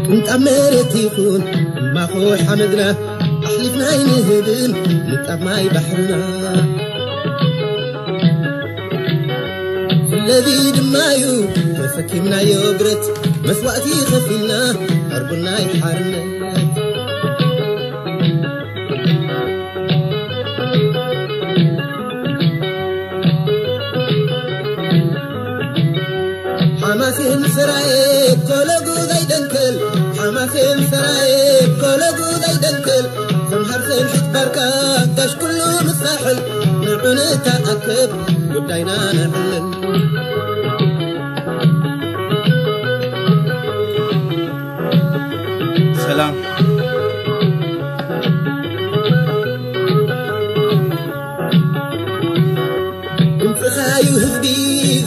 ቅንጣብ መሬት ይኹን እማኾ ሓመድና ኣሕሊፍና ኣይንህብን ንጣብ ማይ ባሕርና። ስለዚ ድማ እዩ ተሰኪምናዮ ብረት መስዋእቲ ከፊልና ዕርቡና ይሓርነት። ሓማሴን ሰራየ ኮለጉ ዘይደንከል ሓማሴን ሰራየ ኮለጉ ዘይደንከል ዘምሃር ሰንሒት ባርካ ጋሽ ኩሉ ምሳሕል ንዑ ንተኣከብ ጉዳይና ነዕልል። ሰላም። ድምፅኻዩ ህዝቢ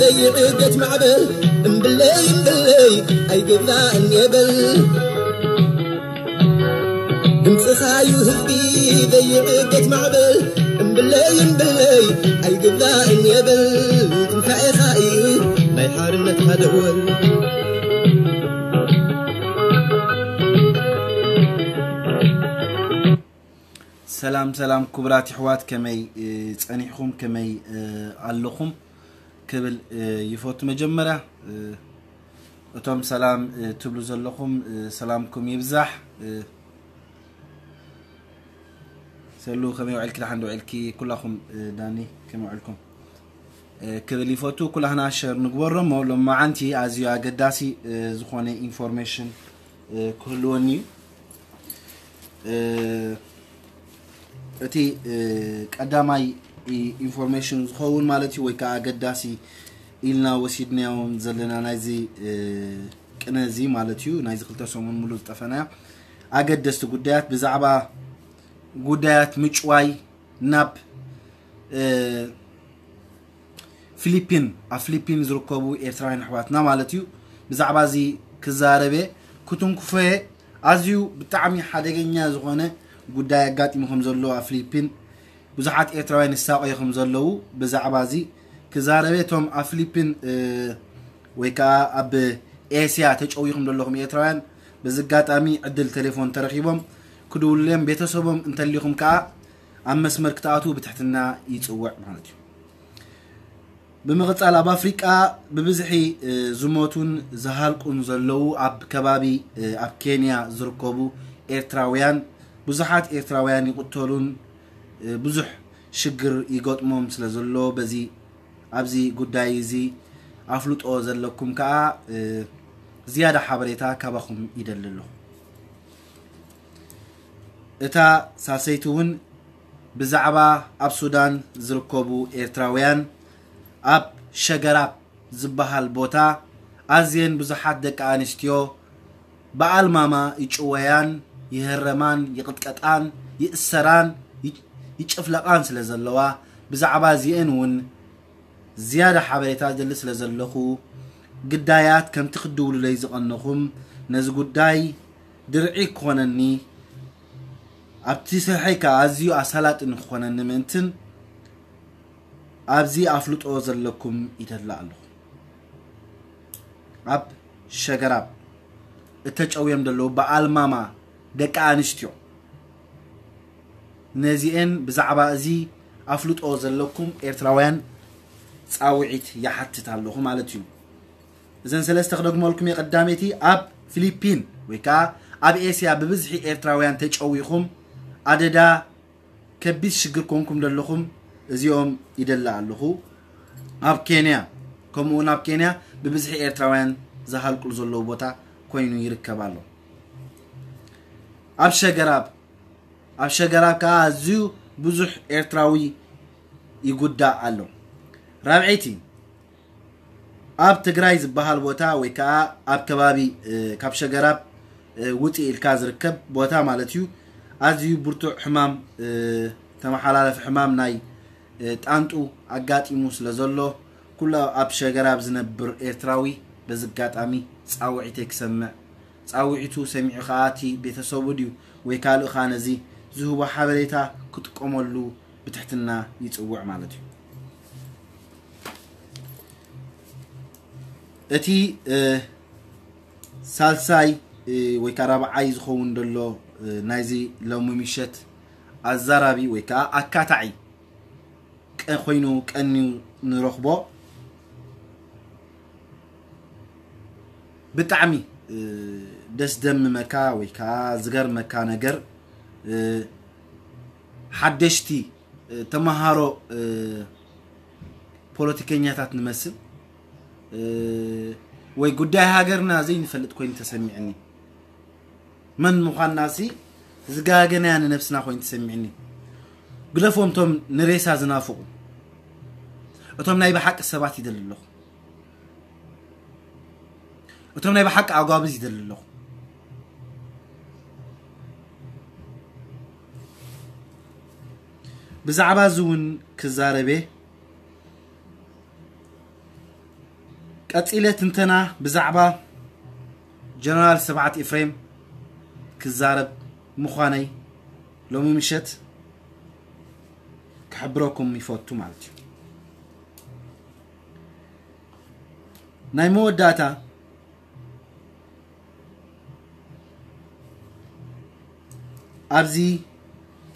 ዘይዕገት ማዕበል እምብለይ እምብለይ ኣይግባእን የበል። ድምፅኻዩ ህዝቢ ዘይዕገት ማዕበል እምብለይ እምብለይ ኣይግባእን የበል። እንታይ ኢኻ እዩ ናይ ሓርነትካ ደወል። ሰላም ሰላም ክቡራት ይሕዋት፣ ከመይ እ፣ ጸኒሕኹም፣ ከመይ እ፣ ኣለኹም ክብል እ፣ ይፈቱ። መጀመርያ እ፣ እቶም ሰላም እ፣ ትብሉ ዘለኹም እ፣ ሰላምኩም ይብዛሕ። እ፣ ሰሉ ከመይ ውዕልኪ? ደሓን ዶ ውዕልኪ? ኩላኹም እ፣ ዳኒ ከመይ ውዕልኩም? እ፣ ክብል ይፈቱ። ኩላህና ሸር ንግበሮ እሞ ሎማዓንቲ ኣዝዩ ኣገዳሲ እ፣ ዝኾነ ኢንፎርሜሽን እ፣ ክህልወኒ እዩ። እ፣ እቲ እ፣ ቀዳማይ ኢ- ኢንፎርሜሽን ዝኸውን ማለት እዩ ወይ ከዓ ኣገዳሲ ኢልና ወሲድናዮም ዘለና ናይዚ እ፣ ቅነ እዚ ማለት እዩ ናይዚ ክልተ ሰሙን ሙሉ ዝጠፈናዮ ኣገደስቲ ጉዳያት ብዛዕባ ጉዳያት ምጭዋይ ናብ እ፣ ፊሊፒን ኣብ ፊሊፒን ዝርከቡ ኤርትራውያን ኣሕዋትና ማለት እዩ ብዛዕባ እዚ ክዛረበ ክትንክፎየ ኣዝዩ ብጣዕሚ ሓደገኛ ዝኾነ ጉዳይ ኣጋጢሙ ከም ዘሎ ኣብ ፊሊፒን ብዙሓት ኤርትራውያን ይሳቐዩ ከም ዘለዉ ብዛዕባ እዚ ክዛረበ እቶም ኣብ ፊሊፒን እ፣ ወይ ከዓ ኣብ ኤስያ ተጨውይኹም ዘለኹም ኤርትራውያን በዚ ኣጋጣሚ ዕድል ቴሌፎን ተረኺቦም ክድውሉዮም ቤተሰቦም እንተሊኹም ከዓ ኣብ መስመር ክትኣትዉ ብትሕትና ይፅውዕ ማለት እዩ። ብምቕፃል ኣብ ኣፍሪቃ ብብዝሒ እ፣ ዝሞቱን ዝሃልቁን ዘለዉ ኣብ ከባቢ እ፣ ኣብ ኬንያ ዝርከቡ ኤርትራውያን ብዙሓት ኤርትራውያን ይቕተሉን እ፣ ብዙሕ ሽግር ይገጥሞም ስለ ዘሎ በዚ ኣብዚ ጉዳይ እዚ ኣፍልጦ ዘለኩም ከዓ እ፣ ዝያዳ ሓበሬታ ካባኹም ይደሊ ኣለኹ። እታ ሳልሰይቲ እውን ብዛዕባ ኣብ ሱዳን ዝርከቡ ኤርትራውያን ኣብ ሸገራብ ዝበሃል ቦታ ኣዝየን ብዙሓት ደቂ ኣንስትዮ ብኣልማማ ይጭወያን፣ ይህረማን፣ ይቕጥቀጣን፣ ይእሰራን፣ ይ- ይጭፍለቓን ስለ ዘለዋ ብዛዕባ እዚአን እውን ዝያዳ ሓበሬታ ዝደሊ ስለ ዘለኹ ግዳያት ከምቲ ክድውሉለይ ዝቐነኹም ነዚ ጉዳይ ድርዒ ክኾነኒ ኣብቲ ስርሐይ ከዓ ኣዝዩ ኣሳላጢ ንክኾነኒ ምእንትን ኣብዚ ኣፍልጦ ዘለኩም ይደሊ ኣለኹ። ኣብ ሸገራብ እተጨውዮም ዘለዉ ብኣልማማ ደቂ ኣንስትዮ ነዚኤን ብዛዕባ እዚ ኣፍልጦ ዘለኩም ኤርትራውያን ፃውዒት ይሓትት ኣለኹ ማለት እዩ። እዘን ሰለስተ ክደግመልኩም እየ። ቀዳመይቲ ኣብ ፊሊፒን ወይ ከዓ ኣብ ኤስያ ብብዝሒ ኤርትራውያን ተጨዊኹም ኣደዳ ከቢድ ሽግር ኮንኩም ዘለኹም እዚኦም ይደሊ ኣለኹ። ኣብ ኬንያ ከምኡ እውን ኣብ ኬንያ ብብዝሒ ኤርትራውያን ዝሃልቁሉ ዘለዉ ቦታ ኮይኑ ይርከብ ኣሎ። ኣብ ሸገራብ ኣብ ሸገራብ ከዓ ኣዝዩ ብዙሕ ኤርትራዊ ይጉዳእ ኣሎ። ራብዐይቲ ኣብ ትግራይ ዝበሃል ቦታ ወይ ከዓ ኣብ ከባቢ እ፣ ካብ ሸገራብ እ፣ ውፅእ ኢልካ ዝርከብ ቦታ ማለት እዩ ኣዝዩ ብርቱዕ ሕማም እ፣ ተመሓላለፊ ሕማም ናይ ጣንጡ ኣጋጢሙ ስለ ዘሎ፣ ኩሉ ኣብ ሸገራብ ዝነብር ኤርትራዊ በዚ ኣጋጣሚ ጻውዒተይ ክሰምዕ፣ ጻውዒቱ ሰሚዑ ከኣ እቲ ቤተሰቡ ድዩ ወይ ካልእ ከኣ ነዚ ዝህቦ ሓበሬታ ክጥቀመሉ ብትሕትና ይጽውዕ ማለት እዩ። እቲ ሳልሳይ ወይ ከዓ ራብዓይ ዝኸውን ዘሎ ናይዚ ሎሚ ምሸት ኣዛራቢ ወይ ከዓ ኣካታዒ ኮይኑ ቀንዩ ንረኽቦ። ብጣዕሚ ደስ ደምመካ ወይ ከዓ ዝገርመካ ነገር፣ ሓደሽቲ ተመሃሮ ፖለቲከኛታት ንመስል፣ ወይ ጉዳይ ሃገርና ዘይንፈልጥ ኮይኑ ተሰሚዕኒ። መን ምዃንናሲ ዝጋገናያ ንነብስና ኮይኑ ተሰሚዕኒ። ግደፎም እቶም ንሬሳ ዝናፍቑ፣ እቶም ናይ ብሓቂ ሰባት ይደሊ ኣለኹ። እቶም ናይ ብሓቂ ኣጓብዝ ይደሊ ኣለኹ። ብዛዕባ እዚ እውን ክዛረብ እየ። ቀጺለ ትንተና ብዛዕባ ጀነራል ስብሓት ኤፍሬም ክዛረብ ምዃነይ ሎሚ ምሸት ክሕብረኩም ይፈቱ ማለት እዩ። ናይ መወዳእታ ኣብዚ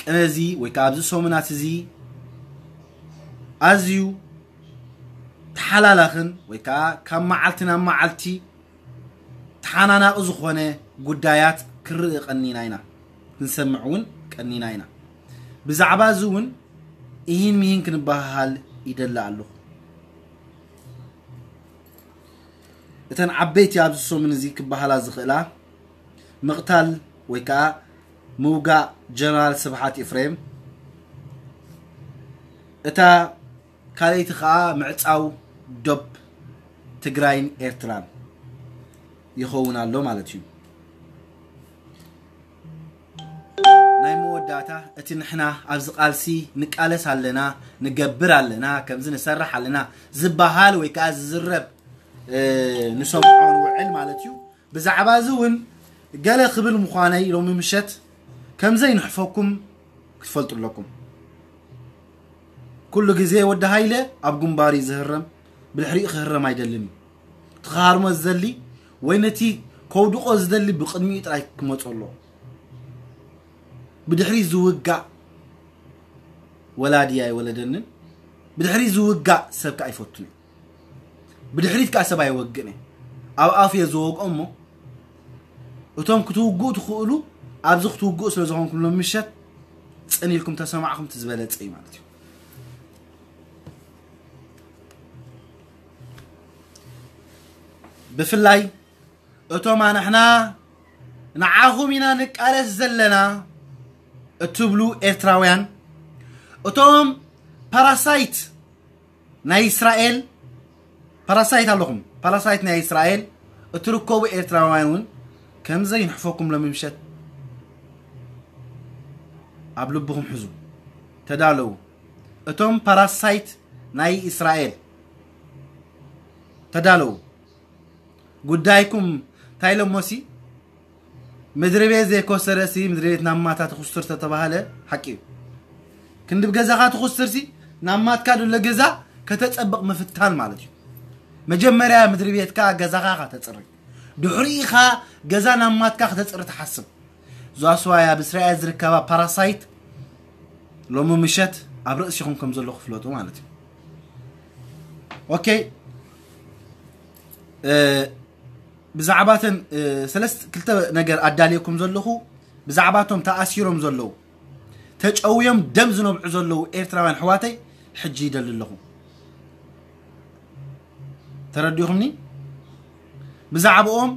ቅነ እዚ ወይ ከዓ ኣብዚ ሰሙናት እዚ ኣዝዩ ተሓላላኽን ወይ ከዓ ካብ መዓልቲ ናብ መዓልቲ ተሓናናቒ ዝኾነ ጉዳያት ክንርኢ ቀኒና ኢና፣ ክንሰምዕ እውን ቀኒና ኢና። ብዛዕባ እዚ እውን እሂን ምሂን ክንበሃሃል ይደሊ ኣለኹ። እተን ዓበይቲ ኣብዚ ሰሙን እዚ ክበሃላ ዝኽእላ ምቕታል ወይ ከዓ ምውጋእ ጀነራል ስብሓት ኤፍሬም፣ እታ ካልኣይቲ ከዓ ምዕፃው ዶብ ትግራይን ኤርትራን ይኸውን ኣሎ ማለት እዩ። ናይ መወዳእታ እቲ ንሕና ኣብዚ ቃልሲ ንቃለስ ኣለና፣ ንገብር ኣለና፣ ከምዚ ንሰርሕ ኣለና ዝበሃል ወይ ከዓ ዝዝረብ ንሰምዖ ንውዕል ማለት እዩ። ብዛዕባ እዚ እውን ገለ ክብል ምዃነይ ሎሚ ምሸት ከምዘይንሕፈኩም ክትፈልጡ ኣለኩም። ኩሉ ግዜ ወዲ ሃይለ ኣብ ግንባር እዩ ዝህረም፣ ብድሕሪኡ ክህረም ኣይደልን እዩ። እቲ ክሃርሞ ዝደሊ ወይ ነቲ ከውድቆ ዝደሊ ብቕድሚኡ ጥራይ ክመፁ ኣለዎ። ብድሕሪ ዝውጋእ ወላዲ ኣይወለደንን፣ ብድሕሪ ዝውጋእ ሰብ ከዓ ኣይፈቱን እዩ። ብድሕሪት ከዓ ሰብ ኣይወግእን እየ። ኣብ ኣፍ እየ ዝወግኦ እሞ እቶም ክትውግኡ ትኽእሉ ኣብዚ ክትውግኡ ስለ ዝኾንኩም ሎም ምሸት ፅን ኢልኩም ተሰማዕኩም እቲ ዝበለፀ እዩ ማለት እዩ። ብፍላይ እቶም ኣንሕና ንዓኹም ኢና ንቃለስ ዘለና እትብሉ ኤርትራውያን፣ እቶም ፓራሳይት ናይ እስራኤል ፓራሳይት ኣለኹም፣ ፓራሳይት ናይ እስራኤል እትርከቡ ኤርትራውያን እውን ከም ዘይንሕፈኩም ሎሚ ምሸት ኣብ ልብኹም ሕዙ። ተዳለዉ። እቶም ፓራሳይት ናይ እስራኤል ተዳለዉ። ጉዳይኩም እንታይ ኢሎሞሲ? ምድሪ ቤት ዘይኮሰረሲ ምድሪ ቤት ናብ ማታ ትኹስር ተተባሃለ ሓቂ እዩ። ክንዲ ብገዛኻ ትኹስርሲ ናብ ማትካ ድሎ ገዛ ከተጸብቕ ምፍታን ማለት እዩ። መጀመርያ ምድሪ ቤትካ ገዛኻ ከተጽሪ፣ ድሕሪኡ ኢኻ ገዛ ናብ ማትካ ከተጽሪ ትሓስብ። ዛስዋይ ኣብ እስራኤል ዝርከባ ፓራሳይት ሎሚ ምሸት ኣብ ርእሲኹም ከም ዘለኹ ፍለጡ ማለት እዩ። ኦኬ፣ ብዛዕባተን ሰለስተ ክልተ ነገር ኣዳልየኩም ዘለኹ፣ ብዛዕባቶም ተኣሲሮም ዘለዉ፣ ተጨውዮም ደም ዝነብዑ ዘለዉ ኤርትራውያን ኣሕዋተይ ሕጂ ይደሊ ኣለኹ። ተረዲኹምኒ? ብዛዕባኦም፣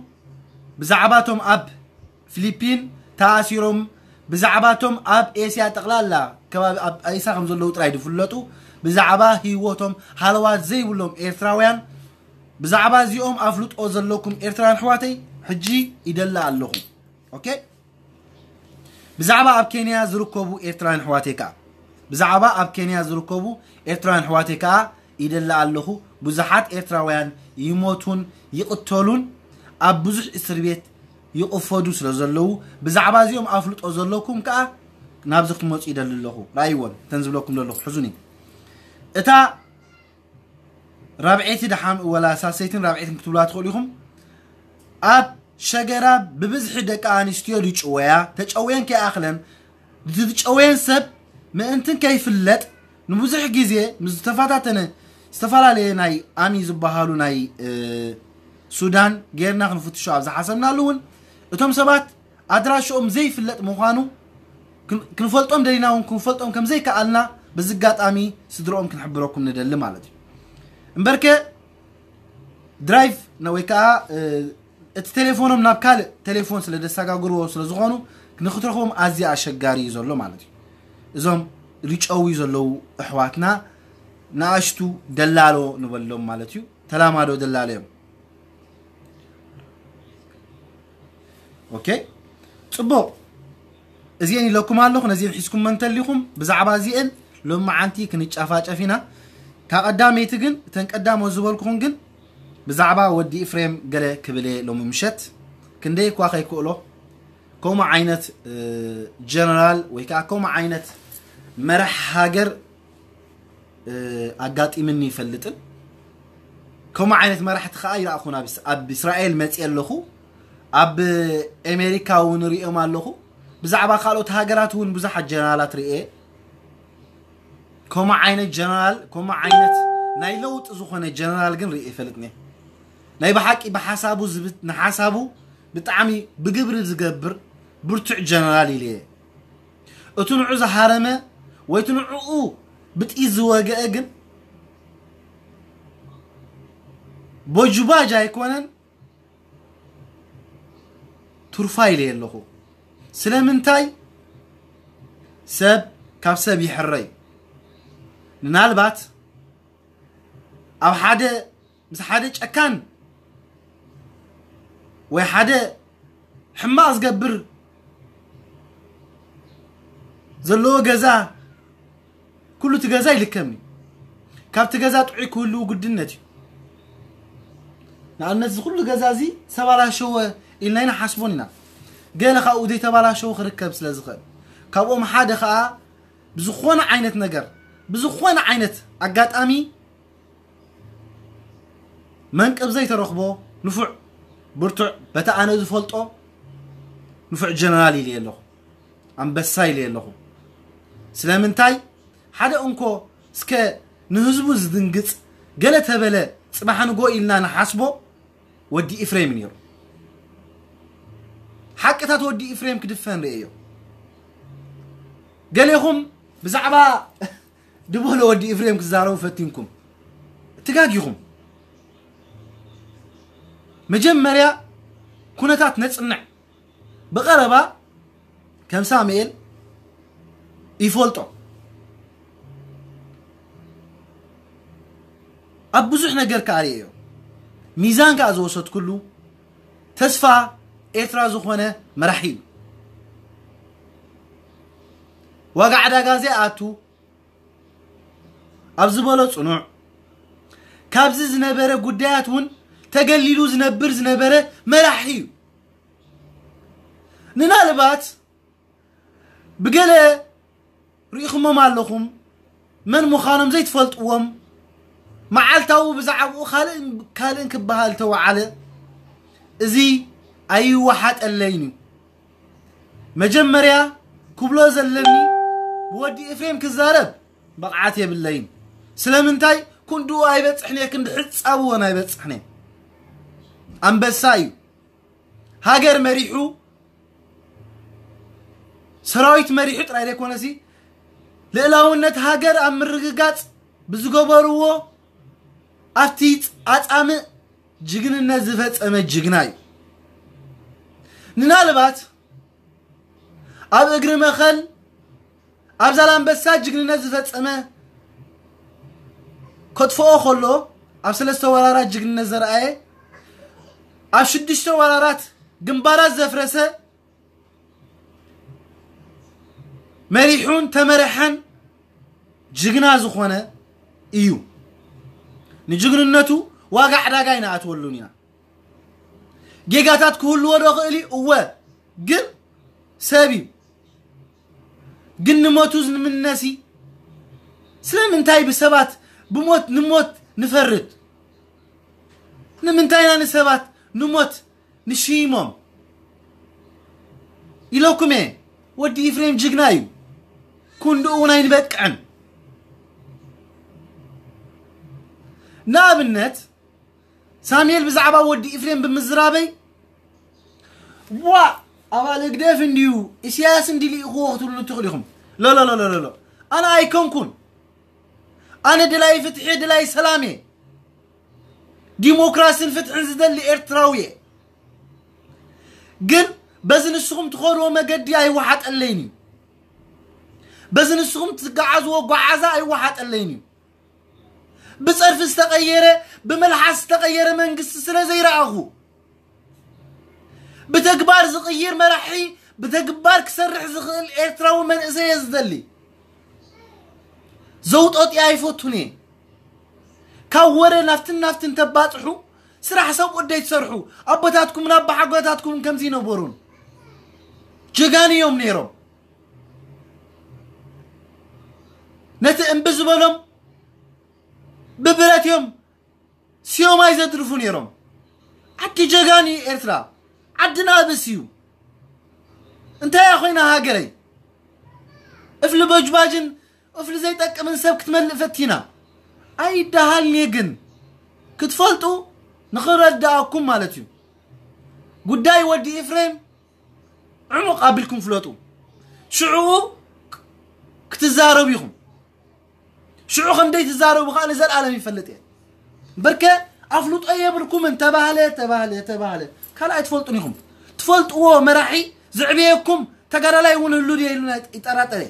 ብዛዕባቶም ኣብ ፊሊፒን ተኣሲሮም፣ ብዛዕባቶም ኣብ ኤስያ ጠቕላላ ከባቢ ኣብ ኤስያ ከም ዘለዉ ጥራይ ዝፍለጡ፣ ብዛዕባ ህይወቶም ሃለዋት ዘይብሎም ኤርትራውያን፣ ብዛዕባ እዚኦም ኣፍልጦ ዘለኩም ኤርትራውያን ኣሕዋተይ ሕጂ ይደሊ ኣለኹ። ኦኬ፣ ብዛዕባ ኣብ ኬንያ ዝርከቡ ኤርትራውያን ኣሕዋተይ ከኣ ብዛዕባ ኣብ ኬንያ ዝርከቡ ኤርትራውያን ኣሕዋተይ ከኣ ይደሊ ኣለኹ። ብዙሓት ኤርትራውያን ይሞቱን ይቕተሉን ኣብ ብዙሕ እስር ቤት ይቕፈዱ ስለ ዘለዉ፣ ብዛዕባ እዚኦም ኣፍልጦ ዘለኩም ከኣ ናብዚ ክመጹ ይደሊ ኣለኹ። ረኣይወን፣ እተን ዝብለኩም ዘለኹ፣ ሕዙኒ። እታ ራብዐይቲ ደሓን ወላ ሳልሰይትን ራብዐይትን ክትብላ ትኽእሉ ኢኹም። ኣብ ሸገራ ብብዝሒ ደቂ ኣንስትዮ ዝጭወያ፣ ተጨውየን ከይኣኽለን፣ እቲ ዝጨወየን ሰብ ምእንትን ከይፍለጥ ንብዙሕ ግዜ ምስ ዝተፈታተነ፣ ዝተፈላለየ ናይ ኣሚ ዝበሃሉ ናይ፣ እ፣ ሱዳን ጌርና ክንፍትሾ ኣብ ዝሓሰብናሉ እውን፣ እቶም ሰባት ኣድራሽኦም ዘይፍለጥ ምዃኑ ክን-፣ ክንፈልጦም ደሊና እውን ክንፈልጦም ከም ዘይከኣልና በዚ ኣጋጣሚ ስድርኦም ክንሕብረኩም ንደሊ ማለት እዩ። እምበርከ ድራይቭ ነ-፣ ወይ ከዓ፣ እ፣ እቲ ቴሌፎኖም ናብ ካልእ ቴሌፎን ስለ ደሰጋግርዎ ስለ ዝኾኑ ንክትረኽቦም ኣዝያ ኣሸጋሪ እዩ ዘሎ ማለት እዩ። እዞም ዝጨውዩ ዘለዉ ኣሕዋትና ንኣሽቱ ደላሎ ንበሎም ማለት እዩ። ተላማዶ ደላሎ እዮም። ኦኬ፣ ጽቡቕ። እዚኤን ኢለኩም ኣለኹ፣ ነዚኤን ሒዝኩም እንተሊኹም ብዛዕባ እዚኤን ሎሚ መዓንቲ ክንጫፋጨፍ ኢና። ካብ ቀዳመይቲ ግን፣ እተን ቀዳሞት ዝበልኩኹም ግን ብዛዕባ ወዲ ኤፍሬም ገለ ክብል እየ ሎሚ ምሸት። ክንደይ እኳ ከይክእሎ፣ ከምኡ ዓይነት፣ እ፣ ጀነራል ወይ ከዓ ከምኡ ዓይነት መራሕ ሃገር፣ እ፣ ኣጋጢምኒ ይፈልጥን። ከምኡ ዓይነት መራሕቲ ከዓ ይረኣኹን። ኣብ፣ ኣብ እስራኤል መፅየ ኣለኹ፣ ኣብ ኣሜሪካ እውን ሪኦም ኣለኹ። ብዛዕባ ካልኦት ሃገራት እውን ብዙሓት ጀነራላት ርኤ። ከምኡ ዓይነት ጀነራል፣ ከምኡ ዓይነት ናይ ለውጢ ዝኾነ ጀነራል ግን ርኤ ይፈልጥኒ። ናይ ብሓቂ ብሓሳቡ ዝብት-፣ ንሓሳቡ ብጣዕሚ ብግብሪ ዝገብር ብርቱዕ ጀነራል ኢለ እየ። እቲ ንዑ ዝሃረመ ወይ እቲ ንዕኡ ብጥይት ዝወገአ ግን ቦጁባጅ ኣይኮነን፣ ቱርፋ ኢለ ኣለኹ። ስለምንታይ ሰብ ካብ ሰብ ይሕረይ? ምናልባት ኣብ ሓደ፣ ምስ ሓደ ጨካን ወይ ሓደ ሕማቕ ዝገብር ዘለዎ ገዛ፣ ኩሉ እቲ ገዛ ይልከም እዩ። ካብቲ ገዛ ጥዑይ ክህልው ግድነት እዩ። ንኣብነት፣ እዚ ኩሉ ገዛ እዚ ዝተባላሸወ ኢልና ኢና ሓስቦን ኢና። ገለ ካብኡ ዘይተባላሸወ ክርከብ ስለ ዝኽእል፣ ካብኦም ሓደ ኸኣ ብዝኾነ ዓይነት ነገር፣ ብዝኾነ ዓይነት ኣጋጣሚ መንቅብ ዘይተረኽቦ ንፉዕ፣ ብርቱዕ፣ በቲ ኣነ ዝፈልጦ ንፉዕ ጀነራል ኢለ ኣለኹ። ኣንበሳ ኢለ ኣለኹ። ስለምንታይ? ሓደ እንኮ እስከ ንህዝቡ ዝድንግጽ ገለ ተበለ ጽባሕ ንጎ ኢልና ንሓስቦ ወዲ ኤፍሬም ነይሩ። ሓቅታት ወዲ ኤፍሬም ክድፈን ርእየዮ። ገሌኹም ብዛዕባ ድበሎ ወዲ ኤፍሬም ክትዛረቡ ፈቲንኩም። ትጋጊኹም። መጀመርያ ኩነታት ነጽንዕ። ብቐረባ ከም ሳሙኤል ይፈልጦ። ኣብ ብዙሕ ነገር ከኣ ርእየዮ። ሚዛን ከኣ ዝወሰድኩሉ ተስፋ ኤርትራ ዝኾነ መራሒ እዩ። ዋጋ ዕዳጋ ዘይኣቱ ኣብ ዝበሎ ጽኑዕ፣ ካብዚ ዝነበረ ጉዳያት እውን ተገሊሉ ዝነብር ዝነበረ መራሒ እዩ። ምናልባት ብገለ ርኢኹሞም ኣለኹም፣ መን ምዃኖም ዘይትፈልጥዎም፣ መዓልታዊ ብዛዕባኡ ካልእን ካልእን ክበሃል ተወዓለ፣ እዚ ኣይወሓጠለይን እዩ። መጀመርያ ክብሎ ዘለኒ፣ ብወዲ ኤፍሬም ክዛረብ ብቕዓት የብለይን። ስለምንታይ? ክንድኡ ኣይበጽሕን እየ፣ ክንዲ ሕጻብ እውን ኣይበጽሕን እየ። ኣንበሳ እዩ። ሃገር መሪሑ፣ ሰራዊት መሪሑ ጥራይ ዘይኮነሲ፣ ልእላውነት ሃገር ኣብ ምርግጋጽ ብዝገበርዎ ኣብቲ ኣጻምእ ጅግንነት ዝፈጸመ ጅግና እዩ። ምናልባት ኣብ እግሪ መኸል ኣብ ዛላምበሳ ጅግንነት ዝፈጸመ ከጥፍኦ ከሎ፣ ኣብ ሰለስተ ወራራት ጅግንነት ዘርኣየ፣ ኣብ ሽዱሽተ ወራራት ግንባራት ዘፍረሰ፣ መሪሑን ተመረሐን ጅግና ዝኾነ እዩ። ንጅግንነቱ ዋጋ ዕዳጋ ኣይንኣትወሉን ኢና። ጌጋታት ክህልዎ ዶ ክእል እዩ? እወ፣ ግን ሰብ እዩ። ግን ንሞቱ ንምነሲ ስለምንታይ ብሰባት ብሞት ንሞት ንፈርድ? ንምንታይ ኢና ንሰባት ንሞት ንሽይሞም? ኢለኩም እየ። ወዲ ኢፍሬም ጅግና እዩ። ክንድኡ እውን ኣይንበቅዕን። ንኣብነት ሳሙኤል ብዛዕባ ወዲ ኢፍሬም ብምዝራበይ ዋ ኣባል ህግደፍ እንድዩ ኢሳያስ እንዲ ልኢኽዎ ክትብሉ ትኽእሉ ኢኹም። ሎሎሎሎሎ ኣነ ኣይኮንኩን። ኣነ ደላይ ፍትሒ፣ ደላይ ሰላም እየ። ዲሞክራስን ፍትሕን ዝደሊ ኤርትራዊ እየ። ግን በዚ ንስኹም ትኸድዎ መገዲ ኣይወሓጠለይን እዩ። በዚ ንስኹም ትገዓዝዎ ጓዓዛ ኣይወሓጠለይን እዩ። ብጸርፊ ዝተቐየረ፣ ብመልሓስ ዝተቐየረ መንግስቲ ስለ ዘይረኣኹ፣ ብተግባር ዝቕይር መራሒ፣ ብተግባር ክሰርሕ ዝኽእል ኤርትራዊ መንእሰይ እየ ዝደሊ። ዘውጦጢ ኣይፈቱን እየ። ካብ ወረ ናፍትን ናፍትን ተባጽሑ፣ ስራሕ ሰብ ወደይ ትሰርሑ። ኣቦታትኩምን ኣባሓጎታትኩምን ከምዚ ይነበሩን ጀጋኑ እዮም ነይሮም። ነቲ እምቢ ዝበሎም ብብረት እዮም ሲዮማይ ዘድርፉ ነይሮም። ዓዲ ጀጋኑ እዩ ኤርትራ። ዓድና ኣብስ እዩ። እንታይ እያ ኮይና ሃገረይ? እፍሊ በጅባጅን እፍሊ ዘይጠቅምን ሰብ ክትመልእ ፈቲና። ኣይደሃልኒ ግን ክትፈልጡ ንኽረዳኣኩም ማለት እዩ። ጉዳይ ወዲ ኤፍሬም ዕሙቕ ኣቢልኩም ፍለጡ። ሽዑ ክትዛረቡ ኢኹም። ሽዑ ከም ደይትዛረቡ ከዓ ንዘለኣለም ይፈልጥ እየ። በርከ ኣፍልጦ የብልኩምን ተባህለ፣ ተባህለ፣ ተባህለ። ካልኣይ ትፈልጡን ኢኹም። ትፈልጥዎ መራሒ ዝዕብየኩም ተጋዳላይ እውን ህሉ ድየ ኢሉ ናይ-፣ ይጠራጠር እየ።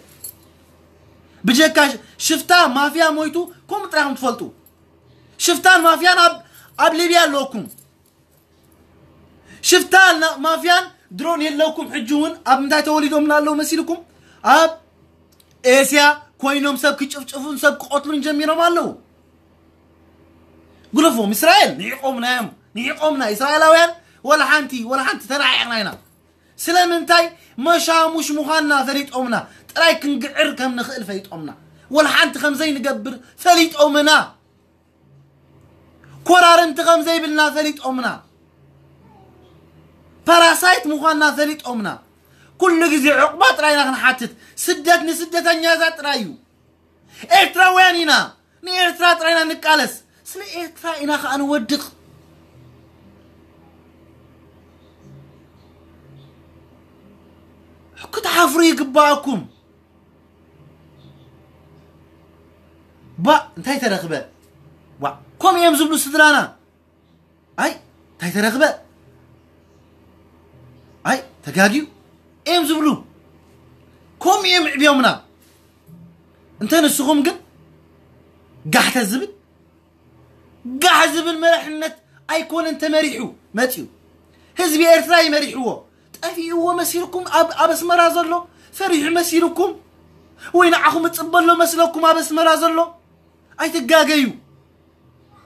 ብጀካ ሽ-፣ ሽፍታ ማፍያ ሞይቱ ከምኡ ጥራይ ኢኹም ትፈልጡ። ሽፍታን ማፍያን ኣብ፣ ኣብ ሊብያ ኣለኩም። ሽፍታ ና-፣ ማፍያን ድሮን የለውኩም። ሕጂ እውን ኣብ ምንታይ ተወሊዶም ኣለዉ መሲልኩም? ኣብ ኤስያ ኮይኖም ሰብ ክጭፍጭፉን ሰብ ክቐትሉን ጀሚሮም ኣለዉ። ግለፎም እስራኤል ንዒቆምና እዮም። ንዒቆምና እስራኤላውያን ወላ ሓንቲ፣ ወላ ሓንቲ ተናዒቕና ኢና። ስለምንታይ? መሻሙሽ ምዃንና ፈሊጦምና። ጥራይ ክንግዕር ከም ንኽእል ፈሊጦምና። ወላ ሓንቲ ከም ዘይንገብር ፈሊጦምና። ኮራርምቲ ከም ዘይብልና ፈሊጦምና። ፓራሳይት ምዃንና ፈሊጦምና። ኩሉ ግዜ ዕቑባ ጥራይ ኢና ክንሓትት። ስደት ንስደተኛታት ጥራይ እዩ። ኤርትራውያን ኢና። ንኤርትራ ጥራይ ኢና ንቃለስ። ስለ ኤርትራ ኢና ከኣ ንወድቕ። ክትሓፍሩ ይግባኣኩም። ባ እንታይ ተረኽበ? ዋ ከምኡ እዮም ዝብሉ ስድራና። ኣይ እንታይ ተረኽበ? ኣይ ተጋግዩ እዮም ዝብሉ። ከምኡ እዮም ዕብዮምና። እንተ ንስኹም ግን ጋሕ ተዝብል፣ ጋሕ ዝብል መራሕነት ኣይኮነን ተመሪሑ መጺኡ። ህዝቢ ኤርትራ እዩ መሪሕዎ። ጠፊእዎ መሲልኩም ኣብ፣ ኣብ ኣስመራ ዘሎ ፈሪሑ መሲልኩም ወይ ንዓኹም እጽበሎ መስለኩም ኣብ ኣስመራ ዘሎ ኣይትጋገዩ።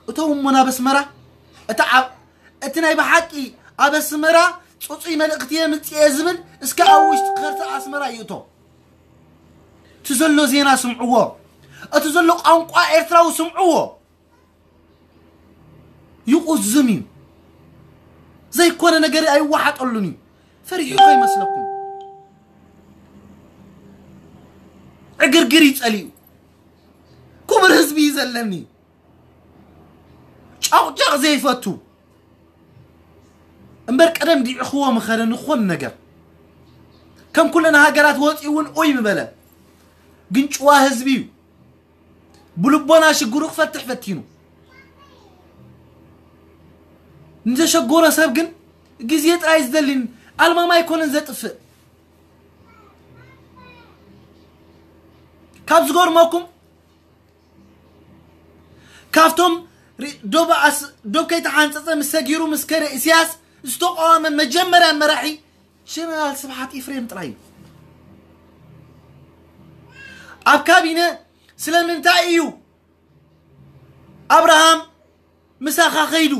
እቶም እሞ ናብ ኣስመራ እቲ ዓ-፣ እቲ ናይ ብሓቂ ኣብ ኣስመራ ጽጹይ መልእኽቲ የምጽእ እየ ዝብል እስከ ኣብ ውሽጢ ከርሲ ኣስመራ ይእቶ። እቲ ዘሎ ዜና ስምዕዎ። እቲ ዘሎ ቋንቋ ኤርትራዊ ስምዕዎ። ይቑዝም እዩ። ዘይኮነ ነገር ኣይወሓጠሉን እዩ። ፈሪሑ ከይመስለኩም። ዕግርግር ይጸልዩ። ክቡር ህዝቢ እዩ ዘለኒ። ጫቕጫቕ ዘይፈቱ። እምበር ቀደም ዲዕኽዎ ምኸደ ንኾን ነገር። ከም ኩለን ሃገራት ወፂኡ እውን ኡይ ምበለ። ግን ጭዋ ህዝቢ እዩ። ብልቦና ሽግሩ ክፈትሕ ፈቲኑ። ንዘሸጎረ ሰብ ግን ግዜ ጥራይ ዝደሊን ኣልማማ ኣይኮነን ዘጥፍእ። ካብ ዝገርመኩም ካብቶም ሪ-፣ ዶብ ኣስ-፣ ዶብ ከይተሓንጸጸ ምስ ሰጊሩ ምስ ከደ ኢሳያስ ዝተቃወመ መጀመርያ መራሒ ጀነራል ስብሓት ኢፍሬም ጥራይ እዩ። ኣብ ካቢነ ስለምንታይ እዩ ኣብርሃም ምሳኻ ከይዱ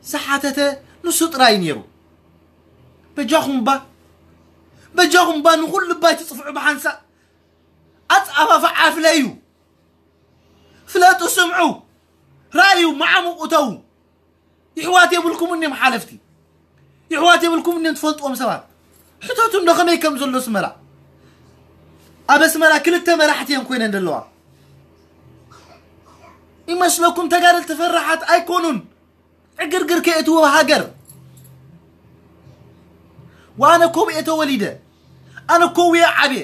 ዝሓተተ? ንሱ ጥራይ ነይሩ። በጃኹም እባ፣ በጃኹም እባ ንኹሉ እባ ኣይትጽፍዑ ብሓንሳእ። ኣጻፋፍዓ ፍለዩ፣ ፍለጡ፣ ስምዑ፣ ራእዩ፣ መዓሙቕ እተዉ። ይሕዋት የብልኩም እኒም ሓለፍቲ፣ ይሕዋት የብልኩም እኒም ትፈልጥዎም ሰባት። ሕተቱ እንዶ ከመይ ከም ዘሎ ኣስመራ። ኣብ ኣስመራ ክልተ መራሕቲ እየን ኮይነን ዘለዋ። ይመስለኩም ተጋደልቲ ፈራሓት ኣይኮኑን። ዕግርግር ከየእትዎ ሃገር። ወኣነ ኮብኡ እየ ተወሊደ፣ ኣነ ኮብኡ እየ ዓብየ።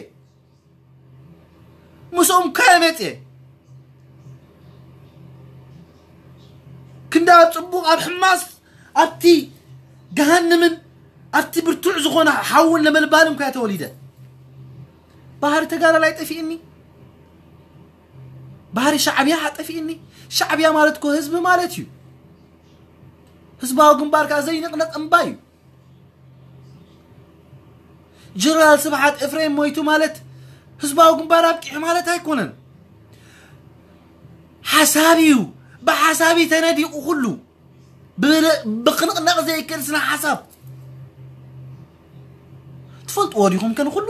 ምስኦም ካየ መፅየ። ክንዲ ኣብ ፅቡቕ ኣብ ሕማስ ኣብቲ ገሃንምን ኣብቲ ብርቱዕ ዝኾነ ሓውን ለመልባልን እኳ ተወሊደ። ባህሪ ተጋዳላይ ጠፊእኒ፣ ባህሪ ሻዕብያ ጠፊእኒ። ሻዕብያ ማለት እኮ ህዝቢ ማለት እዩ። ህዝባዊ ግንባር ከዓ ዘይንቕነቕ እምባ እዩ። ጀነራል ስብሓት ኤፍሬም ሞይቱ ማለት ህዝባዊ ግንባር ኣብቂዑ ማለት ኣይኮነን። ሓሳብ እዩ። ብሓሳብ እዩ ተነዲቑ ኩሉ። ብለ- ብኽንቕነቕ ዘይክእል ስነ ሓሳብ። ትፈልጥዎ ዲኹም ከን ኩሉ?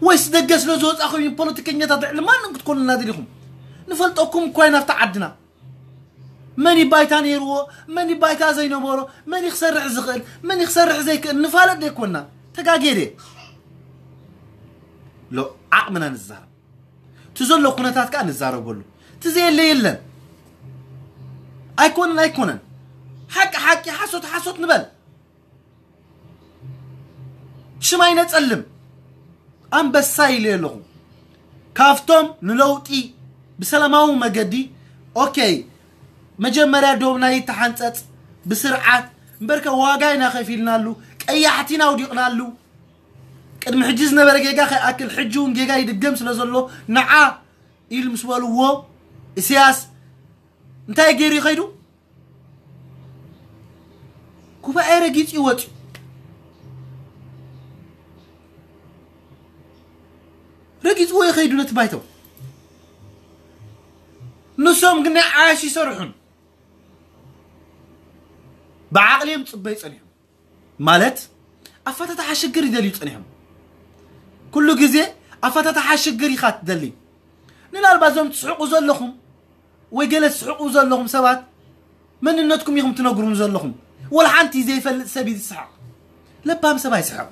ወይስ ደገ ስለ ዝወፃኹም ፖለቲከኛታት ልዕሊ ማንም ክትኮኑልና ደሊኹም? ንፈልጠኩም እኳ ኢና ኣብታ ዓድና። መን እዩ ባይታ ነይርዎ፣ መን እዩ ባይታ ዘይነበሮ፣ መን እዩ ክሰርሕ ዝኽእል፣ መን እዩ ክሰርሕ ዘይክእል ንፋለጥ ደይኮንና። ተጋጌ ድየ? ሎ ዓቕምና ንዛረብ። እቲ ዘሎ ኩነታት ከዓ ንዛረበሉ። እቲ ዘየለ የለን። ኣይኮነን ኣይኮነን። ሓቂ ሓቂ፣ ሓሶት ሓሶት ንበል። ሽም ኣይነጸልም። ኣንበሳ ኢለ ኣለኹ። ካብቶም ንለውጢ ብሰላማዊ መገዲ፣ ኦኬ፣ መጀመርያ ዶብና ይተሓንጸጽ ብስርዓት፣ እምበርከ ዋጋ ኢና ከፊልናሉ፣ ቀያሕቲ ኢና ኣውዲቕናሉ። ቅድሚ ሕጂ ዝነበረ ጌጋ ከይኣክል ሕጂ እውን ጌጋ ይድገም ስለ ዘሎ ንዓ ኢሉ ምስ በልዎ፣ ኢሳያስ እንታይ ገይሩ ይኸይዱ? ጉባኤ ረጊጹ ይወጽ። ረጊጹዎ ይኸይዱ ነቲ ባይቶ። ንሶም ግን ናይ ዓያሽ ይሰርሑን። ብዓቕሊ እዮም ጽበይ ጸኒሖም። ማለት ኣፈታትሓ ሽግር ይደልዩ ጸኒሖም። ኩሉ ግዜ ኣፈታትሓ ሽግር ኢኻ ትደሊ። ምናልባት እዞም ትስሕቁ ዘለኹም ወይ ገለ ትስሕቁ ዘለኹም ሰባት መንነትኩም ኢኹም ትነግሩን ዘለኹም። ወላ ሓንቲ ዘይፈልጥ ሰብ እዩ ዝስሕቕ። ለባም ሰብ ኣይስሕቕ።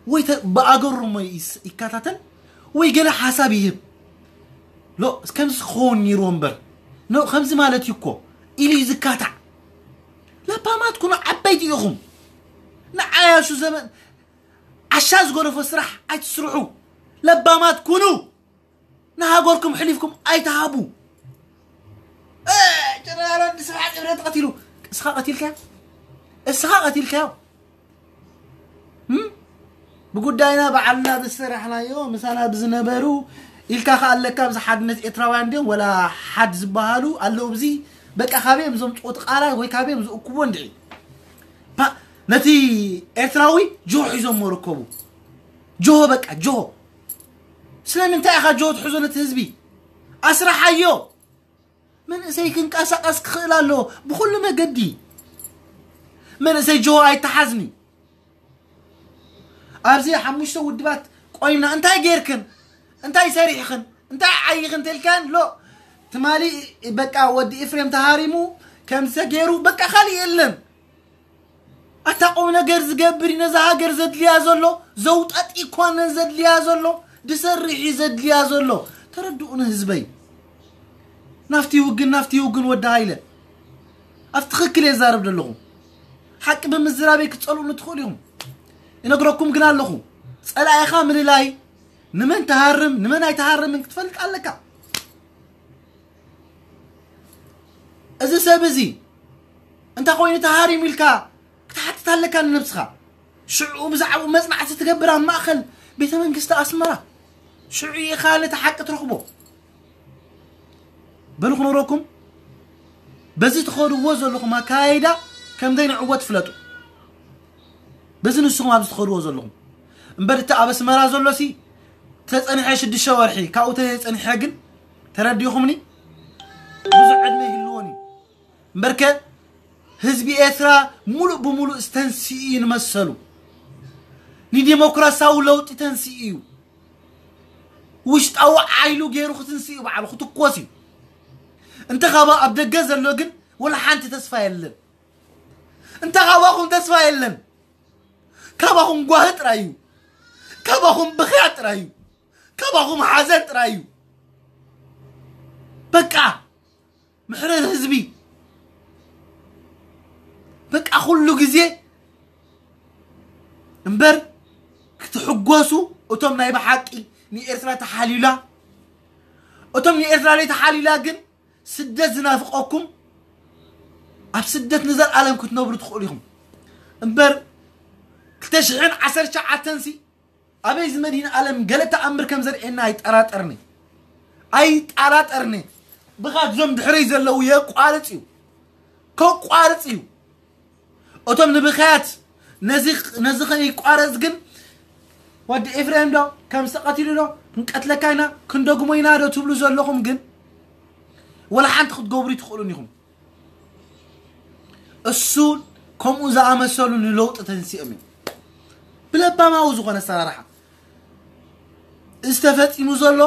ወይ ተ- ብኣገሩ እሞ ይስ- ይከታተል ወይ ገለ ሓሳብ ይህብ። ሎ ከምዚ ክኸውን ነይርዎ እምበር ኖ ከምዚ ማለት እዩ እኮ ኢሉ እዩ ዝካታዕ። ለባማት ኩኑ ዓበይቲ ኢኹም። ንዓያሹ ዘመን ዓሻ ዝገደፎ ስራሕ ኣይትስርሑ። ለባማት ኩኑ። ንሃገርኩም ሕሊፍኩም ኣይትሃቡ። እ፣ ጀነራል ወዲ ስብሓት እብረ ተቐቲሉ። እስኻ ቀቲልካዮ? እስኻ ቀቲልካዮ? እም? ብጉዳይና ባዕልና ብዝሰራሕናዮ ምሳና ብዝነበሩ ኢልካ ከ ኣለካ። ኣብዚ ሓድነት ኤርትራውያን ድዮም ወላ ሓድ ዝበሃሉ ኣለዉ? ኣብዚ በቃ ካበዮም ዘምፅዎ ቃላት ወይ ካበዮም ዝእክቦ እንድዒ ፓ፣ ነቲ ኤርትራዊ ጆሆ ሒዞሞ ርከቡ። ጆሆ በቃ ጆሆ። ስለምንታይ ኢኻ ጆሆ ትሕዞ ነቲ ህዝቢ? ኣስራሓዮ። መንእሰይ ክንቀሳቀስ ክኽእል ኣለዎ ብኹሉ መገዲ። መንእሰይ ጆሆ ኣይተሓዝኒ። ኣብዚ ሓሙሽተ ውድባት ቆይምና እንታይ ጌርክን እንታይ ሰሪሕኽን እንታይ ዓይኽን ተልካን ሎ ትማሊ በቃ ወዲ ኤፍሬም ተሃሪሙ ከምዚ ተገይሩ በቃ ካልእ የለን። ኣታ ቁም ነገር ዝገብር እዩ ነዛ ሃገር ዘድልያ ዘሎ። ዘውጠጥ ይኮነ ዘድልያ ዘሎ ድሰርሕ እዩ ዘድልያ ዘሎ። ተረድኡኒ ህዝበይ። ናፍቲ ይውግን ናፍቲ ይውግን ወዲ ሃይለ ኣብ ትኽክል እየ ዛረብ ዘለኹ። ሓቂ ብምዝራበይ ክትፀልኡኒ ትኽእሉ ኢኹም። ይነግረኩም ግን ኣለኹ ፀላኢኻ ምልላይ ንመን ትሃርም ንመን ኣይትሃርምን ክትፈልጥ ኣለካ። እዚ ሰብ እዚ እንታይ ኮይኑ ተሃሪሙ ኢልካ ክትሓትት ኣለካ ንነብስኻ። ሽዑ ብዛዕባኡ መጽናዕቲ ትገብር ኣብ ማእኸል ቤተ መንግስቲ ኣስመራ። ሽዑ ኢኻ ነቲ ሓቂ ትረኽቦ። በሉ ክነግረኩም፣ በዚ ትኸድዎ ዘለኹም ኣካያይዳ ከም ዘይንዕወት ፍለጡ። በዚ ንስኹም ኣብዚ ትኸድዎ ዘለኹም እምበር እቲ ኣብ ኣስመራ ዘሎ ሲ ተጸንሐ ሽዱሽተ ወርሒ ካብኡ ተጸንሐ ግን ተረዲኹምኒ ብዙሕ ዕድመ ይህልዎን እዩ እምበርከ ህዝቢ ኤርትራ ሙሉእ ብሙሉእ ዝተንስኡ እዩ ንመሰሉ ንዲሞክራሲያዊ ለውጢ ተንስኡ እዩ ውሽጣዊ ዓይሉ ገይሩ ክትንስኡ እዩ በዓሉ ክትኮስ እዩ እንተ ካባ ኣብ ደገ ዘሎ ግን ወላ ሓንቲ ተስፋ የለን እንተ ካባኹም ተስፋ የለን ካባኹም ጓሂ ጥራይ እዩ ካባኹም ብኽያት ጥራይ እዩ ካባኹም ሓዘን ጥራይ እዩ በቃ ምሕረት ህዝቢ በቃ ኩሉ ግዜ እምበር ክትሕጎሱ እቶም ናይ ብሓቂ ንኤርትራ ተሓልዩላ እቶም ንኤርትራ ዘይተሓልዩላ ግን ስደት ዝናፍቐኩም ኣብ ስደት ንዘልኣለም ክትነብሩ ትኽእሉ ኢኹም እምበር ክልተ ሽሕን ዓሰርተ ትሽዓተን ሲ ኣበይ ዝመድሂን ኣለም ገለ ተኣምር ከም ዘርእየና ኣይጠራጠርኒ ኣይጠራጠርኒ ብኻት ዞም ድሕረይ ዘለዉ የቋርጽ እዩ ከቋርጽ እዩ እቶም ንብኽያት ነዚ ነዚ ከይቋረጽ ግን ወዲ ኤፍሬም ዶ ከም ዝተቐቲሉ ዶ ክንቀትለካ ኢና ክንደግሞ ኢና ዶ ትብሉ ዘለኹም ግን ወላ ሓንቲ ክትገብሩ ትኽእሉን ኢኹም እሱ ከምኡ ዝኣመሰሉ ንለውጢ ተንሲኦም እዮም ብለባማዊ ዝኾነ ኣሰራርሓ እዚ ተፈጺሙ ዘሎ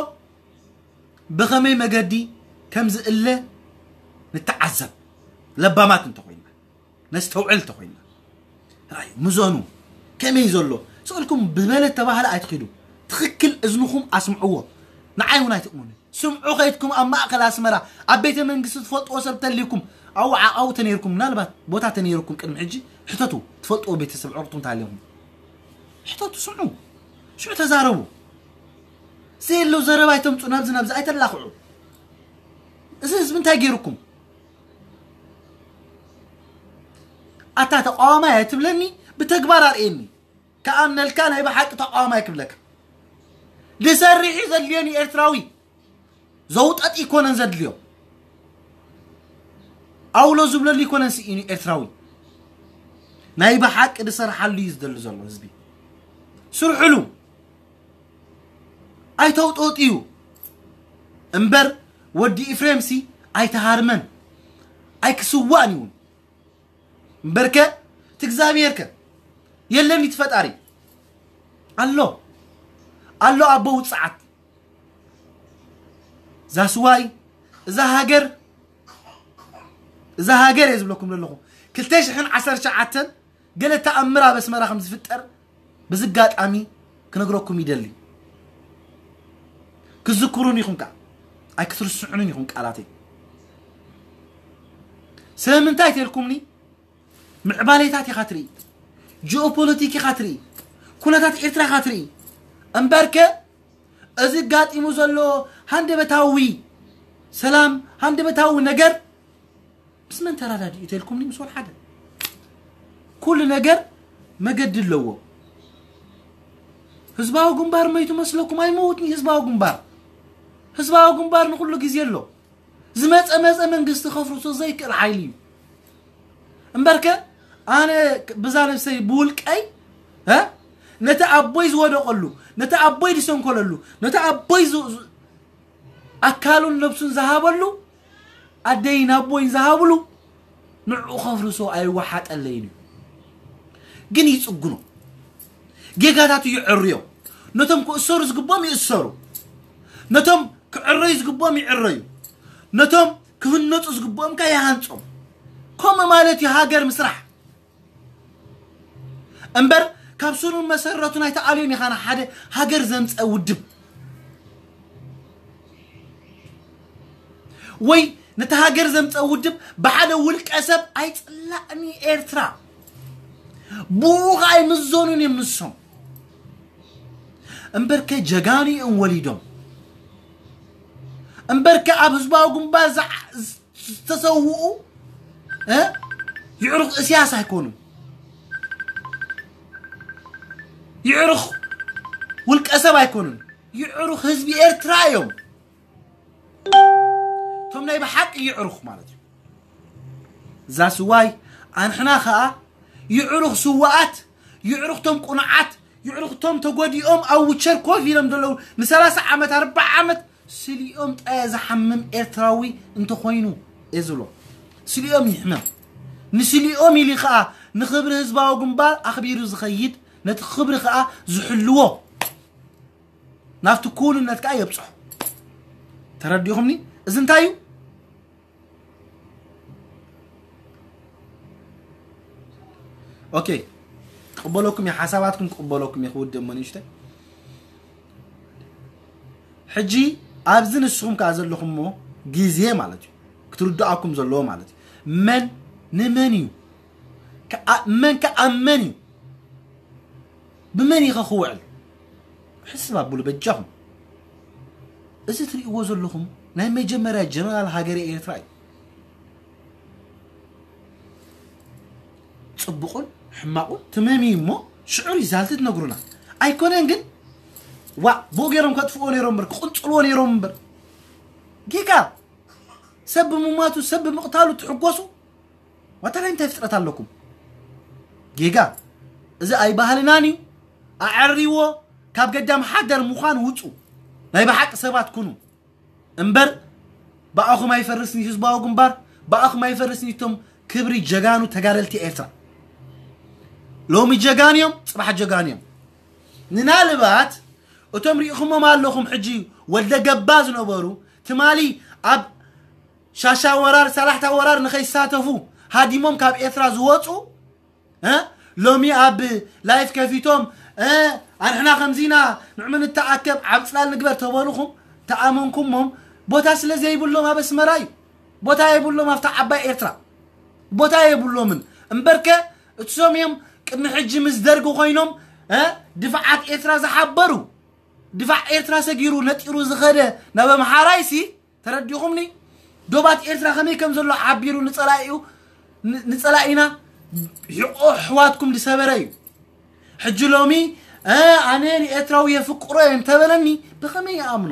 ብኸመይ መገዲ ከም ዝእለ ንተዓዘብ ለባማት እንተኾይና ነስተውዕል እንተኾይና ራዩ ምዘኑ ከመይ ዘሎ ስእልኩም ብበለ ተባህለ ኣይትኺዱ ትኽክል እዝንኹም ኣስምዕዎ ንዓይ እውን ኣይትእሙኒ ስምዑ ከይድኩም ኣብ ማእከል ኣስመራ ኣብ ቤተ መንግስቲ ትፈልጥዎ ሰብ ተልይኩም ኣብኡ ዓቃቡ ተነይርኩም ምናልባት ቦታ ተነይርኩም ቅድሚ ሕጂ ሕተቱ ትፈልጥዎ ቤተሰብ ዕርቱ እንተሃልዮም ሕተቱ ስምዑ ሽዑ ተዛረቡ ዘየለው ዘረባ ኣይተምፁ ናብዚ ናብዚ ኣይተላኽዑ እዚ ህዝቢ እንታይ ገይሩኩም ኣታ ተቃዋማይ ኣይትብለኒ ብተግባር ኣርእየኒ ከኣምነልካ ናይ ብሓቂ ተቃዋማይ ክብለካ ዝሰርሕ እዩ ዘድልዮ ንኤርትራዊ ዘውጠጥ ይኮነን ዘድልዮ ኣውሎ ዝብለሉ ይኮነን ስኢኑ ኤርትራዊ ናይ ብሓቂ ዝሰርሓሉ እዩ ዝደሊ ዘሎ ህዝቢ ስርሕሉ ኣይተውጠጥዩ እምበር ወዲ ኢፍሬምሲ ኣይተሃርመን ኣይክስዋእን ይውን እምበርከ ትእግዚኣብሔርከ የለን እቲ ፈጣሪ ኣሎ ኣሎ ኣቦ ውፅዓት ዛስዋይ እዛ ሃገር እዛ ሃገር እየ ዝብለኩም ዘለኹ ክልተ ሽሕን ዓሰርተ ትሽዓተን ገለ ተኣምር ኣብ ኣስመራ ከም ዝፍጠር ብዝጋጣሚ ክነግረኩም ይደሊ ክዝክሩን ኢኹም ከዓ ኣይክትርስዑንን ኢኹም ቃላተይ ስለምንታይ ተልኩምኒ ምዕባሌታት ኢኻ ትርኢ ጂኦፖለቲክ ኢኻ ትርኢ ኩነታት ኤርትራ ኢኻ ትርኢ እምበርከ እዚ ጋጢሙ ዘሎ ሃንደበታዊ ሰላም ሃንደበታዊ ነገር ምስ መን ተራዳዲኡ ተልኩምኒ ምስ ወልሓደ ኩሉ ነገር መገዲ ኣለዎ ህዝባዊ ግንባር መይቱ መስለኩም ኣይመውትን ህዝባዊ ግንባር ህዝባዊ ግንባር ንኩሉ ግዜ ኣሎ ዝመፀ መፀ መንግስቲ ከፍርሶ ዘይክእል ሓይሊ እዩ እምበርከ ኣነ ብዛ ነብሰይ ብውልቀይ ነቲ ኣቦይ ዝወደቀሉ ነቲ ኣቦይ ዝሰንኮለሉ ነቲ ኣቦይ ኣካሉን ነብሱን ዝሃበሉ ኣደይን ኣቦይን ዝሃብሉ ንዕኡ ከፍርሶ ኣይወሓጠለይን እዩ ግን ይፅግኖ ጌጋታቱ ይዕርዮ ነቶም ክእሰሩ ዝግቦም ይእሰሩ ነቶም ክዕረዩ ዝግቦም ይዕረዩ ነቶም ክህነፁ ዝግቦም ከ ይሃንፆም ከምኡ ማለት እዩ ሃገር ምስራሕ እምበር ካብ ስሩን መሰረቱን ኣይተኣልዮን ኢኻ ንሓደ ሃገር ዘምፀ ውድብ ወይ ነቲ ሃገር ዘምፀ ውድብ ብሓደ ውልቀ ሰብ ኣይፅላእን ኤርትራ ብኡ ከዓ ኣይምዘኑን እዮም ንሶም እምበርከ ጀጋኑ እዮም ወሊዶም እምበርከ ኣብ ህዝባዊ ግንባር ዝተሰውኡ ይዕሩኽ እስያስ ኣይኮኑን ይዕሩኽ ውልቀ ሰብ ኣይኮኑን ይዕሩኽ ህዝቢ ኤርትራ እዮም እቶም ናይ ብሓቂ ይዕሩኽ ማለት እዩ እዛ ስዋይ ኣንሕና ኸዓ ይዕሩኽ ስዋኣት ይዕሩኽቶም ቁኑዓት ይዕርኽቶም ተጎዲኦም ኣብ ውቸር ኮፍ ኢሎም ዘለዉ ንሰላሳ ዓመት ኣርባዓ ዓመት ስሊኦም ጠየ ዝሓምም ኤርትራዊ እንተኾይኑ እየ ዝብሎ። ስሊኦም ይሕመም። ንስሊኦም ኢሊ ኸኣ ንኽብሪ ህዝባዊ ግንባር ኣኽቢሩ ዝኸይድ፣ ነቲ ክብሪ ኸኣ ዝሕልዎ፣ ናብቲ ክውንነት ከኣ የብጽሖ። ተረዲኹምኒ? እዚ እንታይ እዩ? ኦኬ፣ ክቕበለኩም እየ፣ ሓሳባትኩም ክቕበለኩም እየ። ክውድእ እሞ ንእሽተይ ሕጂ ኣብዚ ንስኹም ከኣ ዘለኹምሞ ግዜ ማለት እዩ ክትርድኣኩም ዘለዎ ማለት እዩ። መን ንመን እዩ ከኣ-፣ መን ከኣ መን እዩ ብመን ኢኸ ክውዕል? ሕስብ ኣብሉ በጃኹም። እዚ ትርእይዎ ዘለኹም ናይ መጀመርያ ጀነራል ሃገረ ኤርትራ እዩ። ጽቡቕን ሕማቑን ትመምዩ እሞ ሽዑ ሪዛልት ትነግሩና። ኣይኮነን ግን ዋ ብኡ ገይሮም ከጥፍዎ ነይሮም እምበር ክቕንጽልዎ ነይሮም እምበር ጌጋ ሰብ ብምማቱ ሰብ ብምቕታሉ ትሕጎሱ ዋታ ናይ እንታይ ፍጥረት ኣለኩም? ጌጋ እዚ ኣይባህልናን እዩ። ኣዐርይዎ። ካብ ገዳም ሓደር ምዃን ውጹ። ናይ ብሓቂ ሰባት ኩኑ እምበር ብኣኹም ኣይፈርስን ህዝባዊ ግንባር፣ ብኣኹም ኣይፈርስን እቶም ክብሪ ጀጋኑ ተጋደልቲ ኤርትራ። ሎሚ ጀጋኑ እዮም፣ ጽባሕ ጀጋኑ እዮም። ንናልባት እቶም ርኢኹሞም ኣለኹም ሕጂ ወልደ ገባ ዝነበሩ ትማሊ ኣብ ሻሻ ወራር ሳላሕታ ወራር ንኸይሳተፉ ሃዲሞም ካብ ኤርትራ ዝወፁ እ? ሎሚ ኣብ ላይፍ ከፊቶም እ? ኣንሕና ከምዚና ንዕሚ ንተኣከብ ዓብ ፅላል ንግበር ተበሉኹም ተኣመንኩሞም ቦታ ስለ ዘይብሎም ኣብ ኣስመራ እዩ ቦታ የብሎም ኣብታ ዓባይ ኤርትራ ቦታ የብሎምን እምበርከ እትሶም እዮም ቅድሚ ሕጂ ምስ ደርጊ ኮይኖም እ? ድፋዓት ኤርትራ ዝሓበሩ ድፋዕ ኤርትራ ሰጊሩ ነጢሩ ዝኸደ ናብ ኣምሓራይሲ ተረዲኹምኒ ዶባት ኤርትራ ከመይ ከም ዘሎ ዓቢሩ ንጸላኢኡ ን- ንጸላኢና ሒቆ ኣሕዋትኩም ዝሰበረ እዩ ሕጂ ሎሚ እ፣ ኣነ ንኤርትራዊ የፍቅሮ እየ እንተበለኒ ብኸመይ ይኣምኖ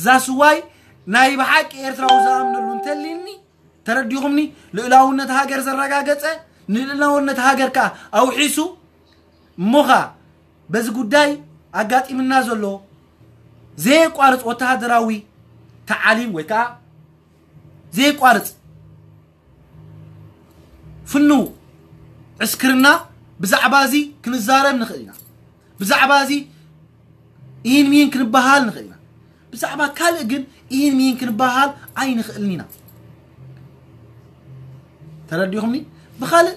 ዛስዋይ ናይ ብሓቂ ኤርትራዊ ዝኣምነሉ እንተሊኒ ተረዲኹምኒ ልእላውነት ሃገር ዘረጋገጸ ንልእላውነት ሃገር ከኣ ኣውሒሱ እሞኻ በዚ ጉዳይ ኣጋጢምና ዘሎ ዘየቋርጽ ወተሃደራዊ ተዓሊም ወይ ከዓ ዘየቋርጽ ፍኑ ዕስክርና ብዛዕባ እዚ ክንዛረብ ንኽእል ኢና ብዛዕባ እዚ ይህን ሚህን ክንበሃል ንኽእል ኢና ብዛዕባ ካልእ ግን ይህን ሚህን ክንበሃል ኣይንኽእልን ኢና ተረዲኹምኒ ብኻልእ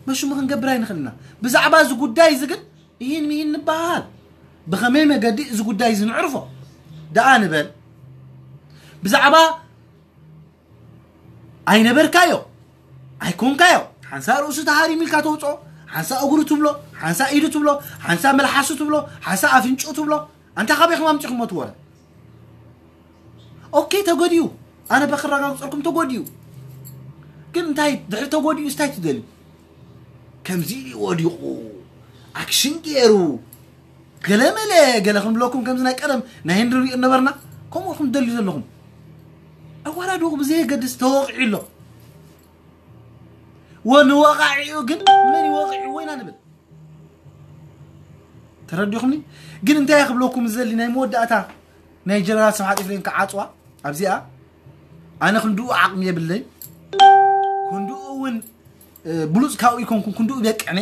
መሽሙ ክንገብር ኣይንኽእል ኢና ብዛዕባ እዚ ጉዳይ እዚ ግን ይህን ሚህን ንበሃል ብኸመይ መገዲ እዚ ጉዳይ እዚ ንዕርፎ ደኣ ንበል ብዛዕባ ኣይነበርካዮ ኣይኮንካዮ ሓንሳ ርእሱ ተሃሪሙ ኢልካ ተውፅኦ ሓንሳ እግሩ ትብሎ ሓንሳ ኢዱ ትብሎ ሓንሳ መልሓሱ ትብሎ ሓንሳ ኣፍንጭኡ ትብሎ ኣንታ ካበይ ኹም ኣምፂኹሞ ትወረ ኦኬ ተጎዲኡ ኣነ በክረጋግፀልኩም ተጎዲኡ ግን እንታይ ድሕሪ ተጎዲኡ እንታይ ትደልዩ ከምዚ ኢሉ ወዲቑ ኣክሽን ገይሩ ገለ መለ ገለ ክንብለኩም ከምዚ ናይ ቀደም ናይ ህንዲ ንሪኦ ነበርና ከምኡ ኢኹም ትደልዩ ዘለኹም ኣዋራድኡ ብዘየገድስ ተወቂዑ ኣሎ ወንወቃዒኡ ግን መን ይወቂዕዎ ኢና ንብል ተረዲኹምኒ ግን እንታይ ክብለኩም ዝደሊ ናይ መወዳእታ ናይ ጀነራል ስብሓት ኤፍሬም ክዓፅዋ ኣብዚኣ ኣነ ክንድኡ ዓቕሚ የብለይ ክንድኡ እውን ብሉፅ ካብኡ ይኮንኩን ክንድኡ በቅዕነ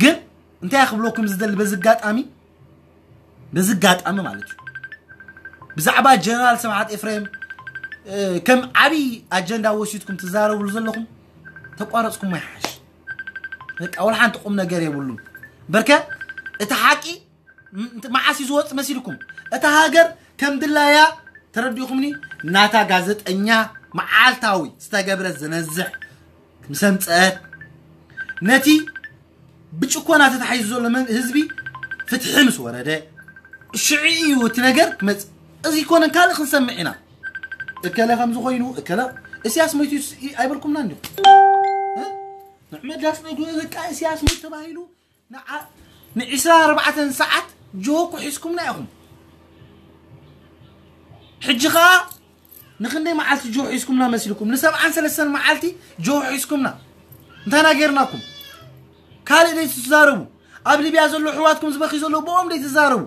ግን እንታይ ክብለኩም ዝደሊ በዚ ኣጋጣሚ በዚ ኣጋጣሚ ማለት እዩ ብዛዕባ ጀነራል ስብሓት ኤፍሬም ከም ዓብይ ኣጀንዳ ወሲድኩም ትዛረብሉ ዘለኹም ተቋረፅኩም ይሓሽ በቃ ወላ ሓንቲ ቁም ነገር የብሉን በርከ እቲ ሓቂ መዓስ እዩ ዝወፅ መሲልኩም እታ ሃገር ከም ድላያ ተረዲኹምኒ ናታ ጋዜጠኛ መዓልታዊ ዝተገብረ ዝነዝሕ ምስ ኣምፀአት ነቲ ብጭኮና ተታሒዙ ዘሎ መን- ህዝቢ ፍትሒ ምስ ወረደ ሽዑ እዩ እቲ ነገር ክመፅእ እዚ ይኮነን ካልእ ክንሰምዕ ኢና እከለ ከምዚ ኮይኑ እከለ እስያስ ሞይቱ ኣይበልኩምና እንዲኹም ንዕመት ዳስ ነግሩ በቃ እስያስ ሞይቱ ተባሂሉ ንዓ- ንዒስራን ኣርባዕተን ሰዓት ጆሆ ኩሒስኩምና ኢኹም ሕጂ ኸዓ ንክንደይ መዓልቲ ጆሆ ሒዝኩምና መሲልኩም ንሰብዓን ሰለስተን መዓልቲ ጆሆ ሒዝኩምና እንታይ ናጌርናኩም ካልእ ደይ ትዛረቡ ኣብ ሊብያ ዘሎ ኣሕዋትኩም ዝበኽዩ ዘለዉ ብኦም ደይ ትዛረቡ።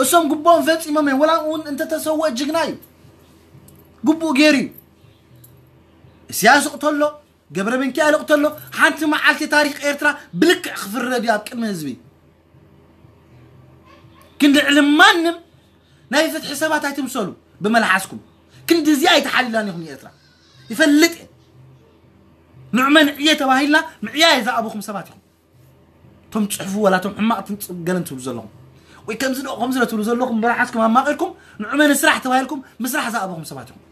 እሶም ግቡኦም ፈጺሞም እዮም። ወላ እውን እንተተሰወአ ጅግና እዩ። ግቡኡ ገይሩ እዩ። ኢሳያስ ይቕተሎ፣ ገብረ ሚካኤል ይቕተሎ፣ ሓንቲ መዓልቲ ታሪኽ ኤርትራ ብልክዕ ክፍረድ እዩ ኣብ ቅድሚ ህዝቢ። ግን ልዕሊ ማንም ናይ ፍትሒ ሰባት ኣይትምሰሉ ብመልሓስኩም። ክንዲ እዚኣ ኣይተሓሊላን ኢኹም ንኤርትራ። ይፈልጥ እየ። ንዑ መንዕየ ተባሂልና ምዕያየ ዝኣበኹም ሰባት ኢኹም። እቶም ትጽሕፉ ወላ እቶም ሕማቕ ትምጽ-፣ ገለን ትብሉ ዘለኹም። ወይ ከምዚ ዶ፣ ከምዚ ዶ ትብሉ ዘለኹም ብመልሓስኩም ኣማቒርኩም ንዑ መን ስራሕ ተባሂልኩም ምስራሕ ዝኣበኹም ሰባት ኢኹም።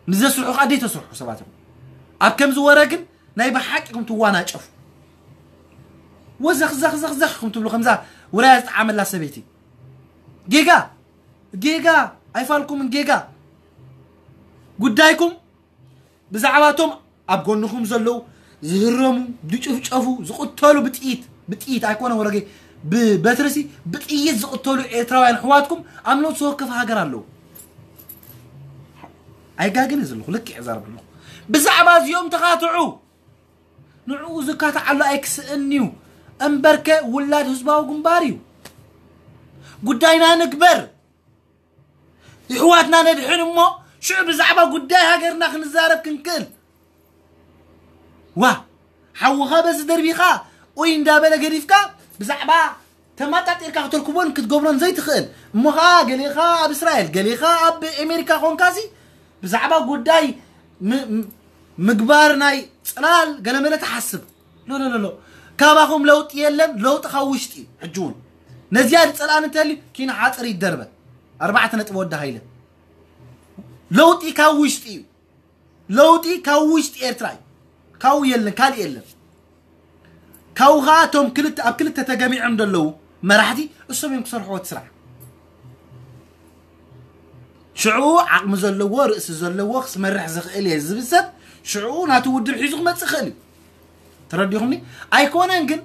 ንዘስርሑ ከኣ ደይተስርሑ ሰባት ኢኹም። ኣብ ከምዚ ወረ ግን ናይ ብሓቂ ኢኹም ትዋናጨፉ። ወዘኽ ዘኽ ዘኽ ዘኽ ኢኹም ትብሉ ከምዛ ውራያ ዝጠዓመላ ሰበይቲ። ጌጋ፣ ጌጋ፣ ኣይፋልኩምን ጌጋ። ጉዳይኩም ብዛዕባ እቶም ኣብ ጎንኹም ዘለዉ ዝህረሙ፣ ዝጭፍጨፉ፣ ዝቕተሉ ብጥይት፣ ብጥይት ኣይኮነ ወረገ፣ ብበትርሲ ብጥይት ዝቕተሉ ኤርትራውያን ኣሕዋትኩም ኣብ ነፍሲ ወከፍ ሃገር ኣለዉ። ኣይጋግን እየ ዘለኹ፣ ልክዕ እዛረብ ኣለኹ። ብዛዕባ እዚኦም ተኻትዑ። ንዕኡ ዝካትዓሉ ኣይክስእን እዩ። እምበርከ ውላድ ህዝባዊ ግንባር እዩ። ጉዳይና ንግበር። ይሕዋትና ነድሕን እሞ ሽዑ ብዛዕባ ጉዳይ ሃገርና ክንዛረብ ክንክእል። ዋ፣ ሓውኻ በዚ ደርቢኻ ኡይ እንዳበለ ገዲፍካ ብዛዕባ ተማጣጢርካ ክተርክቦን ክትገብሮን ዘይትኽእል። እሞ ኸዓ ገሌኻ ኣብ እስራኤል፣ ገሌኻ ኣብ ኣሜሪካ ኾንካሲ ብዛዕባ ጉዳይ ም-፣ ም-፣ ምግባር ናይ ጽላል ገለመለ ትሓስብ። ሎ፣ ሎ፣ ሎ፣ ሎ። ካባኹም ለውጢ የለን፣ ለውጢ ካብ ውሽጢ እዩ። ሕጂ እውን ነዚያ ዝጸላእን እንተልዩ ኪኖ ሓጽር ይደርበ። ኣርባዕተ ነጥቢ ወዲ ሃይለ። ለውጢ ካብ ውሽጢ እዩ። ለውጢ ካብ ውሽጢ ኤርትራ እዩ። ካብኡ የለን፣ ካልእ የለን። ካብኡ ኸዓ እቶም ክልተ፣ ኣብ ክልተ ተገሚዖም ዘለዉ መራሕቲ እሶም እዮም ክሰርሕዎ እቲ ስራሕ። ሽዑ ዓቕሚ ዘለዎ፣ ርእሲ ዘለዎ፣ ክስመርሕ ዝኽእል እየ ዝብል ሰብ ሽዑ ናቱ ውድብ ሒዙ ክመጽእ ይኽእል እዩ። ተረዲኹምኒ? ኣይኮነን ግን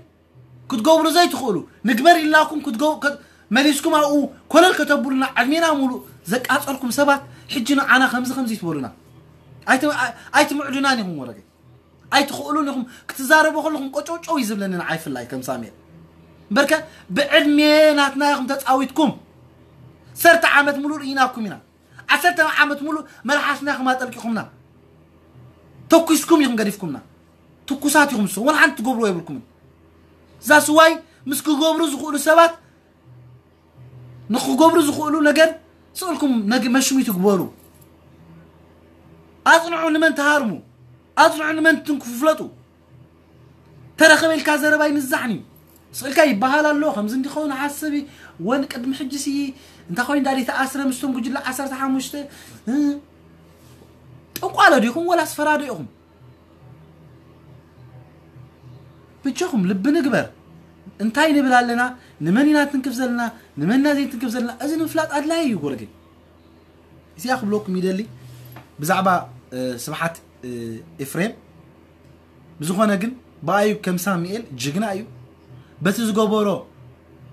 ክትገብሩ ዘይትኽእሉ፣ ንግበር ኢልናኩም ክትገ-፣ ከ-፣ መሊስኩም ኣብኡ ኮለል ከተብሉና ዕድሜና ሙሉእ ዘቃጸልኩም ሰባት ሕጂ ንዓና ከምዚ ከምዚ ትበሉና። ኣይት-፣ ኣይ-፣ ኣይትምዕዱናን ኢኹም ወረገ። ኣይትኽእሉን ኢኹም። ክትዛረቡ ከለኹም ቆጨውጨው እዩ ዝብለኒ ንዓይ ፍላይ ከም ሳሙኤል። እምበርከ ብዕድሜ ናትና ኢኹም ተጻዊትኩም። ዓሰርተ ዓመት ሙሉእ ርኢናኩም ኢና። ዓሰርተ ዓመት ሙሉእ መልሓስና ኢኹም ኣጠልቂኹምና። ተኩስኩም ኢኹም ገዲፍኩምና። ትኩሳት ኢኹም ንስኹም። ወላ ሓንቲ ትገብርዎ የብልኩምን። እዛ ስዋይ ምስ ክገብሩ ዝኽእሉ ሰባት ንኽገብሩ ዝኽእሉ ነገር ስእልኩም ነግ-፣ መሽሚቱ ግበሩ። ኣጽንዑ ንመን ትሃርሙ፣ ኣጽንዑ ንመን ትንክፉ ፍለጡ። ተረኸበ ኢልካ ዘረባ ይንዛሕን እዩ። ስእልካ ይበሃል ኣሎ፣ ከምዚ እንዲኸውን ሓስብ እዩ። ወን ቅድሚ ሕጂ ሲ እንታይ ኮይኑ ዳዲ ተኣስረ ምስቶም ጉጅለ ዓሰርተ ሓሙሽተ? እ፣ ጠንቋሎ ዲኹም ወላስ ፈራዶ ኢኹም? ብጃኹም ልቢ ንግበር። እንታይ ንብል ኣለና? ንመን ኢና ትንክፍ ዘለና? ንመን ኢና ዘይትንክፍ ዘለና? እዚ ንምፍላጥ ኣድላይ እዩ ጎረገ። እዚኣ ክብለኩም ይደሊ ብዛዕባ፣ እ፣ ስብሓት፣ እ፣ ኤፍሬም። ብዝኾነ ግን ብኣዩ ከም ሳሙኤል ጅግና እዩ። በቲ ዝገበሮ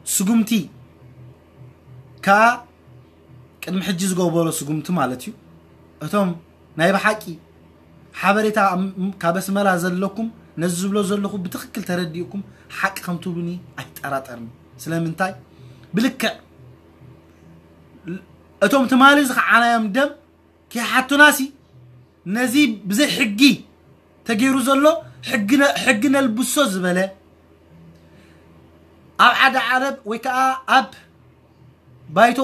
ስጉምቲ ከኣ ቅድሚ ሕጂ ዝገበሮ ስጉምቲ ማለት እዩ። እቶም ናይ ብሓቂ ሓበሬታ ኣብ-፣ ካብ ኣስመራ ዘለኩም ነዚ ዝብሎ ዘለኹ ብትኽክል ተረዲእኩም ሓቂ ከም ትብሉኒ ኣይጠራጠርን። ስለምንታይ? ብልክዕ እቶም ትማሊ ዝኸዓናዮም ደም ከይሓቱናሲ ነዚ ብዘይ ሕጊ ተገይሩ ዘሎ ሕጊ ነ-፣ ሕጊ ነልብሶ ዝበለ ኣብ ዓዲ ዓረብ ወይ ከዓ ኣብ ባይቶ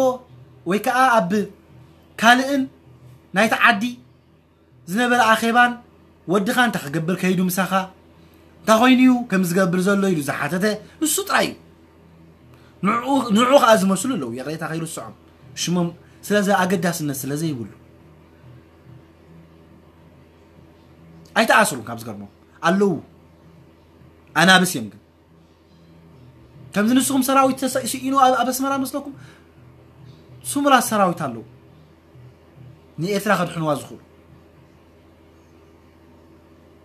ወይ ከዓ ኣብ ካልእን ናይቲ ዓዲ ዝነበረ ኣኼባን ወድኻ እንታይ ክገብር ከይዱ ምሳኻ እንታይ ኮይኑ እዩ ከም ዝገብር ዘሎ ኢሉ ዝሓተተ ንሱ ጥራይ እዩ። ንዕኡ፣ ንዕኡ ከዓ ዝመስሉ ኣለዉ፣ ይቕሬታ ከይርስዖም ሽሞም፣ ስለዚ ኣገዳስነት ስለ ዘይብሉ። ኣይተኣስሩን ካብ ዝገርሞም ኣለዉ፣ ኣናብስ እዮም ግን። ከምዚ ንስኹም ሰራዊት ተሰ-፣ ስኢኑ ኣብ፣ ኣብ ኣስመራ መስለኩም? ስሙራት ሰራዊት ኣለዉ ንኤርትራ ከድሕንዋ ዝኽእሉ።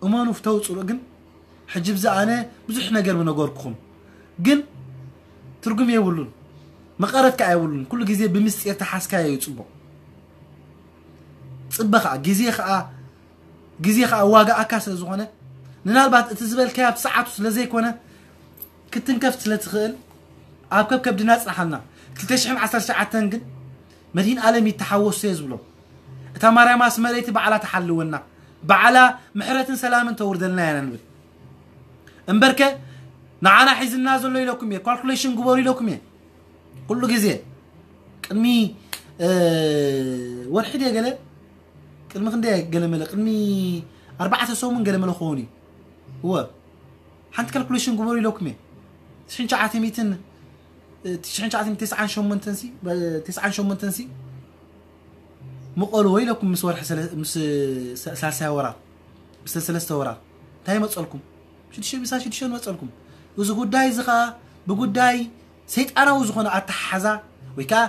እመኑ ፍተው ጽሉእ ግን ሕጂ ብዚ ኣነ ብዙሕ ነገር ምነገርኩኹም ግን ትርጉም የብሉን፣ መቐረት ከኣ የብሉን። ኩሉ ግዜ ብምስጢር ተሓዝካዮ እዩ ጽቡቕ። ጽበ ከኣ ግዜ ከኣ፣ ግዜ ከኣ ዋጋኣካ ስለ ዝኾነ ምናልባት እቲ ዝበልካዮ ኣብቲ ሰዓቱ ስለ ዘይኮነ ክትንከፍ ስለ ትኽእል ኣብ ከብከብድና ጽንሓልና። ክልተ ሽሕን ዓሰርተ ትሽዓተን ግን መድህን ኣለም ይተሓወሶ እየ ዝብሎ። እታ ማርያም ኣስመረይቲ ባዕላ ትሓልወና፣ ባዕላ ምሕረትን ሰላምን ተውርደልና እያ ንብል። እምበርከ ንዓና ሒዝና ዘሎ ኢለኩም እየ፣ ካልኩሌሽን ግበሩ ኢለኩም እየ። ኩሉ ግዜ ቅድሚ ወርሒ ድየ ገለ ቅድሚ ክንደ ገለመለ ቅድሚ ኣርባዕተ ሰሙን ገለመለ ክኸውን እዩ። እወ ሓንቲ ካልኩሌሽን ግበሩ ኢለኩም እየ። ትሽዓተ ሚእትን ትሽዓተ ሚእትን ተስዓን ሸሞንተን ሲ ተስዓን ሸሞንተን ሲ ምቐልዎ ኢለኩም ምስ ወርሒ ምስ ሳልሳይ ወራት ምስ ሰለስተ ወራት እንታይ መፀልኩም? ሽዱሽተ ሚእቲ ሽዱሽተ መፀልኩም። እዚ ጉዳይ እዚ ከዓ ብጉዳይ ሰይጣናዊ ዝኾነ ኣተሓሓዛ ወይ ከዓ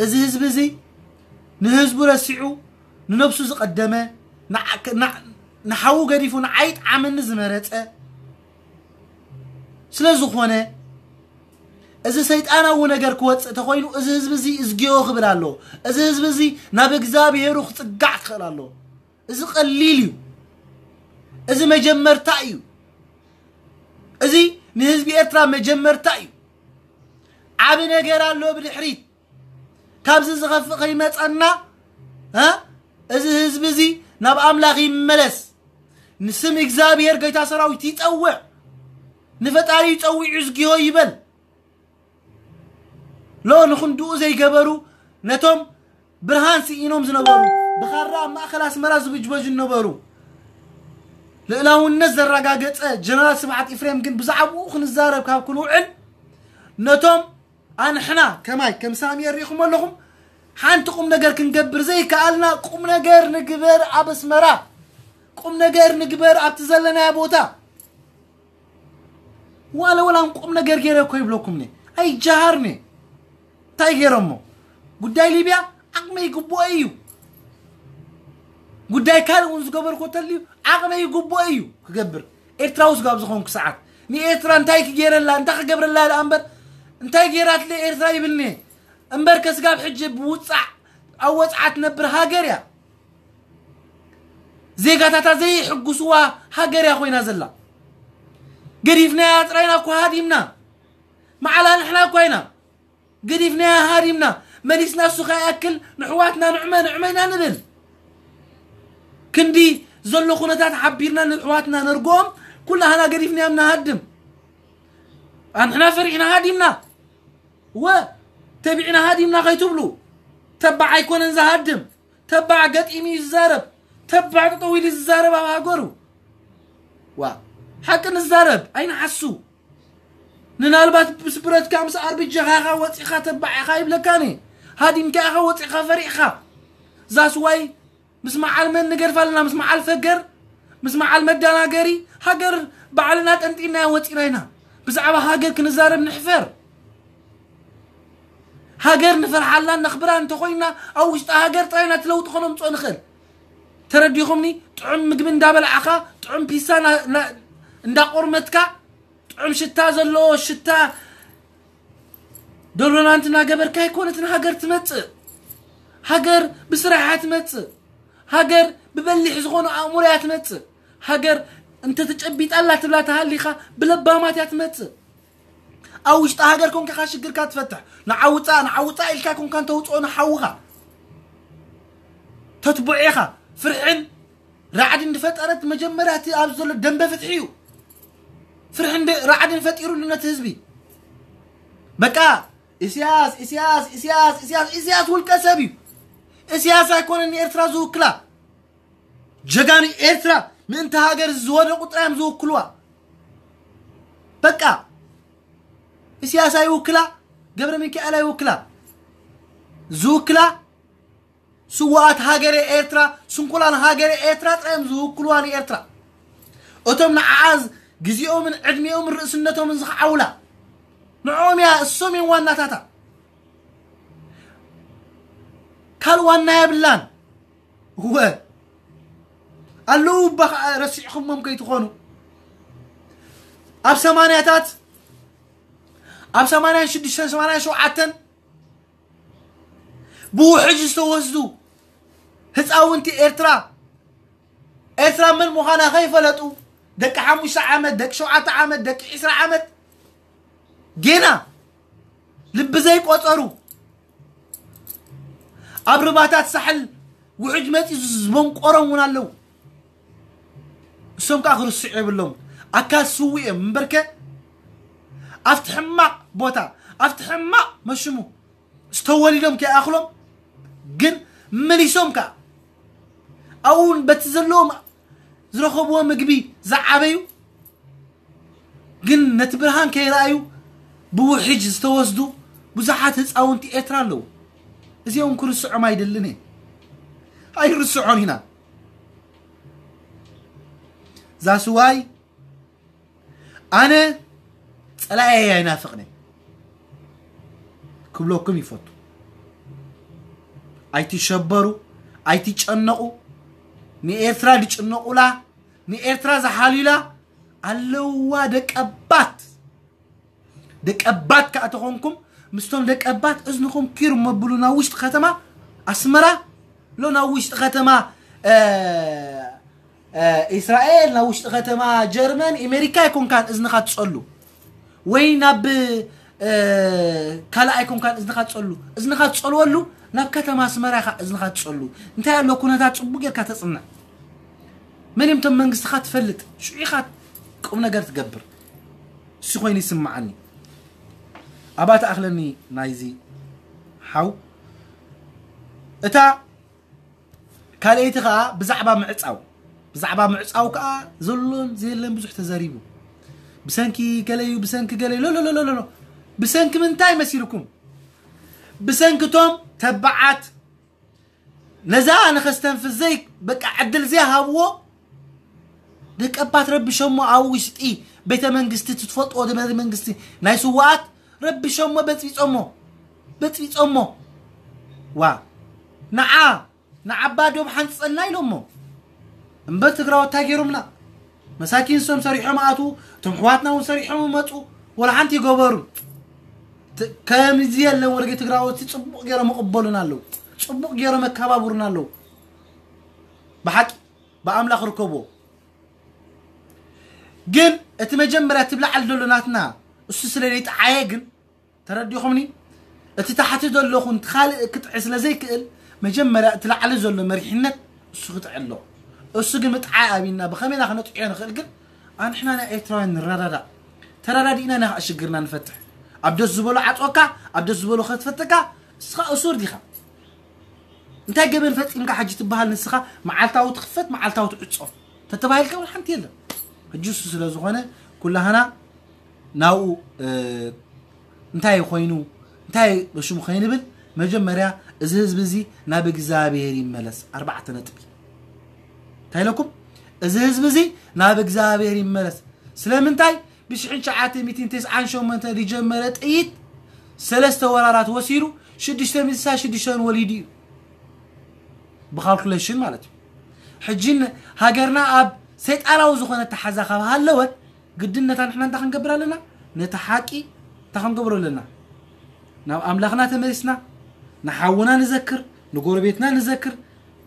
እዚ ህዝቢ እዚ ንህዝቡ ረሲዑ ንነብሱ ዝቐደመ ንሓዉ ገዲፉ ንዓይ ጣዓመኒ ዝመረፀ ስለ ዝኾነ እዚ ሰይጣናዊ ነገር ክወፅእ ተኮይኑ እዚ ህዝቢ እዚ እዝጊዮ ክብል ኣሎ። እዚ ህዝቢ እዚ ናብ እግዚኣብሄሩ ክፅጋዕ ክኽእል ኣሎ። እዚ ቀሊል እዩ። እዚ መጀመርታ እዩ። እዚ ንህዝቢ ኤርትራ መጀመርታ እዩ። ዓቢ ነገር ኣሎ ብድሕሪት። ካብዚ ዝኸፍእ ከይመጸና እዚ ህዝቢ እዚ ናብ ኣምላኽ ይመለስ። ንስም እግዚኣብሔር ጌታ ሰራዊት ይጸውዕ። ንፈጣሪ ይጸውዕ እዝጊሆ ይበል። ሎ ንኽንድኡ ዘይገበሩ ነቶም ብርሃን ስኢኖም ዝነበሩ ብኻራ ኣብ ማእኸል ኣስመራ ዝብጅበጁ ዝነበሩ ልእላውነት ዘረጋገጸ ጀነራል ስብሓት ኢፍሬም ግን ብዛዕባኡ ክንዛረብ ካብ ክንውዕል ነቶም ኣንሕና ከማይ ከም ሳሚ የሪኹም ኣለኹም ሓንቲ ቁም ነገር ክንገብር ዘይከኣልና ቁም ነገር ንግበር ኣብ ኣስመራ ቁም ነገር ንግበር ኣብቲ ዘለናዮ ቦታ ዋለ ወላ ቁም ነገር ገይረ እኮ ይብለኩም ኒ ኣይጃሃር ኒ እንታይ ገይረሞ ጉዳይ ሊብያ ዓቅመ ይግብኦ እዩ ጉዳይ ካልእ እውን ዝገበርኮ ተልዩ ዓቅመ ይግብኦ እዩ ክገብር ኤርትራዊ ስጋብ ዝኾንኩ ሰዓት ንኤርትራ እንታይ ክገይረላ እንታይ ክገብረላ ኢለ ኣንበር እንታይ ገይራትለ ኤርትራ ይብልኒ እምበር ከስጋብ ሕጂ ብውፃዕ ኣብ ወፅዓ ትነብር ሃገር እያ ዜጋታታ ዘይሕጉስዋ ሃገር እያ ኮይና ዘላ ገዲፍናያ ጥራይና እኮ ሃዲምና መዓላ ንሕና እኳ ኢና ገዲፍናያ ሃዲምና መሊስና እሱ ከይኣክል ንሕዋትና ንዕመ ንዕመ ኢና ንብል ክንዲ ዘሎ ኩነታት ሓቢርና ንሕዋትና ነርግኦም ኩላህና ገዲፍናዮም ንሃድም ኣንሕና ፈሪሕና ሃዲምና ወ ተቢዕና ሃዲምና ከይትብሉ ተባዕ ኣይኮነን ዝሃድም ተባዕ ገጢሙ እዩ ዝዛረብ ተባዕ ጠጠው ኢሉ ዝዛረብ ኣብ ሃገሩ ዋ ሓቂ ንዛረብ ኣይንሓሱ ምናልባት ምስ ብረትካ ምስ ኣርብጀኻ ኢኻ ወፂኻ ተባዕ ኢኻ ይብለካኒ ሃዲምካ ኢኻ ወፂኻ ፈሪሕኻ ዛስዋይ ምስ መዓል መን ንገድፍ ኣለና ምስ መዓል ፈገር ምስ መዓል መዳናገሪ ሃገር ባዕልና ጠንጢና ወፂና ኢና ብዛዕባ ሃገር ክንዛረብ ንሕፈር ሃገር ንፈርሓላ ነኽብራ እንተኾይና ኣብ ውሽጢ ሃገር ጥራይና ትለውጢ ከነምፅኦ ንኽእል ተረዲኹምኒ ጥዑም ምግቢ እንዳበላዕኻ ጥዑም ፒሳ እንዳቆርመትካ ጥዑም ሽታ ዘለዎ ሽታ ዶሎናንት እናገበርካ ኣይኮነትን ሃገር ትመፅእ ሃገር ብስራሕ እያ ትመፅእ ሃገር ብበሊሕ ዝኾኑ ኣእምሮ እያ ትመፅእ ሃገር እንተተጨቢጣላ ትብላ ተሃሊኻ ብለባማት እያ ትመፅእ ኣብ ውሽጢ ሃገር ኮንካ ኢኻ ሽግርካ ትፈትሕ ንዓውፃ ንዓውፃ ኢልካ ኮንካ እንተውፅኦ ንሓውኻ ተትብዖ ኢኻ ፍርሕን ራዕዲ እንድፈጠረት መጀመርያ እቲ ኣብ ዘሎ ደንበ ፍትሒ እዩ ፍርሒ ራዕድን ፈጢሩሉ ነቲ ህዝቢ በቃ ኢስያስ ኢስያስ ኢስያስ ኢስያስ ኢስያስ ውልቀ ሰብ እዩ ኢስያስ ኣይኮነን ንኤርትራ ዝውክላ ጀጋኑ ኤርትራ ምእንቲ ሃገር ዝወደቁ ጥራዮም ዝውክልዋ በቃ ኢስያስ ኣይውክላ ገብረ ሚካኤል ኣይውክላ ዝውክላ ስዋኣት ሃገረ ኤርትራ ስንኩላን ሃገረ ኤርትራ ጥራዮም ዝውክልዋ ንኤርትራ እቶም ንዓኣ ግዜኦምን ዕድሚኦምን ርእስነቶምን ዝኸዓውላ ንዕኦም እያ እሶም እዮም ዋናታታ ካልእ ዋና የብላን እወ ኣለዉ እባ ከዓ ረሲዕኹሞም ከይትኾኑ ኣብ ሰማንያታት ኣብ ሰማንያን ሽዱሽተን ሰማንያን ሸውዓተን ብውሕጅ ዝተወስዱ ህፃውንቲ ኤርትራ ኤርትራ መን ምዃና ከይፈለጡ ደቂ ሓሙሽተ ዓመት፣ ደቂ ሸውዓተ ዓመት፣ ደቂ ዕስራ ዓመት፣ ጌና ልቢ ዘይቆጸሩ፣ ኣብ ርባታት ሳሕል ውሕጅ መጺኡ ዝበንቆሮም እውን ኣለዉ። እሶም ከዓ ክርስዑ የብሎም። ኣካል ስውእ እዮም እምበርከ፣ ኣብቲ ሕማቕ ቦታ፣ ኣብቲ ሕማቕ መሽሙ ዝተወሊዶም ከይኣኽሎም፣ ግን መሊሶም ከዓ ኣብኡ እውን በቲ ዘለዎም ዝረኸብዎ ምግቢ ዝዓበዩ፣ ግን ነቲ ብርሃን ከይረኣዩ ብውሕጅ ዝተወስዱ ብዙሓት ህፃውንቲ ኤርትራ ኣለዉ። እዚኦም ክርስዖም ኣይደልን እየ። ኣይርስዖን ኢና። ዛስዋይ ኣነ ጸላኤ ኣይናፍቕን እየ ክብለኩም ይፈቱ። ኣይትሸበሩ፣ ኣይትጨነቑ። ንኤርትራ ዝጭነቑላ፣ ንኤርትራ ዝሓልዩላ ኣለዋ። ደቀባት፣ ደቀባት ከዓ ተኾንኩም፣ ምስቶም ደቀባት እዝንኹም ኪር መብሉ ናብ ውሽጢ ከተማ ኣስመራ፣ ሎ ናብ ውሽጢ ከተማ፣ እ፣ እ፣ ኢስራኤል፣ ናብ ውሽጢ ከተማ ጀርመን፣ ኣሜሪካ ኣይኮንካን እዝንኻ ትጸሉ፣ ወይ ናብ፣ እ፣ ካልእ ኣይኮንካን እዝንኻ ትጸሉ። እዝንኻ ትጸልወሉ ናብ ከተማ ኣስመራ ኢኻ እዝንኻ ትጸሉ። እንታይ ኣሎ ኩነታት ጽቡቕ ጌርካ ተጽንዕ። መን እዮም እቶም መንግስትኻ ትፈልጥ፣ ሽዑ ኢኻ ቁም ነገር ትገብር። እሱ ኮይኑ ይስምዓኒ። ኣባ ተኣኽለኒ ናይዚ ሓው። እታ ካልኣይቲ ኸኣ ብዛዕባ ምዕጻው፣ ብዛዕባ ምዕጻው ከኣ ዘሎን ዘየለን ብዙሕ ተዘሪቡ። ብሰንኪ ገለዩ፣ ብሰንኪ ገለዩ፣ ሎ፣ ሎ፣ ሎ፣ ሎ፣ ሎ። ብሰንኪ ምንታይ መሲልኩም? ብሰንኪ እቶም ተባዓት ነዛ ንኸስተንፍስ ዘይ-፣ በቃ ዕድል ዘይሃብዎ ደቀባት ረቢሾሞ ኣብ ውሽጢ ቤተ መንግስቲ፣ ትፈልጥዎ ቤተ መንግስቲ ናይ ስዋኣት ረቢሾሞ፣ በጽቢጾሞ፣ በጽቢጾሞ። ዋ፣ ንዓ፣ ንዓባ ዶብ ሓንጸልና ኢሎሞ። እምበር ትግራዎት እንታይ ገይሮምና? መሳኪን፣ እሶም ሰሪሖም ኣትዉ፣ እቶም ኣሕዋትና እውን ሰሪሖም መጹ፣ ወላ ሓንቲ ይገበሩ። ት-፣ ከምዚ የለን ወርቂ። ትግራዎት ጽቡቕ ገይሮም ይቕበሉና ኣለዉ፣ ጽቡቕ ገይሮም መከባብሩና ኣለዉ። ብሓቂ ብኣምላኽ ርከብዎ። ግን እቲ መጀመርያ እቲ ብላዕሊ ዘሎ ናትና እሱ ስለ ዘይጠዓየ ግን፣ ተረዲኹምኒ? እቲ ታሕቲ ዘሎ ኹን እቲ ካልእ ክጥዒ ስለ ዘይክእል፣ መጀመርያ እቲ ላዕሊ ዘሎ መሪሕነት እሱ ክጥዒ ኣሎ። እሱ ግን ምጥዓይ ኣብይና ብኸመይ ኢና ክነጥዕዮ ንኽእል ግን፣ ኣንሕና ናይ ኤርትራውያን ንረዳዳእ። ተረዳዲእና ኢና ከዓ ሽግርና ንፈትሕ። ኣብ ደስ ዝበሎ ዓጽወካ፣ ኣብ ደስ ዝበሎ ከትፈተካ፣ እስኻ እሱር ዲኻ? እንታይ ገበን ፈጺምካ ሕጂ ትበሃል ንስኻ? መዓልታዊ ትኽፈት፣ መዓልታዊ ትዕጾ ተተባሂልካ እውን ሓንቲ የለን። ሕጂ እሱ ስለ ዝኾነ ኩላህና ናብኡ፣ እ፣ እንታይ ኮይኑ፣ እንታይ በሽሙ ከይንብል፣ መጀመርያ እዚ ህዝቢ እዚ ናብ እግዚኣብሔር ይመለስ። ኣርባዕተ ነጥቢ። እንታይ ኢለኩም? እዚ ህዝቢ እዚ ናብ እግዚኣብሔር ይመለስ። ስለምንታይ? ብሽሕን ትሽዓተ ሚእትን ተስዓን ሸሞንተን ዝጀመረ ጥይት ሰለስተ ወራራት ወሲዱ ሽዱሽተ ሚእቲ ስሳ ሽዱሽተን ወሊዱ እዩ። ብካልኩሌሽን ማለት እዩ። ሕጂ ን-፣ ሃገርና ኣብ ሰይጣናዊ ዝኾነ ኣተሓዛ ካብ ሃለወት፣ ግድን ነታ ንሕና እንታይ ክንገብር ኣለና? ነቲ ሓቂ እንታይ ክንገብሮ ኣለና? ናብ ኣምላኽና ተመሊስና፣ ንሓውና ንዘክር፣ ንጎረቤትና ንዘክር፣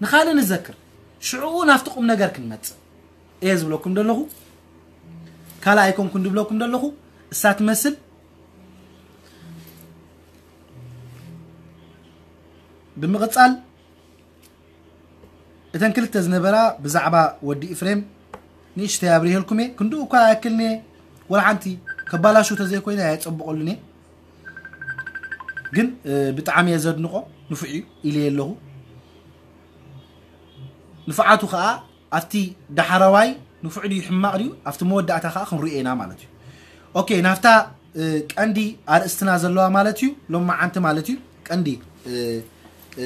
ንኻልእ ንዘክር። ሽዕኡ ናብቲ ቁም ነገር ክንመጽእ እየ ዝብለኩም ዘለኹ። ካልእ ኣይኮንኩን ዝብለኩም ዘለኹ። እሳ ትመስል። ብምቕጻል እተን ክልተ ዝነበራ ብዛዕባ ወዲ ኤፍሬም ንእሽተይ ኣብሪሄልኩም እየ። ክንድኡ እኳ ኣይኣክልን እየ፣ ወላ ሓንቲ ከባላሹ ተዘይኮይነ ኣየጸብቐሉን እየ። ግን፣ እ፣ ብጣዕሚ እየ ዘድንቖ፣ ንፉዕ እዩ ኢለ ኣለኹ። ንፍዓቱ ኸኣ ኣብቲ ዳሕረዋይ ንፉዕ ድዩ ሕማቕ ድዩ ኣብቲ መወዳእታ ኸኣ ክንሪኦ ኢና ማለት እዩ። ኦኬ፣ ናብታ፣ እ፣ ቀንዲ ኣርእስትና ዘለዋ ማለት እዩ፣ ሎማዓንቲ ማለት እዩ፣ ቀንዲ፣ እ፣ እ፣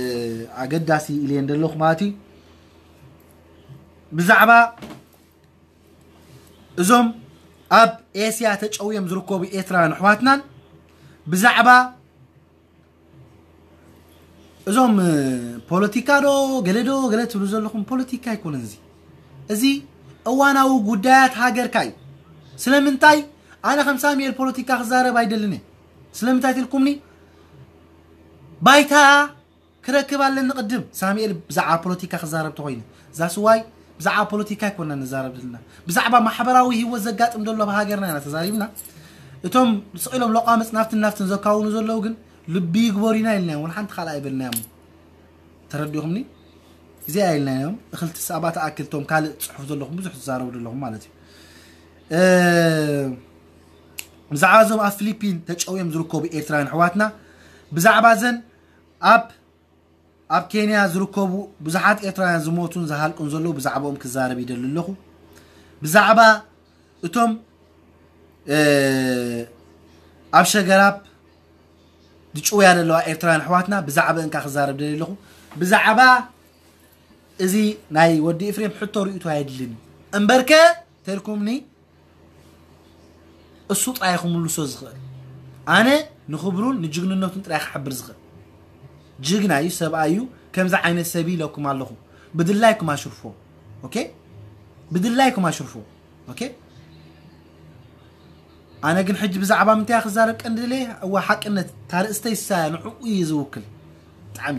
ኣገዳሲ ኢለ እየ እንደለኹ ማለት እዩ። ብዛዕባ እዞም ኣብ ኤስያ ተጨውዮም ዝርከቡ ኤርትራውያን ኣሕዋትናን ብዛዕባ እዞም፣ እ፣ ፖለቲካ ዶ ገለ ዶ ገለ ትብሉ ዘለኹም፣ ፖለቲካ ኣይኮነን እዚ። እዚ እዋናዊ ጉዳያት ሃገርካ እዩ። ስለምንታይ? ኣነ ከም ሳሙኤል ፖለቲካ ክዛረብ ኣይደልን እየ። ስለምንታይ ትልኩምኒ? ባይታ ክረክብ ኣለኒ ቅድም ሳሙኤል ብዛዕባ ፖለቲካ ክዛረብ ተኾይነ። ዛስዋይ ብዛዕባ ፖለቲካ ኣይኮና ንዛረብ ዘለና፣ ብዛዕባ ማሕበራዊ ህይወት ዘጋጥም ዘሎ ኣብ ሃገርና ኢና ተዛሪብና። እቶም ስቕ ኢሎም ሎቓምጽ ናፍትን ናፍትን ዘካውኑ ዘለዉ ግን ልቢ ይግበሩና ኢልናዮም፣ ወላ ሓንቲ ካልኣ ኣይበልናዮም። ተረዲኹምኒ? እዚኣ ኢልናዮም። እኽልቲ ሰኣባ ተኣክልቶም ካልእ ጽሑፍ ዘለኹም ብዙሕ ትዛረቡ ዘለኹም ማለት እዩ። እ፣ ብዛዕባ እዞም ኣብ ፊሊፒን ተጨውዮም ዝርከቡ ኤርትራውያን ኣሕዋትና፣ ብዛዕባ እዘን ኣብ ኣብ ኬንያ ዝርከቡ ብዙሓት ኤርትራውያን ዝሞቱን ዝሃልቁን ዘለዉ ብዛዕባኦም ክዛረብ ይደሊ ኣለኹ። ብዛዕባ እቶም እ፣ ኣብ ሸገራብ ዝጭውያ ዘለዋ ኤርትራውያን ኣሕዋትና ብዛዕባ እንካ ክዛረብ ደሊ ኣለኹ። ብዛዕባ እዚ ናይ ወዲ ኤፍሬም ሕቶ ርእይቶ ኣየድልን እምበርከ ተልኩምኒ እሱ ጥራይ ክምልሶ ዝኽእል። ኣነ ንኽብሩን ንጅግንነቱን ጥራይ ክሕብር ዝኽእል። ጅግና እዩ፣ ሰብኣይ እዩ። ከምዚ ዓይነት ሰብ ኢለኩም ኣለኹ። ብድላይኩም ኣሽርፎ። ኦኬ? ብድላይኩም ኣሽርፎ። ኦኬ? ኣነ ግን ሕጂ ብዛዕባ ምንታይ ክዛረብ ቀንዲ ደልየ? እዋ ሓቅነት ታርእስተይ ሳያ ንዕኡ እዩ ዝውክል። ብጣዕሚ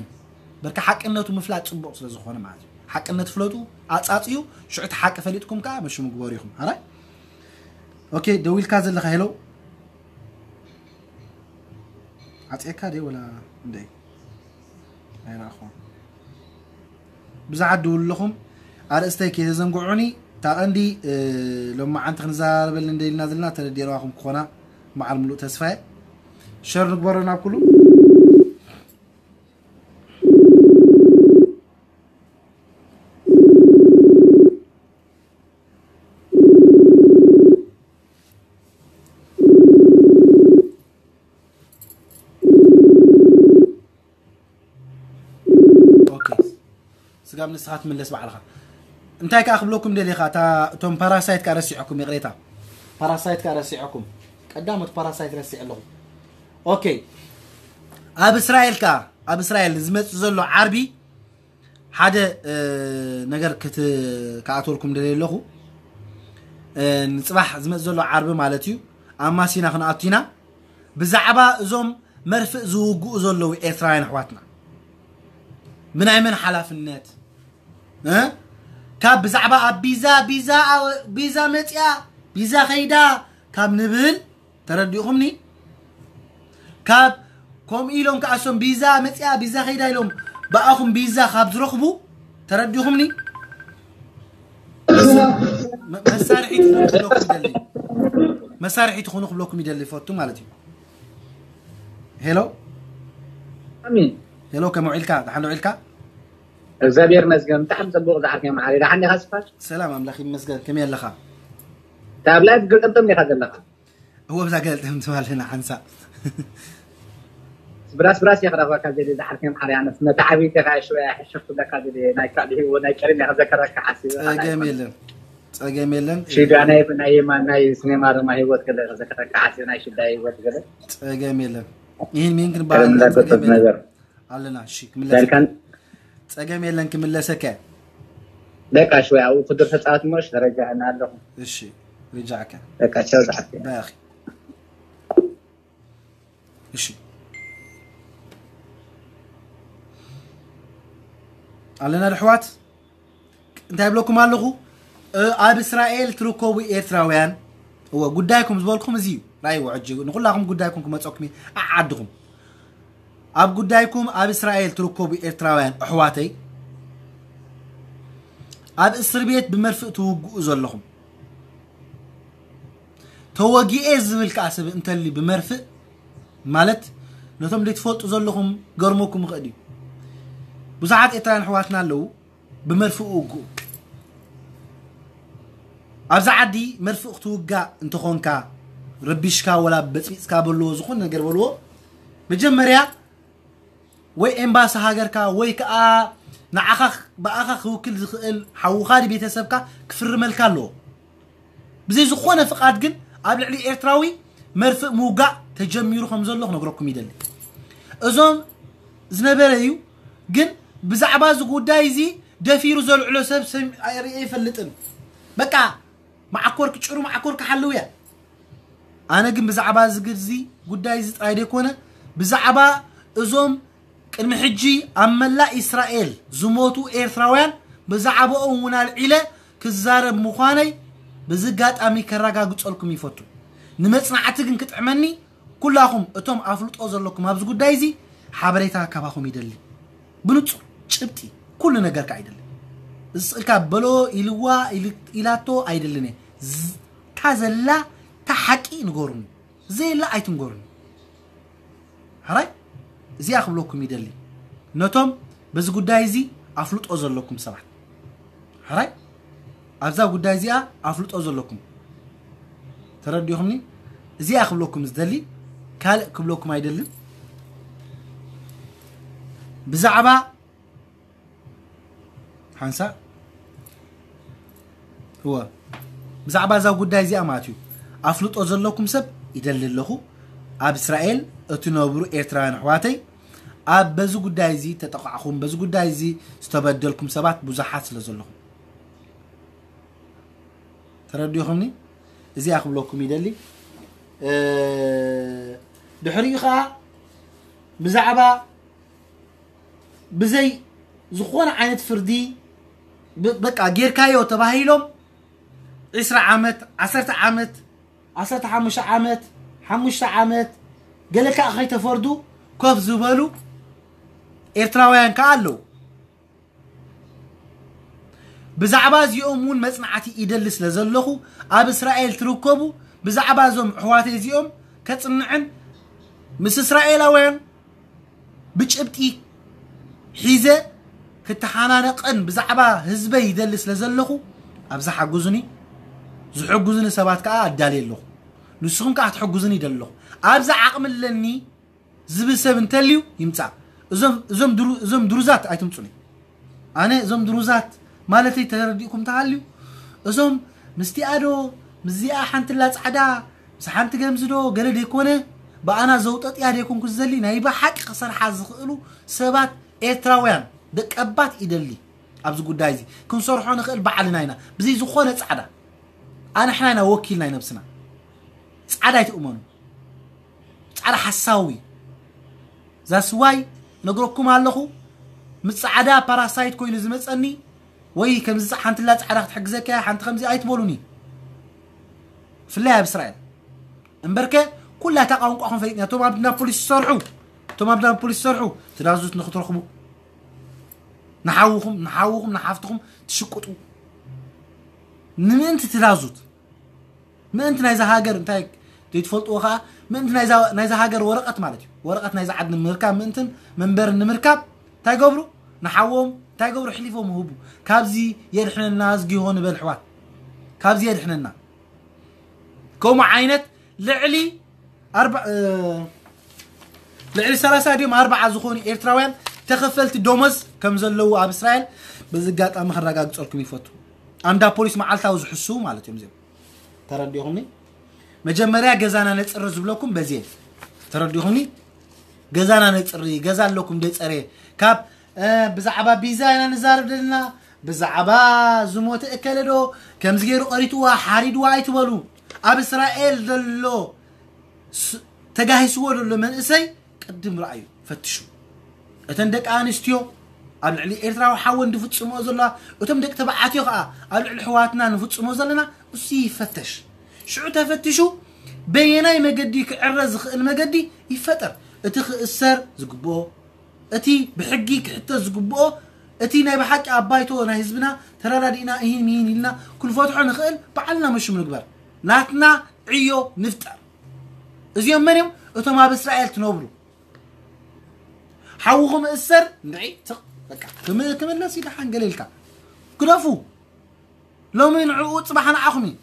በርካ ሓቅነቱ ምፍላጥ ጽቡቕ ስለ ዝኾነ ማለት እዩ። ሓቅነት ፍለጡ፣ ኣጻጽዩ፣ ሽዑ እቲ ሓቂ ፈሊጥኩም ከኣ መሽሙ ግበሩ ኢኹም። ኣራይ? ኦኬ፣ ደዊልካ ዘለኻ ሄሎ። ዓጽየካ ድየ ወላ እንደ ኣይረኣኹ። ብዙሓት ድውሉ ኣለኹም። ኣርእስተይ ከይተዘንግዑኒ፣ እታ ቀንዲ፣ እ፣ ሎማዓንቲ ክንዘራረበሉ እንደኢልና ዘለና ተረዲእዋኹም ክኾና በዓል ሙሉእ ተስፋ እየ። ሸር ንግበሮ ናብ ኩሉ። ኦኬ። ስጋብ ንስኻ ትምለስ ባዕልኻ። እንታይ ከኣ ክብለኩም ደሊኻ፣ እታ፣ እቶም ፓራሳይት ከኣ ረሲዐኩም፣ ይቕሬታ። ፓራሳይት ከኣ ረሲዐኩም። ቀዳሞት ፓራሳይት ረሲዐ ኣለኹ። ኦኬ። ኣብ እስራኤል ከኣ፣ ኣብ እስራኤል ዝመጽእ ዘሎ ዓርቢ ሓደ፣ እ፣ ነገር ክት-፣ ክኣተልኩም ደልየ ኣለኹ። እ፣ ንጽባሕ ዝመጽእ ዘሎ ዓርቢ ማለት እዩ። ኣብ ማሲና ክንኣቱ ኢና። ብዛዕባ እዞም መርፍእ ዝውግኡ ዘለዉ ኤርትራውያን ኣሕዋትና። ብናይ መን ሓላፍነት? እ? ካብ ብዛዕባ ኣብ ቢዛ፣ ቢዛ፣ ቢዛ መጽያ፣ ቢዛ ኸይዳ ካብ ንብል፣ ተረዲእኹምኒ? ካብ ከምኡ ኢሎም ከኣ እሶም ቢዛ መጽያ፣ ቢዛ ኸይዳ ኢሎም ብኣኹም ቢዛ ካብ ዝረኽቡ፣ ተረዲእኹምኒ? መሳርሒ ትኹኑ ክብለኩም ይደሊ። መሳርሒ ትኹኑ ክብለኩም ይደሊ፣ ይፈቱ ማለት እዩ። ሄሎ። ኣሜን። ሄሎ፣ ከመይ ውዒልካ? ደሓን ዶ ውዒልካ? እግዚኣብሔር ይመስገን። ብጣዕሚ ጽቡቕ ዝዓርከይ መሓሪ። ደሓን ዲኻ ስፋል? ሰላም፣ ኣምላኽ ይመስገን። ከመይ ኣለኻ? እታ ኣብ ላይፍ ግጥምጥም ኢኻ ዘለኻ። እወ፣ ብዛ ገልጥም ትባል ህና ሓንሳእ። ብራስ ብራስ ኢኻ ዳኽባካ ዘለ ዝዓርከይ መሓሪ። ኣነስ ነታ ዓብይቲ ኢኻ ሽወያ ሕሽኽ ትብለካ ዘለ ናይ ካልእ ህይወት ናይ ቀደም ኢኻ ዘከረካ ሓሲበ። ጸገም የለን። ጸገም የለን። ሽዳ ናይ፣ ናይ የማን ናይ ስኔማ ድማ ህይወት ገለ ዘከረካ ሓሲበ ናይ ሽዳ ህይወት ገለ። ጸገም የለን። ይህን ሚን ክንበሃል ቀደም እንዳገጠት ጸገም የለን። ነገር። ኣለና። እሺ፣ ክምለሰካ። ዳልካን ጸገም የለን፣ ክምለሰካ። በቃ ሽወያ ኣብኡ ክድር ተጻወት እሞ፣ እሺ፣ ተረጃዕና ኣለኹ። እሺ፣ ረጃዕካ። በቃ ቻው ዝዓርከይ። ባይ ኣኺ። እሺ። ኣለና ዶ ኣሕዋት? እንታይ ይብለኩም ኣለኹ? እ፣ ኣብ እስራኤል ትርከቡ ኤርትራውያን፣ እወ፣ ጉዳይኩም ዝበልኩም እዚ እዩ። ራእይዎ ሕጂ ንኹላኹም ጉዳይኩም ክመጸኩም እዩ። ዓዓድኹም። ኣብ ጉዳይኩም ኣብ እስራኤል ትርከቡ ኤርትራውያን ኣሕዋተይ፣ ኣብ እስር ቤት ብመርፍእ ትውግኡ ዘለኹም፣ ተወጊኤ ዝብል ከኣ ሰብ እንተልዩ ብመርፍእ፣ ማለት ነቶም ዘይትፈልጡ ዘለኹም ገርመኩም ይኽእል እዩ። ብዙሓት ኤርትራውያን ኣሕዋትና ኣለዉ ብመርፍእ ውግኡ። ኣብዛ ዓዲ መርፍእ ክትውጋእ እንተኾንካ፣ ረቢሽካ ወላ በጽቢጽካ በልዎ፣ ዝኾነ ነገር በልዎ፣ መጀመርያ ወይ ኤምባሲ ሃገርካ ወይ ከኣ ንዓኻ፣ ብኣኻ ክውክል ዝኽእል ሓውኻ ድዩ ቤተሰብካ ክፍርመልካ ኣለዎ። ብዘይ ዝኾነ ፍቓድ ግን ኣብ ልዕሊ ኤርትራዊ መርፍእ ምውጋእ ተጀሚሩ ከም ዘሎ ክነግረኩም ይደሊ። እዞም ዝነበረ እዩ፣ ግን ብዛዕባ እዚ ጉዳይ እዚ ደፊሩ ዘልዕሎ ሰብ ሰም-፣ ርእየ ኣይፈልጥን። በቃ መዓኮር ክጭሩ መዓኮር ክሓልው እያ። ኣነ ግን ብዛዕባ እዚ ግዚ ጉዳይ እዚ ጥራይ ዘይኮነ፣ ብዛዕባ እዞም ቅድሚ ሕጂ ኣብ መላእ እስራኤል ዝሞቱ ኤርትራውያን ብዛዕባኦም እውን ኣልዒለ ክዛረብ ምዃነይ በዚ ኣጋጣሚ ከረጋግጸልኩም ይፈቱ። ንመጽናዕቲ ግን ክጥዕመኒ፣ ኩላኹም እቶም ኣፍልጦ ዘለኩም ኣብዚ ጉዳይ እዚ ሓበሬታ ካባኹም ይደሊ። ብንጹር ጭብጢ ኩሉ ነገር ከኣ ይደሊ። እዚ ስእልካ በሎ ኢልዋ ኢል- ኢላቶ ኣይደልን እየ። ዝ- እታ ዘላ እታ ሓቂ ንገሩኒ። ዘየላ ኣይትንገሩኒ። ሕራይ እዚኣ ክብለኩም ይደሊ። ነቶም በዚ ጉዳይ እዚ ኣፍልጦ ዘለኩም ሰባት ሕራይ ኣብዛ ጉዳይ እዚኣ ኣፍልጦ ዘለኩም ተረዲኹምኒ። እዚኣ ክብለኩም ዝደሊ ካልእ ክብለኩም ኣይደልን። ብዛዕባ ሓንሳ እወ ብዛዕባ እዛ ጉዳይ እዚኣ ማለት እዩ ኣፍልጦ ዘለኩም ሰብ ይደሊ ኣለኹ። ኣብ እስራኤል እትነብሩ ኤርትራውያን ኣሕዋተይ ኣብ በዚ ጉዳይ እዚ ተጠቃዕኹም በዚ ጉዳይ እዚ ዝተበደልኩም ሰባት ብዙሓት ስለ ዘለኹም ተረዲኹምኒ። እዚኣ ክብለኩም ይደሊ። እ፣ ድሕሪኡ ከዓ ብዛዕባ ብዘይ ዝኾነ ዓይነት ፍርዲ ብ- በቃ ጌርካዮ ተባሂሎም ዒስራ ዓመት ዓሰርተ ዓመት ዓሰርተ ሓሙሽተ ዓመት ሓሙሽተ ዓመት ገለ ከዓ ከይተፈርዱ ኮፍ ዝበሉ ኤርትራውያን ከዓ ኣለዉ። ብዛዕባ እዚኦም እውን መጽናዕቲ ይደሊ ስለ ዘለኹ ኣብ እስራኤል ትርከቡ ብዛዕባ እዞም ኣሕዋተይ እዚኦም ከጽንዕን ምስ እስራኤላውያን ብጭብጢ ሒዘ ክተሓናነቕን ብዛዕባ ህዝበይ ይደሊ ስለ ዘለኹ ኣብዚ ሓግዙኒ። ዝሕግዙኒ ሰባት ከዓ ኣዳልየ ኣለኹ። ንስኹም ከዓ ክትሕግዙኒ ይደሊ ኣለኹ። ኣብዚ ዓቕሚ ኣለኒ ዝብል ሰብ እንተልዩ ይምፃእ። እዞም እዞም ድሩ እዞም ድሩዛት ኣይትምፁኒ። ኣነ እዞም ድሩዛት ማለተይ ተረዲእኩም ተሃልዩ እዞም ምስቲኣ ዶ ምስዚኣ ሓንቲ ላ ፃዕዳ ምስ ሓንቲ ገምዚ ዶ ገለ ደይኮነ ብኣና ዘውጠጥያ ደይኮንኩ ዝዘሊ ናይ ብሓቂ ክሰርሓ ዝኽእሉ ሰባት ኤርትራውያን ደቀባት ይደሊ። ኣብዚ ጉዳይ እዚ ክንሰርሖ ንኽእል ባዕልና ኢና ብዘይ ዝኾነ ፃዕዳ ኣንሕና ኢና ወኪል ናይ ነብስና። ጻዕዳ ኣይትእመኑ። ጻዕዳ ሓሳዊ ዛስዋይ ነግረኩም ኣለኹ። ምስ ጻዕዳ ፓራሳይት ኮይኑ ዝመጸኒ ወይ ከምዚ ሓንቲ ላ ጻዕዳ ክትሕግዘካ እያ ሓንቲ ከምዚ ኣይትበሉኒ። ብፍላይ ኣብ እስራኤል እምበርከ ኩላ እታ ቋንቋኹም ፈሊጥና እቶም ኣብ ናብ ፖሊስ ዝሰርሑ እቶም ኣብ ናብ ፖሊስ ዝሰርሑ ትዳዙት ንክትረኽቡ ንሓውኹም ንሓውኹም ንሓፍትኹም ትሽቅጡ ንምእንቲ ትዳዙት ምእንቲ ናይዛ ሃገር እንታይ ዘይትፈልጥዎ ከዓ ምእንቲ ናይዛ ናይዛ ሃገር ወረቐት ማለት እዩ። ወረቐት ናይዛ ዓዲ ንምርካብ ምእንትን መንበርን ንምርካብ እንታይ ገብሩ ንሓዎም እንታይ ገብሩ ሕሊፎም ይህቡ። ካብዚ የድሕነና እዝጊሆ ንበል ኣሕዋት። ካብዚ የድሕነና። ከምኡ ዓይነት ልዕሊ ኣርባ ልዕሊ ሰላሳ ድዮም ኣርባዓ ዝኾኑ ኤርትራውያን ተኸፈልቲ ደሞዝ ከም ዘለዉ ኣብ እስራኤል በዚ ኣጋጣሚ ከረጋግፀልኩም ይፈቱ። ኣንዳ ፖሊስ መዓልታዊ ዝሕስዉ ማለት እዮም እዚኦም። ተረዲኹምኒ? መጀመርያ ገዛና ነፅሪ ዝብለኩም በዚ እየ። ተረዲኹምኒ? ገዛና ነፅሪ፣ ገዛ ኣለኩም ደፀረ። ካብ እ፣ ብዛዕባ ቢዛ ኢና ንዛረብ ዘለና፣ ብዛዕባ ዝሞተ እከለ ዶ ከምዚ ገይሩ ቀሪትዋ ሓሪድዋ ኣይትበሉ። ኣብ እስራኤል ዘሎ ስ- ተጋሂስዎ ዘሎ መንእሰይ ቅድም ረኣዩ ፈትሹ። እተን ደቂ ኣንስትዮ ኣብ ልዕሊ ኤርትራዊ ሓወን ዝፍጽምኦ ዘለዋ እቶም ደቂ ተባዕትዮ ከዓ ኣብ ልዕሊ ኣሕዋትና ንፍጽሞ ዘለና እሱ ይፈተሽ። ሽዑ ተፈቲሹ በየናይ መገዲ ክዕረ ዝኽእል መገዲ ይፈጠር። እቲ ክእሰር ዝግብኦ፣ እቲ ብሕጊ ክሕተት ዝግብኦ፣ እቲ ናይ ብሓቂ ኣብ ባይቶ ናይ ህዝብና ተረዳዲእና እሂን ምሂን ኢልና ክንፈትሖ ንኽእል ባዕልና መሹም ንግበር። ናትና ዕዮ ንፍጠር። እዚኦም መን እዮም? እቶም ኣብ እስራኤል ትነብሩ። ሓውኹም እሰር እንድዒ ትቕ በቃ ክም- ክምለስ ይደሓን ገለ ኢልካ ግደፉ። ሎሚ ንዕኡ ፅባሕ ንዓኹም እዩ።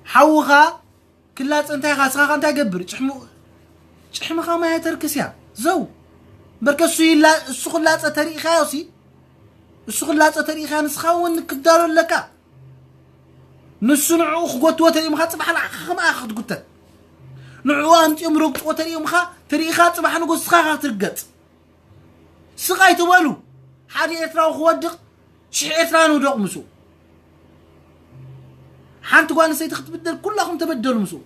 ሓውኻ ክላፀ እንታይ ኢኻ ስኻኻ እንታይ ገብር ጭሕሙ ጭሕምኻ ማያ ተርክስ እያ ዘው በርከ እሱ ይላ እሱ ክላፀ ተሪኢኻዮ ሲ እሱ ክላፀ ተሪኢኻ ንስኻ እውን ክዳሎ ኣለካ። ንሱ ንዕኡ ክጎትዎ ተሪኦምኻ ፅባሕ ንዓኻ ከምኣ ክትጉተት ንዕኡ ኣምፂኦም ረግፅዎ ተሪኦምኻ ተሪኢኻ ፅባሕ ንጎ ስኻኻ ክትርገፅ ስቕ ኣይትበሉ። ሓደ ኤርትራዊ ክወድቕ ሽሕ ኤርትራ ንውደቕ ምስኡ። ሓንቲ ጓል ኣንስተይቲ ክትብደል ኩላኹም ተበደሉ ምስኡ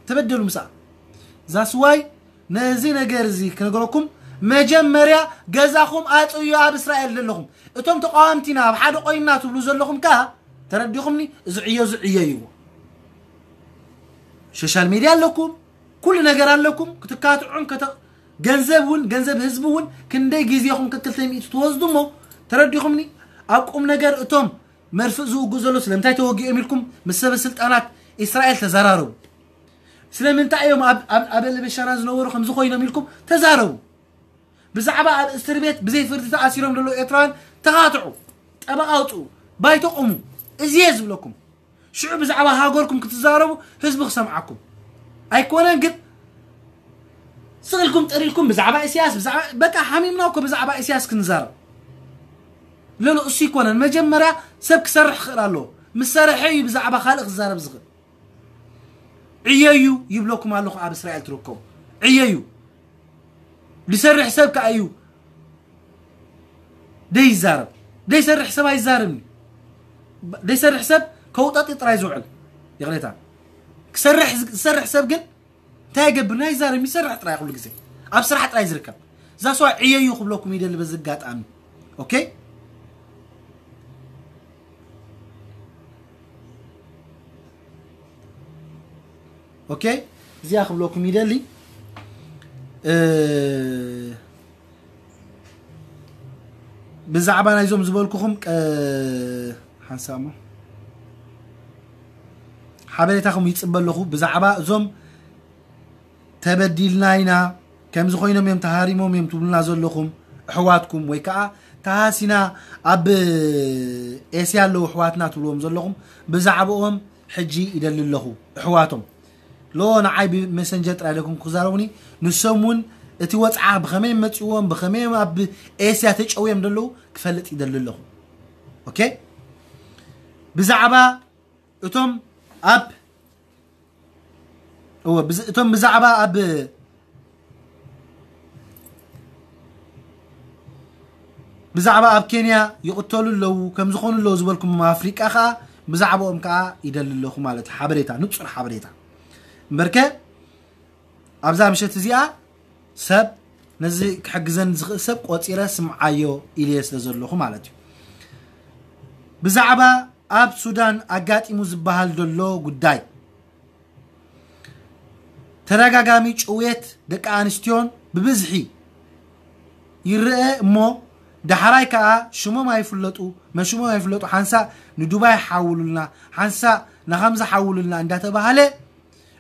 ተበደሉ ምስኣ። ዛስዋይ ነዚ ነገር እዚ ክነግረኩም መጀመርያ ገዛኹም ኣጽዩ ኣብ እስራኤል ዘለኹም እቶም ተቃወምቲና ኣብ ሓደ ቆይና ትብሉ ዘለኹም ከኣ ተረዲኹምኒ። እዚ ዕዮ እዚ ዕዮ እዩ። ሶሻል ሜድያ ኣለኩም፣ ኩሉ ነገር ኣለኩም ክትካትዑን ከተ ገንዘብ እውን ገንዘብ ህዝቢ እውን ክንደይ ግዜኹም ከክልተ ሚእቲ ትወስዱ እሞ ተረዲኹምኒ። ኣብ ቁም ነገር እቶም መርፍእ ዝውጉ ዘሎ ስለምንታይ ተወጊኦም ኢልኩም ምስ ሰበ ስልጣናት እስራኤል ተዘራረቡ። ስለምንታይ እዮም ኣብ ኣብ ኣበለ በሻና ዝነበሩ ከምዚ ኮይኖም ኢልኩም ተዛረቡ። ብዛዕባ ኣብ እስር ቤት ብዘይ ፍርዲ ተኣሲሮም ዘለዉ ኤርትራውያን ተኻትዑ፣ ጠበቓ ኣውፅኡ፣ ባይቶ ቁሙ። እዚ እየ ዝብለኩም። ሽዑ ብዛዕባ ሃገርኩም ክትዛረቡ ህዝቢ ክሰምዓኩም ኣይኮነን። ግን ስቕ ኢልኩም ጥር ኢልኩም ብዛዕባ ኢሳያስ ብዛዕባ በቃ ሓሚምና እኮ ብዛዕባ ኢሳያስ ክንዛረብ ለሎ እሱ ይኮነን። መጀመርያ ሰብ ክሰርሕ ክኽእል ኣለዎ። ምስ ሰርሐ እዩ ብዛዕባ ካልእ ክዛረብ ዝኽእል። ዕየዩ ይብለኩም ኣለኹ። ኣብ እስራኤል ትርከቡ ዕየዩ። ዝሰርሕ ሰብ ከኣ እዩ ደይዛረብ። ደይሰርሕ ሰብ ኣይዛረብን። ደይሰርሕ ሰብ ከውጠጢ ጥራይ ዝውዕል። ይቕሬታ። ክሰርሕ ዝሰርሕ ሰብ ግን እንታይ ይገብር? ናይ ዛረብ ይሰርሕ ጥራይ ኩሉ ግዜ ኣብ ስራሕ ጥራይ ዝርከብ። እዛ ሰው ዕየዩ ክብለኩም ይደሊ በዚ ኣጋጣሚ። ኦኬ? ኦኬ? እዚኣ ክብለኩም ይደሊ። እ፣ ብዛዕባ ናይዞም ዝበልኩኹም ቀ-፣ ሓንሳብ እሞ ሓበሬታኹም ይጽበ ኣለኹ። ብዛዕባ እዞም ተበዲልና ኢና፣ ከምዚ ኮይኖም እዮም ተሃሪሞም እዮም ትብሉና ዘለኹም ኣሕዋትኩም፣ ወይ ከኣ ተሃሲና ኣብ ኤስያ ኣለዉ ኣሕዋትና ትብልዎም ዘለኹም፣ ብዛዕባኦም ሕጂ ይደሊ ኣለኹ። ኣሕዋቶም ሎ ንዓይ ብመሰንጀር ጥራይ ደኩም ክዛረቡኒ፣ ንሶም እውን እቲ ወጽዓ ብኸመይ መጽዎም ብኸመይ ኣብ ኤስያ ተጨውዮም ዘለዉ ክፈልጥ ይደሊ ኣለኹ። ኦኬ፣ ብዛዕባ እቶም ኣብ እወ ብዝ- እቶም ብዛዕባ ኣብ ብዛዕባ ኣብ ኬንያ ይቕተሉ ኣለዉ ከም ዝኾኑ ኣለዉ ዝበልኩም ኣፍሪቃ ከዓ ብዛዕባኦም ከዓ ይደሊ ኣለኹ ማለት እዩ። ሓበሬታ፣ ንጹር ሓበሬታ። እምበርከ ኣብዛ ምሸት እዚኣ ሰብ ነዚ ክሕግዘኒ ዝኽእል ሰብ ቆጺረ ስምዓዮ ኢልየ ስለ ዘለኹ ማለት እዩ። ብዛዕባ ኣብ ሱዳን ኣጋጢሙ ዝበሃል ዘሎ ጉዳይ ተደጋጋሚ ጭውየት ደቂ ኣንስትዮን ብብዝሒ ይረአ እሞ ዳሕራይ ከኣ ሽሞም ኣይፍለጡ መሽሞም ኣይፍለጡ ሓንሳእ ንዱባይ ሓውሉልና ሓንሳእ ናኻምዚ ሓውሉልና እንዳተባሃለ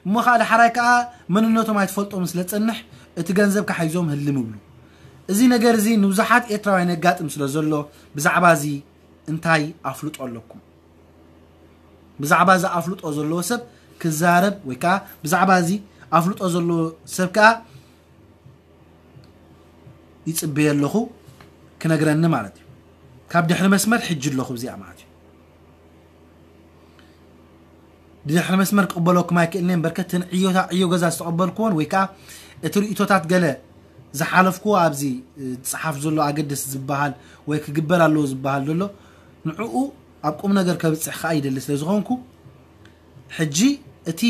እሞ ከዓ ዳሕራይ ከዓ መንነቶም ኣይትፈልጦም ስለ ዝፀንሕ እቲ ገንዘብ ከዓ ሒዞም ህልም ይብሉ። እዚ ነገር እዚ ንብዙሓት ኤርትራውያን የጋጥም ስለ ዘሎ ብዛዕባ እዚ እንታይ ኣፍልጦ ኣለኩም? ብዛዕባ እዚ ኣፍልጦ ዘለዎ ሰብ ክዛረብ ወይ ከዓ ብዛዕባ እዚ ኣፍልጦ ዘለዎ ሰብ ከዓ ይፅበየ ኣለኹ ክነግረኒ ማለት እዩ። ካብ ድሕሪ መስመር ሕጂ ኣለኹ ብዚኣ ማለት እዩ። ድሕሪ መስመር ክቕበለኩም ኣይክእልን እየ። እምበርከ እተን ዕዮታ ዕዮ ገዛ ዝተቐበልኩዎን ወይ ከዓ እቲ ርእቶታት ገለ ዝሓለፍኩዎ ኣብዚ ዝፀሓፍ ዘሎ ኣገደስ ዝበሃል ወይ ክግበር ኣለዎ ዝበሃል ዘሎ ንዕኡ ኣብ ቁም ነገር ከብፅሕ ከዓ ይደሊ ስለ ዝኾንኩ ሕጂ እቲ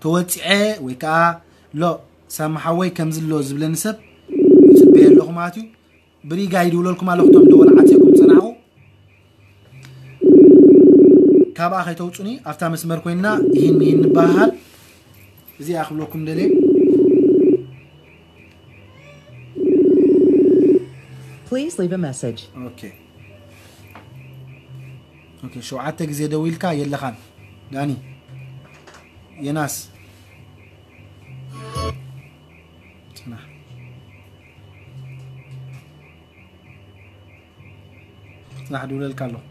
ተወፂዐ ወይ ከዓ ሎ ሳሚ ሓወይ ከምዚ ኣሎ ዝብለኒ ሰብ ይፅበየ ኣለኹ ማለት እዩ። ብሪጋ ይድውለልኩም ኣለኹ እቶም ደወል ዓፅየኩም ፀናኹ ካብኣ ከይተውፁኒ ኣብታ መስመር ኮይንና ይህን ምሂን ንበሃሃል። እዚኣ ክብለኩም ደልየ። Please leave a message. ኦኬ ኦኬ ሸውዓተ ግዜ ደዊልካ የለኻን ዳኒ የናስ ፅናሕ ፅናሕ ድውለልካ ኣለኹ።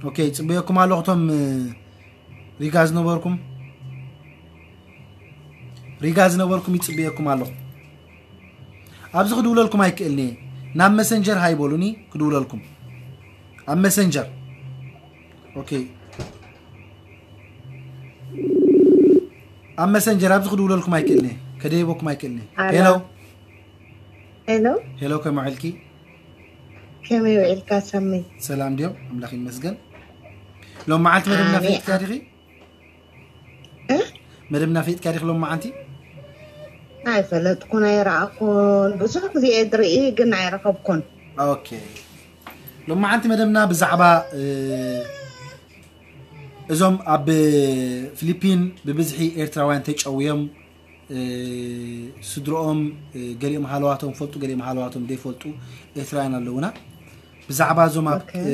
ኦኬ ይፅበየኩም ኣለኹ እቶም ሪጋ ዝነበርኩም ሪጋ ዝነበርኩም ይፅበየኩም ኣለኹ። ኣብዚ ክድውለልኩም ኣይክእልን እየ። ናብ መሰንጀር ሃይ በሉኒ ክድውለልኩም ኣብ መሰንጀር። ኦኬ ኣብ መሰንጀር ኣብዚ ክድውለልኩም ኣይክእልን እየ። ከደይበኩም ኣይክእልን እየ። ሄሎ ሄሎ ሄሎ ከመይ ውዒልኪ? ከመይ ውዒልካ ሳሚ? ሰላም ድዮም? ኣምላኽ ይመስገን። ሎም መዓልቲ መደብና ኣሜን። ፈይጥካ ዲኺ? እ? መደብና ፈይጥካ ዲኺ ሎም መዓልቲ? ኣይፈለጥኩን ኣይረኣኹን። ብዙሕ ግዜ እየ ዝርኢ ግን ኣይረኸብኩን። ኦኬ። ሎም መዓልቲ መደብና ብዛዕባ እ፣ እዞም ኣብ ፊሊፒን ብብዝሒ ኤርትራውያን ተጨውዮም እ፣ ስድሮኦም እ፣ ገሊኦም ሃለዋቶም ፈልጡ ገሊኦም ሃለዋቶም ዘይፈልጡ ኤርትራውያን ኣለውና። ብዛዕባ እዞም ኣብ ኦኬ። እ፣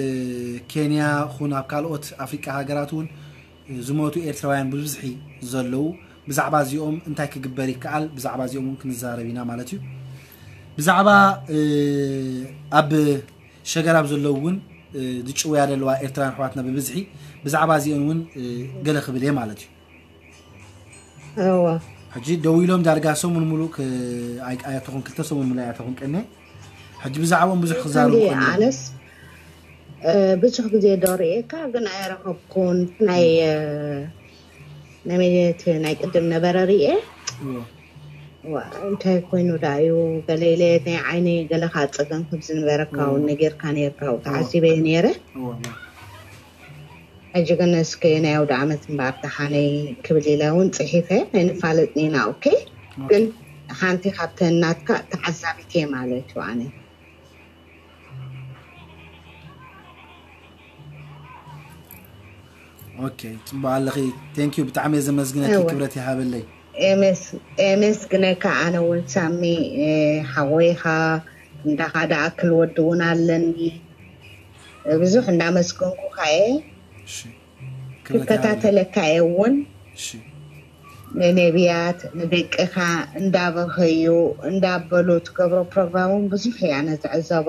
ኬንያ ኹን ኣብ ካልኦት ኣፍሪቃ ሃገራት እውን እ፣ ዝሞቱ ኤርትራውያን ብብዝሒ ዘለዉ፣ ብዛዕባ እዚኦም እንታይ ክግበር ይከኣል፣ ብዛዕባ እዚኦም እውን ክንዛረብ ኢና ማለት እዩ። ብዛዕባ እ፣ ኣብ ሸገራብ ዘለዉ እውን እ፣ ዝጭወያ ዘለዋ ኤርትራውያን ኣሕዋትና ብብዝሒ ብዛዕባ እዚኦም እውን እ፣ ገለ ክብል እየ ማለት እዩ። እወ። ሕጂ ደው ኢሎም ዳርጋ ሰሙን ሙሉእ ክ-፣ ኣይ-፣ ኣያተኹን ክልተ ሰሙን ሙሉእ ኣያተኹን ቀነ ሕጂ ብዛዕባኦም ብዙሕ ክዛረቡ እንዲ ቀኒዮም። ኣነስ እ፣ ብዙሕ ግዜ ዶ ርእየካ ግን ኣይረኸብኩን። ናይ እ፣ ናይ መሬት ናይ ቅድም ነበረ ርእየ እዎ። ዋ፣ እንታይ ኮይኑ ዳ እዩ ገለ ኢለ ናይ ዓይነይ ገለ ከዓ ፀገም ከም ዝነበረካ እውን እዎ። ነጌርካ ነርካ እዎ። ተዓዚበ ነይረ። እዎ፣ እዎ። ሕጂ ግን እስከ ናይ ኣውደ ዓመት እምበኣር ደሓነይ ክብል ኢለ እውን ፅሒፈ ኣይንፋለጥን ኢና። ኦኬ። ኦኬ። ግን ሓንቲ ካብተን ናትካ ተዓዛቢት እየ ማለት እዩ ኣነ። ኦኬ፣ ጽቡቅ ኣለኺ። ቴንክ ዩ፣ ብጣዕሚ እየ ዘመስግነኪ። እወ። ክብረት ይሃበለይ። ኤሜስ ኤሜስግነካ ኣነ እውን ሳሚ እ፣ ሓወይኻ እንዳኻ ደኣክል ወዲ እውን ኣለኒ። ብዙሕ እንዳመስገንኩካ እየ። እሺ፣ ክብረት ይሃበለይ። ክከታተለካ እየ እውን። እሺ፣ ንነቢያት ንደቅኻ እንዳበኸዩ እንዳበሉ ትገብሮ ፕሮግራም እውን ብዙሕ እየ ኣነ ዝዕዘቦ።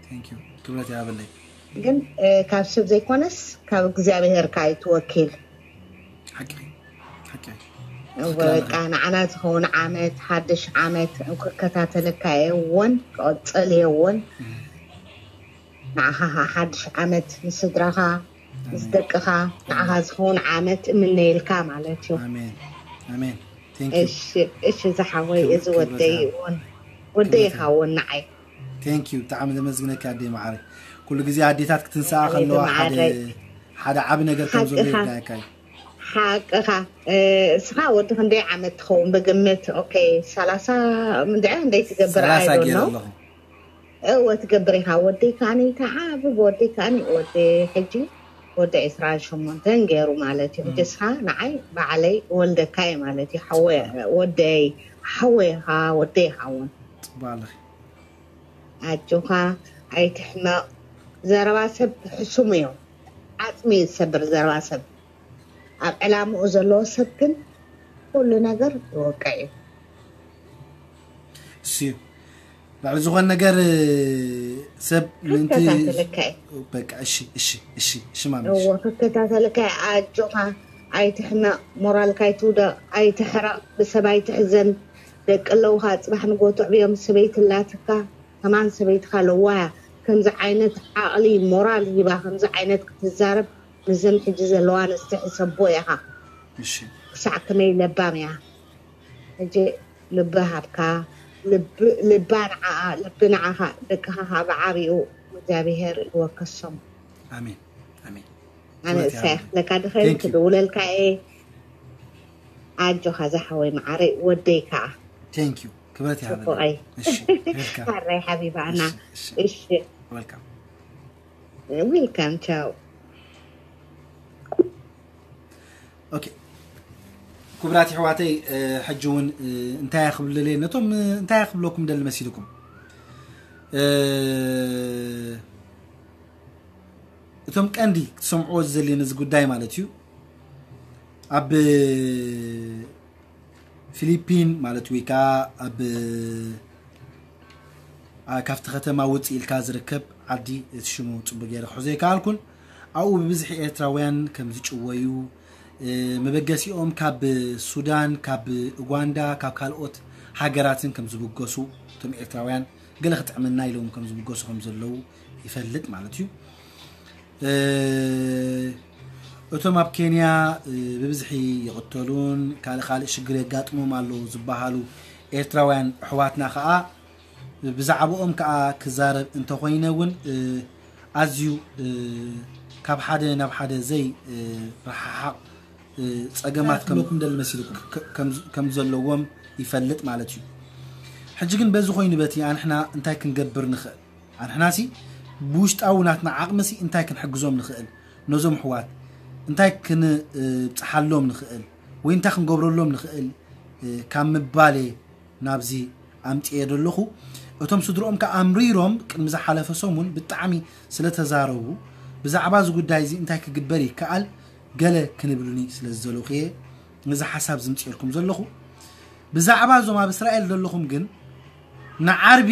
ቴንክ ዩ፣ ክብረት ይሃበለይ። ግን እ፣ ካብ ሰብ ዘይኮነስ ካብ እግዚኣብሄር ከኣ እዩ ትወኪል። ሓቂ፣ ሓቂ። እወ፣ ትክክል ኣለኺ። በቃ ንዓና ዝኸውን ዓመት ሓድሽ ዓመት ክከታተለካ እየ እውን ክቕፅል እየ እውን። ንዓኻ ከዓ ሓድሽ ዓመት ንስድራኻ ምስ ደቅኻ ንዓኻ ዝኸውን ዓመት እምነየልካ ማለት እዩ። ኣሜን፣ ኣሜን። ቴንክ ዩ። እሺ፣ እሺ ዝሓወይ ክብረት እዚ ወደይ ይሃብ። እውን ወደይ ክብረት ይሃብ። ይኸውን ንዓይ። ቴንክ ዩ፣ ብጣዕሚ ዘመስግነኪ ኣደይ መዓረይ። ኩሉ ግዜ ኣዴታት ክትንስኣ ኣደይ ከለዋ ሓደ መዓረይ። ሓደ ዓቢ ነገር ከም ዘሎ ሓቅኻ። ይርዳእካ እዩ። ሓቅኻ እ፣ እስኻ ወዲ ክንደይ ዓመት ትኸውን ብግምት? ኦኬ፣ ሰላሳ ምንድዐ እንደይ ትገብር ሰላሳ ኣይዶ ገይረ ነው? ኣለኹ። እወ ትገብር ኢኻ። ወደይ ከዓኒ ተዓቢ ወደይ ከዓኒ ወደ ሕጂ ወደ ዕስራን ሸሞንተን ገይሩ ማለት እዩ። ሕጂ እስኻ ንዓይ ባዕለይ ወልደካ እየ ማለት እዩ። ሓወ ወደይ ሓወ ኢኻ ወደይ ይኸውን። ጽቡቅ ኣለኺ። ኣጆኻ ኣይትሕመቕ። ዘረባ ሰብ ሕሱም እዮም። ዓጽሚ እዩ ዝሰብር ዘረባ ሰብ። ኣብ ዕላምኡ ዘለዎ ሰብ ግን ኩሉ ነገር ይወቅዕ እዩ። እሱ እዩ። ልዕሊ ዝኾነ ነገር እ፣ ሰብ ምእንቲ ክከታተለካ እዩ። በቃ እሺ፣ እሺ፣ እሺ፣ እሺ ማሚ። እዎ ክከታተለካ እዩ። ኣጆኻ ኣይትሕመቕ፣ ሞራልካ ኣይትውደቕ፣ ኣይትሕረቕ፣ ብሰብ ኣይትሕዘን። ደቂ ኣለውኻ ጽባሕ ንጎ ትዕብዮም። ሰበይቲ ኣላትካ ከማን ሰበይትካ ለዋያ ከምዚ ዓይነት ዓቕሊ ሞራል ሂባ ከምዚ ዓይነት ክትዛረብ ምስዘን ሕጂ ዘለዋ ኣንስቲ ሕሰቦ ኢኻ። እሺ ክሳዕ ከመይ ለባም እያ። ሕጂ ልቢ ሃብካ፣ ልቢ- ልባ ንዓኣ፣ ልቢ ንዓኻ፣ ደቅኻ ከዓ ብዓቢኡ እግዚኣብሄር ይወከሶም። ኣሜን ኣሜን። ኣነ ክብረት እሳይ ይሃበለይ። ክብለካ ድኸ Thank you። ክድውለልካ እየ። ኣጆኻ ዝሓወይ መዓረይ ወደይ ከዓ ቴንክ ዩ። ክብረት ይሃበለይ። ጽቡቐይ። እሺ ሄድካ። ሓረይ ሓቢባ ኣና እሺ፣ እሺ። እሺ ዌልካም። ዌልካም ቻው። ኦኬ። ክቡራት ኣሕዋተይ እ፣ ሕጂ እውን እ፣ እንታይ ክብለለይ ነቶም እ፣ እንታይ ክብለኩም ደሊ መሲልኩም እ፣ እቶም ቀንዲ ክትሰምዕዎ ዝደሊ ነዚ ጉዳይ ማለት እዩ ኣብ ፊሊፒን ማለት ወይ ከዓ ኣብ ኣ፣ ካብቲ ከተማ ውፅእ ኢልካ ዝርከብ ዓዲ እቲ ሽሙ ፅቡቅ ገይረ ክሕዞ ይከኣልኩን ኣብኡ ብብዝሒ ኤርትራውያን ከም ዝጭወዩ እ፣ መበገሲኦም ካብ ሱዳን ካብ ኡጋንዳ ካብ ካልኦት ሃገራትን ከም ዝብገሱ እቶም ኤርትራውያን ገለ ክጥዕመና ኢሎም ከም ዝብገሱ ከም ዘለዉ ይፈልጥ ማለት እዩ። እ፣ እቶም ኣብ ኬንያ እ፣ ብብዝሒ ይቕተሉን ካልእ ካልእ ሽግር የጋጥሞም ኣለዉ ዝበሃሉ ኤርትራውያን ኣሕዋትና ከዓ ብዛዕባኦም ከዓ ክዛረብ እንተኾይነ እውን ኣዝዩ ካብ ሓደ ናብ ሓደ ዘይ ርሓሓቕ ጸገማት ክህልወኩም ደሊ መሲሉ ከም ዘለዎም ይፈልጥ ማለት እዩ። ሕጂ ግን በዚ ኮይኑ በቲ ኣንሕና እንታይ ክንገብር ንኽእል? ኣንሕናሲ ብውሽጣዊ ናትና ዓቕምሲ እንታይ ክንሕግዞም ንኽእል? ነዞም ኣሕዋት እንታይ ክንብጽሓሎም ንኽእል ወይ እንታይ ክንገብረሎም ንኽእል ካብ ምባል እየ ናብዚ ኣምጽኤ ዘለኹ። እቶም ስድርኦም ከኣ ኣምሪሮም ቅድሚ ዝሓለፈ ሰሙን ብጣዕሚ ስለ ተዛረቡ ብዛዕባ እዚ ጉዳይ እዚ እንታይ ክግበር ይከኣል ገለ ክንብሉኒ ስለ ዝደለኹ እየ ነዚ ሓሳብ ዝምጽኤልኩም ዘለኹ። ብዛዕባ እዞም ኣብ እስራኤል ዘለኹም ግን ንዓርቢ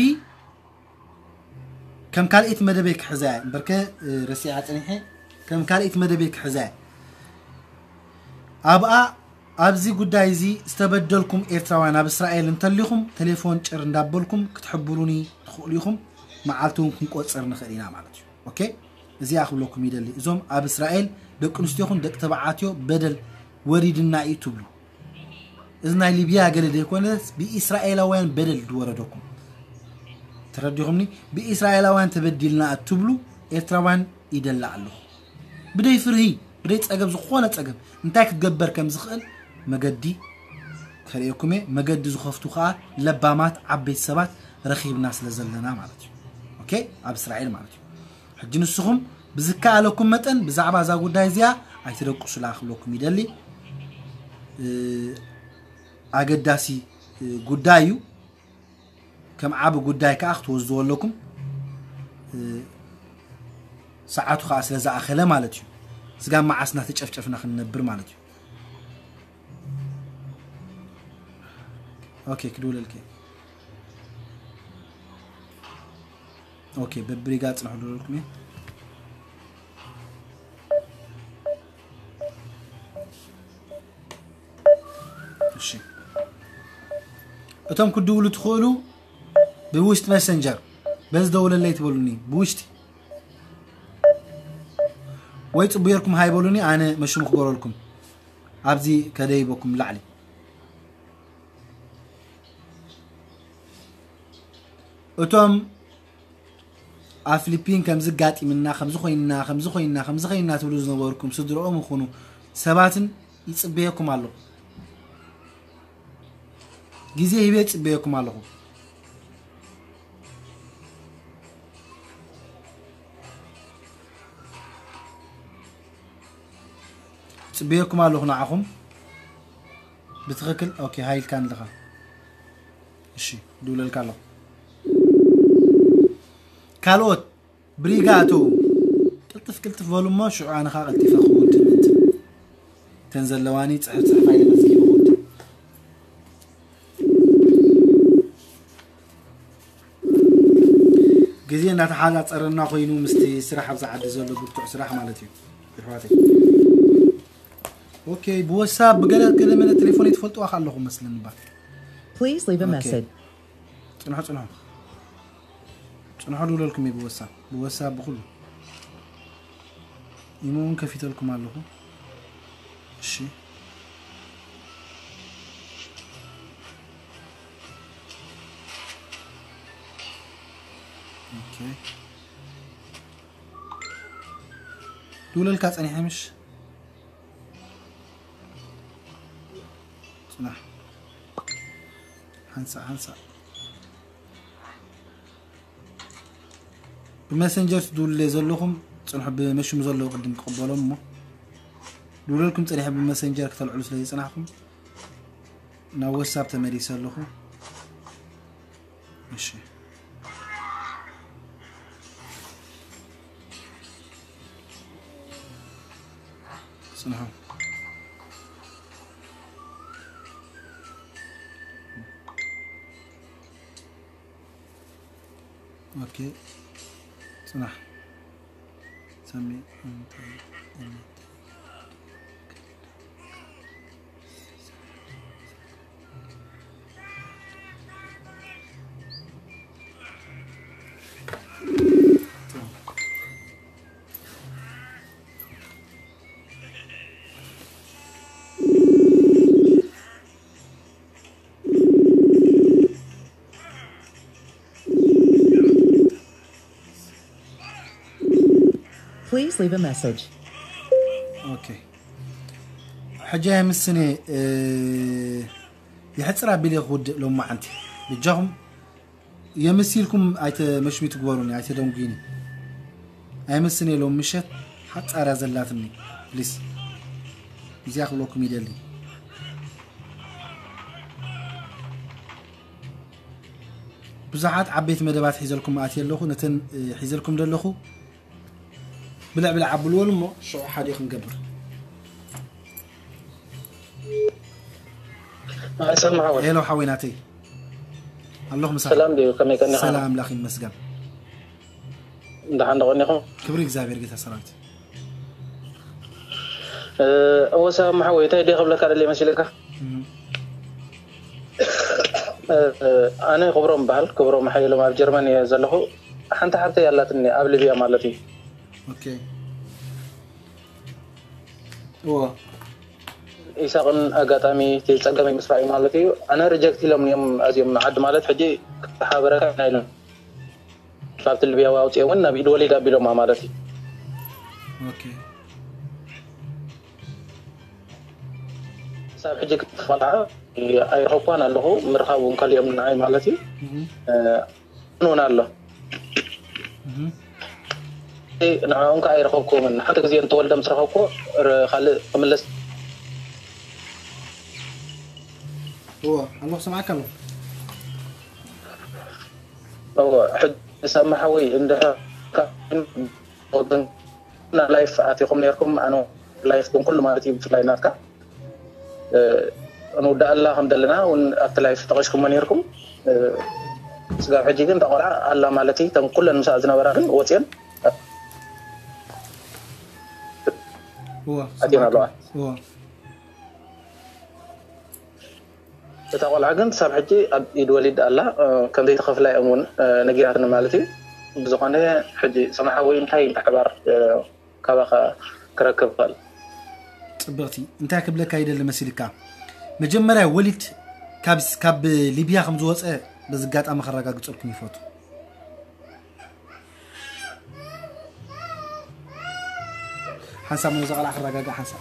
ከም ካልኣይቲ መደበይ ክሕዛ እየ እምበርከ ረሲዓ ጸኒሐ ከም ካልኣይቲ መደበይ ክሕዛ እየ። ኣብኣ ኣብዚ ጉዳይ እዚ ዝተበደልኩም ኤርትራውያን ኣብ እስራኤል እንተሊኹም ቴሌፎን ጭር እንዳበልኩም ክትሕብሩኒ ትኽእሉ ኢኹም። መዓልቲ እውን ክንቆጽር ንኽእል ኢና ማለት እዩ። ኦኬ፣ እዚኣ ክብለኩም ይደሊ። እዞም ኣብ እስራኤል ደቂ ኣንስትዮኹም ደቂ ተባዓትዮ በደል ወሪድና እዩ ትብሉ፣ እዚ ናይ ሊብያ ገለ ዘይኮነስ ብእስራኤላውያን በደል ዝወረደኩም፣ ተረዲኹምኒ? ብእስራኤላውያን ተበዲልና እትብሉ ኤርትራውያን ይደሊ ኣለኹ። ብደይ ፍርሂ፣ ብደይ ጸገም፣ ዝኾነ ጸገም እንታይ ክትገበር ከም ዝኽእል መገዲ ከርእየኩም እየ። መገዲ ዝኸፍቱ ከኣ ለባማት ዓበይቲ ሰባት ረኺብና ስለ ዘለና ማለት እዩ። ኦኬ፣ ኣብ እስራኤል ማለት እዩ። ሕጂ ንስኹም ብዝከኣለኩም መጠን ብዛዕባ እዛ ጉዳይ እዚኣ ኣይትደቅሱላ ክብለኩም ይደሊ። ኣገዳሲ ጉዳይ እዩ። ከም ዓቢ ጉዳይ ከኣ ክትወስድዎ ኣለኩም። ሰዓቱ ከኣ ስለ ዝኣኸለ ማለት እዩ። ስጋብ መዓስ እናተጨፍጨፍና ክንነብር ማለት እዩ። ኦኬ፣ ክድውለልኪ። ኦኬ፣ በብሪጋ ጽንሑ ድረልኩም እየ። እሺ፣ እቶም ክድውሉ ትኽእሉ ብውሽጢ መሰንጀር በዚ ደውለለይ ትበሉኒ ብውሽጢ፣ ወይ ጽቡየርኩም ሃይበሉኒ፣ ኣነ መሽሙ ክገረልኩም ኣብዚ ከደይበኩም ላዕሊ። እቶም ኣብ ፊሊፒን ከምዚ ጋጢምና፣ ከምዚ ኮይንና፣ ከምዚ ኮይንና፣ ከምዚ ኮይንና ትብሉ ዝነበርኩም ስድርኦም ይኹኑ ሰባትን ይጽበየኩም ኣለኹ። ግዜ ሂበ ይጽበየኩም ኣለኹ። ጽበየኩም ኣለኹ ንዓኹም። ብትኽክል። ኦኬ፣ ሃይልካ ኣለኻ። እሺ፣ ድውለልካ ኣለኹ። ካልኦት ብሪጋ ኣተው። ቅልጥፍ ቅልጥፍ በሉ እሞ ሽዑ ኣነ ኸኣ ቀልጢፈ ክውድእ ምእንቲ። እተን ዘለዋኒ ጽሕፍ ጽሕፍ ኢለ መዝጊበ ክውድእ። ግዜ እናተሓጻጸረና ኮይኑ ምስቲ ስራሕ ኣብዚ ዓዲ ዘሎ ብርቱዕ ስራሕ ማለት እዩ። ኣሕዋተይ። ኦኬ፣ ብወሳብ ብገለ ገለ መለ ቴሌፎን ትፈልጥዋ ከለኹም መስለኒ እባ። Please leave a Okay. message. ጽንሑ፣ ጽንሑ። ጽንሑ፣ ድውለልኩም እየ ብወሳብ። ብወሳብ ብኹሉ። ኢሞ እውን ከፊተልኩም ኣለኹ። እሺ። ኦኬ። ድውለልካ ጸኒሐ ምሽ? ጽናሕ። ሓንሳእ፣ ሓንሳእ። ብመሰንጀር ትድውሉለይ ዘለኹም፣ ጽንሑ፣ ብመሽሙ ዘለዉ ቅድም ክቕበሎም እሞ። ድውለልኩም ጸኒሐ ብመሰንጀር ክተልዕሉ ስለ ዝጸናሕኩም፣ ናብ ወሳብ ተመሊሰ ኣለኹ። እሺ። ጽንሑ። ኦኬ። ጽናሕ። ሰሚ-፣ Please leave a message. ኦኬ። ሕጂ ኣይምስን እየ፣ እ፣ ይሕፅር ኣቢለ ክውድእ ሎማዓንቲ። ብጃኹም የምሲልኩም ኣይተመሽሚት ግበሩኒ፣ ኣይተደንጉይኒ። ኣይምስን እየ ሎም ምሸት ሓፃርያ ዘላትኒ። ፕሊስ፣ እዚኣ ክብለኩም ይደሊ። ብዙሓት ዓበይቲ መደባት ሒዘልኩም ኣትየ ኣለኹ። ነተን፣ እ፣ ሒዘልኩም ዘለኹ ብልዕ ብልዕ ኣብልወን እሞ ሽዑ ሓደ ክንገብር። ሰላም ሓወይ። ሄሎ ሓወይ ናተይ፣ ኣለኹ ምሳኻ። ሰላም ድዩ? ከመይ ቀኒኻ? ሰላም ኣምላኽ ይመስገን። ደሓን ዶ ቀኒኹም? ክብሪ እግዚኣብሔር ጌታ ሰራዊት። እ፣ እወ ሰላም ሓወይ፣ እንታይ ድየ ክብለካ ደልየ መሲለካ? እም፣ እ፣ ኣነ ክብሮም በሃል፣ ክብሮም ሓየሎም፣ ኣብ ጀርመን እየ ዘለኹ። ሓንቲ ሓብተይ ኣላትኒ ኣብ ሊብያ ማለት እዩ። ኦኬ። እዎ። ኢሳቕን ኣጋጣሚ እቲ ጸገመይ ምስፋ እዩ ማለት እዩ። ኣነ ሪጀክት ኢሎም እዮም ኣዝዮም ንዓዲ ማለት ሕጂ ክተሓባበረካ ኢና ኢሎም። ካብቲ ሊብያ ኣውፅኦም እውን ናብ ኢድ ወሊድ ኣቢሎማ ማለት እዩ። ኦኬ። ክሳብ ሕጂ ክትፈልዓ ኣይረኸብኳን ኣለኹ። ምርኻብ እውን ከሊኦም ንዓይ ማለት እዩ። እም፣ እ፣ እውን ኣሎ። እም፣ ንዕኦም ከ ኣይረኸብኩምን። ሓንቲ ግዜ እንተወልደ ምስ ረኸብኩ ር-፣ ካልእ ክምለስ እዎ፣ ኣለኹ፣ ሰማዕካ ኣለኹ። እዎ፣ ሕጂ ሰማ ሓወይ እንድሕር ካ-፣ ና ላይፍ ኣቲኹም ነርኩም፣ ኣነ ላይፍ ግን ኩሉ ማለት እዩ ብፍላይ ናትካ፣ እ፣ ንውዳእ ኣላ ከም ዘለና እውን ኣብቲ ላይፍ ጠቒስኩሞ ነርኩም። እ፣ ስጋብ ሕጂ ግን እታ ቆልዓ ኣላ ማለት እዩ። እተን ኩለን ምስኣ ዝነበራ ግን ወፅየን እዎ፣ ኣትየን ኣለዋ። እዎ። እታ ቆልዓ ግን ክሳብ ሕጂ ኣብ ኢድ ወሊድ ኣላ፣ እ፣ ከም ዘይተኸፍላ እዮም እውን፣ እ፣ ነጊራትኒ ማለት እዩ። ብዝኾነ ሕጂ ሰማ ሓወይ እንታይ ምትሕባር፣ እ፣ ካባኻ ክረክብ ክእል? ፅብቕቲ፣ እንታይ ክብለካ ይደሊ መሲልካ? መጀመርያ ወሊድ ካብ፣ ካብ ሊብያ ከም ዝወፀ በዚ ኣጋጣሚ ከረጋግፀልኩም ይፈቱ። ሓንሳብ ነዚ ቆልዓ ክረጋጋእ ሓንሳብ።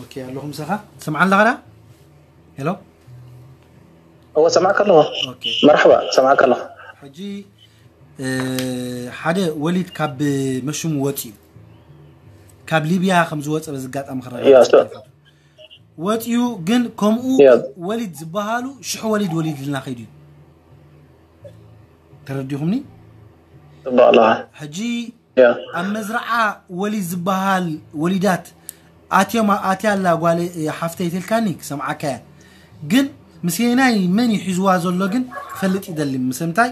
ኦኬ፣ ኣለኹ ምሳኻ። ትሰምዓኒ ኣለኻ ዳ? ሄሎ? እወ፣ ሰማዕካ ኣለኹ። ኦኬ። መርሓባ፣ ሰማዕካ ኣለኹ። ሕጂ፣ እ፣ ሓደ ወሊድ ካብ መሽሙ ወፂኡ፣ ካብ ሊብያ ከም ዝወፀ በዚ ኣጋጣሚ ክረጋግፅ ያ፣ እሱ። ወፂኡ፣ ግን ከምኡ ያ። ወሊድ ዝበሃሉ ሽሕ ወሊድ ወሊድልና ከይዱ እዩ። ተረዲኹምኒ? ጽቡቕ ኣለኻ። ሕጂ ያ። ኣብ መዝረዓ ወሊድ ዝበሃል ወሊዳት ኣትዮም፣ ኣትያ ኣላ ጓል፣ እ፣ ሓፍተይ ተልካኒ ክሰምዓካ እያ። ግን ምስየናይ መን እዩ ሒዝዋ ዘሎ ግን ክፈልጥ ይደሊ። ምስ ምንታይ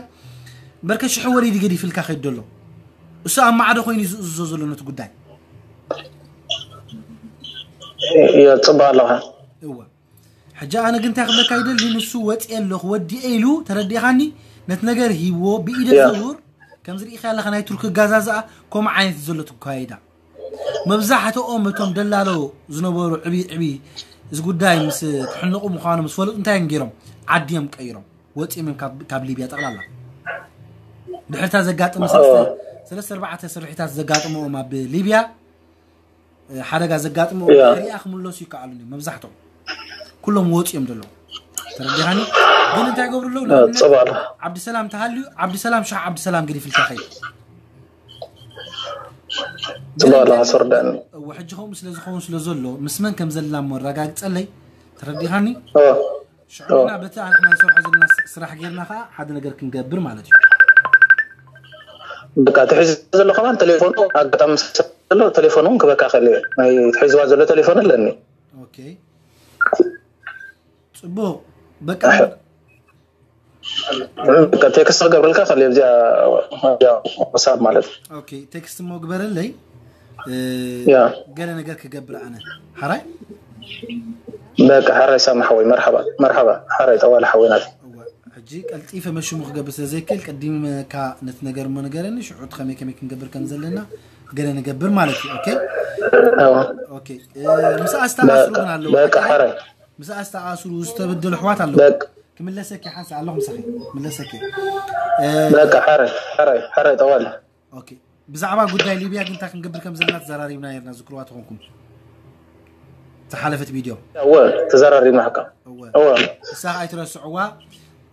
በርከ ሽሕ ወሊድ ገዲፍልካ ከይዱ ዘሎ። እሱ ኣብ ማዕዶ ኮይኑ እዩ ዝእዝዞ ዘሎ ነቲ ጉዳይ። ያ፣ ጽቡቕ ኣለኻ። እወ። ሕጂ ኣነ ግን እንታይ ክብለካ ይደሊ፣ ንሱ ወፂአ ኣለኹ ወዲአ ኢሉ ተረዲኻኒ፣ ነቲ ነገር ሂብዎ ብኢደ ያ። ዝውር ከምዚ ርኢኻ ኣለኻ ናይ ቱርኪ ጋዛዝኣ ከምኡ ዓይነት ዘሎ ትካየዳ። መብዛሕትኦም እቶም ደላሎ ዝነበሩ ዕብይ ዕብይ እዚ ጉዳይ ምስ ክሕንቑ ምዃኖም ምስ ፈለጡ እንታይ እዮም ገይሮም? ዓዲ እዮም ቀይሮም፣ ወፂኦም እዮም ካብ፣ ካብ ሊብያ ጠቕላላ። ድሕርታ ዘጋጠመ ኦ። ሰለስተ፣ ሰለስተ ኣርባዕተ ስርሒታት ዘጋጥመኦም ኣብ ሊብያ፣ እ፣ ሓደጋ ዘጋጥመኦም ያ። ድሕሪኣ ክምለሱ ይከኣሉ እዮም መብዛሕትኦም። ኩሎም ወፂኦም ዘለዉ። ተረዲኻኒ? ግን እንታይ ይገብሩ ኣለዉ? ያ፣ ንኣብነት ጽቡቕ ኣለኻ። ዓብዲሰላም ተሃልዩ፣ ዓብዲሰላም ሻዕ ዓብዲሰላም ገዲፍልካ ኸይድ። ጽቡቕ ኣለኻ፣ ኣስወርዳኒ። እወ፣ ሕጂ ከምኡ ስለ ዝኸውን ስለ ዘሎ ምስ መን ከም ዘለና እሞ ኣረጋግጸለይ። ተረዲኻኒ? ኦ። ሽዑ ግና በቲ ንሕና ንሰርሖ ዘለና ስ-፣ ስራሕ ጌርና ኸዓ ሓደ ነገር ክንገብር ማለት እዩ። በቃ፣ እቲ ሒዙ ዘሎ ከማን ቴሌፎኑ ኣጋጣሚ ምስ ዘሎ ቴሌፎኑ እውን ክበካ ክእል እየ። ናይ ሒዝዋ ዘሎ ቴሌፎን ኣለኒ። ኦኬ። ጽቡቕ። በቃ። በቃ፣ ቴክስት ክገብረልካ ክእል እየ፣ ኣብዚኣ፣ ኣብዚኣ ዋትሳፕ ማለት። ኦኬ፣ ቴክስት እሞ ግበረለይ። እ፣ ያ። ገለ ነገር ክገብር ኣነ። ሓራይ? በቃ፣ ሓራይ ሳሚ ሓወይ፣ መርሓባ፣ መርሓባ፣ ሓራይ ጠዋሊ ሓወይ ናት። እወ፣ ሕጂ ሕጂ ቀልጢፈ መሽሙ ክገብር ስለ ዘይክእል፣ ቀዲምካ ነቲ ነገር እሞ ንገረኒ፣ ሽዑ እቲ ከመይ ከመይ ክንገብር ከም ዘለና ገለ ንገብር ማለት እዩ። ኦኬ? እወ። ኦኬ። እ፣ ምስኣ ዝተኣስሩ ግን ኣለዉ። በቃ፣ ሕራይ። ምስኣ ዝተኣስሩ ዝተበደሉ ኣሕዋት ኣለዉ። በቃ። ክምለሰኪ ሓንሳእ ኣለኹ ምሳኺ። ክምለሰኪ። እ፣ በቃ፣ ሕራይ፣ ሕራይ፣ ሕራይ፣ ጠዋለ። ኦኬ። ብዛዕባ ጉዳይ ሊብያ ግን እንታይ ክንገብር ከም ዘለና ተዘራሪብና ነርና፣ ዝክርዋ ተኾንኩም። ዝሓለፈት ቪድዮ። እወ፣ ተዘራሪብና ሓቃ። እወ። እወ። እሳ ከኣ ኣይትረስዕዋ።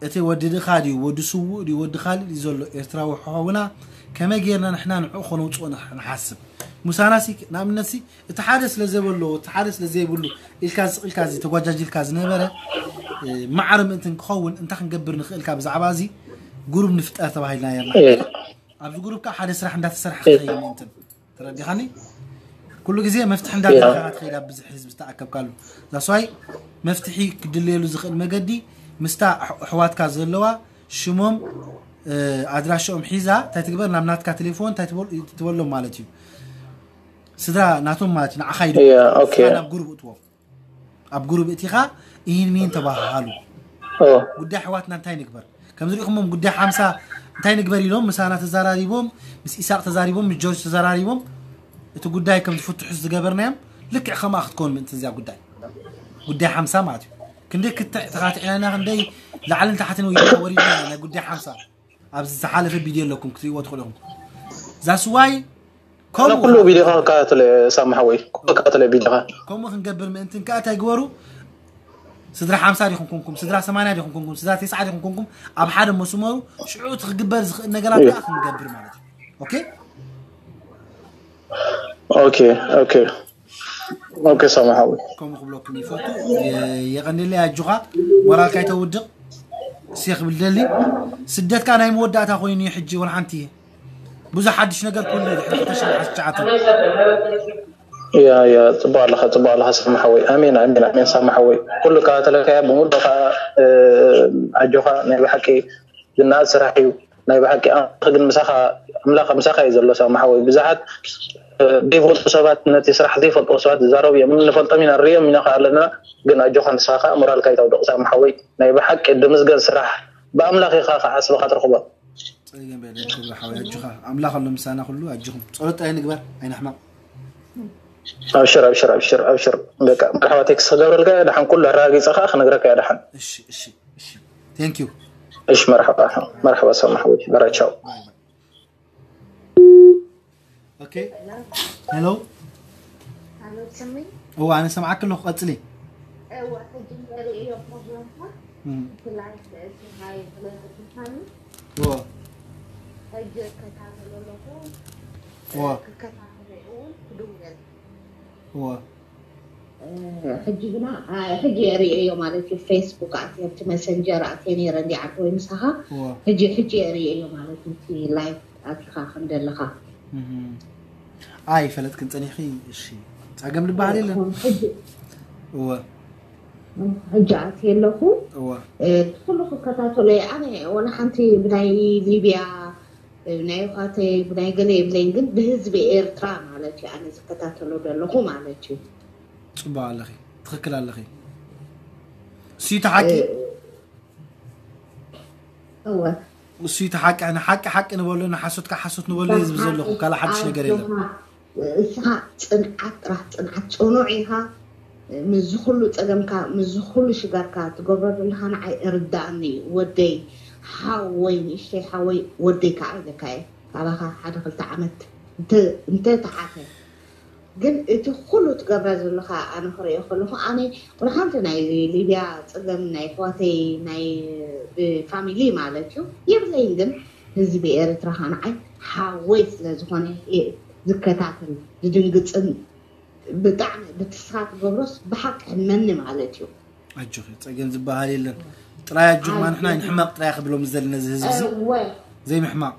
እቲ ወዲ ድኻ ድዩ፣ ወዲ ስዉእ ድዩ፣ ወዲ ካልእ ድዩ ዘሎ ኤርትራዊ ሓውና፣ ከመይ ጌርና ንሕና ንዕኡ ከነውጽኦ ንሕ-፣ ንሓስብ። ሙሳና ሲ፣ ንኣብነት ሲ፣ እቲ ሓደ ስለ ዘበሎ፣ እቲ ሓደ ስለ ዘይብሉ፣ ኢልካ ስቕ ኢልካ እዚ ተጓጃጅልካ ዝነበረ፣ እ፣ ማዕረ ምእንትን ክኸውን፣ እንታይ ክንገብር ንኽእል ካብ ብዛዕባ እዚ ጉሩብ ንፍጠር ተባሂልና ነርና። እየ። ኣብዚ ጉሩብ ከዓ ሓደ ስራሕ እንዳተሰርሐ እየ። ክኸይድ ምእንትን። ተረዲኻኒ? ኩሉ ግዜ መፍትሒ እንዳደረኻ ትኸይድ ኣብ ብዙሕ ህዝቢ ዝተኣከብካሉ። ዛስዋይ መፍትሒ ክድለየሉ ዝኽእል መገዲ ምስታ ኣሕ-፣ ኣሕዋትካ ዘለዋ ሽሞም፣ እ፣ ኣድራሻኦም ሒዛ እንታይ ትግበር፣ ናብ ናትካ ቴሌፎን እንታይ ትበል-፣ ትበሎም ማለት እዩ። ስድራ ናቶም ማለት እዩ፣ ንዓኻ ይደውሉ። እያ፣ ኦኬ። ስድራ ናብ ጉሩብ እትዎም። ኣብ ጉሩብ እቲኻ ኢሂን ሚሂን ተባሃሃሉ። እወ። ጉዳይ ኣሕዋትና እንታይ ንግበር? ከም ዝሪእኹሞም ጉዳይ ሓምሳ እንታይ ንግበር ኢሎም ምሳና ተዛራሪቦም፣ ምስ ኢሳቅ ተዛሪቦም፣ ምስ ጆርጅ ተዘራሪቦም፣ እቲ ጉዳይ ከም ዝፍትሑ ዝገበርናዮም ልክዕ ከምኣ ክትከውን ምእንቲ እዚኣ ጉዳይ። ጉዳይ ሓምሳ ማለት እዩ። ክንደይ ክትዕ ተኻትዕናና፣ ክንደይ ላዕልን ታሕትን ወይና ወሪድና ኢና ናይ ጉዳይ ሓምሳ። ኣብዚ ዝሓለፈ ቪድዮ ኣለኩም ክትሪእዎ ትኽእሉ ኢኹም። ዛስዋይ ኣነ ኩሉ ቪድዮኻ እከታተሎ እየ ሳሚ ሓወይ፣ ኩሉ እከታተሎ እየ ቪድዮኻ። ከምኡ ክንገብር ምእንትን ከኣ እንታይ ግበሩ? ስድራ ሓምሳ ዲኹም ኮንኩም፣ ስድራ ሰማንያ ዲኹም ኮንኩም፣ ስድራ ተስዓ ዲኹም ኮንኩም፣ ኣብ ሓደ መስመሩ ሽዑ እቲ ክግበር ዝኽእል ነገራት ከኣ ክንገብር ማለት እዩ። ኦኬ? ኦኬ፣ ኦኬ። ኦኬ፣ ሳሚ ሓወይ። ከምኡ ክብለኩም ይፈቱ። የ-፣ የቐንየለይ፣ ኣጆኻ፣ ሞራልካ ኣይተውድቕ። እሴ ክብል ደሊ፣ ስደትካ ናይ መወዳእታ ኮይኑ እዩ ሕጂ፣ ወላ ሓንቲ። ብዙሕ ሓድሽ ነገር ኩሉ እዩ፣ ድሕሪ ክልተ ሽሕን ዓሰርተ ትሽዓተን። ያ፣ ያ፣ ጽቡቕ ኣለኻ፣ ጽቡቕ ኣለኻ ሳሚ ሓወይ። ኣሜን፣ ኣሜን፣ ኣሜን ሳሚ ሓወይ። ኩሉ እከታተለካ እየ፣ ብምሉእ ከኣ፣ እ፣ ኣጆኻ፣ ናይ ብሓቂ ዝነኣድ ስራሕ እዩ። ናይ ብሓቂ ኣምላኽ ግን ምሳኻ፣ ኣምላኽ ምሳኻ እዩ ዘሎ ሳሚ ሓወይ። ብዙሓት፣ እ፣ ዘይፈልጡ ሰባት፣ ነቲ ስራሕ ዘይፈልጥዎ ሰባት ዝዛረቡ እዮም። ንፈልጦም ኢና፣ ንርእዮም ኢና ከኣ ኣለና። ግን ኣጆኻ ንስኻ ከኣ ሞራልካ ኣይተውድቕ ሳሚ ሓወይ። ናይ ብሓቂ ድምዝገን ስራሕ። ብኣምላኽ ኢኻ ክዓስብኻ ትረኽቦ። ጸገም የለን ክብሪ ሓወይ፣ ኣጆኻ። ኣምላኽ ኣሎ ምሳና ኩሉ፣ ኣጆኹም። ጸሎት ጥራይ ንግበር፣ ኣይንሕመቕ። ኣብሽር፣ ኣብሽር፣ ኣብሽር፣ ኣብሽር። በቃ፣ መርሓባ ቴክስት ክገብረልካ እየ፣ ደሓን ኩሉ ኣረጋጊጸ ከኣ ክነግረካ እየ፣ ደሓን። እሺ፣ እሺ፣ እሺ። Thank you። እሺ፣ መርሓባ፣ መርሓባ ሳሚ ሓወይ፣ በረቻው። ባይ ባይ። ኦኬ። ሄሎ። ኣሎ ትሰምዒ? እዋ፣ ኣነ ሰምዓክ ኣለኹ፣ ቀጽሊ። እዋ፣ ሕጂ ንርእዮ ፕሮግራምካ እም። እቲ ላይፍ እቲ ናይ ብለይ ቅዱሳን እዋ፣ ሕጂ እከታተሎ ኣለኹ። እዋ፣ ክከታተሎ እውን ክድውለል እዋ። እ፣ ሕጂ ግና ኣ፣ ሕጂ የርእዮ ማለት እዩ። ፌስቡክ ኣትየ ኣብቲ መሰንጀር ኣትየ ነይረ እንዲ ዓዲ ወይ ምሳኻ እዋ። ሕጂ ሕጂ የርእዮ ማለት እዩ። እቲ ላይፍ ኣትኻ ከም ዘለኻ እም። ኣይ ፈለጥክን ጸኒሕኺ። እሺ፣ ጸገም ዝበሃል የለን። ሕጂ እወ፣ ሕጂ ኣትየ ኣለኹ። እወ። እ፣ ኩሉ ክከታተሎ እየ። ኣነ ወላ ሓንቲ ብናይ ሊብያ፣ እ፣ ናይ ኳተይ፣ ብናይ ገለ የብለይን፣ ግን ብህዝቢ ኤርትራ ማለት እዩ ኣነ ዝከታተሎ ዘለኹ ማለት እዩ። ጽቡቕ ኣለኺ፣ ትኽክል ኣለኺ። እሱ እዩ እቲ ሓቂ። እወ። እሱ እዩ እቲ ሓቂ። ኣነ ሓቂ ሓቂ ንበሎ፣ ንሓሶትካ ሓሶት ንበሎ እየ ዝብል ዘለኹ። ካልእ ሓድሽ ነገር የለን። እስኻ ጽንዓት ጥራሕ ጽንዓት ጽኑዕ ኢኻ። ምስዚ ኩሉ ጸገምካ፣ ምስዚ ኩሉ ሽጋርካ ትገብሮ ዘለኻ ንዓይ እርዳእኒ እዩ። ወደይ፣ ሓወይ፣ ንእሽተይ ሓወይ፣ ወደይ ከዓ ኢለካ እየ። ካባኻ ሓደ ክልተ ዓመት እንተ-፣ እንተተሓተ። ግን እቲ ኩሉ ትገብረ ዘለኻ ኣነ ክርእዮ ከለኹ፣ ኣነ ወላ ሓንቲ ናይ ሊብያ ጸገም ናይ ኣሕዋተይ ናይ ብፋሚሊ ማለት እዩ የብለይን። ግን ህዝቢ ኤርትራ ኸዓ ንዓይ ሓወይ ስለ ዝኾነ እየ ዝከታተል፣ ዝድንግጽን ብጣዕሚ ብትስኻ ትገብሮስ ብሓቂ ሕመኒ ማለት እዩ። ኣጆኺ፣ ጸገም ዝበሃል የለን። ጥራይ ኣጆኽማ፣ ንሕና ኣይንሕመቕ ጥራይ ክብሎም ዝደሊ ነዚ ህዝቢ እዚ። እወ። ዘይምሕማቕ።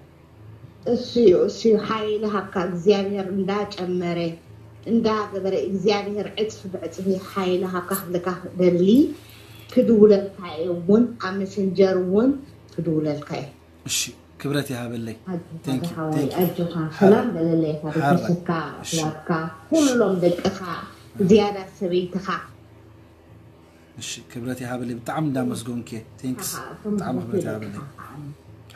እሱ እዩ፣ እሱ እዩ። ሓይሊ ሃብካ እግዚኣብሔር እንዳጨመረ እንዳገበረ እግዚኣብሔር ዕጽፊ ብዕጽፊ ሓይሊ ሃብካ ክብለካ ክደሊ። ክድውለልካ እየ እውን ኣብ መሰንጀር እውን ክድውለልካ እየ። እሺ፣ ክብረት ይሃበለይ። ኣጆኻ Thank you, ሓወይ፣ thank you። ኣጆኻ። ሰላም በለለይ፣ ካብ ሓራይ። ቤተሰብካ፣ እሺ። ኣሕዋትካ፣ ኩሎም ደቅኻ፣ ዝያዳ ሰበይትኻ። እሺ ክብረት ይሃበለይ፣ ብጣዕሚ እንዳመስገንኩ። ቴንክስ። ብጣዕሚ ክብረት ይሃበለይ።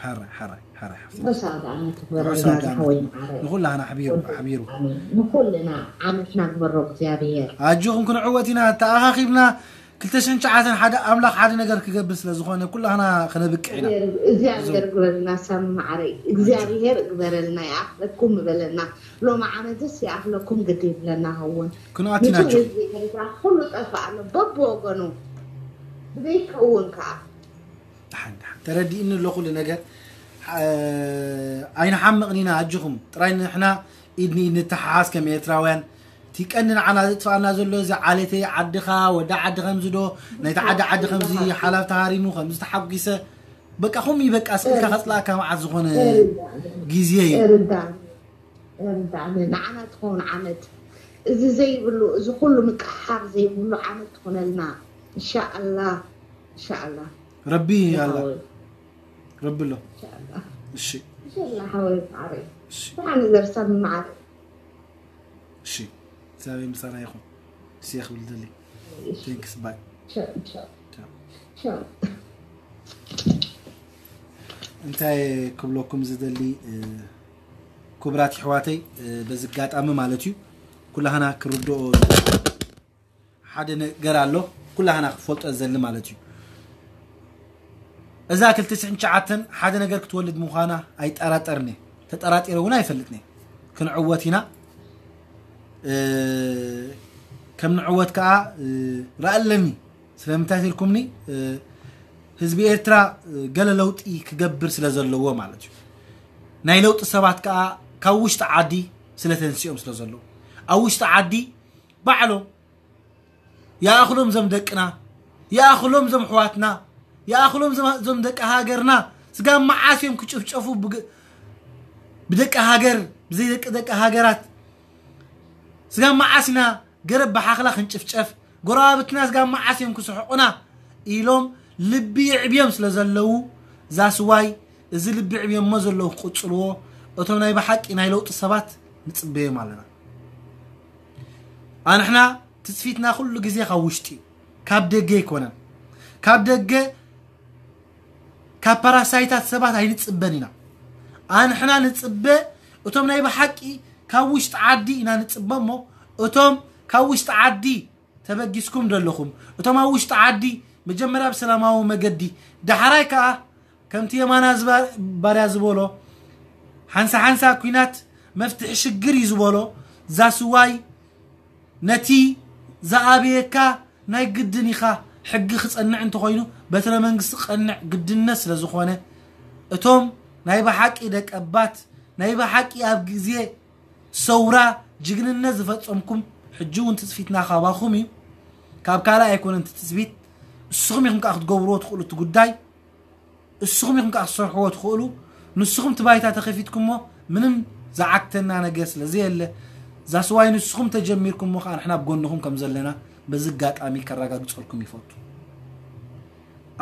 ሓራይ ሓራይ ሓራይ ሓፍቲ። ርሑስ ኣውደ ዓመት ይግበረልና ርሑስ ኣውደ ዓመት። ዝሓወይ ማዓረይ። ንኩላህና ኣሕቢሩ ኣሕቢሩ። ኣሜን። ንኩልና ዓመትና ግበሮ እግዚኣብሔር። ኣጆኹም ክንዕወት ኢና ተኣኻኺብና። ክልተ ሽሕን ትሽዓተን ሓደ ኣምላኽ ሓደ ነገር ክገብር ስለ ዝኾነ ኩላህና ከነብቅዕ ኢና። እግዚኣብሔር ግበረልና ሳሚ ማዓረይ። እግዚኣብሔር ግበረልና ይኣኽለኩም ይበለና። ሎሚ ዓመትስ ይኣኽለኩም ግዲ ይብለና ኸውን። ክንኣት ኢና ንጹህ ኣጆኹም። ህዝቢ ኤርትራ ኩሉ ጠፍእ ኣሎ በብወገኑ ብዘይከውን ከዓ ደሓን ደሓን ተረዲእኒ ኣሎ ኩሉ ነገር። እ፣ ኣይንሓምቕን ኢና ኣጆኹም። ጥራይ ንሕና ኢድ ንኢድ ንተሓሓዝ ከም ኤርትራውያን። እቲ ቀንዲ ንዓና ዘጥፍኣና ዘሎ እዚ ዓሌተይ ዓድኻ ወዲ ዓዲ ከምዚ ዶ ናይቲ ዓዲ ዓዲ ከምዚ ሓላፍ ተሃሪሙ ከምዚ ተሓጒሰ በቃ ኹም ይበቃ ስእልካ ከጽላእካ መዓት ዝኾነ ግዜ እዩ። ርዳእኒ ርዳእኒ ንዓና ትኸውን ዓመት እዚ ዘይብሉ እዚ ኩሉ ምቅሓር ዘይብሉ ዓመት ትኾነልና እንሻኣላ እንሻኣላ ረቢ ኣላ ረቢ ኣሎ። እንሻኣላ እሺ እንሻላ ሓወይ ማዓረይ እሺ ብሓኒ ዘርሰብ ማዓረይ እሺ እግዚኣብሔር ምሳና ይኹን። እሺ ክብል ደሊ። ቴንክስ ባይ። ሸ- ሸ- ሸ- እንታይ ክብለኩም ዝደሊ እ፣ ክቡራት ይሕዋተይ እ፣ በዚ ኣጋጣሚ ማለት እዩ ኩላህና ክርድኦ ሓደ ነገር ኣሎ። ኩላህና ክፈልጦ ዘሊ ማለት እዩ። እዛ ክልተ ሽሕን ትሽዓተን ሓደ ነገር ክትወልድ ምዃና ኣይጠራጠርን እየ። ተጠራጢረ እውን ኣይፈልጥን እየ። ክንዕወት ኢና። እ፣ ከም ንዕወት ከዓ እ፣ ርኣ ኣለኒ። ስለምንታይ ትልኩምኒ እ፣ ህዝቢ ኤርትራ እ፣ ገለ ለውጢ ክገብር ስለ ዘለዎ ማለት እዩ። ናይ ለውጢ ሰባት ከዓ ካብ ውሽጢ ዓዲ ስለ ተንሲኦም ስለ ዘለዉ ኣብ ውሽጢ ዓዲ ባዕሎም ይኣኽሎም ዞም ደቅና ይኣኽሎም ዞም ኣሕዋትና ይኣኽሎም ዞም- ዞም ደቂ ሃገርና ስጋብ መዓስ እዮም ክጭፍጨፉ ብግ- ብደቂ ሃገር ብዘይ ደቂ ደቂ ሃገራት ስጋብ መዓስ ኢና ገረብ ብሓኽላ ክንጭፍጨፍ ጎረባብትና ስጋብ መዓስ እዮም ክስሕቑና ኢሎም ልቢ ይዕብዮም ስለ ዘለዉ ዛስዋይ እዚ ልቢ ዕብዮሞ ዘለዉ ክቕጽልዎ እቶም ናይ ብሓቂ ናይ ለውጢ ሰባት ንጽበዮም ኣለና። ኣንሕና ትጽፊትና ኩሉ ግዜ ካብ ውሽጢ እዩ፣ ካብ ደገ ኣይኮነን። ካብ ደገ ካብ ፓራሳይታት ሰባት ኣይንጽበን ኢና። ኣንሕና ንጽበ እቶም ናይ ብሓቂ ካብ ውሽጢ ዓዲ ኢና ንጽበ እሞ እቶም ካብ ውሽጢ ዓዲ ተበጊስኩም ዘለኹም እቶም ኣብ ውሽጢ ዓዲ መጀመርያ ብሰላማዊ መገዲ ዳሕራይ ከኣ ከምቲ የማና ዝባ- ባርያ ዝበሎ ሓንሳ ሓንሳ ኩናት መፍትሒ ሽግር እዩ ዝበሎ ዛስዋይ ነቲ ዝኣበየካ ናይ ግድን ኢኻ ሕጊ ክጸንዕ እንተኾይኑ በትረ መንግስቲ ክቐንዕ ግድነት ስለ ዝኾነ እቶም ናይ ብሓቂ ደቀባት ናይ ብሓቂ ኣብ ግዜ ሰውራ ጅግንነት ዝፈጸምኩም ሕጂ እውን ትጽፊትና ካባኹም እዩ ካብ ካልእ ኣይኮነን እቲ ትጽቢት እስኹም ኢኹም ከዓ ክትገብርዎ ትኽእሉ እቲ ጉዳይ እስኹም ኢኹም ከዓ ክትሰርሕዎ ትኽእሉ ንስኹም እቲ ባይታ ተኸፊትኩሞ ምንም ዝዓግተና ነገር ስለ ዘየለ ዛስዋይ ንስኹም ተጀሚርኩሞ ከዓ ንሕና ኣብ ጎንኹም ከም ዘለና በዚ ኣጋጣሚ ከረጋግጸልኩም ይፈቱ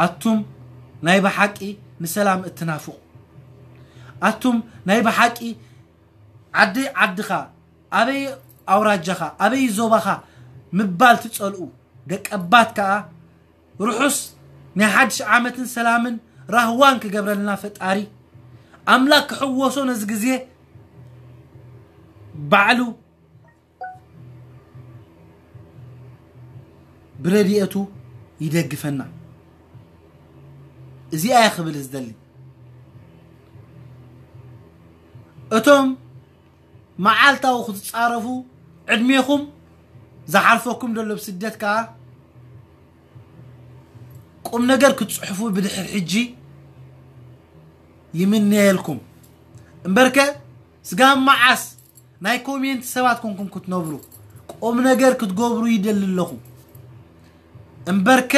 ኣቱም ናይ ብሓቂ ንሰላም እትናፍቑ ኣቱም ናይ ብሓቂ ዓደይ ዓድኻ ኣበይ ኣውራጃኻ ኣበይ ዞባኻ ምባል ትጸልኡ ደቀባት ከኣ ርሑስ ናይ ሓድሽ ዓመትን ሰላምን ራህዋን ክገብረልና ፈጣሪ ኣምላክ ክሕወሶ ነዚ ግዜ ባዕሉ ብረድኤቱ ይደግፈና እዚኣ እየ ክብል ዝደሊ እቶም መዓልታዊ ክትጻረፉ ዕድሜኹም ዝሓልፈኩም ዘሎ ብስደት ከኣ ቁም ነገር ክትጽሕፉ ብድሕር ሕጂ ይምነየልኩም እምበርከ ስጋብ መዓስ ናይ ኮሜንት ሰባት ኮንኩም ክትነብሩ ቁም ነገር ክትገብሩ ይደሊ ኣለኹ እምበርከ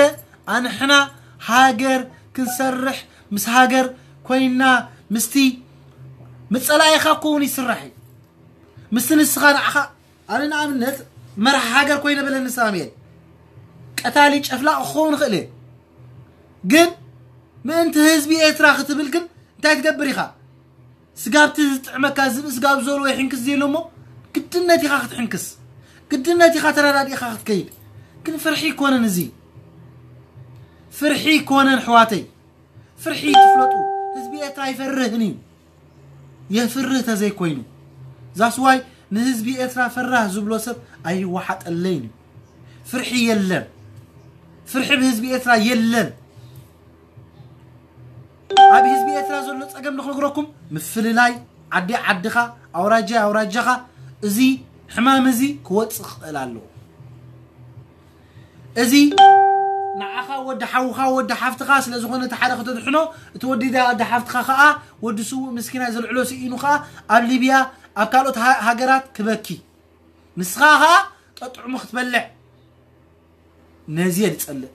ኣንሕና ሃገር ክንሰርሕ ምስ ሃገር ኮይና ምስቲ ምጸላኢኻ ኮውን ይስራሕ እዩ ምስቲ ንስኻ ንዓኻ ኣነ ንኣብነት መራሕ ሃገር ኮይነ በለኒ ሳሙኤል ቀታሊ ጨፍላቕ ክኸውን ይኽእል እየ ግን ምእንቲ ህዝቢ ኤርትራ ክትብል ግን እንታይ ትገብር ኢኻ ስጋብቲ ዝጥዕመካ ዝብኢ ስጋብ ዘሎ ይሕንክስ ዘይሎ እሞ ግድነት ኢኻ ክትሕንክስ ግድነት ኢኻ ተረዳዲእኻ ክትከይድ ግን ፍርሒ ይኮነን እዚ ፍርሒ ኣይኮነን ኣሕዋተይ፣ ፍርሒ ትፍለጡ። ህዝቢ ኤርትራ ኣይፈርህን እዩ፣ የፍርህ ተዘይኮይኑ። ዛስዋይ ንህዝቢ ኤርትራ ፈራህ ዝብሎ ሰብ ኣይወሓጠለይን እዩ። ፍርሒ የለን፣ ፍርሒ ብህዝቢ ኤርትራ የለን። ኣብ ህዝቢ ኤርትራ ዘሎ ጸገም ንክነግረኩም፣ ምፍልላይ፣ ዓዲ ዓድኻ፣ ኣውራጃ ኣውራጃኻ፣ እዚ ሕማም እዚ ክወጽእ ክኽእል ኣለዎ። እዚ ንዓኻ ወዲ ሓውኻ ወዲ ሓፍትኻ ስለ ዝኾነ እቲ ሓደ ከተድሕኖ፣ እቲ ወዲ ዳ- ወዲ ሓፍትኻ ኸኣ ወዲ ስዉእ ምስኪናይ ዘልዕሎ ስኢኑ ኸኣ ኣብ ሊብያ ኣብ ካልኦት ሃ- ሃገራት ክበኪ፣ ንስኻ ኸኣ ጠጥዕሙ ክትበልዕ። ነዚ እየ ዝጸልእ።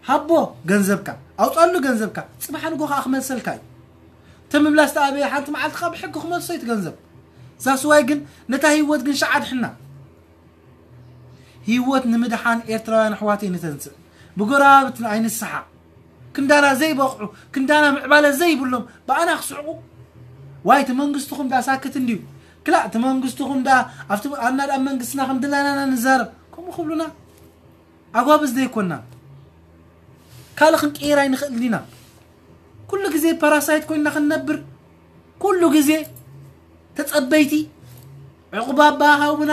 ሃቦ ገንዘብካ፣ ኣውጻሉ ገንዘብካ፣ ጽባሕ ንጎ ኸኣ ክመልሰልካ እዩ። ተምብላስ ተኣበየ ሓንቲ መዓልቲ ኸኣ ብሕጊ ክመልሶ እዩ እቲ ገንዘብ። ዛስዋይ ግን ነታ ህይወት ግን ሸዓ ድሕና። ህይወት ንምድሓን ኤርትራውያን ኣሕዋተይ ንተንስእ። ብጎረባብትና ኣይንሰሓቕ። ክንዳና ዘይበቕዑ፣ ክንዳና ምዕባለ ዘይብሎም ብኣና ክስሕቑ። ዋይ እቲ መንግስትኹም ዳ ሳክት እንድዩ። ክላእ እቲ መንግስትኹም ዳ ኣብቲ ኣና ዳ መንግስትና ከም ድላናና ንዛረብ። ከምኡ ክብሉና ኣጓብዝ ዘይኮና። ካልእ ክንቅይር ኣይንኽእል ኢና። ኩሉ ግዜ ፓራሳይት ኮይና ክንነብር፣ ኩሉ ግዜ ተጸበይቲ ዕቑባባ ሃቡና፣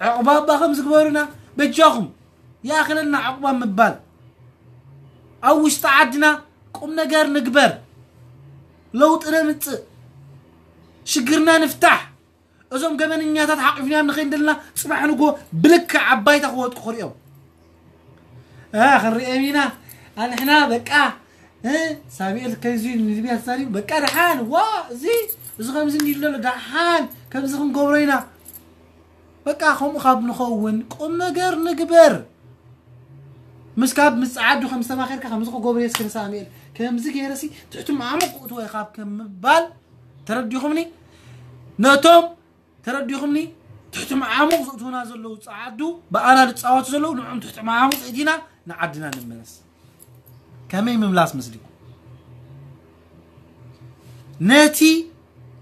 ዕቑባባ ከም ዝግበሩና። በጃኹም ይኣኽለና ዕቑባ ምባል። ኣብ ውሽጢ ዓድና ቁም ነገር ንግበር፣ ለውጢ ነምጽእ፣ ሽግርና ንፍታሕ። እዞም ገበነኛታት ሓቂፍናዮም ንኸይድ ዘለና ጽባሕ ንጎ ብልክዕ ዓባይታ ክወጥቁ ክርእዮም። እ፣ ክንርእዮም ኢና። ኣንሕና በቃ፣ እ፣ ሳሙኤል ከይዙ ንልብያ ተዛሪቡ፣ በቃ ደሓን፣ ዋ፣ እዚ፣ እዚ ከምዚ እንዲሉ ዘሎ፣ ደሓን፣ ከምዚ ክንገብሮ ኢና። በቃ ከምኡ ካብ ንኸውን ቁም ነገር ንግበር። ምስ ካብ ምስ ጸዓዱ ከም ዝተማኸርካ ከምዚ ክገብር የስክን ሳሙኤል፣ ከምዚ ገይረሲ ትሕቲ ማዕሙቕ ክእትዎ ካብ ከም ምባል፣ ተረዲኹምኒ? ነቶም ተረዲኹምኒ? ትሕቲ ማዕሙቕ ዝእትውና ዘለዉ ጸዓዱ፣ ብኣና ዝጻወቱ ዘለዉ፣ ንዕኦም ትሕቲ ማዕሙቕ እቲና ንዓድና ንመለስ። ከመይ ምምላስ መስሊኩም? ነቲ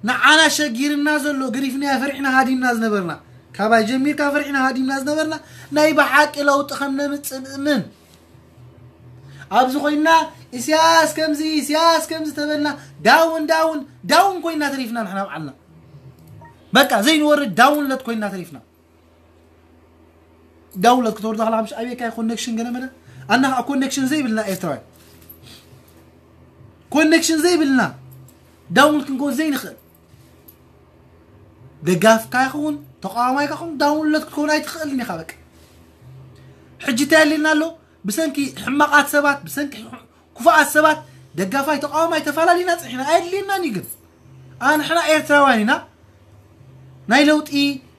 ንዓና ሸጊርና ዘሎ፣ ገሪፍናዮ ፈሪሕና ሃዲምና ዝነበርና፣ ካባይ ጀሚርካ ፈሪሕና ሃዲምና ዝነበርና፣ ናይ ብሓቂ ለውጢ ከም ነምጽእ ንእምን። ኣብዚ ኮይና ኢሳያስ ከምዚ፣ ኢሳያስ ከምዚ ተበልና፣ ዳውን፣ ዳውን፣ ዳውን ኮይና ተሪፍና ንሕና ባዕልና። በቃ ዘይንወርድ ዳውንለት ኮይና ተሪፍና። ዳውንለት ክትወርዳ ከላ ምሽ ኣበየካ ኮኔክሽን ገለ መለ። ኣና ከዓ ኮኔክሽን ዘይብልና ኤርትራውያን። ኮኔክሽን ዘይብልና ዳውንለት ክንጎ ዘይንኽእል። ደጋፍካ ይኸውን፣ ተቃዋማይካ ይኸውን፣ ዳውንለት ክትከውን ኣይትኽእልን ኢኻ በቃ። ሕጂ እንታይ ኣሊልና ኣሎ? ብሰንኪ ሕማቓት ሰባት፣ ብሰንኪ ክፉኣት ሰባት ደጋፋይ ተቃዋማይ ተፈላለዩና ጽሒና ኣየድልየናን እዩ። ግን ኣንሕና ኤርትራውያን ኢና። ናይ ለውጢ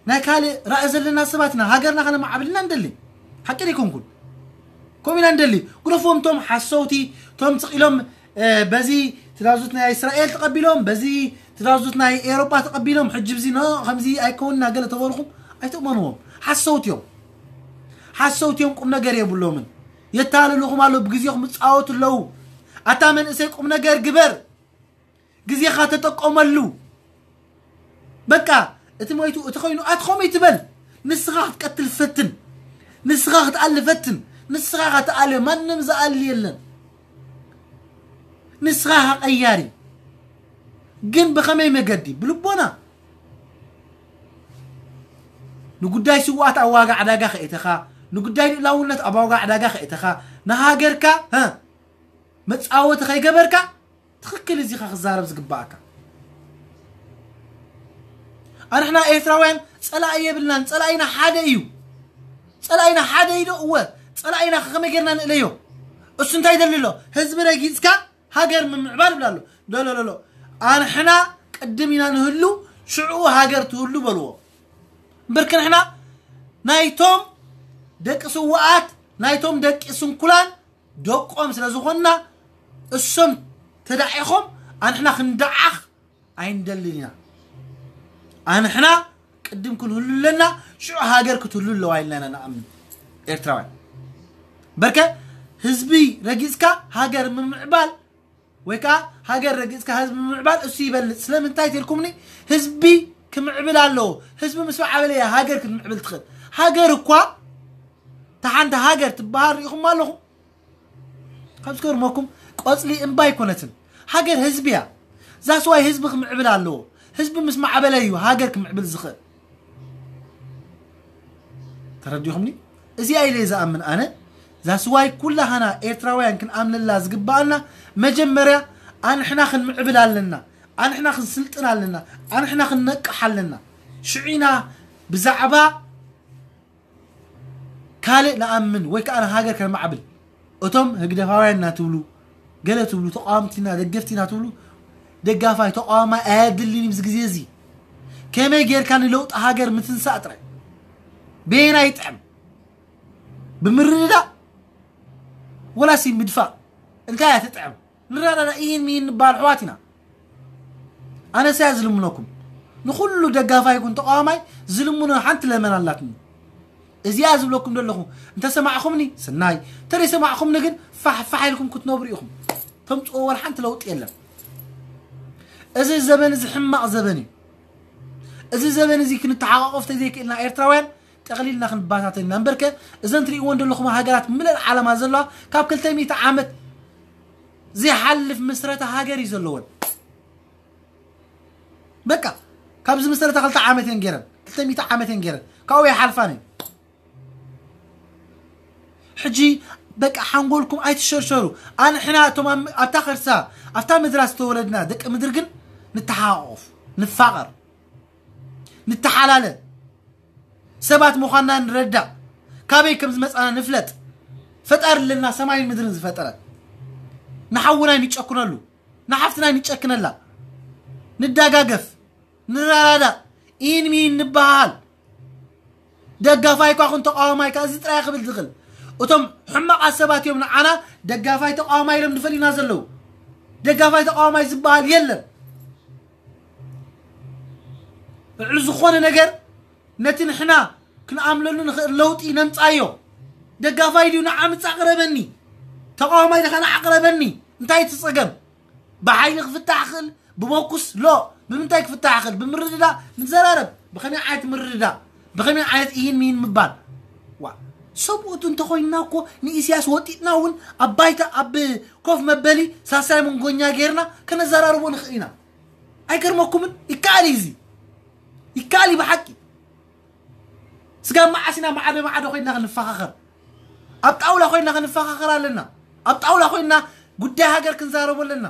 ናይ ካልእ ራእይ ዘለና ሰባት ኢና። ሃገርና ከነማዕብል ኢና እንደሊ። ሓቂ ዶ ኣይኮንኩን? ከምኡ ኢና እንደሊ። ግደፎም ቶም ሓሰውቲ፣ ቶም ስቕ ኢሎም፣ እ፣ በዚ ትእዛዙት ናይ እስራኤል ተቐቢሎም፣ በዚ ትእዛዙት ናይ ኤውሮጳ ተቐቢሎም፣ ሕጂ ብዚ ኖ፣ ከምዚ ኣይከውንና ገለ ተበልኹም ኣይትእመንዎም። ሓሰውቲ እዮም። ሓሰውቲ እዮም፣ ቁም ነገር የብሎምን። የታልልኹም ኣሎ፣ ብግዜኹም ይጻወቱ ኣለዉ። ኣታ መንእሰይ ቁም ነገር ግበር። ግዜኻ ተጠቀመሉ። በቃ እቲ ሞይቱ እቲ ኮይኑ ኣቲ ኸመይ ትበል? ንስኻ ክትቀትል ፈትን፣ ንስኻ ክትኣሊ ፈትን። ንስኻ ኢኻ ትኣሊ፣ ማንም ዝኣሊ የለን። ንስኻ ኢኻ ቀያሪ። ግን ብኸመይ መገዲ? ብልቦና። ንጉዳይ ስውኣት ኣብ ዋጋ ዕዳጋ ከእተኻ፣ ንጉዳይ ልእላውነት ኣብ ዋጋ ዕዳጋ ከእተኻ፣ ንሃገርካ ሀ መጻወቲ ከይገበርካ ትኽክል እዚኻ ክዛረብ ዝግባኣካ። ኣንሕና ኤርትራውያን ጸላኢ የብልናን፣ ጸላኢና ሓደ እዩ። ጸላኢና ሓደ እዩ ዶ? እወ። ጸላኢና ከመይ ጌርና ንእለዮ? እሱ እንታይ ይደሊ ኣሎ? ህዝቢ ረጊጽካ ሃገር ምምዕባል ይብላ ኣሎ። ሎ፣ ሎ፣ ሎ፣ ሎ። ኣንሕና ቅድም ኢና ንህሉ፣ ሽዑ ሃገር ትህሉ በልዎ። እምበርከ ንሕና ናይቶም ደቂ ስውኣት፣ ናይቶም ደቂ ስንኩላን ደቆም ስለ ዝኾንና፣ እሶም ተዳዒኾም ኣንሕና ክንደዓኽ ኣይንደልን ኢና። ኣንሕና ቅድም ክንህሉ ኣለና፣ ሽዑ ሃገር ክትህሉ ኣለዋ ኢልና ኢና ንኣምን ኤርትራውያን። በርከ ህዝቢ ረጊጽካ ሃገር ምምዕባል ወይ ከዓ ሃገር ረጊጽካ ህዝቢ ምምዕባል እሱ ይበልጽ። ስለምንታይ ተልኩምኒ? ህዝቢ ክምዕብል ኣለዎ። ህዝቢ ምስ መዓበለ እያ ሃገር ክትምዕብል ትኽእል። ሃገር እኳ፣ እታ ሓንቲ ሃገር ትበሃል ርኢኹም ኣለኹም? ካብ ዝገርመኩም፣ ቆጽሊ እምባ ኣይኮነትን፣ ሃገር ህዝቢ እያ። ዛስዋይ ህዝቢ ክምዕብል ኣለዎ። ህዝቢ ምስ ማዕበለ እዩ ሃገር ክምዕብል ዝኽእል። ተረዲኹምኒ? እዚኣ ኢለ ዝኣምን ኣነ። ዛስዋይ ኩላህና ኤርትራውያን ክንኣምነላ ዝግባኣና፣ መጀመርያ ኣንሕና ክንምዕብል ኣለና፣ ኣንሕና ክንስልጥን ኣለና፣ ኣንሕና ክንነቅሕ ኣለና። ሽዒና ብዛዕባ ካልእ ንኣምን ወይ ከዓ ንሃገር ከነማዕብል። እቶም ህግደፋውያን እናትብሉ፣ ገለ ትብሉ፣ ተቃወምቲና ደገፍቲና ትብሉ፣ ደጋፋይ ተቃዋማይ ኣየድልን እዩ ኣብዚ ግዜ እዚ። ከመይ ጌርካ ንለውጢ ሃገር ምትንሳእ ጥራይ? በየናይ ይጥዕም? ብምርድዳእ ወላሲ ምድፋእ? እንታይ እያ ትጥዕም? ንረዳዳ፣ ኢን ሚን ንበሃል ኣሕዋት ኢና። ኣነስ እያ ዝልምነኩም፣ ንኹሉ ደጋፋይ ይኹን ተቃዋማይ ዝልምኖ ሓንቲ ለመን ኣላትኒ። እዚኣ ዝብለኩም ዘለኹ፣ እንተሰማዕኹምኒ ስናይ፣ እንተዘይሰማዕኹምኒ ግን ፋሕ ፋሕ ኢልኩም ክትነብሩ ኢኹም። ተምፅኦ ወላ ሓንቲ ለውጢ የለን። እዚ ዘበን እዚ ሕማቕ ዘበን እዩ። እዚ ዘበን እዚ ክንተሓቋቆፍ ተዘይክእልና ኤርትራውያን ጠቕሊልና ክንባታተን ኢና። እምበርከ እዘን ትርእይወን ዘለኹም ሃገራት ምልእ ዓለማ ዘለዋ ካብ ክልተ ሚእቲ ዓመት ዘይሓልፍ ምስረታ ሃገር እዩ ዘለወን። በቃ ካብዚ ምስረታ ክልተ ዓመት እየን ገይረን፣ ክልተ ሚእቲ ዓመት እየን ገይረን፣ ካብኡ ይሓልፋን እየን። ሕጂ በቃ ሓንጎልኩም ኣይትሸርሸሩ። ኣንሕና እቶም ኣብ- ኣብታ ከርሳ ኣብታ ምድራ ዝተወለድና ደቂ ምድር ግን ንተሓቋቆፍ፣ ንፋቐር፣ ንተሓላለ፣ ሰባት ምዃንና ንረዳእ፣ ካበይ ከም ዝመጻና ንፍለጥ። ፈጣሪ ኣለና ሰማይን ምድርን ዝፈጠረ። ንሓውና ንጨክነሉ፣ ንሓፍትና ንጨክነላ፣ ንዳጋገፍ፣ ንረዳዳእ፣ ኢን ሚን ንበሃል። ደጋፋይካ ኹን ተቃዋማይካ፣ እዚ ጥራይ ክብል ዝኽእል። እቶም ሕማቓት ሰባት እዮም ንዓና ደጋፋይ ተቃዋማይ ኢሎም ዝፈልዩና ዘለዉ። ደጋፋይ ተቃዋማይ ዝበሃል የለን። ልዕሊ ዝኾነ ነገር ነቲ ንሕና ክንኣምለሉ ንኽእል ለውጢ ነምጻዮ። ደጋፋይ ድዩ ንዓ ምጻ ቅረበኒ፣ ተቃዋማይ ድኻ ንዓ ቅረበኒ። እንታይ እቲ ጸገም? ብሓይሊ ክፍታሕ ክእል፣ ብቦኩስ ሎ፣ ብምንታይ ክፍታሕ ክእል? ብምርድዳ ንዘራረብ። ብኸመይ ዓይነት ምርድዳ? ብኸመይ ዓይነት ኢሂን ሚሂን ምባል? ዋ፣ ሰብኡት እንተኾይንና እኮ ንኢሳያስ ወጢጥና እውን ኣብ ባይታ ኣብ ኮፍ መበሊ ሳልሳይ መንጎኛ ጌርና ከነዘራርቦ ንኽእል ኢና። ኣይገርመኩምን? ይከኣል እዩ እዚ። ይከኣል እዩ ብሓቂ። ስጋብ መዓስ ኢና ማዕዶ ማዕዶ ኮይንና ክንፈኻኸር? ኣብ ጣውላ ኮይንና ክንፈኻኸር ኣለና። ኣብ ጣውላ ኮይንና ጉዳይ ሃገር ክንዛረቦ ኣለና።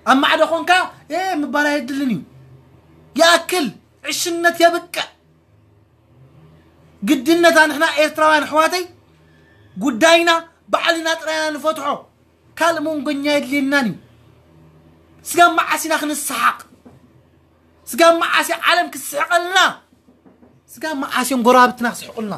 ኣብ ማዕዶ ኮንካ እ ምባል ኣየድልን እዩ። ይኣክል። ዕሽነት የብቅዕ። ግድነታ ንሕና ኤርትራውያን ኣሕዋተይ ጉዳይና ባዕልና ጥራይና ንፈትሖ። ካልእ መንጎኛ የድልየናን እዩ። ስጋብ መዓስ ኢና ክንሰሓቕ? ስጋብ መዓስ እያ ዓለም ክስሕቐልና? ስጋብ መዓስ እዮም ጎረባብትና ክስሕቑልና?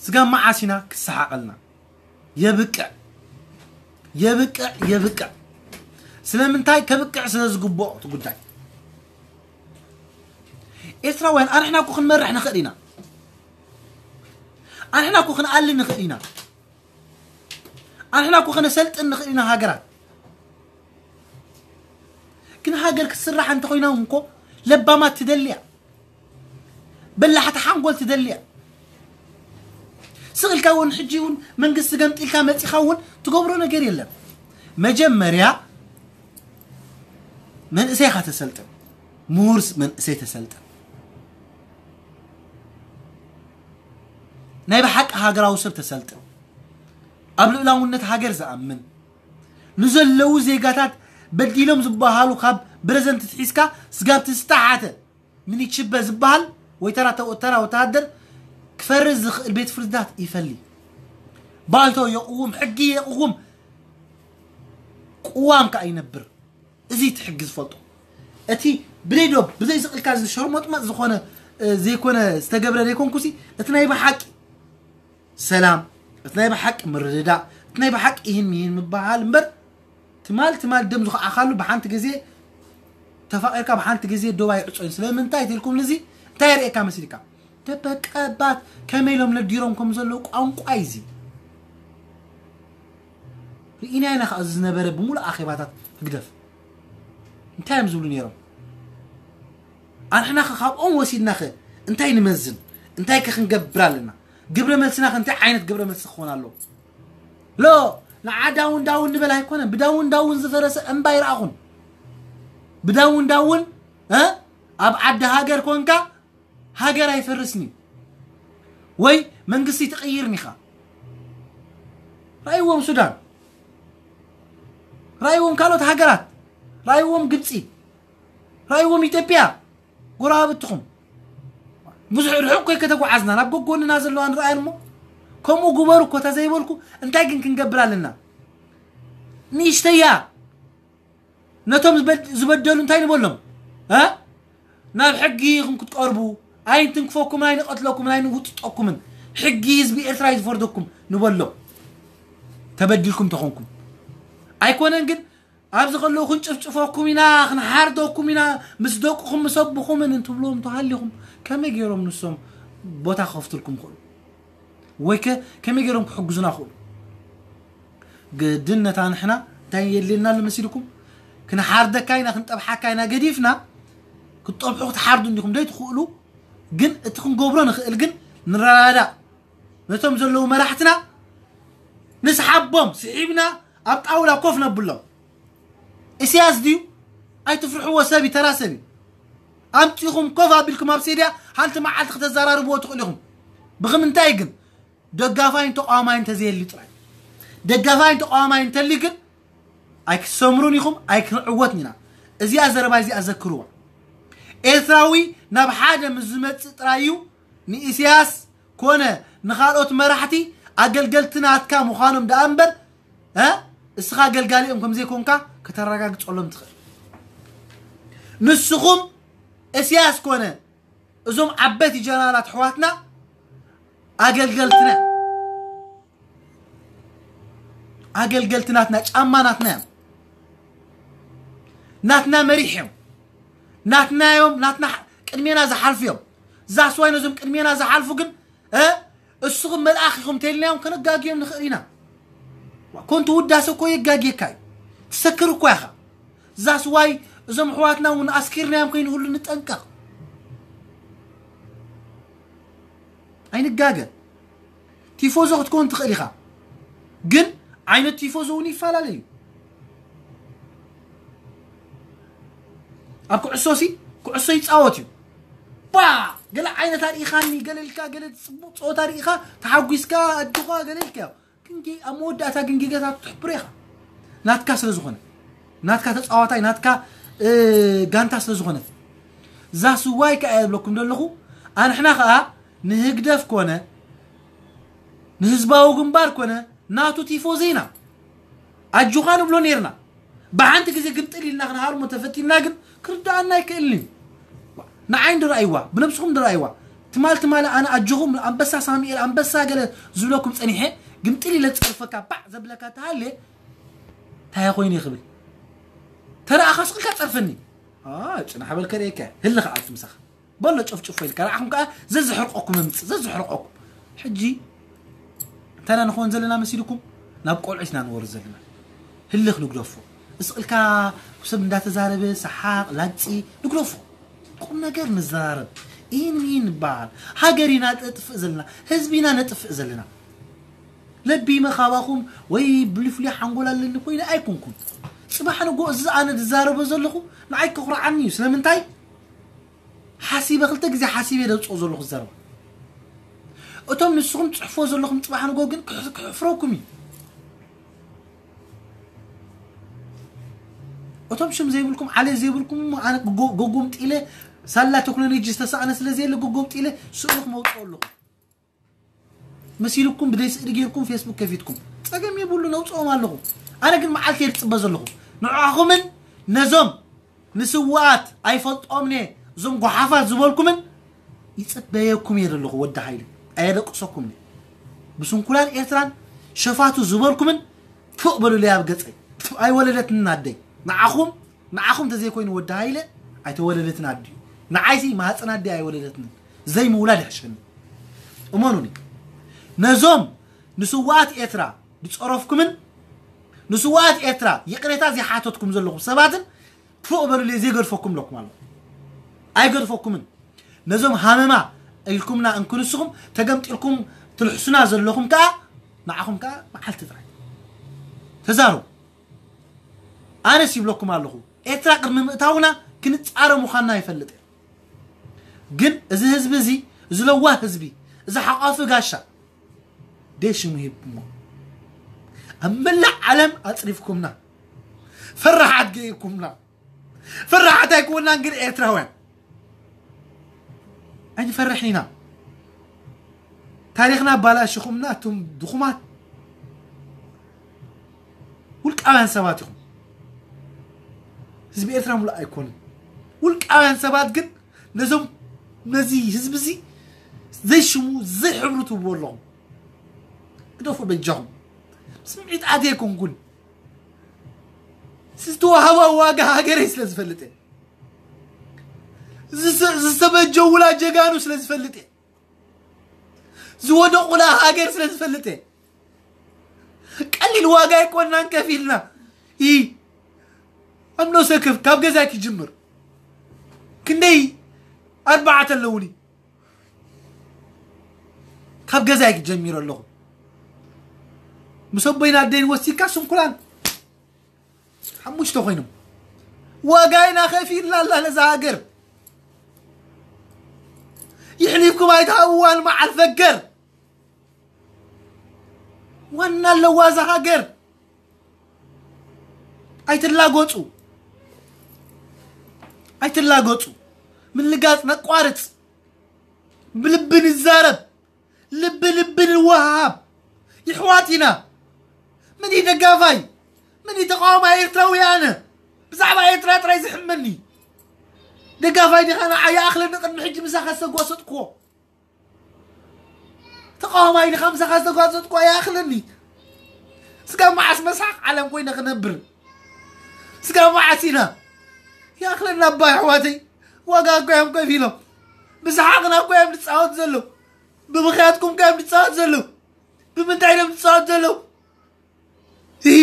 ስጋብ መዓስ ኢና ክሰሓቐልና? የብቅዕ፣ የብቅዕ፣ የብቅዕ። ስለምንታይ ከብቅዕ ስለ ዝግብኦ እቲ ጉዳይ። ኤርትራውያን ኣንሕና እኮ ክንመርሕ ንኽእል ኢና። ኣንሕና እኮ ክንኣሊ ንኽእል ኢና። ኣንሕና እኮ ከነሰልጥን ንኽእል ኢና ሃገራት። ግን ሃገር ክትስራሕ እንተኾይና እውን እኮ ለባማት ትደልያ፣ በላሕቲ ሓንጎል ትደልያ። ስቕ ኢልካ እውን ሕጂ እውን መንግስቲ ገምጢልካ መፂኻ እውን ትገብሮ ነገር የለን። መጀመርያ መንእሰይካ ተሰልጥን፣ ምሁር መንእሰይ ተሰልጥን፣ ናይ ብሓቂ ሃገራዊ ሰብ ተሰልጥን፣ ኣብ ልኡላውነት ሃገር ዝኣምን፣ ንዘለዉ ዜጋታት በዲሎም ዝበሃሉ ካብ ብረዘንት ትሒዝካ ስጋብ ትዝተሓተ ሚኒችበ ዝበሃል ወይ ተራ ተው- ተራ ወተሃደር ክፈርድ ዝኽእል ቤት ፍርድታት ይፈሊ። ባይቶ የቕውም፣ ሕጊ የቕውም፣ ቅዋም ከኣ ይነብር። እዚ እቲ ሕጊ ዝፈልጦ። እቲ ብደይ ዶብ ብዘይ ስቕ ኢልካ ዝሸርሞጥመጥ ዝኾነ እ፣ ዘይኮነ ዝተገብረ ዘይኮንኩሲ እቲ ናይ ብሓቂ ሰላም፣ እቲ ናይ ብሓቂ ምርድዳእ፣ እቲ ናይ ብሓቂ ይህን ይህን ምበሃል እምበር ትማል ትማል ደም ዝኸዓኻሉ ብሓንቲ ግዜ ተፋቒርካ ብሓንቲ ግዜ ዶብ ኣይዕጾን። ስለምንታይ ትልኩም ንዚ እንታይ የርእየካ መሲልካ? ደበቀባት ከመይ ኢሎም ነዲሮም ከም ዘለዉ ቋንቋ እዩ እዚ። ርኢና ኢና ከኣ ዝነበረ ብምሉእ ኣኼባታት ህግደፍ እንታይ እዮም ዝብሉ ነይሮም? ኣንሕና ከ ካብኦም ወሲድና ከ እንታይ ንመዝን? እንታይ ከ ክንገብር ኣለና? ግብረ መልስና ከ እንታይ ዓይነት ግብረ መልሲ ክኾን ኣለዎ? ሎ ንዓ ዳውን ዳውን ንበል ኣይኮነን። ብዳውን ዳውን ዝፈረሰ እምባ ይረኣኹን። ብዳውን ዳውን እ ኣብ ዓዲ ሃገር ኮንካ ሃገር ኣይፈርስን እዩ። ወይ መንግስቲ ትቕይርን ኢኻ። ራእይዎም ሱዳን፣ ራእይዎም ካልኦት ሃገራት፣ ራእይዎም ግብፂ፣ ራእይዎም ኢትዮጵያ፣ ጎረባብትኹም። ብዙሕ ርሑቕ ኮይ ከተጓዓዝና ናብ ጎጎንና ዘለዋ ንረኣየን እሞ ከምኡ ግበሩ እኮ ተዘይበልኩ እንታይ ግን ክንገብር ኣለና? ንእሽተያ ነቶም ዝበድ- ዝበደሉ እንታይ ንበሎም? እ? ናብ ሕጊ ኢኹም ክትቀርቡ፣ ኣይንትንክፈኩምን ኣይንቐትለኩምን ኣይንውጥጠኩምን። ሕጊ ህዝቢ ኤርትራ እዩ ዝፈርደኩም ንበሎም። ተበዲልኩም ተኾንኩም ኣይኮነን ግን ኣብዚ ከለዉ ክንጭፍጭፈኩም ኢና፣ ክንሓርደኩም ኢና፣ ምስ ደቅኹም ምስ ኣቦኹምን እንትብሎም ተሃሊኹም ከመይ ገይሮም ንሶም ቦታ ክኸፍትልኩም ይኽእሉ? ወይከ ከመይ ገይሮም ክሕግዙና ይኽእሉ? ግድን ነታ ንሕና እንታይ የድልየና ኣሎ መሲልኩም? ክንሓርደካ ኢና፣ ክንጠብሓካ ኢና ገዲፍና፣ ክትጠብሑ ክትሓርዱ እንዲኹም ደይ ትኽእሉ፣ ግን እቲ ክንገብሮ ንኽእል ግን ንረዳዳእ። ነቶም ዘለዉ መራሕትና ንስሓቦም፣ ስሒብና ኣብ ጣውላ ኮፍ ነብሎም። እስያስ ድዩ? ኣይትፍርሕዎ፣ ሰብ እዩ፣ ተራ ሰብ እዩ። ኣምጺኹም ኮፍ ኣቢልኩም ኣብ ሴድያ ሓንቲ መዓልቲ ክተዘራርብዎ ትኽእሉ ኢኹም። ብኽምንታይ ግን? ደጋፋይን ተቃዋማይን እንተዘየሊ ጥራይ። ደጋፋይን ተቃዋማይን እንተሊ ግን ኣይክትሰምሩን ኢኹም፣ ኣይክንዕወትን ኢና። እዚኣ ዘረባ እዚኣ ዘክርዋ። ኤርትራዊ ናብ ሓደ ምስ ዝመጽእ ጥራይ እዩ ንኢሳያስ ኮነ ንኻልኦት መራሕቲ ኣገልገልቲ ናትካ ምዃኖም ደኣ እምበር፣ እ? እስኻ ኣገልጋሊኦም ከም ዘይኮንካ ከተረጋግጸሎም ትኽእል። ንስኹም እስያስ ኮነ እዞም ዓበይቲ ጀነራላት ኣሕዋትና ኣገልገልትና፣ ኣገልገልቲ ናትና፣ ጫማ ናትና እዮም። ናትና መሪሕ እዮም። ናትና እዮም፣ ናትና ሕ- ቅድሜና ዝሓልፉ እዮም። ዛስዋይ ነዞም ቅድሜና ዝሓልፉ ግን፣ እ? እስኹም መልኣኽ ኢኹም ተልናዮም ከነጋግዮም ንኽእል ኢና። ኮንቱ ውዳሰ እኮ የጋግየካ እዩ። ትሰክር እኮ ኢኻ። ዛስዋይ እዞም ኣሕዋትና እውን ኣስኪርናዮም ከይንህሉ ንጠንቀቕ። ኣይንጋገ። ቲፎዞ ክትከውን ትኽእል ኢኻ፣ ግን ዓይነት ቲፎዞ እውን ይፈላለ እዩ። ኣብ ኩዕሶ ሲ ኩዕሶ ይፃወት እዩ። ባ ገለ ዓይነት ኣርኢኻኒ፣ ገለ ኢልካ፣ ገለ ፅቡቕ ፀወታ ርኢኻ ተሓጒስካ፣ ኣጆኻ ገለ ኢልካ። ግን ጌ- ኣብ መወዳእታ ግን ጌጋታት ትሕብሮ ኢኻ። ናትካ ስለ ዝኾነ፣ ናትካ ተፃዋታይ፣ ናትካ እ፣ ጋንታ ስለ ዝኾነት። እዛ ስዋይ ከኣ የብለኩም ዘለኹ። ኣንሕና ከኣ ንህግደፍ ኮነ ንህዝባዊ ግንባር ኮነ ናቱ ቲፎዞ ኢና። ኣጆኻ ንብሎ ነይርና። ብሓንቲ ግዜ ግምጥል ኢልና ክንሃርሞ ተፈቲንና ግን ክርዳኣና ኣይክእልን እዩ። ንዓይ እንድረኣይዋ፣ ብነብስኹም እንድረኣይዋ። ትማል ትማል ኣነ ኣጆኹም ኣንበሳ ሳሙኤል ኣንበሳ ገለ ዝብለኩም ጸኒሐ ግምጥል ኢለ ዝጸርፈካ ባዕ ዘብለካ ተሃልየ እንታይ ኮይኑ ይኽብል? ተረኣኻ ስቕልካ ጸርፈኒ። አ፣ ጽናሕ በል ከርእየካ። ህልኽ ኣት ምሳኻ። በሎ ጨፍጭፎ ኢልካ። ንዓኹም ከኣ ዘዝሕርቀኩም እምጽእ፣ ዘዝሕርቀኩም። ሕጂ እንታይ ኢና ንኸውን ዘለና መሲልኩም? ናብ ቆልዑት ኢና ንወርድ ዘለና። ህልኽ ንግደፎ። እስቕልካ ሰብ እንዳተዛረበ ሰሓቕ፣ ላግጺ ንግደፎ። ቁም ነገር ንዘራረብ። ኢን ሚን ንበሃል። ሃገር ኢና ነጥፍእ ዘለና። ህዝቢ ኢና ነጥፍእ ዘለና። ለቢመ ካባኹም ወይ ብሉይ ፍሉይ ሓንጎል ኣለኒ ኮይነ ኣይኮንኩን። ጽባሕ ንጎ እዚ ኣነ ዝዛረቦ ዘለኹ ንዓይ ከኹርዓኒ እዩ። ስለምንታይ? ሓሲበ ክልተ ግዜ ሓሲበ ደውፅኦ ዘለኹ ዘረባ። እቶም ንስኹም ትጽሕፎ ዘለኹም ጽባሕ ንጎ ግን ክሕ- ክሕፍረኩም እዩ። እቶም ሽም ዘይብልኩም ዓሌት ዘይብልኩም እሞ ኣነ ጎ- ጎጎምጢለ ሳላ ቴክኖሎጂ ዝተሳእነ ስለ ዘየለ ጎጎምጢለ ስእልኹም ኣውፅኦ ኣለኹ። መሲልኩም ብደይ ስእሊ ጌርኩም ፌስቡክ ከፊትኩም ጸገም የብሉ ነውፅኦም ኣለኹ። ኣነ ግን መዓልቲ እየ ዝፅበ ዘለኹ ንዕኹምን ነዞም ንስውኣት ኣይፈልጦምኔ እዞም ጓሓፋት ዝበልኩምን ይፅበየኩም እየ ዘለኹ። ወዲ ሃይለ ኣየደቅሰኩምኒ ብስንኩላን ኤርትራን ሸፋቱ ዝበልኩምን ፉእ በሉለይ ኣብ ገፀይ። ኣይወለደትንን ኣደይ ንዓኹም ንዓኹም እንተዘይኮይኑ ወዲ ሃይለ ኣይተወለደትን ኣድዩ። ንዓይሲ ማህፀን ኣደይ ኣይወለደትንን። ዘይምውላድ ይሕሸኒ። እመኑኒ ነዞም ንስውኣት ኤርትራ ዝፀረፍኩምን ንስዋኣት ኤርትራ ይቕሬታ ዘይሓተትኩም ዘለኹም ሰባትን ፎቕ በሉለይ፣ ዘይገድፈኩም ኣለኩም ኣሎ። ኣይገድፈኩምን። ነዞም ሃመማ ኢልኩምና እንክንስኹም ተገምጢልኩም ትልሕሱና ዘለኹም ከኣ ንዓኹም ከኣ መዓልቲ ጥራይ ተዛረቡ። ኣነስ ይብለኩም ኣለኹ፣ ኤርትራ ቅድሚ ምእታውና ክንጻረ ምዃንና ይፈልጥ እየ። ግን እዚ ህዝቢ እዚ፣ እዚ ለዋህ ህዝቢ፣ እዚ ሓቋፊ ጋሻ ደሽሙ ሂብሞ ኣብ መላእ ዓለም ኣጽሪፍኩምና፣ ፈራሓት ገይርኩምና። ፈራሓት ኣይኮናን ግን ኤርትራውያን ኣይንፈርሕን ኢና። ታሪኽና ኣባላሽኹምና፣ እቱም ድኹማት ውልቃውያን ሰባት ኢኹም። ህዝቢ ኤርትራ ሙሉእ ኣይኮንን። ውልቃውያን ሰባት ግን ነዞም፣ ነዚ ህዝቢ እዚ ዘይሽሙ ዘይሕብሩ ትብሉ ኣለኹም። ግደፉ በጃኹም። ስምዒት ኣት ኣይኮንኩን። ዝተዋህባ ዋጋ ሃገረይ ስለ ዝፈልጥ እየ። ዝሰ-፣ ዝተበጀውላ ጀጋኑ ስለ ዝፈልጥ እየ። ዝወደቑላ ሃገር ስለ ዝፈልጥ እየ። ቀሊል ዋጋ ኣይኮናን ከፊልና። ይ-፣ ኣብ ነብሰ ከፍ-፣ ካብ ገዛይ ክጅምር። ክንደይ ኣርባዕተ ኣለውኒ። ካብ ገዛይ ክጀሚር ኣለኹ። ምስ ኣቦይን ኣደይን ወሲድካ ስንኩላን ሓሙሽተ ኮይኖም። ዋጋይና ከፊልና ኣላ ነዛ ሃገር። ይሕሊፍኩም ኣይትሃብዋን መዓል ፈገር። ዋና ኣለዋ እዛ ሃገር። ኣይትላገጹ። ኣይትላገጹ። ምልጋጽ ነቋርጽ። ብልቢ ንዛረብ። ልቢ ልቢ ንወሃሃብ። ይሕዋት ኢና። ምን እዩ ደጋፋይ? ምን እዩ ተቃዋማይ ኤርትራዊ ኣነ? ብዛዕባ ኤርትራ ጥራይ ዝሕመኒ። ደጋፋይ ዲኻ ንዓይ ይኣኽለኒ ቅድሚ ሕጂ ምሳኻ ዝተጓሰጥኩዎ። ተቃዋማይ ዲኻ ምሳኻ ዝተጓሰጥኩዎ ይኣኽለኒ። ስጋብ መዓስ መስሓቕ ዓለም ኮይነ ክነብር? ስጋብ መዓስ ኢና? ይኣኽለና እባ ኣሕዋተይ። ዋጋ እኮ እዮም ከፊሎም። ብሰሓቕና እኮ እዮም ዝጻወቱ ዘለዉ። ብምኽያትኩም እኮ እዮም ዝጻወቱ ዘለዉ። ብምንታይ እዮም ዝጻወቱ ዘለዉ? እሂ፣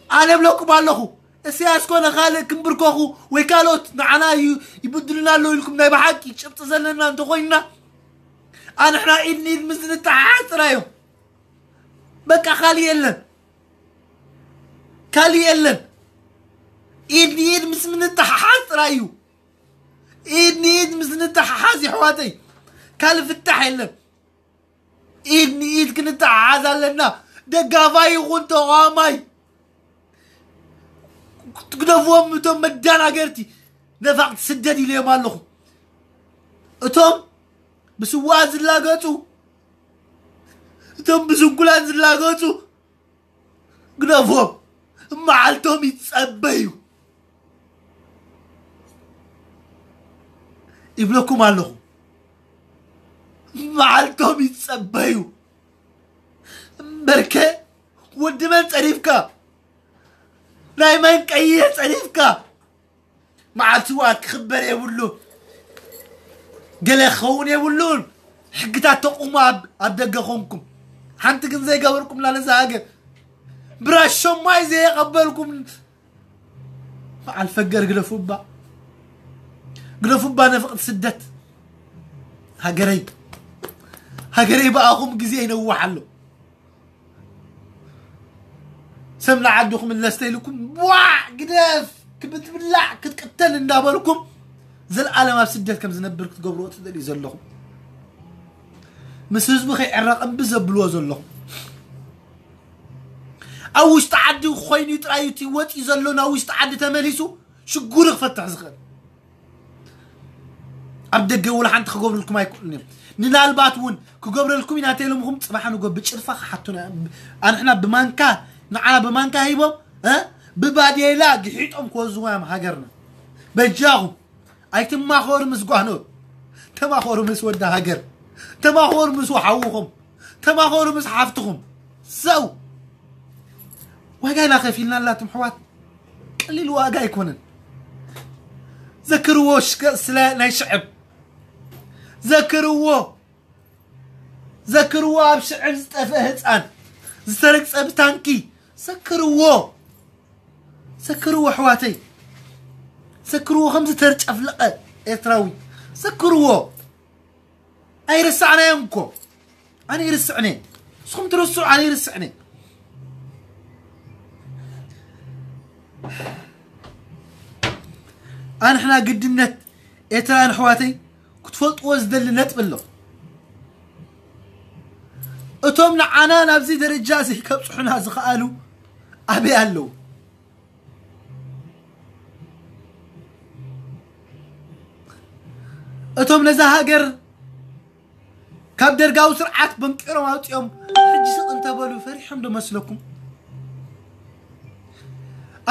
ኣነ እብለኩም ኣለኹ፣ እስያስ ኮነ ካልእ ክንብርከኹ ወይ ካልኦት ንዓና እዩ ይብድሉና ኣለዉ ኢልኩም ናይ ብሓቂ ጭብጢ ዘለና እንተኾይንና፣ ኣንሕና ኢድ ንኢድ ምስ ንተሓሓዝ ጥራይ እዮም። በቃ ካልእ የለን። ካልእ የለን። ኢድ ንኢድ ምስ ምንተሓሓዝ ጥራይ እዩ። ኢድ ንኢድ ምስ ንተሓሓዝ የሕዋተይ፣ ካልእ ፍታሕ የለን። ኢድ ንኢድ ክንተሓሓዝ ኣለና። ደጋፋይ ይኹን ተቓዋማይ፣ ትግደፍዎም እቶም መዳናገርቲ ነፋቕቲ ስደት ኢለዮም ኣለኹ። እቶም ብስዋኣት ዝላገጹ፣ እቶም ብስንኩላን ዝላገጹ ግደፎም፣ መዓልቶም ይጸበዩ ይብለኩም ኣለኹ። መዓልቶም ይጸበዩ። እምበርከ ወዲ መን ጸሪፍካ? ናይ መን ቀይሕ ጸሪፍካ? መዓልቲ ስውኣት ክኽበር የብሉ፣ ገለ ክኸውን የብሉን። ሕግታት ተቑሙ ኣብ፣ ኣብ ደገ ኾንኩም። ሓንቲ ግን ዘይገበርኩምላ ነዛ ሃገር። ብራሾም ማይ ዘየቐበልኩም። በዓል ፈገር ግደፉባ። ግደፉባ ነፍቕት ስደት። ሃገረይ። ሃገረይ ብኣኹም ግዜ ይነውሕ ኣሎ። ሰብ ንዓዱ ክምለስ ተይልኩም፣ ቧዕ ግደፍ፣ ክትብላዕ፣ ክትቅተል እንዳበልኩም፣ ዘልኣለም ኣብ ስደት ከም ዝነብር ክትገብርዎ ትደልዩ ዘለኹም። ምስ ህዝቡ ከይዕረቕ እምቢ ዘብልዎ ዘለኹም። ኣብ ውሽጢ ዓዲ ኮይኑ ጥራይ እቲ ወፂኡ ዘሎ ናብ ውሽጢ ዓዲ ተመሊሱ ሽጉሩ ክፈትሕ ዝኽእል። ኣብ ደገ ወላ ሓንቲ ክገብሩልኩም ኣይክእሉን እዮም። ንናልባት እውን ክገብረልኩም ኢና እንተኢሎምኹም፣ ጽባሕ ንጎ ብጭልፋ ክሓቱና። ኣንሕና ብማንካ፣ ንዓና ብማንካ ሂቦም፣ እ? ብባዴላ ግሒጦም ክወዝዋ እዮም ሃገርና። በጃኹም፣ ኣይትማኸሩ ምስ ጓኖት፣ ተማኸሩ ምስ ወዲ ሃገር፣ ተማኸሩ ምስ ሓውኹም፣ ተማኸሩ ምስ ሓፍትኹም። ሰው ዋጋ ኢና ከፊልና ኣላትም ኣሕዋት፣ ቀሊል ዋጋ ኣይኮነን። ዘክርዎ ሽከ-፣ ስለ ናይ ሽዕብ ዘክርዎ፣ ዘክርዎ ኣብ ሽዕብ ዝጠፍአ ህፃን፣ ዝተረግፀ ብታንኪ፣ ሰክርዎ፣ ሰክርዎ ኣሕዋተይ፣ ሰክርዎ። ከምዚ ተርጨፍለቐ ኤርትራዊ ሰክርዎ። ኣይረሳዕናዮን እኮ። ኣነ ይርስዕነ፣ ንስኹም ትርስዑ፣ ኣነ ይርስዕነ። ኣንሕና ግድነት ኤርትራውያን ኣሕዋተይ ክትፈልጥዎ ዝደሊ ነጥቢ ኣሎ። እቶም ንዓና ናብዚ ደረጃ እዚ ከብጽሑና ዝኸኣሉ ኣበይ ኣለዉ? እቶም ነዛ ሃገር ካብ ደርጋዊ ስርዓት በንቂሮም ኣውፂኦም ሕጂ ስቕ እንተበሉ ፈሪሖም ዶ መስለኩም?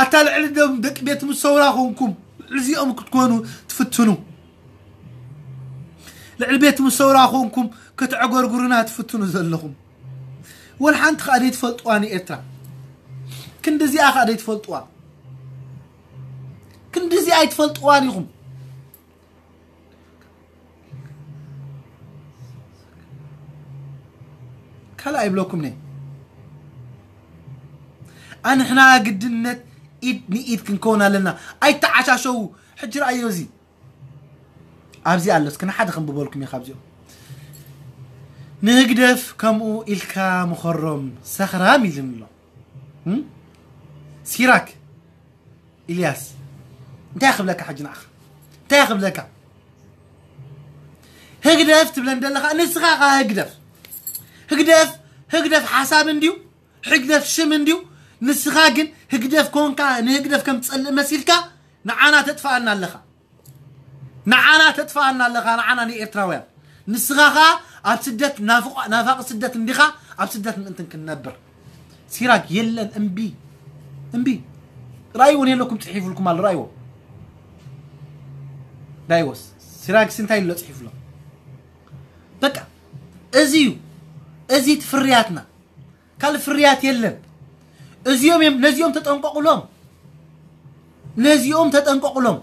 ኣታ ልዕሊ ደም ደቂ ቤት ምሰውራ ኮንኩም ልዕሊ እዚኦም ክትኮኑ ትፍትኑ፣ ልዕሊ ቤት ምሰውራ ኮንኩም ከተዕገርግሩና ትፍትኑ ዘለኹም፣ ወላ ሓንቲ ከኣ ዘይትፈልጥዋ ንኤርትራ፣ ክንዲ እዚኣ ከኣ ዘይትፈልጥዋ፣ ክንዲ እዚኣ ኣይትፈልጥዋን ኢኹም። ካልእ ኣይብለኩም ነ ኣንሕና ግድነት ኢድ ንኢድ ክንከውን ኣለና። ኣይተዓሻሸዉ። ሕጂ ረኣዮ፣ እዚ ኣብዚ ኣሎ፣ እስኪ ንሓደ ከንብበልኩም እየ ካብዚኦም። ንህግደፍ ከምኡ ኢልካ ምኸሮም ሰኽራም ኢልን ኣሎ። እም? ሲራክ ኢልያስ፣ እንታይ ክብለካ ሕጂ ንዓኻ? እንታይ ክብለካ? ህግደፍ ትብለን ዘለኻ ንስኻ ኸ ህግደፍ፣ ህግደፍ፣ ህግደፍ ሓሳብ እንድዩ፣ ህግደፍ ሽም እንድዩ። ንስኻ ግን ህግደፍ ኮንካ ንህግደፍ ከም ትጸልእ መሲልካ ንዓና ተጥፍኣና ኣለኻ። ንዓና ተጥፍኣና ኣለኻ፣ ንዓና ንኤርትራውያን። ንስኻ ኸኣ ኣብ ስደት ናፍቋ-፣ ናፋቂ ስደት እንዲኻ፣ ኣብ ስደት ምእንትን ክንነብር። ሲራክ የለን፣ እምቢ፣ እምቢ። ራእይዎ፣ የለኩም ጽሒፉልኩም ኣሎ፣ ራእይዎ። ራእይዎስ፣ ሲራክስ እንታይ ኣሎ ጽሒፉሎ? በቃ፣ እዚ እዩ፣ እዚ እቲ ፍርያትና። ካልእ ፍርያት የለን። እዚኦም እዮም፣ ነዚኦም ተጠንቀቑሎም። ነዚኦም ተጠንቀቑሎም።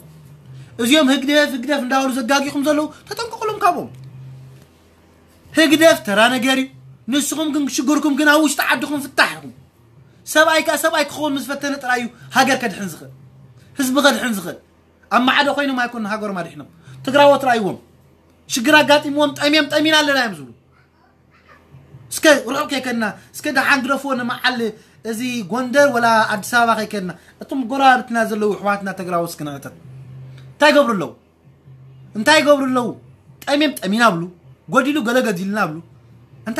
እዚኦም ህግደፍ፣ ህግደፍ እንዳበሉ ዘጋጊኹም ዘለዉ፣ ተጠንቀቑሎም ካብኦም። ህግደፍ ተራ ነገር እዩ። ንስኹም ግን ሽግርኩም ግን ኣብ ውሽጢ ዓድኹም ፍታሕ ኢኹም። ሰብኣይ ከኣ ሰብኣይ ክኸውን ምስ ፈተነ ጥራይ እዩ ሃገር ከድሕን ዝኽእል፣ ህዝቢ ከድሕን ዝኽእል። ኣብ ማዕዶ ኮይኖም ኣይኮኑን ሃገሮም ኣድሒኖም። ትግራዎት ረኣይዎም። ሽግር ኣጋጢምዎም ጠምዮም ጠሚና ኣለና እዮም ዝብሉ። እስከ ርሑቕ ከይከድና፣ እስከ ደሓን ግደፍዎ ንመዓል እዚ ጎንደር ወላ ኣዲስ ኣበባ ከይከድና፣ እቶም ጎረባብትና ዘለዉ ኣሕዋትና ተግራዎት እስኪ ንሕተት። እንታይ ይገብሩ ኣለዉ? እንታይ ይገብሩ ኣለዉ? ጠምዮም ጠሚና ብሉ፣ ጎዲሉ ገለ ገዲልና ብሉ። ኣንታ፣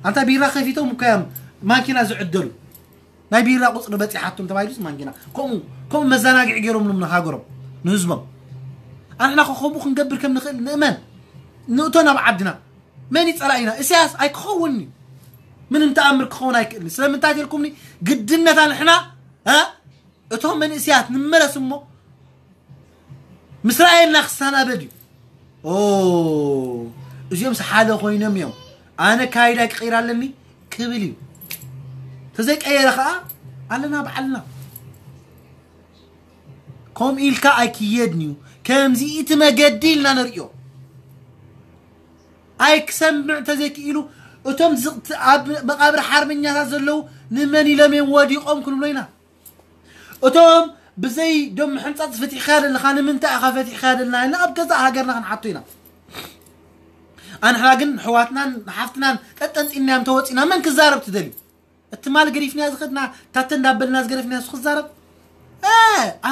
ኣንታ ቢራ ከፊቶም እኮ እዮም ማኪና ዝዕደሉ። ናይ ቢራ ቁጽሪ በጺሓቶም ተባሂሉስ ማንኪና። ከምኡ፣ ከምኡ መዘናግዒ ገይሮምሎም ንሃገሮም፣ ንህዝቦም። ኣንሕና ከ ከምኡ ክንገብር ከም ንኽእል ንእመን። ንእቶ ናብ ዓድና። መን እዩ ጸላኢና? ኢሳያስ ኣይክኸውን'ዩ። ምንም ተኣምር ክኸውን ኣይክእልን። ስለምንታይ ተልኩምኒ? ግድነት ኣንሕና፣ እ? እቶም መንእሰያት ንመለስ እሞ ምስ ረኣየና ክሰናበድ እዩ። ኦ፣ እዚኦም ሓደ ኮይኖም እዮም። ኣነ ካይዳ ክቕይር ኣለኒ ክብል እዩ። ተዘይቀየረ ኸኣ ኣለና ባዕልና። ከምኡ ኢልካ ኣይክየድን እዩ። ከምዚ እቲ መገዲ ኢልና ንርእዮ። ኣይክሰምዕ ተዘይክኢሉ እቶም ዝቕት-፣ ኣብ መቓብር ሓርበኛታት ዘለዉ ንመን ኢሎም እዮም ወዲቖም ክንብሎ ኢና። እቶም ብዘይ ደም ሕንጻጽ ፈቲሕካ ዘለኻ ንምንታይ ኢኻ ፈቲሕካ ዘለና ኢልና ኣብ ገዛእ ሃገርና ክንሓቶ ኢና። ኣንሕና ግን ንሕዋትናን ንሓፍትናን ጠጠንጺናዮም ተወጺና መን ክዛረብ ትደልዩ? እቲ ማል ገዲፍናዮ ዝኸድና ታተ እንዳበልና ዝገደፍናዮ ንሱ ክዛረብ? እ፣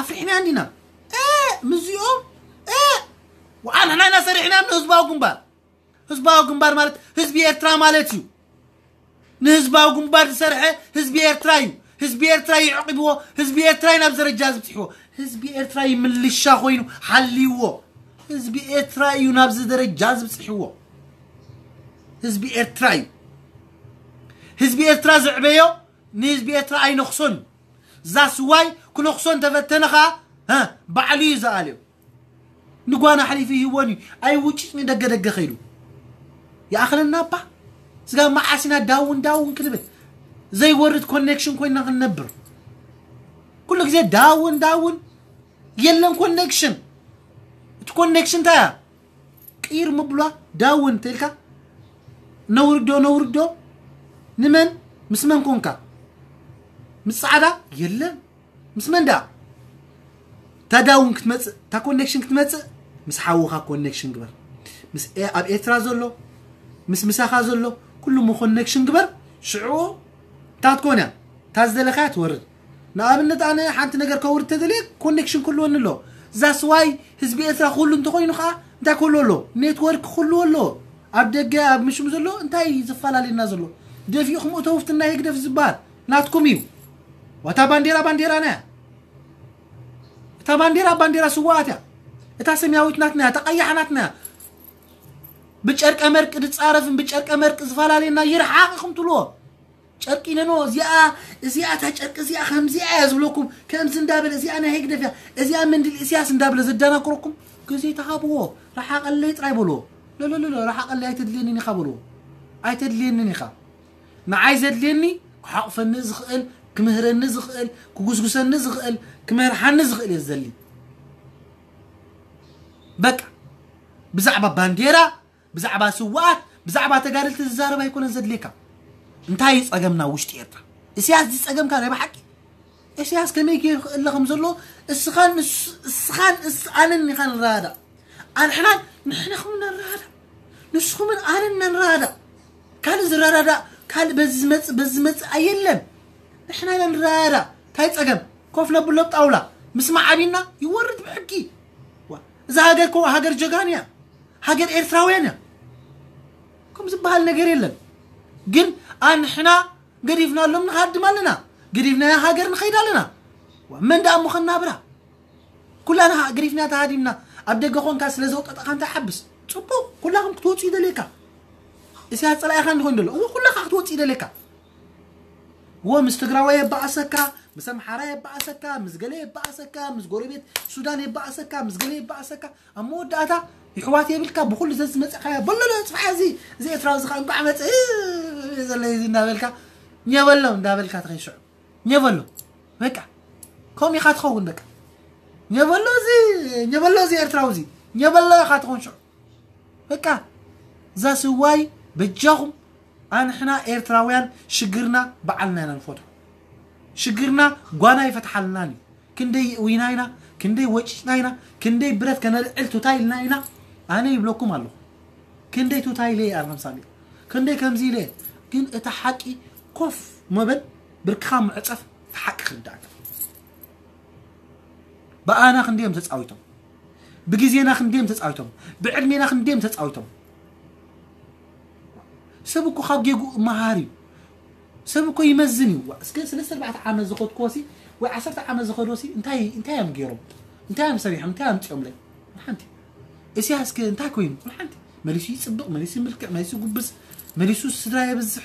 ኣፍሪሕና እንዲና። እ፣ ምስዚኦም? እ፣ ወኣንሕና ኢና ሰሪሕናዮም ንህዝባዊ ግንባር። ህዝባዊ ግንባር ማለት ህዝቢ ኤርትራ ማለት እዩ። ንህዝባዊ ግንባር ዝሰርሐ ህዝቢ ኤርትራ እዩ። ህዝቢ ኤርትራ እዩ የዕቂብዎ። ህዝቢ ኤርትራ እዩ ናብ ደረጃ ዝበጽሕዎ። ህዝቢ ኤርትራ እዩ ምልሻ ኮይኑ ሓልይዎ። ህዝቢ ኤርትራ እዩ ናብዚ ደረጃ ዝበጽሕዎ። ህዝቢ ኤርትራ እዩ። ህዝቢ ኤርትራ ዘዕበዮ ንህዝቢ ኤርትራ ኣይነኽሶን። ዛስዋይ ክነኽሶ እንተፈተነ ኸኣ፣ ሀ፣ ባዕሉ እዩ ዝኣልዮ። ንጓና ኣሕሊፉ ይህቦን እዩ። ኣይውጭጭ ንደገ ደገ ኸይዱ። ይኣኽለና እባ። ስጋ መዓስ ኢና ዳውን ዳውን ክንብል? ዘይወርድ ኮኔክሽን ኮይና ክንነብር። ኩሉ ግዜ ዳውን ዳውን። የለን ኮኔክሽን። እቲ ኮኔክሽን እንታይ እያ? ቅይር ምብሏ ዳውን ተልካ ነውርዶ ነውርዶ። ንመን? ምስ መን ኮንካ? ምስ ጻዕዳ የለን። ምስ መን ደኣ? ታዳውን ክትመጽእ፣ እታ ኮኔክሽን ክትመጽእ፣ ምስ ሓውኻ ኮኔክሽን ግበር። ምስ ኤ-፣ ኣብ ኤርትራ ዘሎ፣ ምስ ምሳኻ ዘሎ፣ ኩሉ ሞ ኮኔክሽን ግበር። ሽዑ እታ ትኮን እያ፣ እታ ዝደለኻያ ትወርድ። ንኣብነት ኣነ ሓንቲ ነገር ከውርድ ተደልየ ኮኔክሽን ክህልወኒ ኣሎ። ዛስዋይ ህዝቢ ኤርትራ ኩሉ እንተኮይኑ ከዓ እንታይ ክህልዎ ኣሎ? ኔትወርክ ክህልዎ ኣሎ። ኣብ ደገ ኣብ ምሽም ዘሎ እንታይ ዝፈላለየና ዘሎ? ደፊእኹም እተው ፍትና ህግደፍ ዝበሃል ናትኩም እዩ። ዋታ ባንዴራ ባንዴራ ናያ። እታ ባንዴራ ባንዴራ ስዋኣት እያ። እታ ሰማያዊት ናትና እያ፣ እታ ቀያሕ ናትና እያ። ብጨርቀ መርቅ ዝጻረፍን ብጨርቀ መርቅ ዝፈላለየና ይርሓቕ ኢኹም ትብልዎ። ጨርቂ ነኖ እዚኣ፣ እዚኣ እታ ጨርቂ እዚኣ ከምዚኣ እያ ዝብለኩም። ከምዚ እንዳበለ እዚኣ ናይ ህግደፍ እያ፣ እዚኣ መንድል እስያስ እንዳበለ ዘደናግረኩም ግዜ ተሃብዎ። ረሓቐለይ ጥራይ በልዎ። ለለለለ ረሓቐለይ ኣይተድልየንን ኢኻ በልዎ። ኣይተድልየንን ኢኻ። ንዓይ ዘድልየኒ ክሓቑፈኒ ዝኽእል፣ ክምህረኒ ዝኽእል፣ ክጉስጉሰኒ ዝኽእል፣ ክመርሓኒ ዝኽእል እየ ዝደሊ። በቃ ብዛዕባ ባንዴራ፣ ብዛዕባ ስዋኣት፣ ብዛዕባ ተጋደልቲ ዝዛረብ ኣይኮነን ዘድልየካ። እንታይ እዩ ጸገምና ውሽጢ ኤርትራ? እስያስ እዚ ጸገምካ ናይ ብሓቂ? እስያስ ከመይ ገይሩ ክእለ ከም ዘሎ እስኻን ንስ-፣ እስኻን እስ-፣ ኣነን ኢኻ ንረዳዳእ። ኣንሕና ንሕና ኹም ነረዳዳእ። ንስኹምን ኣነን ነረዳዳእ። ካልእ ዝረዳዳእ፣ ካልእ በዚ ዝመጽእ፣ በዚ ዝመጽእ ኣየለን። ንሕና ኢና ንረዳዳእ። እንታይ ጸገም? ኮፍ ነብሎ ኣብ ጣውላ። ምስማዕ ኣቢና ይወርድ ብሕጊ። ዋ፣ እዛ ሃገር እኮ ሃገር ጀጋኑ እያ። ሃገር ኤርትራውያን እያ። ከም ዝበሃል ነገር የለን። ግን ኣንሕና ገዲፍናሎም ንሃድም ኣለና። ገዲፍናያ ሃገር ንኸይድ ኣለና። ዋ፣ መን ደኣ እሞ ከናብራ? ኩላና ገዲፍና ተሃዲምና ኣብ ደገ ኾንካ ስለ ዘውጠጠኻ እንታይ ሓብስ? ጽቡቕ፣ ኩላኹም ክትወጽኡ ይደልየካ። እስያስ ጸላኢኻ እንዲኾን ደሎ። እዎ፣ ኩላኻ ክትወጽኡ ይደልየካ። እዎ፣ ምስ ትግራዋይ የባኣሰካ፣ ምስ ኣምሓራ የባኣሰካ፣ ምስ ገለ የባኣሰካ፣ ምስ ጎረቤት ሱዳን የባኣሰካ፣ ምስ ገለ የባኣሰካ። ኣብ መወዳእታ ይሕዋት የብልካ፣ ብኹሉ ዘዝመጸኻዮ በሎ፣ ሎ፣ ጽፋሕ፣ እዚ፣ እዚ ኤርትራዊ እዚ ኸኣ እንቋዕ መጸ፣ እ፣ ዘሎ እዚ እንዳበልካ፣ ኘበሎ እንዳበልካ ትኸይድ ሽዑ። ኘበሎ። በቃ። ከምኡ ኢኻ ትኸውን በቃ። ኘበሎ እዚ፣ ኘበሎ እዚ ኤርትራዊ እዚ። ኘበሎ ኢኻ ትኸውን ሽዑ። በቃ። እዛ ስዋይ በጃኹም ኣንሕና ኤርትራውያን ሽግርና በዓልና ኢና ንፈትሖ። ሽግርና ጓና ይፈትሓልናን እዩ። ክንደይ እዊና ኢና፣ ክንደይ ወጪና ኢና፣ ክንደይ ብረት ከነልዕል ቱታ ኢልና ኢና። ኣነ ይብለኩም ኣለኹ። ክንደይ ቱታ ኢለ እየ ኣብ ሓምሳ ሚእቲ። ክንደይ ከምዚ ኢለ እየ። ግን እቲ ሓቂ ኮፍ መበል ብርክኻ ምዕጸፍ እቲ ሓቂ ክርዳእካ። ብኣና ክንደይ እዮም ተጻዊቶም። ብግዜና ክንደይ እዮም ተጻዊቶም። ብዕድሜና ክንደይ እዮም ተጻዊቶም። ሰብ እኮ ካብ ጌጉ መሃር እዩ። ሰብ እኮ ይመዝን እዩ። ዋ፣ እስከ ሰለስተ ኣርባዕተ ዓመት ዝኸድኩዎ ሲ፣ ወይ ዓሰርተ ዓመት ዝኸድዎ ሲ፣ እንታይ፣ እንታይ እዮም ገይሮም? እንታይ እዮም ሰሪሖም? እንታይ ኣምጺኦምለይ? ሓንቲ። እስያስ ከ እንታይ ኮይኑ? ሓንቲ። መሊሱ ይጽብቕ፣ መሊሱ ይምልክዕ፣ መሊሱ ይጉብዝ፣ መሊሱ ስድራ የብዝሕ።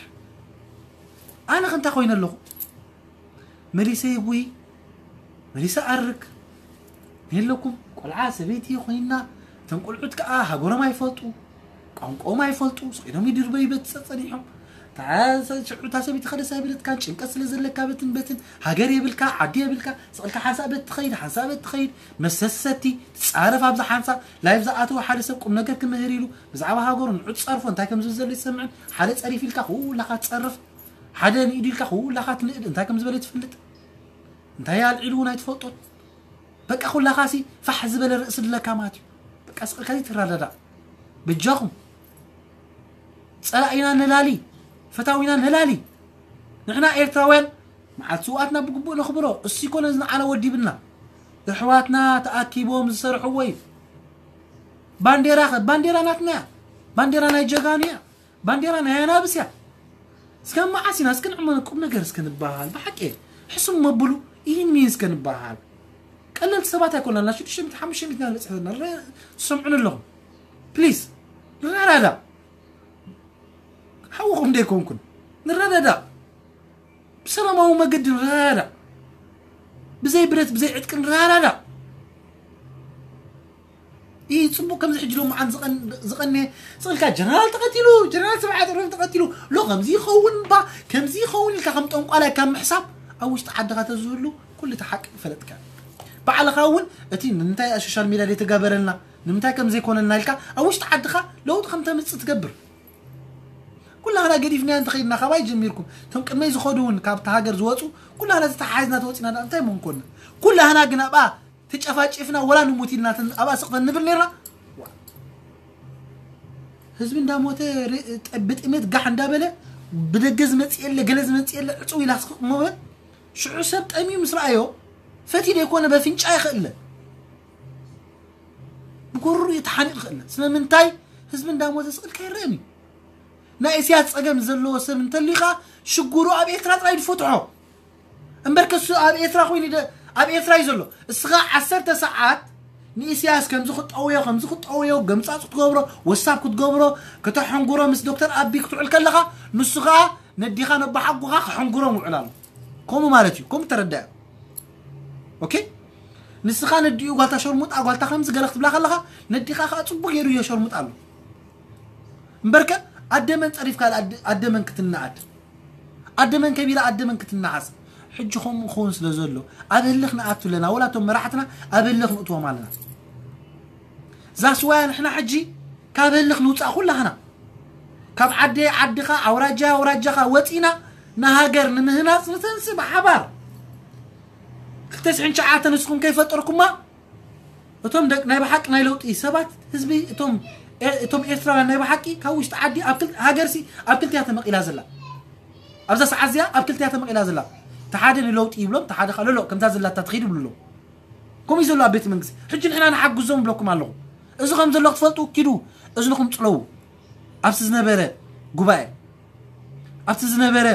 ኣነ ከ እንታይ ኮይነ ኣለኹ? መሊሰ ይጉይ፣ መሊሰ ኣርግ። የለኩም። ቆልዓ ሰበይቲ ኮይና፣ እተን ቆልዑት ከኣ ሃገሮም ኣይፈልጡ፣ ቋንቋኦም ኣይፈልጡ፣ ስቕ ኢሎም ይድርበዩ በቲ ጸጸኒሖም። እታ ሰ-፣ ሽዑ እታ ሰበይቲ ከደስ ኣይበለትካን፣ ጭንቀት ስለ ዘለካ በትን በትን፣ ሃገር የብልካ፣ ዓዲ የብልካ፣ ስቕ ኢልካ ሓንሳእ በት ትኸይድ፣ ሓንሳእ በት ትኸይድ፣ መስተ ትሰቲ፣ ትጻረፍ ኣብዛ ሓንሳእ፣ ላይቭ ዝኣተወ ሓደ ሰብ ቁም ነገር ክምህር ኢሉ፣ ብዛዕባ ሃገሩ ንዑ ትጸርፎ፣ እንታይ ከም ዝብል ዘሎ ይሰምዕን፣ ሓደ ጸሪፍ ኢልካ ኩላኻ ትጸርፍ፣ ሓደ ንኢዱ ኢልካ ኩላኻ ትንእድ፣ እንታይ ከም ዝበለ ትፈልጥ፣ እንታይ ኣልዒሉ እውን ኣይትፈልጦን። በቃ ኩላኻሲ ፋሕ ዝበለ ርእሲ ድለካ ማለት እዩ። በቃ ስቕ ኢልካ ዘይትረዳዳእ። በጃኹም። ጸላኢና ነላሊ፣ ፈታዊና ነላሊ። ንሕና ኤርትራውያን መዓልቲ ስውኣትና ብግቡእ ነኽብሮ። እሱ ይኮነ ንዓና ወዲብና። ኣሕዋትና ተኣኪቦም ዝሰርሕዎ እዩ። ባንዴራ ኸ? ባንዴራ ናትና እያ። ባንዴራ ናይ ጀጋኑ እያ። ባንዴራ ናይ ኣናብስ እያ። እስከ መዓስ ኢና እስከ ንዕመ ቁም ነገር እስከ ንበሃል። ብሓቂ ሕሱም መብሉ ይህን ሚን እስከ ንበሃል። ቀለልቲ ሰባት ኣይኮናልና። ሽዱሽተ ሚእቲ፣ ሓሙሽተ ሚእቲ ኢና ንበጽሕ ዘለና። ረ-፣ ትሰምዑኒ ኣለኹም። ፕሊዝ፣ ንረዳዳእ። ሓውኹም ደይኮንኩን። ንረዳዳእ። ብሰላማዊ መገዲ ንረዳዳእ። ብዘይ ብረት፣ ብዘይ ዕጥቂ ንረዳዳእ። ይህ ጽቡቕ ከምዚ ሕጂ ሎመዓን ዝቐን-፣ ዝቐንየ ስቕ ኢልካ ጀነራል ተቐቲሉ፣ ጀነራል ስብሓት ኤፍሬም ተቐቲሉ፣ ሎ ከምዚ ይኸውን እባ፣ ከምዚ ይኸውን ኢልካ ከም ጠንቋላይ ካብ ምሕሳብ ኣብ ውሽጢ ዓድኻ ተዝህሉ ኩሉ እቲ ሓቂ ምፈለጥካ። ባዕልኻ እውን እቲ ንምንታይ ኣብ ሶሻል ሚድያ ዘይተጋበረልና፣ ንምንታይ ከም ዘይኮነልና ኢልካ ኣብ ውሽጢ ዓድኻ ለውጢ ከም ተምጽእ ትገብር። ኩላህና ገዲፍና እንተኸይድና፣ ካባይ ጀሚርኩም እቶም ቅድመይ ዝኸዱ እውን ካብቲ ሃገር ዝወፁ ኩላህና ዝተሓሓዝና ተወፂና፣ ዳ እንታይ ምንኮና? ኩላህና ግን ኣብኣ ተጨፋጭፍና ወላ ንሙት ኢልና ኣብኣ ስቕፈን ንብል ነርና። ህዝቢ እንዳሞተ፣ ብጥሜት ጋሕ እንዳበለ፣ ብደገ ዝመፅእ የለ፣ ገለ ዝመፅእ የለ፣ ዕፅው ኢላ ስቕቕ መበል። ሽዑ ሰብ ጠሚዩ ምስ ረኣዮ፣ ፈትዩ ዘይኮነ በፍንጫ ይኽእለ፣ ብጎርሩ እዩ ተሓኒቕ ይኽእለ። ስለምንታይ? ህዝቢ እንዳሞተ ስቕልካ ይረአን እዩ። ናይ እስያስ ፀገም ዘለዎ ሰብ እንተሊኻ፣ ሽግሩ ኣብ ኤርትራ ጥራይ ዝፈትሖ እምበር፣ ከሱ ኣብ ኤርትራ ኮይኑ፣ ኣብ ኤርትራ እዩ ዘሎ። እስኻ ዓሰርተ ሰዓት ንኢስያስ ከምዚ ክጠውዮ፣ ከምዚ ክጠውዮ፣ ገምጻጽ ክትገብሮ፣ ወሳብ ክትገብሮ፣ ከተሐንጉሮ፣ ምስ ዶክተር ኣቢ ክትውዕል ከለኻ፣ ንሱ ኸኣ ነዲኻ ነባሓጉኻ ክሐንጉሮም ውዕል ኣሎ። ከምኡ ማለት እዩ። ከምኡ ተረዳእ። ኦኬ? ንስኻ ነዲኡ ጓልታ ሸርሙጣ፣ ጓልታ ከምዚ ገለ ክትብላ ከለኻ፣ ነዲኻ ኸኣ ጽቡቕ ገይሩ እዮ ሸርሙጣ ኣሎ። እምበርከ ኣደመን ጸሪፍካ ኣደ-፣ ኣደመን ክትነኣድ፣ ኣደመን ከቢራ ኣደመን ክትነዓስ። ሕጂ ከምኡ ክኸውን ስለ ዘሎ፣ ኣብ ህልኽ ንኣቱ ኣለና። ወላ እቶም መራሕትና ኣብ ህልኽ ንእትዎም ኣለና። ዛስዋያ ንሕና ሕጂ ካብ ህልኽ ንውጻእ ኩላህና። ካብ ዓደ ዓድኻ፣ ኣውራጃ ኣውራጃኻ ወጺና ንሃገር ንምህናጽ ንተንሲ ብሓባር። ክልተ ሽሕን ትሽዓተ ንስኹም ከይፈጠርኩማ፣ እቶም ደቅ-፣ ናይ ብሓቂ ናይ ለውጢ ሰባት፣ ህዝቢ፣ እቶም ኤ-፣ እቶም ኤርትራውያን ናይ ብሓቂ ካብ ውሽጢ ዓዲ ኣብ ክል-፣ ሃገርሲ ኣብ ክልቲያ ተመቒላ ዘላ። ኣብዛ ሰዓት እዚኣ ኣብ ክልቲያ ተመቒላ ዘላ። እቲ ሓደ ንለውጢ ይብሎም፣ እቲ ሓደ ካልእ ከምዛ ዘላታ ትኸይድ ይብሉ ኣለዉ። ከምኡ እዩ ዘሎ ኣብ ቤተ መንግስቲ። ሕጂ ንሕና ንሓግዞም ይብለኩም ኣለኹ። እዚ ከም ዘሎ ክትፈልጡ ኪዱ እዝንኹም ጽለዉ። ኣብቲ ዝነበረ ጉባኤ፣ ኣብቲ ዝነበረ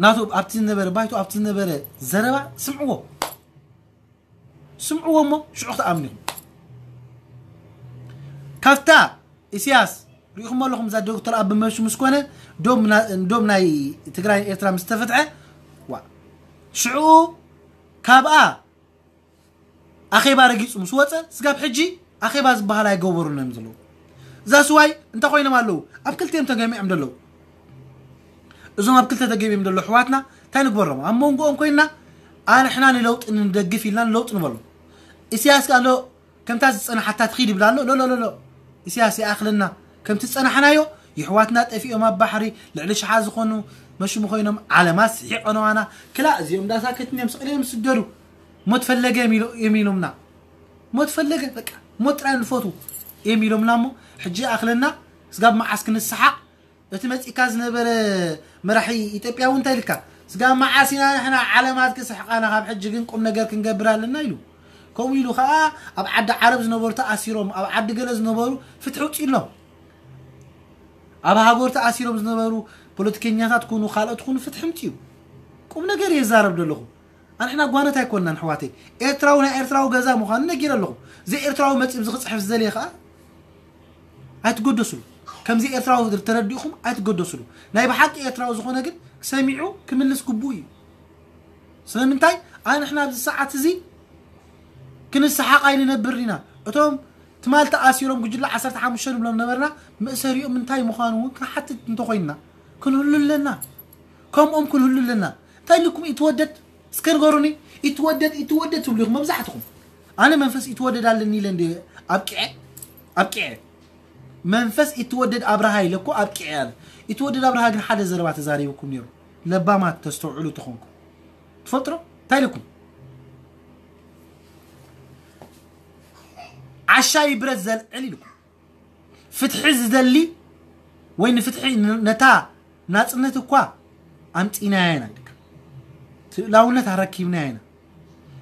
ናቱ፣ ኣብቲ ዝነበረ ባይቶ፣ ኣብቲ ዝነበረ ዘረባ ስምዕዎ። ስምዕዎ እሞ ሽዑ ክትኣምኑ ኢኹም። ካብታ ኢስያስ ርኢኹም ኣለኹም፣ እዛ ዶክተር ኣቢ መሹ ምስ ኮነ ዶብ ና-፣ ዶብ ናይ ትግራይ ኤርትራ ምስ ተፈትሐ፣ ዋ፣ ሽዑ ካብኣ ኣኼባ ረጊጹ ምስ ወጸ፣ ስጋብ ሕጂ ኣኼባ ዝበሃል ኣይገበሩን እዮም ዘለዉ። እዛ ስዋይ እንታይ ኮይኖም ኣለዉ? ኣብ ክልቲኦም ተገሚዖም ዘለዉ። እዞም ኣብ ክልተ ተገቢኦም ዘለዉ ኣሕዋትና እንታይ ንግበሮም? ኣብ መንጎኦም ኮይንና ኣንሕና ንለውጢ ንደግፍ ኢልና ንለውጢ ንበሎም። ኢስያስ ከኣ ኣሎ፣ ከምታ ዝጸናሓታ ትኺድ ይብል ኣሎ። ሎ፣ ሎ፣ ሎ፣ ሎ። ኢስያስ ይኣኽለና። ከምቲ ዝጸናሕናዮ፣ የሕዋትና ጠፊኦም ኣብ ባሕሪ፣ ልዕሊ ሽሓ ዝኾኑ መሽሙ ኮይኖም፣ ዓለማት ስሒቐነዋና። ክላእ እዚኦም ዳሳከትን እዮም፣ ስቕ ኢሎም ዝስደዱ። ሞት ፈለገ እዮም ኢሎ-፣ እዮም ኢሎምና። ሞት ፈለገ፣ በቃ፣ ሞት ጥራይ ንፈቱ እዮም ኢሎምና እሞ፣ ሕጂ ይኣኽለና። ስጋብ መዓስ ክንሰሓቕ? እቲ መጺእካ ዝነበረ መራሒ ኢትዮጵያ እውን እንታይ ኢልካ? ስጋብ መዓስ ኢና ንሕና ዓለማት ክስሕቓና? ካብ ሕጂ ግን ቁም ነገር ክንገብር ኣለና ኢሉ። ከምኡ ኢሉ ኸኣ ኣብ ዓዲ ዓረብ ዝነበሩ ተኣሲሮም፣ ኣብ ዓዲ ገለ ዝነበሩ ፍትሒ ውፅእሎም። ኣብ ሃገር ተኣሲሮም ዝነበሩ ፖለቲከኛታት ኩኑ ካልኦት ኩኑ ፍትሒ ምፅኡ። ቁም ነገር እየ ዝዛረብ ዘለኹ። ኣንሕና ጓኖት ኣይኮንናን ኣሕዋተይ። ኤርትራዊ ናይ ኤርትራዊ ገዛ ምዃኑ ነጊረ ኣለኹ። ዘይ ኤርትራዊ መጺኡ ብዚ ክጽሕፍ ዝደልየ ኸኣ ኣይትገደስሉ። ከምዚ ኤርትራዊ ተረዲእኹም ኣይትገደስሉ። ናይ ብሓቂ ኤርትራዊ ዝኾነ ግን ሰሚዑ ክምልስ ግቡእ እዩ። ስለምንታይ? ኣንሕና ኣብዚ ሰዓት እዚ ክንሰሓቕ ኣይንነብር ኢና። እቶም ትማል ተኣሲሮም ጉጅለ ዓሰርተ ሓሙሽተ ንብሎም ነበርና፣ መእሰሪኦም እንታይ ምዃኑ እውን ክንሓትት እንተኾይንና ክንህሉ ኣለና። ከምኦም ክንህሉ ኣለና። እንታይ ኢልኩም ይትወደድ? እስከ ንገሩኒ። ይትወደድ፣ ይትወደድ ትብሉ ኢኹም መብዛሕትኹም። ኣነ መንፈስ ይትወደድ ኣለኒ ኢለ እንደ ኣብቂዐ፣ ኣብቂዐ። መንፈስ ይትወደድ ኣብርሃ ኢለ እኮ ኣብቂዐ ኣለ። ይትወደድ ኣብርሃ ግን ሓደ ዘረባ ተዛሪብኩም ነይሩ። ለባማት ተስተውዕሉ ተኾንኩም። ትፈልጥሮ? እንታይ ኢልኩም? ዓሻ ይብረት ዘልዕል ኢልኩም። ፍትሒ ዝደሊ ወይ ንፍትሒ ን-፣ ነታ ናጽነት እኳ ኣምጺናያ ኢና ኢልካ። ልኡላውነት ኣረኪብናያ ኢና።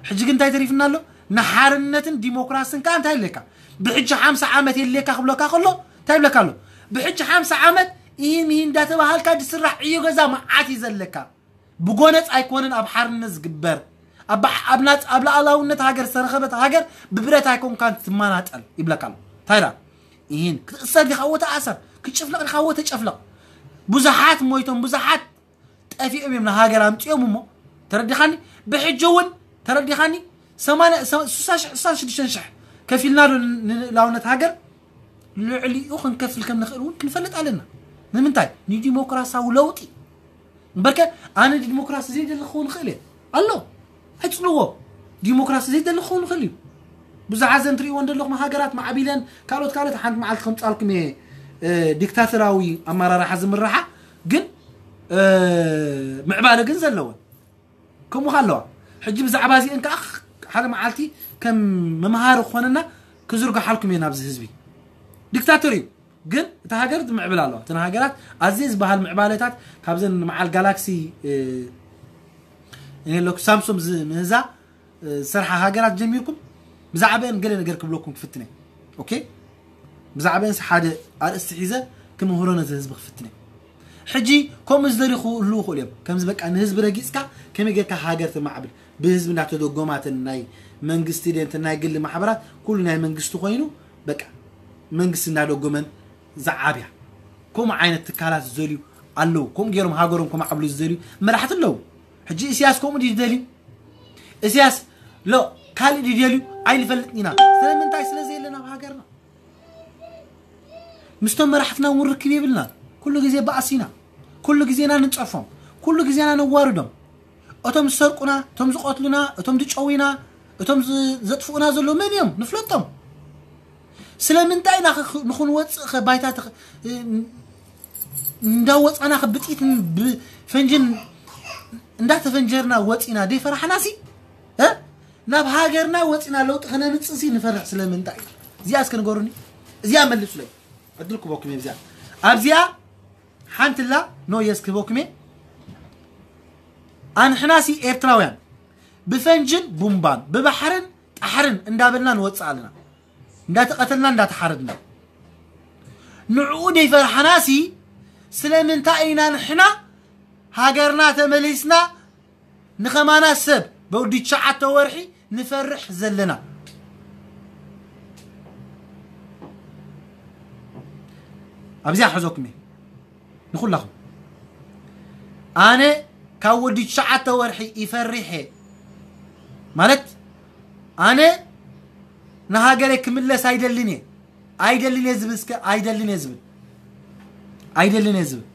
ሕጂ ግን እንታይ ተሪፍና ኣሎ? ንሓርነትን ዲሞክራስን ከኣ እንታይ ኣለካ? ብሕጂ ሓምሳ ዓመት የድልየካ ክብለካ ከሎ እንታይ ይብለካ ኣሎ? ብሕጂ ሓምሳ ዓመት ኢሂ ሚሂ እንዳተባሃልካ ዝስራሕ ዕዮ ገዛ መዓት እዩ ዘለካ። ብጎነጽ ኣይኮነን ኣብ ሓርነት ዝግበር። ኣብ፣ ኣብ ናጽ-፣ ኣብ ልኣላውነት ሃገር ዝተረኸበት ሃገር ብብረት ኣይኮንካን ትመናጠል ይብለካ ኣሎ። እንታይ ደኣ? ይህን ክትእሰር ዲኻ? ወ ተኣሰር። ክትጭፍለቕ ዲኻ? ወ ተጨፍለቕ። ብዙሓት ሞይቶም፣ ብዙሓት ጠፊኦም እዮም ንሃገር ኣምጺኦም እሞ፣ ተረዲኻኒ? ብሕጂ እውን፣ ተረዲኻኒ? ሰማንያ፣ ሰ-፣ ስሳ ሽሕ፣ ስሳን ሽዱሽተን ሽሕ ከፊልና ዶ ን-፣ ንልእላውነት ሃገር? ልዕሊኡ ክንከፍል ከም ንኽእል እውን ክንፈልጥ ኣለና። ንምንታይ? ንዲሞክራሲያዊ ለውጢ። እምበርከ ኣነ ዲሞክራሲ ዘይደሊ ክኸውን ይኽእል እየ። ኣሎ። ኣይትጽልዎ። ዲሞክራሲ ዘይደሊ ክኸውን ይኽእል እዩ። ብዙሓት ዘን ትርእይወን ዘለኹም ሃገራት ማዕቢለን ካልኦት ካልኦት ሓንቲ መዓልቲ ከምጻልኩም እየ። ዲክታተራዊ ኣመራርሓ ዝምርሓ ግን ምዕባለ ግን ዘለወን ከምኡ ኣለዋ። ሕጂ ብዛዕባ እዚአን ከዓ ሓደ መዓልቲ ከም መምሃሪ ክኾነና ክዝርግሓልኩም እየ ናብዚ ህዝቢ። ዲክታተር እዩ ግን እታ ሃገር ትምዕብል ኣለዋ። እተን ሃገራት ኣዝየ ዝበሃል ምዕባለታት ካብዘን መዓል ጋላክሲ እኔለኩ ሳምሶም ምህዛ ዝሰርሓ ሃገራት ጀሚርኩም ብዛዕባአን ገለ ነገር ክብለኩም ክፍትነ። ኦኬ፣ ብዛዕባአንስ ሓደ ኣርእስቲ ሒዘ ክምህሮ ነዚ ህዝቢ ክፍትነ። ሕጂ ከምኡ ዝደልዩ ክህልዉ ይኽእሉ እዮም። ከምዚ በቃ ንህዝቢ ረጊፅካ ከመይ ጌርካ ሃገር ተማዕብል? ብህዝቢ እንዳተደጎማትን ናይ መንግስቲ ደንትን ናይ ግሊ ማሕበራት ኩሉ ናይ መንግስቲ ኮይኑ በቃ መንግስቲ እንዳደጎመን ዝዓብያ ከምኡ ዓይነት ትካላት ዝደልዩ ኣለዉ። ከምኡ ገይሮም ሃገሮም ከማዕብሉ ዝደልዩ መራሕቲ ኣለዉ። ሕጂ እስያስ ከምኡ ድዩ ዝደልዩ? እስያስ ሎ ካልእ ድዩ ደልዩ? ኣይንፈልጥን ኢና። ስለምንታይ? ስለ ዘየለና ኣብ ሃገርና ምስቶም መራሕትና እውን ርክብ የብልና። ኩሉ ግዜ ባእሲና፣ ኩሉ ግዜና ንንጸፎም፣ ኩሉ ግዜና ነዋርዶም። እቶም ዝሰርቁና፣ እቶም ዝቐትሉና፣ እቶም ዝጨውዩና፣ እቶም ዝ- ዘጥፍኡና ዘለዉ መን እዮም? ንፍለጦም። ስለምንታይ ኢና ኽ- ንኽንወፅእ ኸ ባይታ ተኸ- እንዳወፃና ኸ ብጥይትን ብፈንጅን እንዳተፈንጀርና ወፂና ደይፈራሕናሲ እ? ናብ ሃገርና ወፂና ለውጢ ኸነምፅእሲ ንፈርሕ ስለምንታይ እዩ? እዚኣ እስከ ንገሩኒ። እዚኣ መልሱለይ። ዕድል ክበኩም እየ። እዚኣ ኣብዚኣ ሓንትላ ኖ የስ ክበኩም እየ። ኣንሕናሲ ኤርትራውያን ብፈንጅን ቡምባን ብባሕርን ጣሕርን እንዳበልና ንወፅእ ኣለና። እንዳተቐተልና እንዳተሓረድና ንዕኡ ደይፈርሓናሲ ስለምንታይ ኢና ንሕና ሃገርና ተመሊስና ንኸማና ሰብ በውዲ ትሽዓተ ወርሒ ንፈርሕ ዘለና? ኣብዚኣ ሕዞኩም እየ ንኹላኹም። ኣነ ካብ ወዲ ትሽዓተ ወርሒ ይፈርሕ እየ ማለት ኣነ ንሃገረይ ክምለስ ኣይደልን እየ። ኣይደልን እየ ዝብል እስከ ኣይደልን እየ ዝብል ኣይደልን እየ ዝብል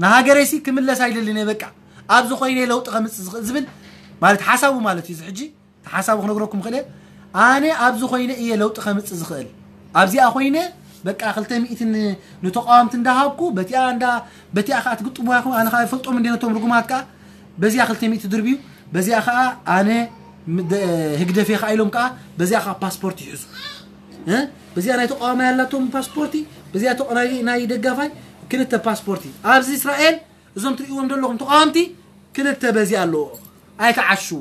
ንሃገረይሲ ክምለስ ኣይደልን እየ። በቃ ኣብዚ ኮይነ ለውጢ ከምፅእ ዝኽእል ዝብል ማለት ሓሳቡ ማለት እዩ። እዚ ሕጂ እቲ ሓሳቡ ክነግረኩም ክእል እየ። ኣነ ኣብዚ ኮይነ እየ ለውጢ ከምፅእ ዝኽእል። ኣብዚኣ ኮይነ በቃ ክልተ ሚእቲ ን- ንተቃወምቲ እንዳሃብኩ በቲኣ እንዳ በቲኣ ከዓ ትግጥሙ ያኹም ኣነ ከዓ ይፈልጦም እንደ ነቶም ርጉማት ከዓ በዚኣ ክልተ ሚእቲ ድርብዩ በዚኣ ከዓ ኣነ ም- ደ- ህግደፍ እየ ከዓ ኢሎም ከዓ በዚኣ ከዓ ፓስፖርት ይሕዙ እ? በዚኣ ናይ ተቃዋማይ ያላቶም ፓስፖርቲ በዚኣ ተቆ- ናይ- ናይ ደጋፋይ ክልተ ፓስፖርቲ ኣብዚ እስራኤል እዞም ትርእይዎም ዘለኹም ተቃወምቲ ክልተ በዚኣ ኣለዎ ኣይተዓሽዉ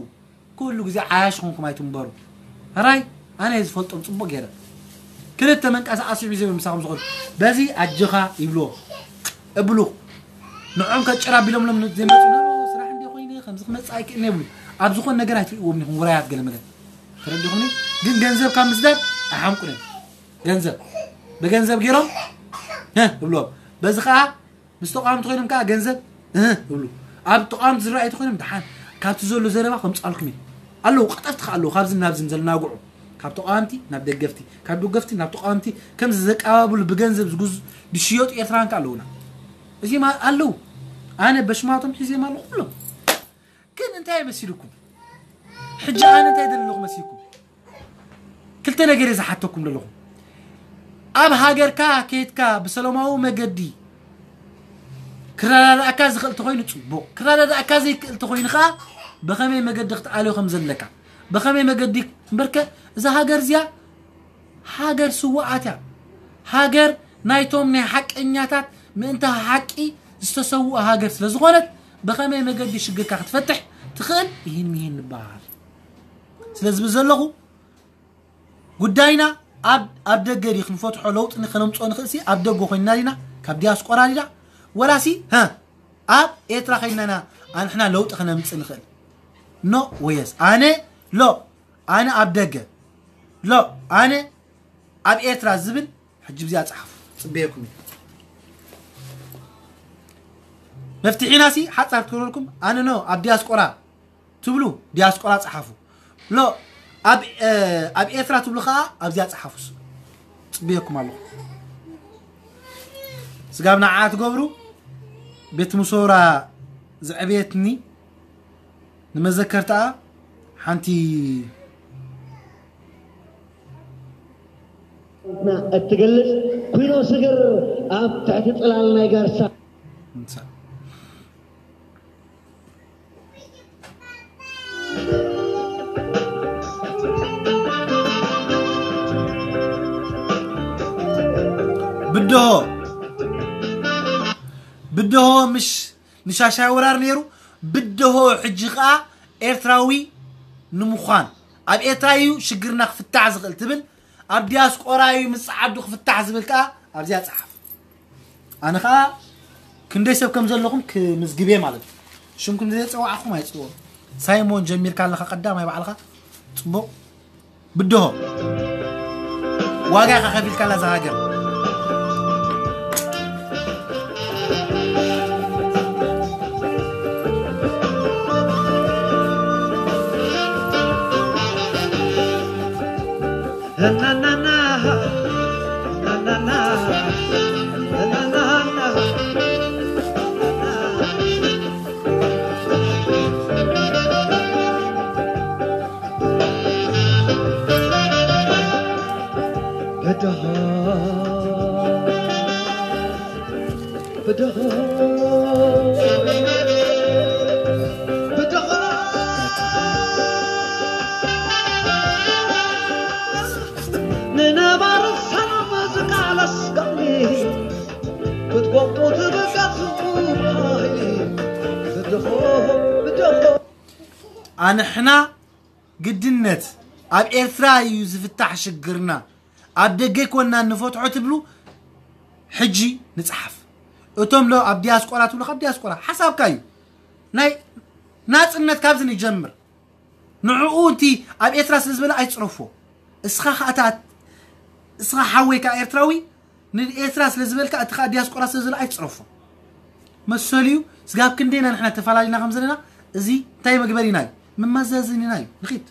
ኩሉ ግዜ ዓያሽ ኾንኩም ኣይትንበሩ ራይ ኣነ እየ ዝፈልጦም ፅቡቅ ገይረ ክልተ መንቀሳቀሲ ሒዞም ምሳኹም ዝኸዱ በዚ ኣጅኻ ይብልዎ እብሉ ንዖም ከጭር ኣቢሎምሎም ዘይመፁ ስራሕ እንደ ኮይነ ከምዚ ክመፅእ ኣይክእልን የብሉ ኣብ ዝኾን ነገር ኣይትርእዎም ኢኹም ውራያት ገለ መለ ተረዲኹምኒ ግን ገንዘብ ካብ ምስዳድ ኣይሓምቁንን ገንዘብ ብገንዘብ ገይሮም እ እብልዎም በዚ ከዓ ምስ ተቃወምቲ ኮይኖም ከዓ ገንዘብ እ እብሉ ኣብ ተቃወምቲ ዝረኣዩ ተኮይኖም ደሓን ካብቲ ዘሎ ዘረባ ከምፃልኩም እዩ ኣለዉ ቀጠፍቲ ከዓ ኣለዉ ካብዚ ናብዚ ዘለናጉዑ ካብ ተቃወምቲ ናብ ደገፍቲ ካብ ደገፍቲ ናብ ተቃወምቲ ከምዚ ዘቀባብሉ ብገንዘብ ዝጉዝ ዝሽየጡ ኤርትራውያን ከዓ ኣለዉና እዚማ ኣለዉ ኣነ በሽማቶም ሒዜም ኣለኹ ኩሎም ግን እንታይ መሲልኩም ሕጂ ኣነ እንታይ ደለኹ መሲልኩም ክልተ ነገር እየ ዝሓተኩም ዘለኹ ኣብ ሃገርካ ከይድካ ብሰላማዊ መገዲ ክረዳዳእካ ዝኽእል ተኾይኑ ፅቡቕ ክረዳዳእካ ዘይክእል ተኾይኑ ከዓ ብኸመይ መገዲ ክትኣልዮ ከም ዘለካ ብኸመይ መገዲ እምበርከ እዛ ሃገር እዚኣ ሃገር ስዋኣት እያ ሃገር ናይቶም ናይ ሓቀኛታት ምእንተ ሓቂ ዝተሰውኡ ሃገር ስለ ዝኾነት ብኸመይ መገዲ ሽግርካ ክትፈትሕ ትኽእል ይህን ምሂን ንበሃል ስለ ዝብል ዘለኹ ጉዳይና ኣብ ኣብ ደገ ዲ ክንፈትሖ ለውጢ ንኸነምፅኦ ንኽእልሲ ኣብ ደገ ኮይንና ዲና ካብ ዲያስቆራ ዲና ወላሲ ሀ ኣብ ኤርትራ ኮይንና ኢና ኣንሕና ለውጢ ከነምፅእ ንኽእል ኖ ወየስ ኣነ ሎ ኣነ ኣብ ደገ ሎ ኣነ ኣብ ኤርትራ ዝብል ሕጂ ብዚኣ ፀሓፉ ፅበየኩም እዩ መፍትሒና ሲ ሓፃር ክትገብረልኩም ኣነ ኖ ኣብ ዲያስቆራ ትብሉ ዲያስቆራ ፀሓፉ ሎ ኣብ ኣብ ኤርትራ ትብሉ ከዓ ኣብዚኣ ፀሓፉስ ፅብየኩም ኣለኹ ስጋብ ንዓ ትገብሩ ቤት ምሶራ ዘዕብየትኒ ንመዘከርታኣ ሓንቲ እትገልጽ ኩኖ ስግር ኣብ ትሕቲ ጽላል ናይ ጋርሳ ብድሆ ብድሆ ምሽ ንሻሻይ ወራር ነይሩ። ብድሆ ሕጂ ኸኣ ኤርትራዊ ንምዃን ኣብ ኤርትራ እዩ ሽግርና ክፍታሕ ዝኽእል ትብል፣ ኣብ ዲያስቆራ እዩ ምስ ዓዱ ክፍታሕ ዝብል ከኣ ኣብዚኣ ጸሓፍ። ኣነ ከኣ ክንደይ ሰብ ከም ዘለኹም ክምዝግብ እየ ማለት እዩ። ሽምኩም ዘይጸዋዕኹም ኣይጽውዑ። ሳይሞን ጀሚርካ ኣለኻ ቀዳማይ ባዕልኻ ጽቡቕ ብድሆ ዋጋ ኢኻ ከፊልካላ እዛ ሃገር። ብድሆ ብድሆ ብድሆ ንነባር ሰላም ዝቃለስ ገቕሊ ክትጎብጡ ትብገሱ ሓይሊ ብድሆ ብድሆ ኣንሕና ግድነት ኣብ ኤርትራ እዩ ዝፍታሕ ሽግርና፣ ኣብ ደገ ኮና ንፈትሖ ትብሉ ሕጂ ንጽሓፍ። እቶም ሎ ኣብ ዲያስቆራ ትብሉ ካብ ዲያስቆራ ሓሳብካ እዩ። ናይ ናጽነት ካብዚ ንጀምር። ንዕኡ እቲ ኣብ ኤርትራ ስለ ዝበለ ኣይጽረፎ። እስኻ ኸኣ እታ እስኻ ሓወይ ከኣ ኤርትራዊ ንኤርትራ ስለ ዝበልካ እቲ ከኣ ዲያስቆራ ስለ ዝበለ ኣይትጽረፎ። መሰሉ እዩ። ስጋብ ክንደይና ንሕና ተፈላለና ከም ዘለና እዚ እንታይ መግበሪና እዩ? መማዛዘኒና እዩ። ንኺድ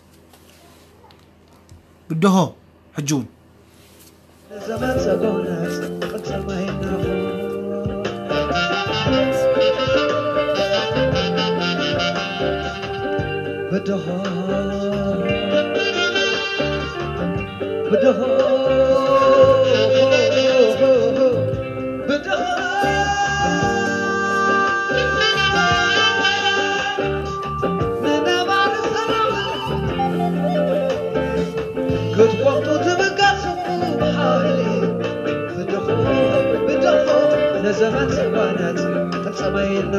ብድሆ ሕጂ እውን ዘመን ሰጎነት ቅጸማይና ብድሆ ብድሆ ብድሆ ንነባሪ ሰላም ክትቆምጡ ትብገሱ ብሓይሊ ብድሆ ብድሆ ንዘመን ሰጎነት ቅጸማይና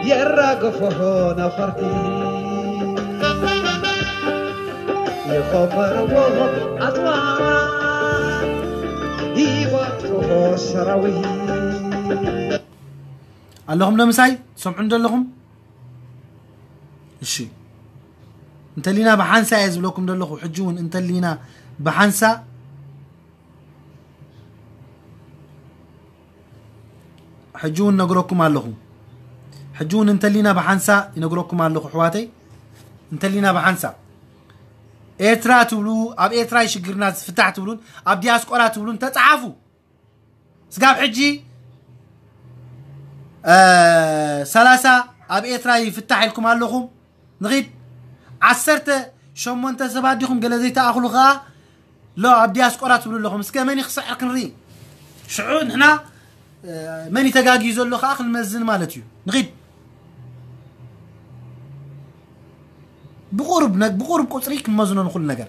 የራግፍዎ ነፈርቲ ይኸበርዎ ኣጽዋር ይበርትዎ ሰራዊት። ኣለኹም ዶ ምሳይ ትሰምዑ እንደለኹም? እሺ እንተሊና ብሓንሳ እየ ዝብለኩም ዘለኹ። ሕጂ እውን እንተሊና ብሓንሳ ሕጂ እውን ነግረኩም ኣለኹ። ሕጂ እውን እንተሊና ብሓንሳ ይነግረኩም ኣለኹ ኣሕዋተይ። እንተሊና ብሓንሳ ኤርትራ ትብሉ፣ ኣብ ኤርትራ ሽግርና ዝፍታሕ ትብሉን ኣብ ዲያስቆራ ትብሉን ተጻሓፉ። ስጋብ ሕጂ እ፣ ሰላሳ ኣብ ኤርትራ ይፍታሕ ኢልኩም ኣለኹም። ንኺድ ዓሰርተ ሸሞንተ ሰባት ዲኹም ገለ ዘይተኣኽሉ ኸኣ ሎ ኣብ ዲያስቆራ ትብሉ ኣለኹም። እስከ መን ይኽስዕር ክንርኢ። ሽዑ ንሕና እ፣ መን ይተጋግዩ ዘሎ ኸኣ ክንመዝን ማለት እዩ። ንኺድ ብቁሩብ ነግ- ብቁሩብ ቁጽሪ ክንመዝኖ ንኹሉ ነገር።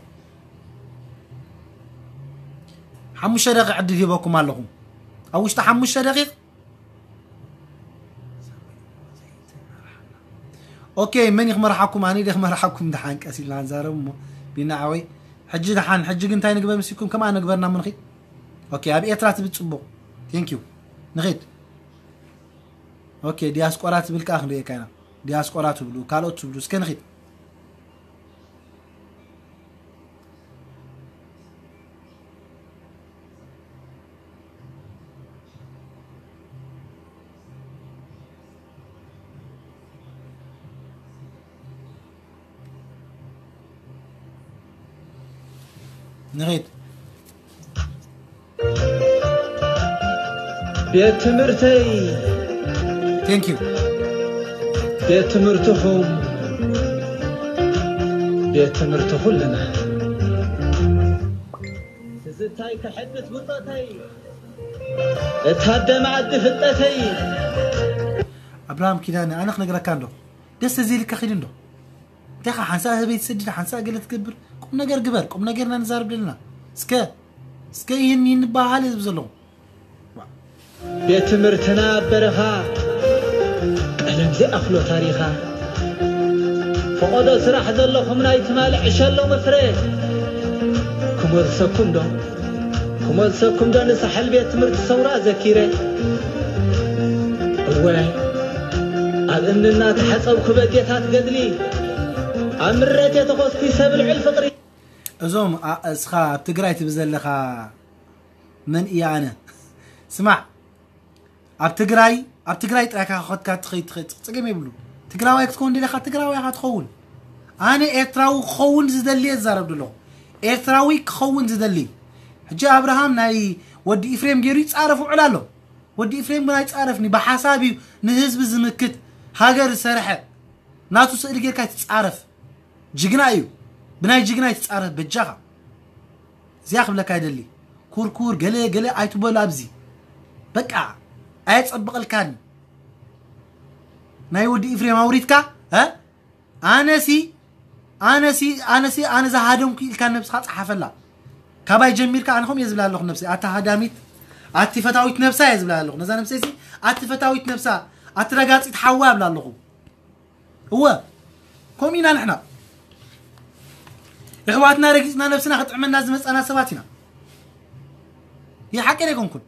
ሓሙሽተ ደቂቕ ዕድል ሂበኩም ኣለኹም። ኣብ ውሽጢ ሓሙሽተ ደቂቕ ኦኬ፣ መን ይኽመርሓኩም? ኣነ ደ ክመርሓኩም? ደሓን ቀስ ኢልና ንዛረብ እሞ ቢና ዓወይ። ሕጂ ደሓን፣ ሕጂ ግን እንታይ ንግበር ምስልኩም? ከምኣ ንግበርና እሞ ንኺድ። ኦኬ፣ ኣብ ኤርትራ ትብል ጽቡቕ። ቴንክ ዩ። ንኺድ። ኦኬ፣ ዲያስቆራ ትብል ከኣ ክንርእየካ ኢና። ዲያስቆራ ትብሉ፣ ካልኦት ትብሉ፣ እስከ ንኺድ። ንኺድ። ቤት ትምህርተይ ቴንክ ዩ። ቤት ትምህርትኹም ቤት ትምህርቲ ኩልና ትዝታይ ከሐድስ ብጾተይ እታደ መኣዲ ፍልጠተይ። ኣብርሃም ኪዳነ፣ ኣነ ክነግረካ እንዶ፣ ደስ ዘይልካ ኺድ እንዶ። እንታይ ኻ ሓንሳእ ህበይ ትሰድድ፣ ሓንሳእ ገለ ትገብር? ቁም ነገር ግበር፣ ቁም ነገርና ንዛረብ ደለና። እስከ፣ እስከ ይህን ይንበሃል እየ ዝብል ዘለኹ። ቤት ትምህርትና ኣብ በረኻ፣ ቀለም ዘይኣኽሎ ታሪኻ። ፈቐዶ ስራሕ ዘለኹም ናይ ትማሊ ዕሸሎም ፍረ። ክመልሰኩም ዶ፣ ክመልሰኩም ዶ ንሳሕል ቤት ትምህርቲ ሰውራ ዘኪረ? እወ፣ ኣብ እምንና ተሓጸብኩ በዴታት ገድሊ፣ ኣብ ምረት የተኾስኩ ሰብ ልዕል ፍቕሪ። እዞም ኣ-፣ እስኻ ኣብ ትግራይ ትብል ዘለኻ መን እየ ኣነ? ስማዕ፣ ኣብ ትግራይ፣ ኣብ ትግራይ ጥራይ ኢኻ ከድካ ትኸይድ፣ ትኸይድ፣ ጸገም የብሉ። ትግራዋይ ክትከውን ደለኻ፣ ትግራዋይ ኢኻ ትኸውን። ኣነ ኤርትራዊ ክኸውን ዝደሊ እየ ዝዛረብ ዘለኹ። ኤርትራዊ ክኸውን ዝደሊ። ሕጂ ኣብርሃም ናይ ወዲ ኢፍሬም ገይሩ ይጻረፍ ውዕል ኣሎ። ወዲ ኢፍሬም ግን ኣይጻረፍኒ፣ ብሓሳብ እዩ ንህዝቢ ዝምክት፣ ሃገር ዝሰርሐ። ናቱ ስእሊ ጌርካ ኣይትጻረፍ። ጅግና እዩ። ብናይ ጅግና ኣይትጻረፍ በጃኻ። እዚኣ ክብለካ ይደሊ። ኩርኩር ገለ ገለ ኣይትበሉ ኣብዚ። በቃ ኣየጸብቐልካን። ናይ ወዲ ኢፍሬም ኣውሪድካ፣ እ? ኣነሲ፣ ኣነሲ፣ ኣነሲ፣ ኣነ ዝሃደምኩ ኢልካ ነብስኻ ጸሓፈላ። ካባይ ጀሚርካ ኣነ ከምኡ እየ ዝብላ ኣለኹ ነብሰይ። ኣታ ሃዳሚት፣ ኣቲ ፈታዊት ነብሳ እየ ዝብላ ኣለኹ። ነዛ ነብሰይሲ፣ ኣቲ ፈታዊት ነብሳ፣ ኣቲ ረጋጺት ሓዋ እብላ ኣለኹ። እወ፣ ከምኡ ኢና ንሕና። የሕዋትና ረጊጽና ነብስና ክጥዕመና ዝመጻና ሰባት ኢና። ይሓቂ ኣይኮንኩን።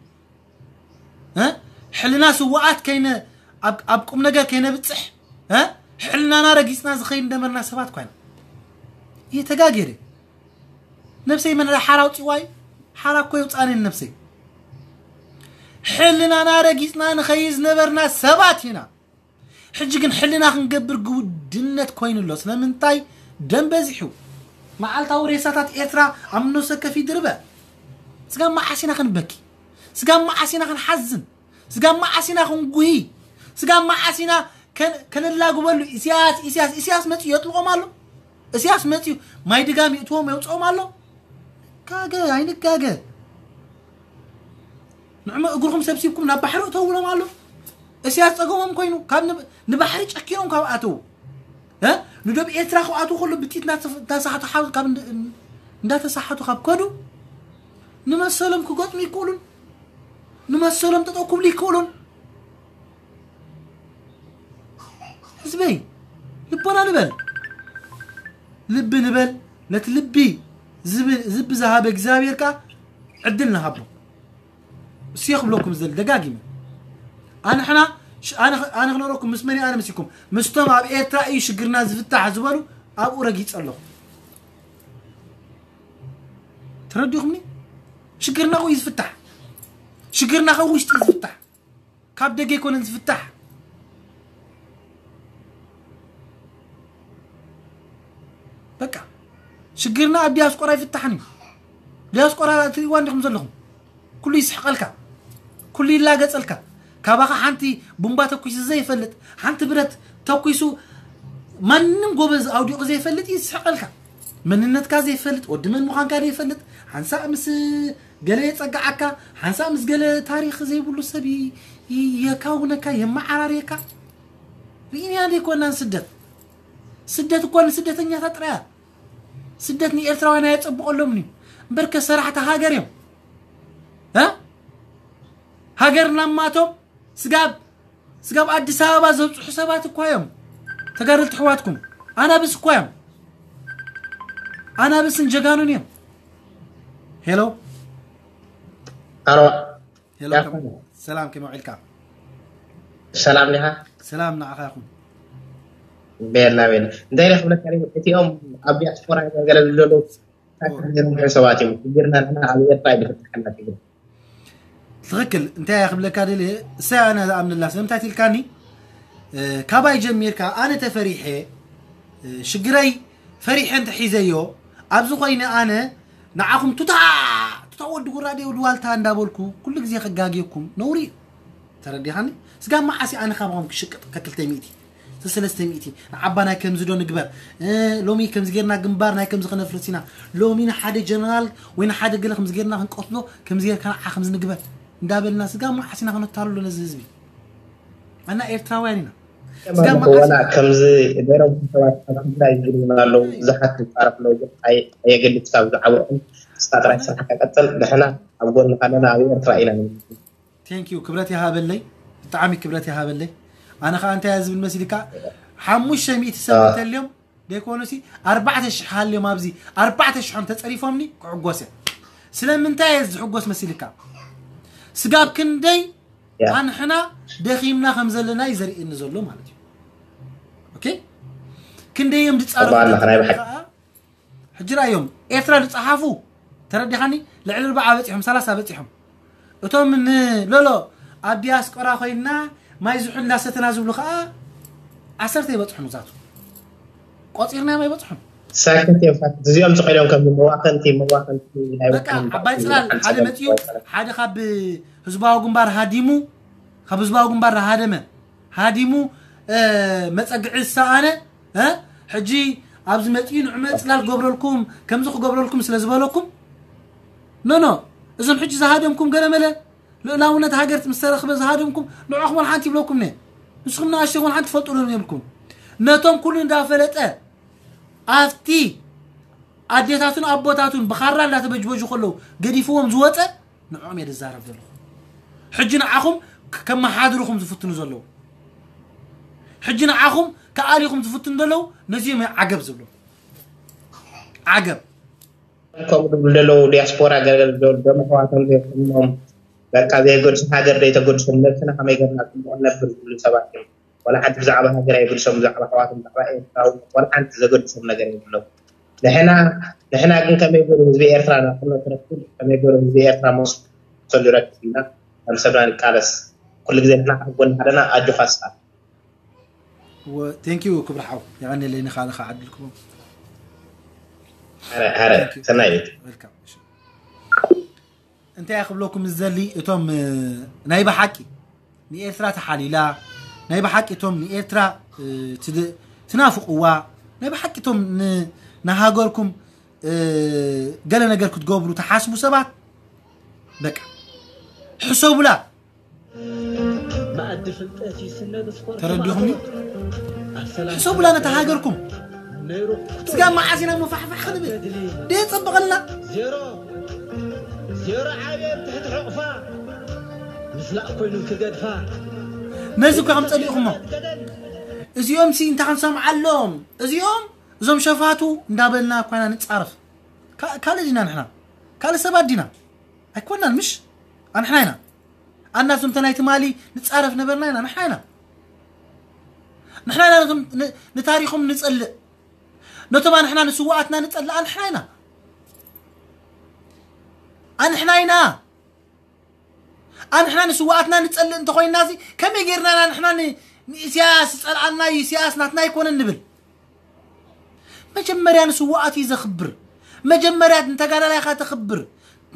እ? ሕልና ስውኣት ከይነ-፣ ኣብ፣ ኣብ ቁም ነገር ከይነብጽሕ፣ እ? ሕልናና ረጊጽና ዝኸይድ እንደመርና ሰባት ኮይና። ይተጋጌረ። ነብሰይ መን ሓራ ኣውጺዋ እዩ? ሓራ እኮ የውጻኔን ነብሰይ። ሕልናና ረጊጽና ንኸይድ ዝነበርና ሰባት ኢና። ሕጂ ግን ሕልና ክንገብር ግውድነት ኮይኑ ኣሎ። ስለምንታይ? ደም በዚሑ። መዓልታዊ ሬሳታት ኤርትራ ኣብ ነፍሰ ከፊ ድርበ። ስጋብ መዓስ ኢና ክንበኪ? ስጋብ መዓስ ኢና ክንሓዝን? ስጋብ መዓስ ኢና ክንጉሂ? ስጋብ መዓስ ኢና ከን-፣ ከነላግበሉ? ኢሳያስ፣ ኢሳያስ፣ ኢሳያስ መጺኡ የጥልቖም ኣሎ። ኢሳያስ መጺኡ ማይ ድጋም ይእትዎም የውጽኦም ኣሎ። ጋገ፣ ኣይንጋገ። ንዕሞ እግርኹም ሰብሲብኩም ናብ ባሕሪ እተውሎም ኣሎ። እስያስ ጸገሞም ኮይኑ ካብ ንብ-፣ ንባሕሪ ጨኪኖም ካብ ኣተው፣ እ? ንደብ ኤርትራ ክኣትው ከሎ ብጥይት እናተፍ-፣ እናተሳሕቱ ሓው-፣ ካብ እንድ-፣ እንዳተሳሕቱ ካብ ከዱ ንመሰሎም ክገጥሙ ይክእሉን ንመሰሎም ጠጠው ክብሉ ይክእሉን። ህዝበይ ልቦና ንበል፣ ልቢ ንበል። ነቲ ልቢ ዝብ-፣ ዝቢ ዝሃበ እግዚኣብሔር ከኣ ዕድል ንሃቦ። እሱ ክብለኩም ዝደሊ ደጋጊመ። ኣንሕና ሽ-፣ ኣነ ኽ-፣ ኣነ ክነግረኩም ምስ መን እየ ኣነ መሲኩም? ምስቶም ኣብ ኤርትራ እዩ ሽግርና ዝፍታሕ ዝበሉ ኣብኡ ረጊጸ ኣለኹ። ተረዲኹምኒ? ሽግርና ኣብኡ እዩ ዝፍታሕ። ሽግርና ካብ ውሽጢ እዩ ዝፍታሕ። ካብ ደገ ኣይኮነን ዝፍታሕ። በቃ ሽግርና ኣብ ዲያስቆራ ይፍታሕን እዩ። ዲያስቆራ ትሪእዋ እንዲኹም ዘለኹም። ኩሉ ይስሕቐልካ። ኩሉ ይላገጸልካ። ካባኻ ሓንቲ ቡምባ ተኩሱ ዘይፈልጥ፣ ሓንቲ ብረት ተኩሱ ማንም ጎበዝ ኣውዲቑ ዘይፈልጥ ይስሕቐልካ። መንነትካ ዘይፈልጥ፣ ወዲ መን ምዃንካ ዘይፈልጥ፣ ሓንሳእ ምስ ገለ የጸግዓካ፣ ሓንሳእ ምስ ገለ ታሪኽ ዘይብሉ ሰብ ይ-፣ ይ-፣ የካውነካ፣ የመዓራርየካ። ርኢናያ ዘይኮናን ስደት። ስደት እኮ ንስደተኛታት ጥራይ እያ። ስደት ንኤርትራውያን ኣየጸብቐሎምን እዩ። እምበርከ ሰራሕቲ ሃገር እዮም። እ? ሃገር ናማቶም ስጋብ፣ ስጋብ ኣዲስ ኣበባ ዘብጽሑ ሰባት እኳ እዮም። ተጋደልቲ ኣሕዋትኩም ኣናብስ እኳ እዮም። ኣናብስን ጀጋኑን እዮም። ሄሎ። ኣሮ። ሄሎ፣ ያኮ። ከም-፣ ሰላም፣ ከመይ ውዒልካ? ሰላም ዲኻ? ሰላም ንዓኻ ይኹን። ቤላ፣ ቤላ። እንታይ ኢለ ክብለካ ደልየ፣ እቲኦም ኣብ ዲያስፖራ ገለ ዘለዉ ኦ። ነይሮም ሰባት እዮም። ሽግርና ንሕና ኣብ ኤርትራ እዩ ዝፍታሕ። ትኽክል። እንታይ እየ ክብለካ ደልየ፣ እሰይ ኣነ ዝኣምነላ፣ ስለምንታይ ትልካኒ? እ፣ ካባይ ጀሚርካ ኣነ ተፈሪሐ፣ እ፣ ሽግረይ ፈሪሐ እንተ ሒዘዮ፣ ኣብዚ ኮይነ ኣነ ንዓኹም ቱታ፣ ቱታ ወዲ ጉራዴ ወዲ ዋልታ እንዳበልኩ ኩሉ ግዜ ከጋግየኩም ነውሪ እዩ። ተረዲኻኒ? ስጋብ መዓስ ኣነ ካባኹም ክሽቅጥ ከክልተ ሚእቲ? ሰለስተ ሚእቲ ንዓባ ናይ ከምዚ ዶ ንግበር? ሎሚ ከምዚ ጌርና ግንባር ናይ ከምዚ ክነፍርስ ኢና። ሎሚ ንሓደ ጀነራል ወይ ንሓደ ገለ ከምዚ ጌርና ክንቀትሎ፣ ከምዚ ጌርካ ንዓ ከምዚ ንግበር እንዳበልና ስጋ መዓስ ኢና ክነታልሎ ነዚ ህዝቢ? ኣና ኤርትራውያን ኢና። ስጋ መዓስ ወላ ኢና? ከምዚ ገይሮም ሰባት ኣብ ትግራይ ዝግድና ኣለዉ። ብዙሓት ይፃረፍ ኣለዉ። ኣየገድስ ካብ ዝዓበኹም ስኻ ጥራይ ስራሕ ከቀፅል ንሕና ኣብ ጎንኻ ኣለና። ኣብ ኤርትራ ኢና። ቴንክ ዩ። ክብረት ይሃበለይ፣ ብጣዕሚ ክብረት ይሃበለይ። ኣነ ከዓ እንታይ እየ ዝብል መሲልካ? ሓሙሽተ ሚእቲ ሰብ እንተልዮም ደይኮኑሲ ኣርባዕተ ሽሕ ሃልዮም ኣብዚ ኣርባዕተ ሽሖም ተፀሪፎምኒ ክዕጎስ እየ። ስለምንታይ እየ ዝሕጎስ መሲልካ? ስጋብ ክንደይ ኣንሕና ደኺምና ከም ዘለና እዩ ዘርእየኒ ዘሎ ማለት እዩ። ኦኬ፣ ክንደይ እዮም ዝፃረፉ ኣለኻ ናይ ብሓቂ ከዓ ሕጂ ራእዮም ኤርትራ ዝፀሓፉ ተረዲኻኒ ልዕሊ ርባዓ በፂሖም ሰላሳ በፂሖም። እቶም ንሎሎ ኣብ ዲያስቆራ ኮይና ማይ ዝሑል እንዳሰተና ዝብሉ ከዓ ዓሰርተ ይበፅሑ ንዛቱ ቆፂርናዮም ኣይበፅሑን። ሳክት እዮም ሳክት እዚኦም ዝኸይዶም ከም መዋኸንቲ መዋኸንቲ ናይ በቃ ዓባይ ፅላል ሓደ መፅዩ ሓደ ካብ ህዝባዊ ግንባር ሃዲሙ ካብ ህዝባዊ ግንባር ሃደመ ሃዲሙ መፀግዒ ዝሰኣነ ሕጂ ኣብዚ መፅኡ ንዑመ ፅላል ክገብረልኩም ከምዚ ክገብረልኩም ስለ ዝበለኩም ኖ ኖ እዞም ሕጂ ዝሃደምኩም ገለመለ ልእላውነት ሃገር ምስ ተረኽበ ዝሃደምኩም ንዕኹም ወላ ሓንቲ ይብለኩም ነ ንስኹም ንኣሽተይ ወላ ሓንቲ ትፈልጡ ዶ የብልኩም ነቶም ኩሉ እንዳፈለጠ ኣብቲ ኣዴታቱን ኣቦታቱን ብኻራ እንዳተበጅበጁ ከለዉ ገዲፍዎም ዝወፀ ንዕኦም እየ ዝዛረብ ዘለኹ ሕጂ ንዓኹም ከመሓድርኹም ዝፍትኑ ዘለዉ ሕጂ ንዓኹም ከኣሊኹም ዝፍትኑ ዘለዉ ነዚኦም እዮም ዓገብ ዝብሉ ዓገብ ከምኡ ዝብሉ ዘለዉ ዲያስፖራ ገለ ደም ኣሕዋቶም ዘይኮኖም በቃ ዘይገድሱ ሃገር ዘይተገድሶም ነብስና ከመይ ገርና ፅቡቅ ነብር ዝብሉ ሰባት እዮም ዋላ ሓንቲ ብዛዕባ ሃገር ኣይገድሶም ብዛዕባ ኣሕዋቶም ብዛዕባ ኤርትራ ዋላ ሓንቲ ዘገድሶም ነገር የብሎም ንሕና ንሕና ግን ከመይ ገሩ ህዝቢ ኤርትራ ናጽነት ረክብ ከመይ ገሩ ህዝቢ ኤርትራ መሰሉ ይረክብ ኢልና ከም ሰብና ንቃለስ ኩሉ ግዜ ንሕና ካብ ጎኒ ኣለና ኣጆኻ ስኻ ቴንኪዩ ክብሪ ሓው የቐንየለይ ንኻልኻ ዓድልኩም ሐረ ሐረ ሰናይ ቤት እንታይ ክብለኩም ዝደሊ እቶም ናይ ብሓቂ ንኤርትራ ተሓሊላ ናይ ብሓቂ እቶም ንኤርትራ ትናፍቅዋ ናይ ብሓቂ እቶም ንሃገርኩም ገለ ነገር ክትገብሩ ተሓስቡ ሰባት በቃ ሕሰቡላ መኣዲ ፍልጠት ይስነ ብስፖርት ተረዲኹምኒ ሕሰቡላ ነታ ሃገርኩም ስጋ መዓስ ኢና መፋሕፋሕ ክንብል ደየፀብቐልና ዜሮ ዜሮ ዓብየን ትሕቲ ሕቑፋ ምስላእ ኮይኑ ክገድፋ ነዚ እኳ ከም ፀሊእኹሞ እዚኦም ሲ እንታይ ክንሰምዓሎም እዚኦም እዞም ሸፋቱ እንዳበልና እኳ ኢና ንፃረፍ ካልእ ዲና ንሕና ካልእ ሰባት ዲና ኣይኮናን ምሽ ኣንሕና ኢና ኣና እዞም ተናይ ትማሊ ንፃረፍ ነበርና ኢና ንሕና ኢና ንሕና ኢና ነቶም ንታሪኾም ንፀልእ ነቶም ኣንሕና ንስዋኣትና ንፀልእ ኣንሕና ኢና ኣንሕና ኢና ኣንሕና ንስዋኣትና ንፀልእ እንተኮይና እዚ ከመይ ጌርና ኢና ንሕና ንኢሳያስ ዝፀልኣና ኢሳያስ ናትና ኣይኮነን ንብል መጀመርያ ንስዋኣት እዩ ዘኽብር መጀመርያ ንተጋዳላይካ ተኽብር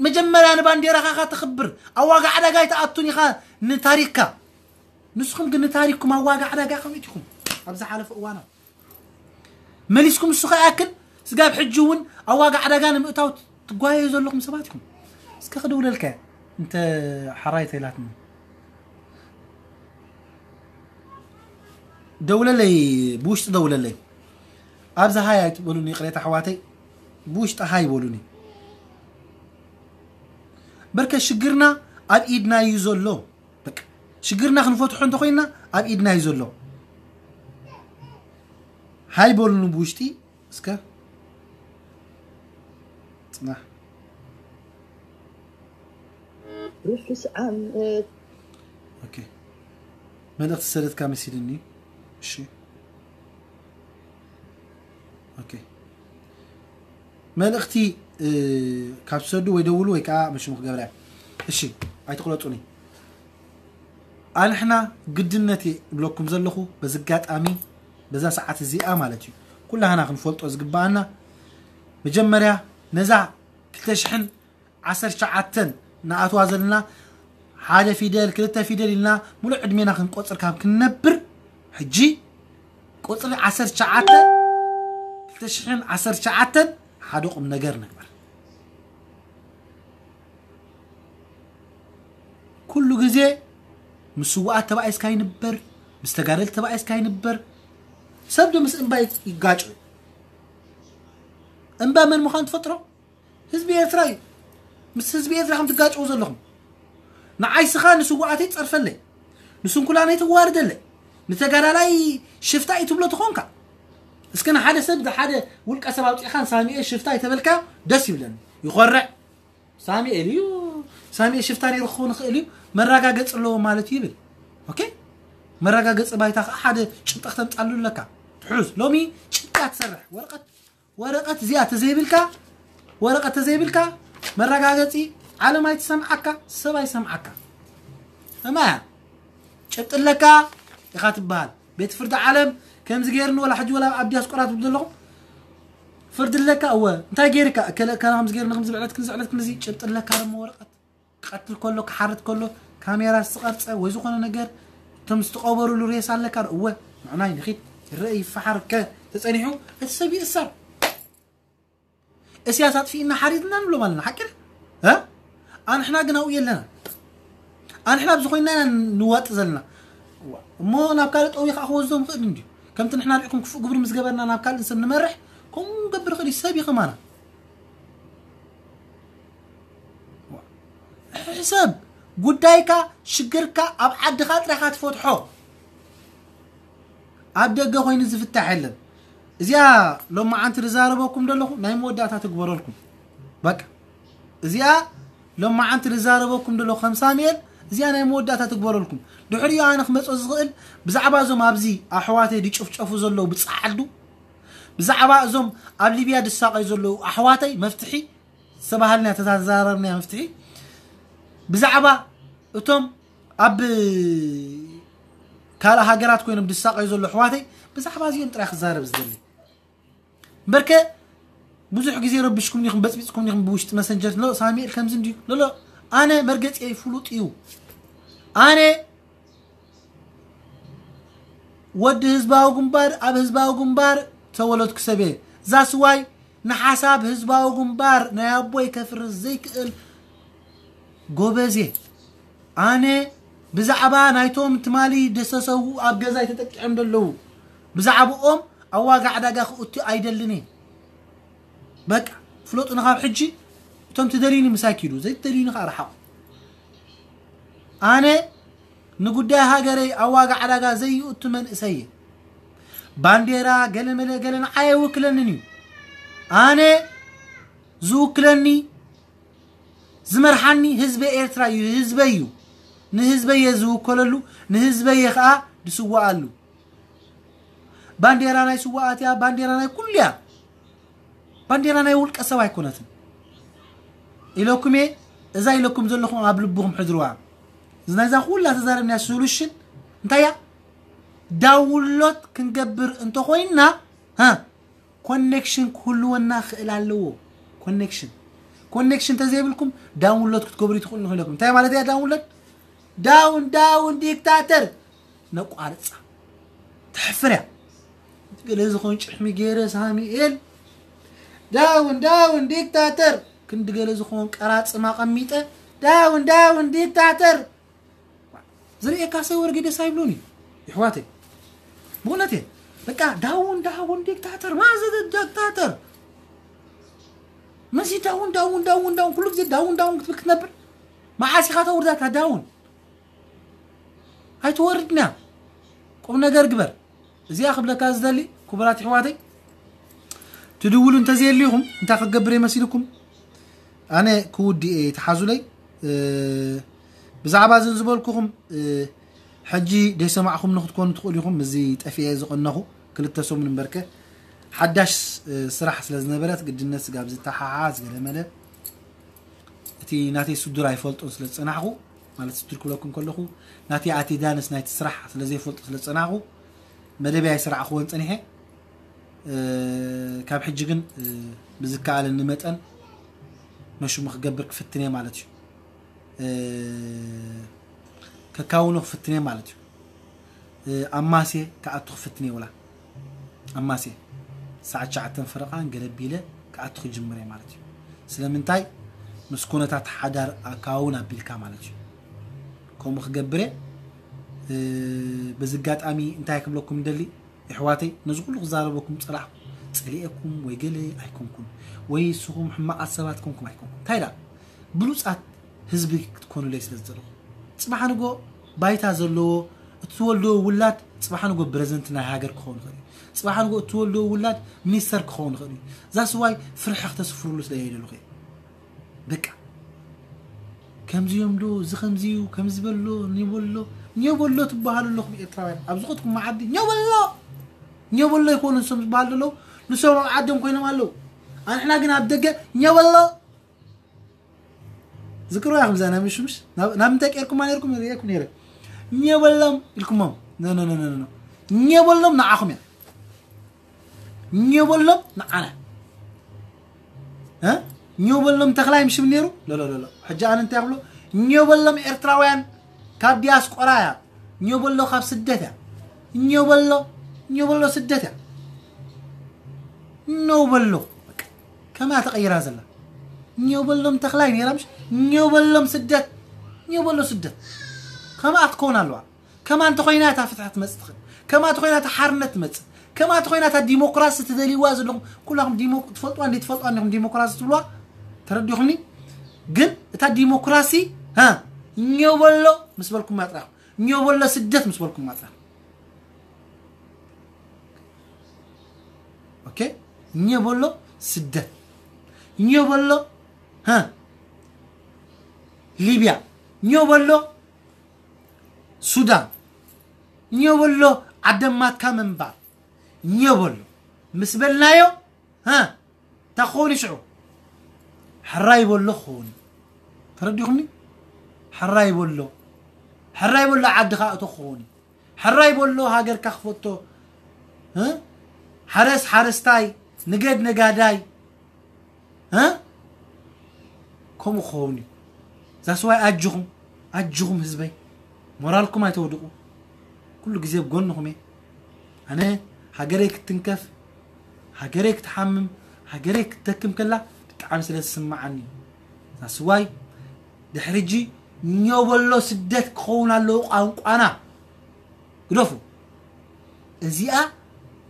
መጀመርያ ንባንዴራኻ ካ ተኽብር ኣብ ዋጋ ዕዳጋ ኣይትኣቱን ኢኻ ንታሪክካ ንስኹም ግን ንታሪክኩም ኣብ ዋጋ ዕዳጋ ከምኢት ኢኹም ኣብ ዝሓለፈ እዋና መሊስኩም ንሱ ከይኣክል ስጋብ ሕጂ እውን ኣብ ዋጋ ዕዳጋ ንምእታው ትጓየዩ ዘለኹም ሰባት ኢኹም እስከ ክድውለልካ እንተ ሓራይ ተይላትኒ ደውለለይ ብውሽጢ ደውለለይ ኣብዚ ሃይ ኣይትበሉኒ ቅሬታ ኣሕዋተይ ብውሽጢ ሃይ በሉኒ በርከ ሽግርና ኣብ ኢድና እዩ ዘሎ በቃ ሽግርና ክንፈትሖ እንተኮይና ኣብ ኢድና እዩ ዘሎ ሃይ በሉኒ ብውሽጢ እስከ ፅናሕ ርሑስ ዓመት ኦኬ መልእክቲ ሰደትካ መሲልኒ እሺ ኦኬ መልእክቲ ካብ ትሰዱ ወይ ደውሉ ወይ ከዓ መሽሙ ክገብራ እሺ ኣይትቁረፁኒ ኣንሕና ግድነት እየ እብለኩም ዘለኹ በዚ ኣጋጣሚ በዛ ሰዓት እዚኣ ማለት እዩ ኩላህና ክንፈልጦ ዝግባኣና መጀመርያ ነዛ ክልተ ሽሕን ዓሰርተ ትሽዓተን ንኣትዋ ዘለና ሓደ ፊደል ክልተ ፊደል ኢልና ሙሉእ ዕድሜና ክንቆፅር ካብ ክንነብር ሕጂ ቁፅሪ ዓሰርተ ትሽዓተ ክልተ ሽሕን ዓሰርተ ትሽዓተን ሓደ ቁም ነገር ንግበር። ኩሉ ግዜ ምስ ስዋኣት ተባኢስካ ይንበር፣ ምስ ተጋደልቲ ተባኢስካ ይንበር። ሰብ ዶ ምስ እምባ ይጋጭ? እምባ መን ምዃን ትፈጥሮ? ህዝቢ ኤርትራ እዩ። ምስ ህዝቢ ኤርትራ ከም ትጋጭው ዘለኹም፣ ንዓይ ስኻ ንስዋኣተይ ትጸርፈለይ፣ ንስንኩላነይ ትዋርደለይ፣ ንተጋዳላይ ሽፍታ እዩ ትብሎ ትኾንካ። እስከ ንሓደ ሰብ፣ ሓደ ውልቀ ሰብ ኣውፂእኻን ሳሚኤ ሽፍታ ይተበልካ ደስ ይብለኒ፣ ይኾርዕ። ሳሚኤል እዩ፣ ሳሚኤል ሽፍታ ነይሩ ክኸውን ይኽእል እዩ። መረጋገፂ ኣለዎ ማለት እዩ ይብል። ኦኬ፣ መረጋገፂ ባይታ ከዓ ሓደ ጭብጢ ክተምፃሉ ኣለካ። ትሑዝ ሎሚ ጭብጢ እያ ትሰርሕ። ወረቐት ወረቐት እዚኣ ተዘይብልካ፣ ወረቐት ተዘይብልካ መረጋገፂ ዓለም ኣይትሰምዓካ፣ ሰብ ኣይሰምዓካ። እማ ጭብጢ ኣለካ ኢኻ ትበሃል። ቤት ፍርዲ ዓለም ከምዚ ገይርኒ፣ ወላ ሕጂ ወላ ኣብ ዲያስቆራ ትብሉ ዘለኹም፣ ፍርዲ ኣለካ። እወ፣ እንታይ ገይርካ? እከለ እከለ ከምዚ ገይርኒ፣ ከምዚ ብዕለትክን ዝዕለትክን፣ እዚ ጭብጢ ኣለካ ደሞ ወረቐት። ክቐትል ከሎ፣ ክሓርድ ከሎ፣ ካሜራ ዝተቐርጸ ወይ ዝኾነ ነገር፣ እቶም ዝተቐበሩሉ ሬሳ ኣለካ ዶ? እወ፣ ምዕናይ ንኺድ ይረአ ይፈሓር ከ ተጸኒሑ፣ እቲ ሰብ ይእሰር። እስያስ ኣጥፊእና ሓሪድና ንብሎም ኣለና፣ ሓቂ ዶ? እ? ኣንሕና ግን ኣብኡ የለና። ኣንሕና ኣብዚ ኮይንና ኢና ንዋጥ ዘለና። እሞ ናብ ካልእ ጠውዩ ከዓ ክወስዶም ይኽእል እንድዩ። ከምቲ ንሕና ልዕኩም ክፉእ ግብሪ ምስ ገበርና ናብ ካልእ ሰብ ንመርሕ፣ ከምኡ ንገብር ይኽእል እዩ። ሰብ እዩ ከማና። ሕሰብ፣ ጉዳይካ፣ ሽግርካ ኣብ ዓድኻ ጥራይኻ ትፈትሖ። ኣብ ደገ ኮይኑ ዝፍታሕ የለን። እዚኣ ሎማዓንቲ ዝዛረበኩም ዘለኹ ናይ መወዳእታ ትግበረልኩም። በቃ፣ እዚኣ ሎማዓንቲ ዝዛረበኩም ዘለኹ ከም ሳሙኤል፣ እዚኣ ናይ መወዳእታ ትግበረልኩም። ድሕሪኡ ኣነ ክመጾ ዝኽእል ብዛዕባ እዞም ኣብዚ ኣሕዋተይ ዝጭፍጨፉ ዘለዉ ብጻዓዱ፣ ብዛዕባ እዞም ኣብ ሊብያ ዝሳቐዩ ዘለዉ ኣሕዋተይ መፍትሒ ዝተባሃልናዮ፣ ተዛራረብናዮ መፍትሒ፣ ብዛዕባ እቶም ኣብ ካልእ ሃገራት ኮይኖም ዝሳቐዩ ዘለዉ ኣሕዋተይ፣ ብዛዕባ እዚኦም ጥራይ ክዛረብ ዝደሊ። እምበርከ ብዙሕ ግዜ ረቢሽኩም ኢኹም፣ በጽቢጽኩም ኢኹም ብውሽጢ መሰንጀር። ሎ ሳሙኤል ከምዚ እንድዩ። ሎ፣ ሎ፣ ኣነ መርገጺየይ ፍሉጥ እዩ። ኣነ ወዲ ህዝባዊ ግንባር፣ ኣብ ህዝባዊ ግንባር ተወለድኩ ሰብ እየ። ዛስዋይ ንሓሳብ ህዝባዊ ግንባር ናይ ኣቦይ ከፍርስ ዘይክእል ጎበዝ እየ። ኣነ ብዛዕባ ናይቶም ትማሊ ደሰሰዉ ኣብ ገዛይ ተጠቂዖም ዘለዉ፣ ብዛዕባኦም ኣብ ዋጋ ዕዳጋ ክእቱ ኣይደልን እየ። በቃ፣ ፍለጡኒ ካብ ሕጂ፣ እቶም ትደልዩኒ ምሳይ ኪዱ፣ ዘይትደልዩኒ ከዓ ርሓቑ። ኣነ ንጉዳይ ሃገረይ ኣብ ዋጋ ዕዳጋ ዘይእቱ መንእሰይ እየ። ባንዴራ ገለመለ ገለ ንዓይ ኣይውክለንን እዩ። ኣነ ዝውክለኒ፣ ዝመርሓኒ ህዝበ ኤርትራ እዩ፣ ህዝበይ እዩ። ንህዝበይ እየ ዝውከለሉ፣ ንህዝበይ እየ ከዓ ዝስዋኣሉ። ባንዴራ ናይ ስዋኣት እያ፣ ባንዴራ ናይ ኩሉ እያ። ባንዴራ ናይ ውልቀ ሰብ ኣይኮነትን ኢለኩም እየ። እዛ ኢለኩም ዘለኹም ኣብ ልብኹም ሕድርዋ። እዚ ናይዛ ኩላ ተዛረብናያ ሶሉሽን እንታይ እያ? ዳውንሎድ ክንገብር እንተኾይንና፣ ሃ፣ ኮኔክሽን ክህልወና ክእል ኣለዎ። ኮኔክሽን፣ ኮኔክሽን ተዘይብልኩም ዳውንሎድ ክትገብሩ ትኽእሉ ንኽእለኩም። እንታይ ማለት እያ ዳውንሎድ? ዳውን፣ ዳውን ዲክታተር ነቋርጻ። ተሕፍር እያ። ገለ ዝኾን ጭሕሚ ገይረ ሳሙኤል፣ ዳውን፣ ዳውን ዲክታተር፣ ክንዲ ገለ ዝኾን ቀራጽም ኣቐሚጠ፣ ዳውን፣ ዳውን ዲክታተር። ዝርእየካ ሰብ ወርጊ ደስ ኣይብሉን እዩ፣ ይሕዋተይ። ብእውነት እየ። በቃ ዳውን፣ ዳውን ዲክታተር፣ ማዘ ዲክታተር። መዚ ዳውን፣ ዳውን፣ ዳውን፣ ዳውን፣ ኩሉ ግዜ ዳውን፣ ዳውን ክትብል ክትነብር? መዓስ ኢኻ ተውርዳታ ዳውን? ኣይትወርድና። ቁም ነገር ግበር። እዚኣ ክብለካ ዝደሊ፣ ክቡራት ኣሕዋተይ፣ ትድውሉ እንተዘየሊኹም፣ እንታይ ክገብር እየ መሲልኩም? ኣነ ክውድእ እየ፣ ተሓዙለይ። እ፣ ብዛዕባ እዚ ዝበልኩኹም፣ እ፣ ሕጂ ዘይሰማዕኹምኒ ክትኮኑ ትኽእሉ ኢኹም። እዚ ጠፊኤ ዝቐነኹ ክልተ ሰሙን እምበርከ፣ ሓዳሽ፣ እ፣ ስራሕ ስለ ዝነበረት፣ ግድነት ስጋብ ዝተሓሓዝ ገለመለ፣ እቲ ናተይ ስዱር ኣይፈልጦን ስለ ዝጸናሕኩ፣ ማለት ስዱር ክብለኩም ከለኹ፣ ናተይ ኣቴዳንስ ናይቲ ስራሕ ስለ ዘይፈልጦ ስለ ዝጸናሕኩ፣ መደበይ ኣይሰራዕክዎን ጸኒሐ። እ፣ ካብ ሕጂ ግን፣ እ፣ ብዝከኣለኒ መጠን መሽሙ ክገብር ክፍትን እየ ማለት እዩ። እ፣ ከካውኖ ክፍትን እየ ማለት እዩ። እ፣ ኣማስየ ክኣቱ ክፍትን እየ፣ ወላ ኣማሴ ሰዓት ትሽዓተ ፈረቓ ገለ ቢለ ክኣቱ ክጅምር እየ ማለት እዩ። ስለምንታይ? ምስ ኩነታት ሓዳር ኣካውን ኣቢልካ ማለት እዩ። ከምኡ ክገብር እየ። እ፣ በዚ ኣጋጣሚ እንታይ ክብለኩም ደሊ፣ ኣሕዋተይ፣ ነዚ ኩሉ ክዛረበኩም ጽላሕ ጸሊኤኩም ወይ ገለ ኣይኮንኩን፣ ወይ ንስኹም ሕማቓት ሰባት ኮንኩም ኣይኮንኩን። እንታይ ደኣ፣ ብሉጻት ህዝቢ ክትኮኑለይ ስለ ዝደለኹ። ጽባሕ ንጎ ባይታ ዘለዎ፣ እቲ ትወልድዎ ውላድ ጽባሕ ንጎ ፕረዚደንት ናይ ሃገር ክኸውን ይኽእል እዩ። ጽባሕ ንጎ እቲ ትወልድዎ ውላድ ሚኒስተር ክኸውን ይኽእል እዩ። ዛስዋይ ፍርሒ ክተስፍሩሉ ስለ ዘይደለኹ እየ። በቃ። ከምዚ እዮም ዶ፣ እዚ ከምዚ እዩ፣ ከምዚ በሎ፣ ኒበሎ፣ ኒበሎ ትበሃሉ ኣለኹም ኤርትራውያን። ኣብ ዝኸድኩም መዓዲ ኒበሎ፣ ኒበሎ ይኮኑ ንሶም ዝበሃሉ ዘለዉ፣ ንሶም ኣብ ዓዶም ኮይኖም ኣለዉ። ኣንሕና ግን ኣብ ደገ ኒበሎ። ዝክሮ ኢኹም እዛ ናይ ምሽምሽ። ናብ፣ ናብ ምንታይ ቀይርኩማ ነይርኩም? ርእየኩም ነይረ። ኒበሎም ኢልኩሞም። ኖ፣ ኖ፣ ኖ፣ ኖ፣ ኖ። ኒበሎም ንዓኹም እያ። ኒበሎም ንዓና። እ? ኒበሎም ተኽላይ ምሽም ነይሩ? ሎ፣ ሎ፣ ሎ፣ ሎ። ሕጂ ኣነ እንታይ ክብሎ? ኒበሎም ኤርትራውያን ካብ ዲያስቆራ እያ። ኒበሎ ካብ ስደት እያ። ኒበሎ፣ ኒበሎ ስደት እያ። ኒበሎ። በቃ። ከማ ተቐይራ ዘላ። ኒበሎም ተኽላይ ነይራ ምሽ? ኒበሎም ስደት። ኒበሎ ስደት። ከማ ክትከውን ኣለዋ። ከማ እንተኾይና እታ ፍትሒ ትመጽእ ትኽእል። ከማ እንተኾይና እታ ሓርነት ትመጽእ። ከማ እንተኾይና እታ ዲሞክራሲ ትደልይዋ ዘለኹም። ኩላኹም ዲሞ-፣ ትፈልጥዋ እንዲ ትፈልጥዋ እንዲኹም ዲሞክራሲ ትብልዋ። ተረዲኹምኒ? ግን እታ ዲሞክራሲ፣ ሃ፣ ኒበሎ ምስ በልኩም ማጥራኹም። ኒበሎ ስደት ምስ በልኩም ማጥራኹም። ኦኬ? ኒበሎ ስደት። ኒበሎ፣ ሃ፣ ሊብያ። ኒበሎ ሱዳን። ኒበሎ ዓደማትካ ምንባር። ኒበሎ ምስ በልናዮ፣ ሃ፣ እንታይ ክኸውን እዩ ሽዑ? ሕራይ በሎ ክኸውን እዩ። ተረዲኹምኒ? ሕራይ በሎ። ሕራይ በሎ ዓድኻ እቶ ክኸውን እዩ። ሕራይ በሎ ሃገርካ ክፈቶ። እ? ሓረስ ሓረስታይ፣ ንገድ ነጋዳይ። እ? ከምኡ ክኸውን እዩ። ዛስዋይ ኣጅኹም፣ ኣጅኹም ህዝበይ። ሞራልኩም ኣይተውድቑ። ኩሉ ግዜ ኣብ ጎንኹም እየ። ኣነ ሃገረይ ክትንከፍ፣ ሃገረይ ክትሓምም፣ ሃገረይ ክትደክም ከላ ብጣዕሚ ስለ ዝስምዓኒ እዩ። ዛስዋይ ድሕሪ ሕጂ ኒበሎ ስደት ክኸውን ኣለዎ ቋንቋና። ግደፉ። እዚኣ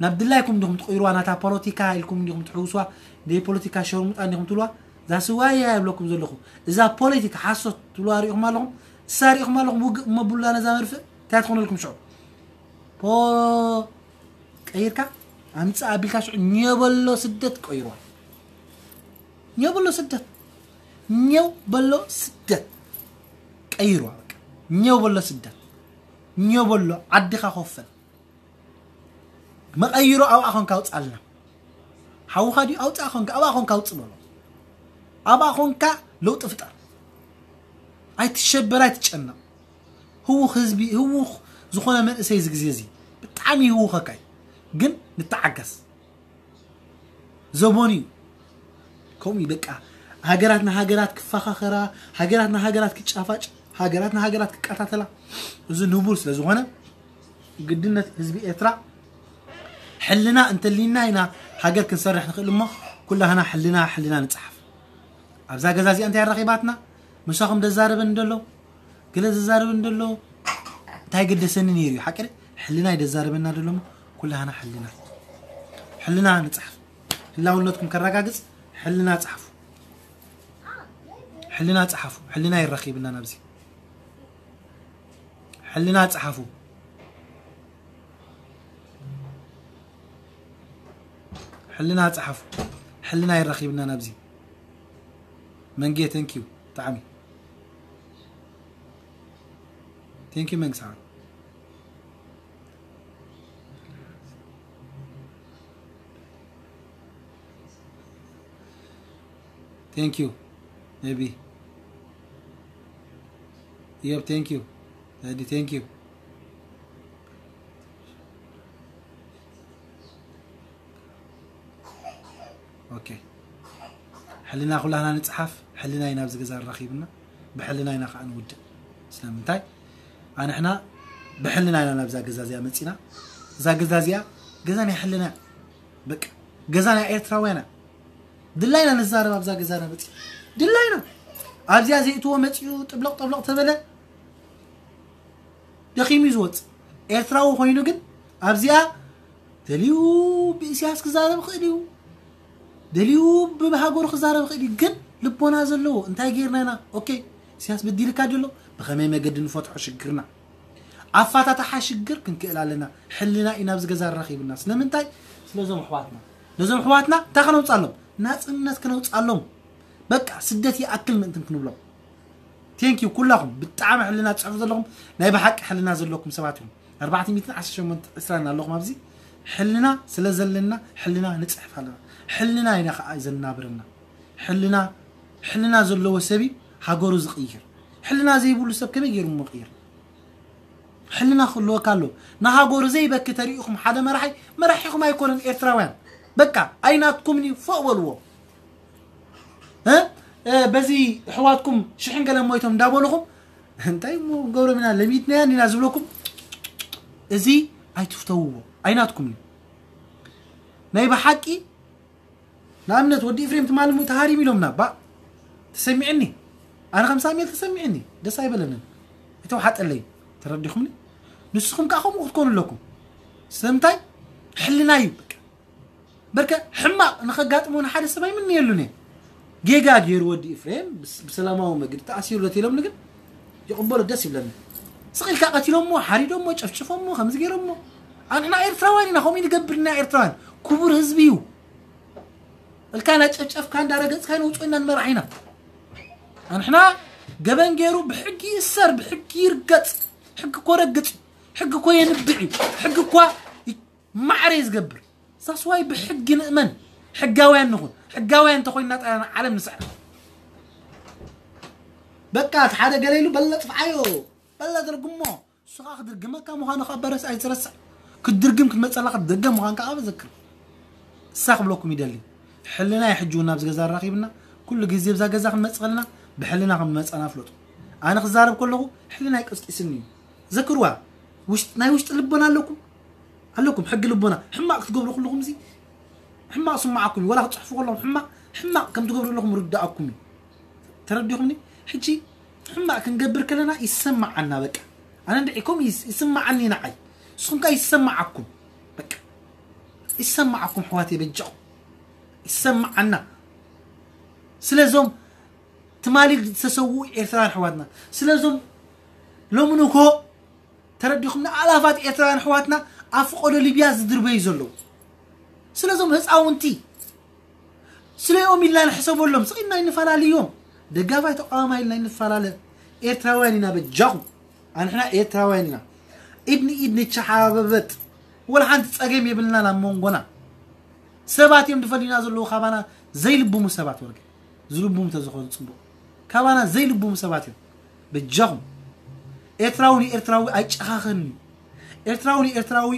ናብ ድላይኩም እንዲኹም ትቕይሩዋ፣ ናታ ፖለቲካ ኢልኩም እንዲኹም ትሕውስዋ፣ ናይ ፖለቲካ ሸርሙጣ እንዲኹም ትብልዋ። ዛስዋይ እያ ይብለኩም ዘለኹ። እዛ ፖለቲካ ሓሶት ትብልዋ ሪኢኹም ኣለኹም፣ እሳ ሪኢኹም ኣለኹም፣ ውግእ እሞ ቡላ ነዛ መርፍእ እንታይ ትኾነልኩም ሽዑ? ፖ-፣ ቀይርካ ኣምጽእ ኣቢልካ ሽዑ ኒበሎ ስደት ቀይርዋ። ኒበሎ ስደት። ኒበሎ ስደት ቀይርዋ። በቃ። ኒበሎ ስደት። ኒበሎ ዓድኻ ኮፈል። መቐይሮ ኣብኣ ኾንካ ኣውጻልና። ሓውኻ ድዩ? ኣውጻእ ኾንካ፣ ኣብኣ ኾንካ ኣውጽእ በሎ። ኣብኣ ኾንካ ለውጢ ፍጠር። ኣይትሸበር፣ ኣይትጨነቕ። ህዉኽ ህዝቢ፣ ህዉኽ ዝኾነ መንእሰይ እዚ ግዜ እዚ ብጣዕሚ ይህውኸካ እዩ። ግን ንተዓገስ። ዘበኑ እዩ። ከምኡ እዩ በቃ። ሃገራት ንሃገራት ክፈኻኸራ፣ ሃገራት ንሃገራት ክጫፋጭ፣ ሃገራት ንሃገራት ክቀታተላ። እዚ ንቡር ስለ ዝኾነ ግድነት ህዝቢ ኤርትራ ሕልና እንተሊና ኢና ሃገር ክንሰርሕ ንኽእል እሞ ኩላህና ሕልና፣ ሕልና ንጽሓፍ። ኣብዛ ገዛ እዚኣ እንታይ ኣራኺባትና? ምሳኹም ደዛረበን ደሎ፣ ገለ ዘዛረበን ደሎ እንታይ ገደሰኒ ነይሩ እዩ። ሓቂ ሕልና እዩ ደዛረበና ደሎ እሞ ኩላህና ሕልና፣ ሕልና ንጽሓፍ። ህላውነትኩም ከረጋግጽ ሕልና ጽሓፉ። ሕልና ጽሓፉ። ሕልና ይራኺብና ናብዚ። ሕልና ጽሓፉ። ሕልና ጽሓፉ። ሕልና ይራኺብና ናብዚ። መንጌ፣ thank you። ብጣዕሚ thank you መንግስቲ። Thank you. Maybe. Yep, thank you. Daddy, thank you. ኦኬ። ሕልና ኩላህና ንጽሓፍ፣ ሕልና ኢና ኣብዚ ገዛ ኣራኺብና፣ ብሕልና ኢና ከዓ ንውድእ። ስለምንታይ? ኣንሕና ብሕልና ኢና ናብዛ ገዛ እዚኣ መጺና። እዛ ገዛ እዚኣ ገዛ ናይ ሕልና እያ። በቃ ገዛና ኤርትራውያና ድላይና ንዛረብ ኣብዛ ገዛና መፂ ድላይና ኣብዚኣ ዘይእትዎ መፂኡ ጥብለቕ ጠብለቕ ተበለ ደኺሙ እዩ ዝወፅ። ኤርትራዊ ኮይኑ ግን ኣብዚኣ ደልዩ ብኢሳያስ ክዛረብ ክእል እዩ፣ ደልዩ ብሃገሩ ክዛረብ ክእል እዩ። ግን ልቦና ዘለዎ እንታይ ገይርና ኢና? ኦኬ፣ ኢሳያስ በዲልካ ደሎ ብኸመይ መገዲ ንፈትሖ ሽግርና? ኣፋታታሓ ሽግር ክንክእል ኣለና። ሕልና እዩ ናብዚ ገዛ ረኺብና። ስለምንታይ? ስለዞም ኣሕዋትና፣ ነዞም ኣሕዋትና እንታይ ከነውፃሎም? ናፅነት ክነውፃሎም። በቃ ስደት ይኣክል ምእንትን ክንብሎም። ቴንኪዩ ኩላኹም ብጣዕሚ ሕልና ትፅሕፉ ዘለኹም ናይ ብሓቂ ሕልና ዘለኩም ሰባት ኢኹም። ኣርባዕተ ሚእትን ዓሰርተ ሸሞንተ ዕስራን ኣለኹም ኣብዚ። ሕልና ስለ ዘለና ሕልና ንፅሕፍ ኣለና። ሕልና ኢና ከዓ ዘናብረና። ሕልና ሕልና ዘለዎ ሰብ እዩ ሃገሩ ዝቕይር። ሕልና ዘይብሉ ሰብ ከመይ ገይሩ እሞ ይቕይር? ሕልና ክህልወካ ኣሎ። ንሃገሩ ዘይበኪ ተሪኢኹም ሓደ መራሒ መራሒኹም ኣይኮነን። ኤርትራውያን በቃ ኣይናትኩምን እዩ። ፎእ በልዎ። እ? እ፣ በዚ ኣሕዋትኩም ሽሕን ገለን ሞይቶም እንዳበልኹም እንታይ እሞ ገብሮም ኢና ለሚድናያ ኢና ዝብለኩም። እዚ ኣይትፍተውዎ። ኣይናትኩም እዩ። ናይ ብሓቂ ንኣብነት ወዲ ኤፍሬም ትማሊ እሞ ተሃሪም ኢሎምና ባ ተሰሚዕኒ። ኣነ ከም ሳሙኤል ተሰሚዕኒ ደስ ኣይበለንን። ኣይተውሓጠለይ። ተረዲኹምኒ? ንስኹም ከዓ ከምኡ ክትኮኑ ኣለኩም። ስለምንታይ? ሕልና እዩ በቃ። በርከ ሕማቕ ንኸጋጥሞ ንሓደ ሰብ ኣይምንየሉን እየ። ጌጋ ገይሩ ወዲ ኤፍሬም ብስ- ብሰላማዊ መገዲ ተኣሲሩ ዶ ተኢሎምኒ ግን ይቕበሎ ደስ ይብለኒ። ስቕ ኢልካ ቀቲሎሞ ሓሪዶሞ ጨፍጭፎሞ ከምዚ ገይሮሞ ኣንሕና ኤርትራውያን ኢና ከምኡ ንገብር ኢና ኤርትራውያን ክቡር ህዝቢ እዩ እልካ እናጨፍጨፍካ እንዳረገጽካ ነውፅኦ ኢና ንመራሕ ኢና ኣንሕና ገበን ገይሩ ብሕጊ ይእሰር ብሕጊ ይርገጽ ሕጊ እኮ ረግጽ እዩ ሕጊ እኮ የንብዕ እዩ ሕጊ እኳ ይ- ማዕረ እዩ ዝገብር ሳስዋይ ብሕጊ ንእመን ሕጋውያን ንኹን ሕጋውያን እንተኮይንና ጥራና ዓለም ንስዕር በቃ እቲ ሓደ ገለ ኢሉ በለ ጥፍዓዮ በለ ድርግሞ ንስኻ ክድርግመካ ምዃኑ ካብ በረስ ኣይትረስዕ ክትድርግም ክትመፀላ ክትድርገም ምዃንካ ኣብ ዘክር እሳ ክብለኩም ይደሊ ሕልና ይሕጂ እውን ኣብዚ ገዛ ኣራኺብና ኩሉ ግዜ ብዛ ገዛ ክንመፅ ከለና ብሕልና ከም መፀና ፍለጡ ኣነ ክዛረብ ከለኹ ሕልና ይቀስቂስኒ እዩ ዘክርዋ ውሽጥ ናይ ውሽጢ ልቦና ኣለኩም ኣለኩም ሕጊ ልቦና ሕማቕ ክትገብሩ ኩልኹም እዚ ሕማቕ ስማዓኩም እዩ ወላ ክትፅሕፉ ከለኹም ሕማቕ ሕማቕ ከም ትገብሩ ኣለኹም ርዳኣኩም እዩ ተረዲኹምኒ ሕጂ ሕማቕ ክንገብር ከለና ይሰማዓና በቃ ኣነ እንድዒ ከምኡ ይስ- ይስማዓኒ ንዓይ ንስኹም ከኣ ይሰማዓኩም በቃ ይሰማዓኩም ኣሕዋተይ በጃኹም ይሰማዓና ስለዞም ትማሊ ዝተሰውኡ ኤርትራውያን ኣሕዋትና ስለዞም ሎሚ ንኮ ተረዲኹም ንኣላፋት ኤርትራውያን ኣሕዋትና ኣብ ፍቆዶ ሊብያ ዝድርበዩ ዘለዉ ስለዞም ህፃውንቲ ስለኦም ኢልና ንሕሰበሎም ስቕ ኢልና ይንፈላለዮም ደጋፋይ ተቃዋማይ ኢልና ይንፈላለ ኤርትራውያን ኢና በጃኹም ኣንሕና ኤርትራውያን ኢና ኢድ ንኢድ ንቻሓበበጥ ወላ ሓንቲ ፀገም የብልና ናብ መንጎና ሰባት እዮም ዝፈልዩና ዘለዉ ካባና ዘይልብሙ ሰባት ወርቂ ዝልብሙ ተዝኾኑ ፅቡቕ ካባና ዘይልብሙ ሰባት እዮም በጃኹም ኤርትራዊ ንኤርትራዊ ኣይጨኻኸን እዩ ኤርትራዊ ንኤርትራዊ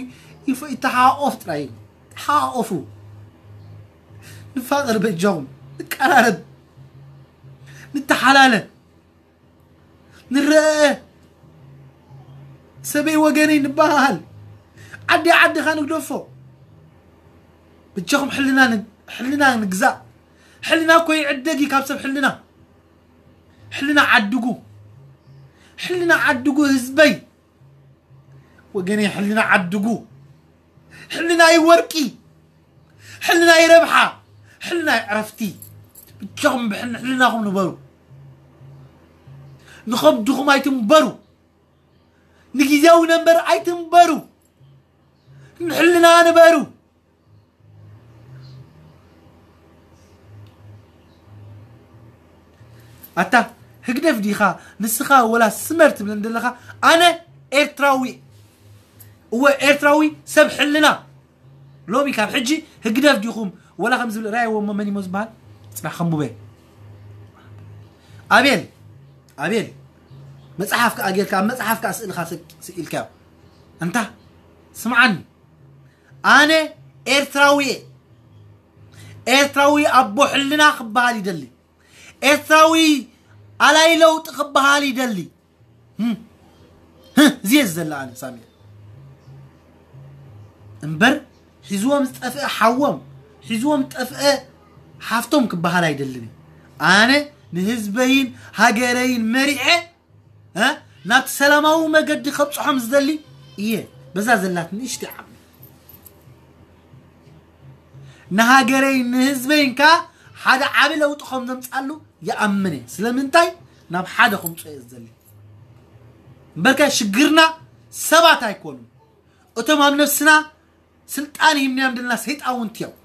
ይፈ- ይተሓቆፍ ጥራይ እዩ ተሓቆፉ ንፋቐር በጃኹም ንቀራረብ ንተሓላለ ንረአ ሰበይ ወገነይ ንበሃል ዓዲ ዓድኻ ንግደፎ ብቻኹም ሕልና ን- ሕልና ንግዛእ ሕልና እኮ ይዕደግ እዩ ካብ ሰብ ሕልና ሕልና ዓድጉ ሕልና ዓድጉ ህዝበይ ወገነይ ሕልና ዓድጉ ሕልና እዩ ወርቂ ሕልና እዩ ረብሓ ሕልና እዩ ዕረፍቲ ብቻኹም ብሕልናኹም ንበሩ ንኸብድኹም ኣይትንበሩ ንግዜያዊ ነንበር ኣይትንበሩ ንሕልና ንበሩ ኣታ ህግደፍ ዲኻ ንስኻ ወላ ስመር ትብለን ዘለኻ ኣነ ኤርትራዊ እወ ኤርትራዊ ሰብ ሕልና ሎሚ ካብ ሕጂ ህግደፍ ዲኹም ወላ ከም ዝብል ራይዎ እሞ መን ይሞ ዝበሃል ፅባሕ ከምቡበ ኣቤል ኣቤል መፅሓፍ ከዓ ጌርካ ኣብ መፅሓፍ ከዓ ስእልካ ስኢልካዮ እንታ ስምዓኒ ኣነ ኤርትራዊ እየ ኤርትራዊ ኣቦ ሕልና ክበሃል ይደሊ ኤርትራዊ ኣላይ ለውጢ ክበሃል ይደሊ እዚየ ዝዘለ ኣነ ሳሚ እምበር ሒዝዎም ዝጠፍአ ሓዎም፣ ሒዝዎም ዝጠፍአ ሓፍቶም ክበሃል ኣይደልን። ኣነ ንህዝበይን ሃገረይን መሪዐ፣ እ፣ ናብቲ ሰላማዊ መገዲ ከብፅሖም ዝደሊ እየ። በዛ ዘላት ንእሽተይ ዓቕሚ ንሃገረይን ንህዝበይን ከኣ ሓደ ዓቢ ለውጢ ከም ዘምጻሉ ይኣምን እየ። ስለምንታይ ናብ ሓደ ከምፅኦ እየ ዝደሊ። እምበርከ ሽግርና ሰባት ኣይኮኑን። እቶም ኣብ ነፍስና ስልጣን ሂብናዮም ዘለና ሰይጣውንቲ እዮም።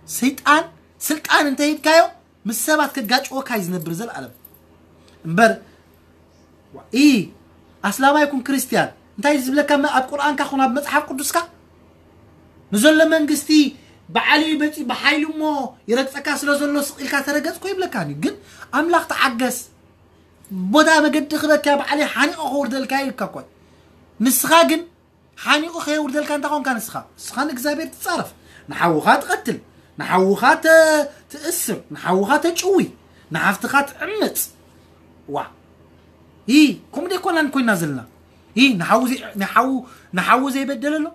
ሰይጣን ስልጣን እንተሂብካዮ ምስ ሰባት ከጋጭወካ እዩ ዝነብር ዘለኣለም። እምበር ኢ ኣስላማይ ኩን ክርስትያን እንታይ ዝብለካ መ- ኣብ ቁርኣንካ ኩን ኣብ መጽሓፍ ቅዱስካ ንዘሎ መንግስቲ ብዓሊ በፂ ብሓይሉ እሞ ይረግፀካ ስለ ዘሎ ስቕ ኢልካ ተረገፅኮ ይብለካኒ። ግን ኣምላኽ ተዓገስ፣ ቦታ መገዲ ክበካ ብዓሊ ሓኒቑ ከውርደልካ ይብካ እኮ። ንስኻ ግን ሓኒቑ ከየውርደልካ እንታይ ኮንካ ንስኻ? ንስኻ ንእግዚኣብሔር ትጻረፍ፣ ንሓውኻ ትቐትል፣ ንሓውኻ ተ- ትእስር፣ ንሓውኻ ተጭዊ፣ ንሓፍትኻ ትዕምጽ። ዋ ይ ከምኡ ደይኮናን ኮይና ዘለና። ይ ንሓዉ ዘይ- ንሓዉ ንሓዉ ዘይበደለ ኣሎ?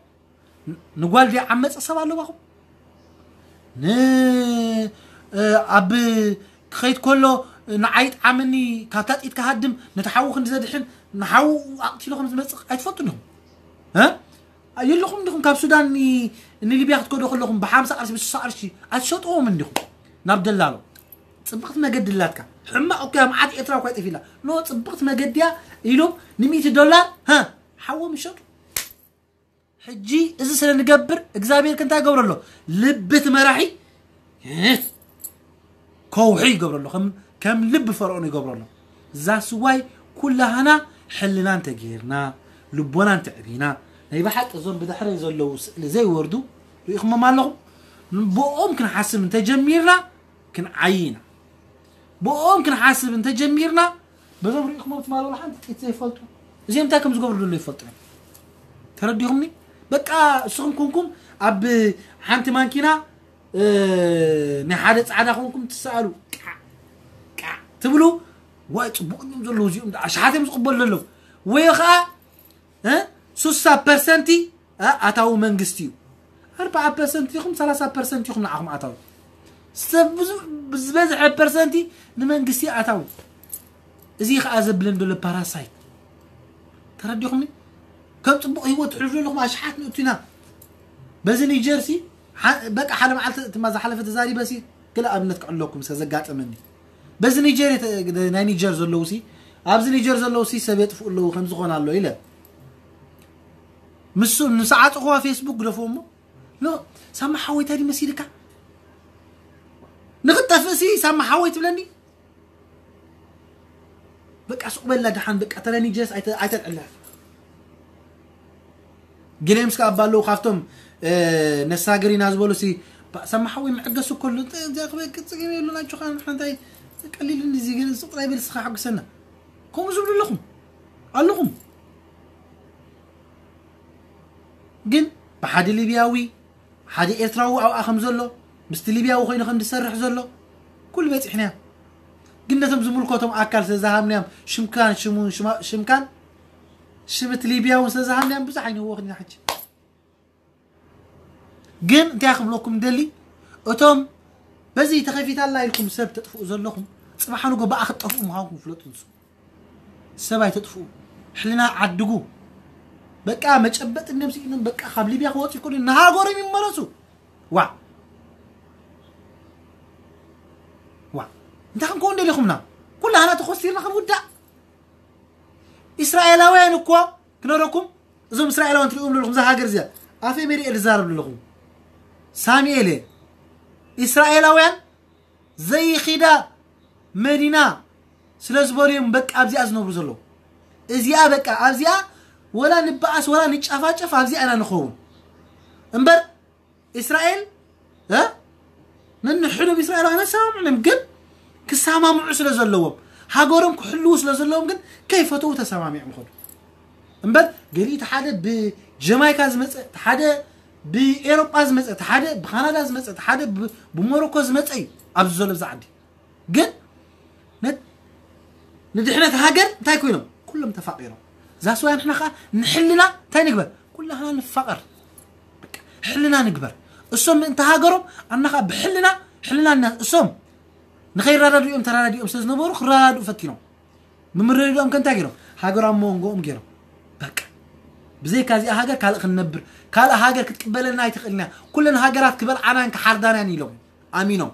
ንጓል ዘይዓመፀ ሰብ ኣሎ ባኹም? ን ኣብ ክኸይድ ከሎ ንዓይ ጣዓመኒ ካብታ ጥይት ክሃድም ነቲ ሓዉ ክንዲ ዘድሕን ንሓዉ ኣቕቲሎ ከም ዝመፅእ ኣይትፈልጡ ዲኹም? እ? የለኹም ዲኹም? ካብ ሱዳን ኒ- ንሊብያ ክትከዶ ከለኹም ብሓምሳ ቅርሺ ብስሳ ቅርሺ ኣይትሸጥዎም እንዲኹም ናብ ደላሎ? ፅብቕቲ መገዲ ላትካ ሕማቕ እኮ እያ። መዓት ኤርትራ እኳ ይጠፊላ ኖ ፅብቕቲ መገዲ እያ ኢሎም ንሚእቲ ዶላር ሀ ሓዎም ይሸጡ። ሕጂ እዚ ስለ ንገብር እግዚኣብሔር ክንታይ ይገብረሎ? ልቢ እቲ መራሒ ከውሒ ይገብረሎ፣ ከም ከም ልቢ ፈርዖን ይገብረሎ። እዛ ስዋይ ኩላህና ሕልና እንተገይርና ልቦና እንተዕቢና ናይ ብሓቂ እዞም ብድሕረይ ዘለዉ ስእሊ ዘይወርዱ ርኢኹሞም ኣለኹም። ብኦም ክንሓስብ እንተጀሚርና ክንዓይ ኢና። ብኦም ክንሓስብ እንተጀሚርና በዞም ርኢኹሞም ትማል ሓንቲ ጥቂት ዘይፈልጡ እዚኦም እንታይ ከም ዝገብሩ ደሎ ይፈልጡ እዮም። ተረዲኹምኒ? በቃ እስኹም ኮንኩም ኣብ ሓንቲ ማንኪና ናይ ሓደ ፃዕዳ ኮንኩም ትሰኣሉ ቃዕ ቃዕ ትብሉ። ዋይ ፅቡቅ እዮም ዘለዉ እዚኦም ኣሽሓት እዮም ዝቕበሉ ዘለዉ። ወይ ከዓ ሱሳ ፐርሰንቲ ኣታዊ መንግስቲ እዩ። ኣርባዓ ፐርሰንት ኢኹም ሰላሳ ፐርሰንት ኢኹም ንዓኹም ኣታዊ። ሰብ ብዙ- ዝበዝሐ ፐርሰንቲ ንመንግስቲ ኣታዊ። እዚ ከዓ ዘብለን ዘሎ ፓራሳይት ተረዲኹምኒ? ከም ፅቡቅ ህይወት ትሕልፉ ዘለኹም ኣሽሓት ንእቱ ኢና። በዚ ኒጀርሲ በቃ ሓደ መዓልቲ ትማ ዝሓለፈ ተዛሪበሲ ገለ ኣብነት ክዕለኩም ስለ ዘጋጠመኒ። በዚ ኒጀር የተ- ናይ ኒጀር ዘለዉ ሲ ኣብዚ ኒጀር ዘለዉ ሲ ሰብ የጥፍኡ ኣለዉ ከም ዝኾነ ኣሎ ኢለ ምስ ምስ ዓፅኹዋ ፌስቡክ ግደፍዎ እሞ ኖ ሳማ ሓወይ እንታይ ድዩ መሲልካ ንክትጠፍእ ሲ ሳማ ሓወይ ትብለኒ። በቃ ሱቕ በላ ደሓን በቃ ተረኒ ጀስ ኣይተ- ኣይተልዕላ። ግሌምስ ከኣ ኣባ ኣለዉ ካብቶም ነሳገር ኢና ዝበሉ ሲ ሳማ ሓወይ መዕገሱ ከሉ ጽግም የብሉን ኣጆኻ ንሕና እንታይ ቀሊል እንዲዚ ግን ሱቕ ጥራይ በል ስኻ ሓጉሰና ከምኡ ዝብሉ ኣለኹም ኣለኹም። ግን ብሓደ ሊብያዊ ሓደ ኤርትራዊ ኣብኣ ከም ዘሎ ምስቲ ሊብያዊ ኮይኑ ከም ዝሰርሕ ዘሎ ኩሉ በፂሕናዮ። ግን ነቶም ዝምልከቶም ኣካል ስለ ዝሃብናዮም ሽምካን ሽሙን ሽማ- ሽምካን ሽም እቲ ሊብያውን ስለ ዝሃብናዮም ብዙሕ ኣይንህወኽን ኢና ሕጂ። ግን እንታይ ክብለኩም ደሊ እቶም በዚ ተኸፊታላ ኢልኩም ሰብ ተጥፍኡ ዘለኹም ፅባሕ ንጎ ብኣ ክትጠፍኡ ምዃንኩም ፍለጡ ንሱ ሰብ ኣይተጥፍኡ። ሕልና ዓድጉ። በቃ መጨበጥ እንደምስኢኖም በቃ ካብ ሊብያ ክወፁ ይኮኑ ንሃገሮም ይመለሱ። ዋ ዋ እንታይ ክንከውን ደሊኹምና? ኩላህና ተኮስቲርና ክንውዳእ። እስራኤላውያን እኮ ክነረኩም እዞም እስራኤላውያን ትሪእዎም ዘለኹም እዛ ሃገር እዚኣ ኣፈይ መሪኤ ዝዛረብ ዘለኹ ሳሚኤል እየ። እስራኤላውያን ዘይኺዳ መዲና ስለ ዝበሉ እዮም በቃ ኣብዚኣ ዝነብሩ ዘለዉ። እዚኣ በቃ ኣብዚኣ ወላ ንበኣስ ወላ ንጫፋጨፍ ኣብዚኣ ኢና ንኸውን እምበር እስራኤል እ ነንሕዱብ እስራኤላውያን ኣሰማምዕንም ግን ክሰማምዑ ስለ ዘለዎም ሃገሮም ክሕልዉ ስለ ዘለዎም ግን ከይፈተዉ ተሰማሚዖም ይኸዱ። እምበር ገሊኡ እቲ ሓደ ብጀማይካ ዝመፀ እቲ ሓደ ብኤሮጳ ዝመፀ እቲ ሓደ ብካናዳ ዝመፀ እቲ ሓደ ብ- ብሞሮኮ ዝመፀ እዩ ኣብዚ ዘሎ ብዛ ዓዲ። ግን ነት- ንድሕነት ሃገር እንታይ ኮይኖም ኩሎም ተፋቂሮም ዛስዋያ ንሕና ከዓ ንሕልና እንታይ ንግበር ኩላህና ንፋቀር። በቃ ሕልና ንግበር። እሶም ምእንቲ ሃገሮም ኣናኻ ብሕልና ሕልና እና እሶም ንኸይረዳድኦም ተራዳዲኦም ስለ ዝነበሩ ክረዳድኡ ፈቲኖም ብምርድኦም ከንታይ ገይሮም ሃገሮም መንጎኦም ገይሮም በቃ ብዘይካ እዚኣ ሃገር ካልእ ክንነብር ካልእ ሃገር ክትቅበለና ኣይትኽእልና ኩለን ሃገራት ክበልዓናን ክሓርዳናን ኢሎም ኣሚኖም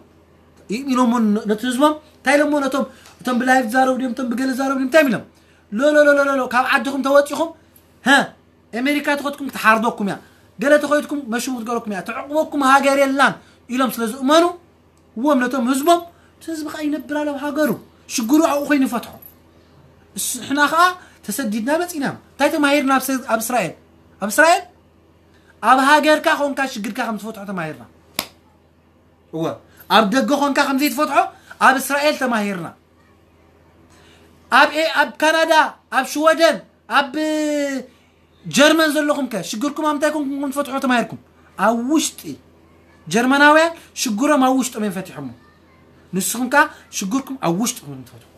ኢሎም ነቲ ህዝቦም እንታይ ኢሎሞ ነቶም እቶም ብላይቭ ዛረቡ ድዮም እቶም ብገለ ዛረቡ ድዮም እንታይ ኢሎም ሎሎሎሎሎ ካብ ዓድኹም ተወፂኹም ሀ ኣሜሪካ ተኸድኩም ክትሓርደኩም እያ ገለ ተኸድኩም መሽሙ ክትገረኩም እያ ትዕቁበኩም ሃገር የላን ኢሎም ስለ ዝእመኑ እዎም ነቶም ህዝቦም እቲ ህዝቢ ከዓ ይነብር ኣለ ኣብ ሃገሩ ሽግሩ ኣብኡ ኮይኑ ይፈትሖ ንሕና ከዓ ተሰዲድና መፂና እዮም እንታይ ተማሂርና ኣብ እስራኤል ኣብ እስራኤል ኣብ ሃገርካ ኮንካ ሽግርካ ከም ትፈትሖ ተማሂርና እወ ኣብ ደገ ኮንካ ከም ዘይትፈትሖ ኣብ እስራኤል ተማሂርና ኣብ ኣብ ካናዳ ኣብ ሽወደን ኣብ ጀርመን ዘለኹም ከ ሽግርኩም ኣብ ምንታይ ኮንኩም ትፈትሖ ተማሂርኩም ኣብ ውሽጢ ጀርመናውያን ሽግሮም ኣብ ውሽጦም እዮም ፈቲሖሞ ንስኹም ከ ሽግርኩም ኣብ ውሽጥኹም እዮም ትፈትሑ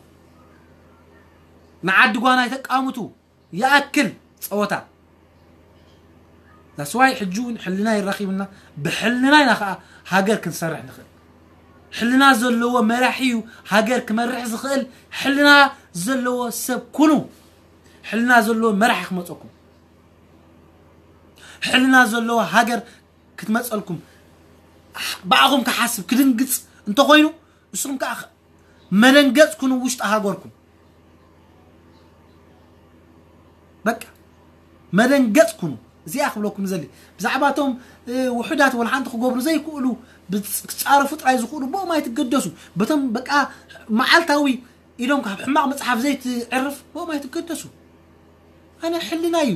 ንዓዲ ጓና ይተቃምቱ ይኣክል ጸወታ ዳስዋይ ሕጂ እውን ሕልና ይራኺብና ብሕልና ኢና ከዓ ሃገር ክንሰርሕ ንኽእል ሕልና ዘለዎ መራሒ እዩ ሃገር ክመርሕ ዝኽእል ሕልና ዘለዎ ሰብ ኩኑ ሕልና ዘለዎ መራሒ ክመፀኩም ሕልና ዘለዎ ሃገር ክትመፀልኩም ብኣኹም ክሓስብ ክድንግፅ እንተኾይኑ ንስኹም ከዓ መደንገፅ ኩኑ ውሽጢ ሃገርኩም በቃ መደንገፅ ኩኑ እዚኣ ክብለኩም ዘሊ ብዛዕባ እቶም ውሑዳት ወላ ሓንቲ ክገብሩ ዘይክእሉ ክፃረፉ ጥራይ ዝኽእሉ ብኦም ኣይትገደሱ በቶም በቃ መዓልታዊ ኢሎም ካብ ሕማቕ መፅሓፍ ዘይትዕርፍ ብኦም ኣይትገደሱ ኣነ ሕልና እዩ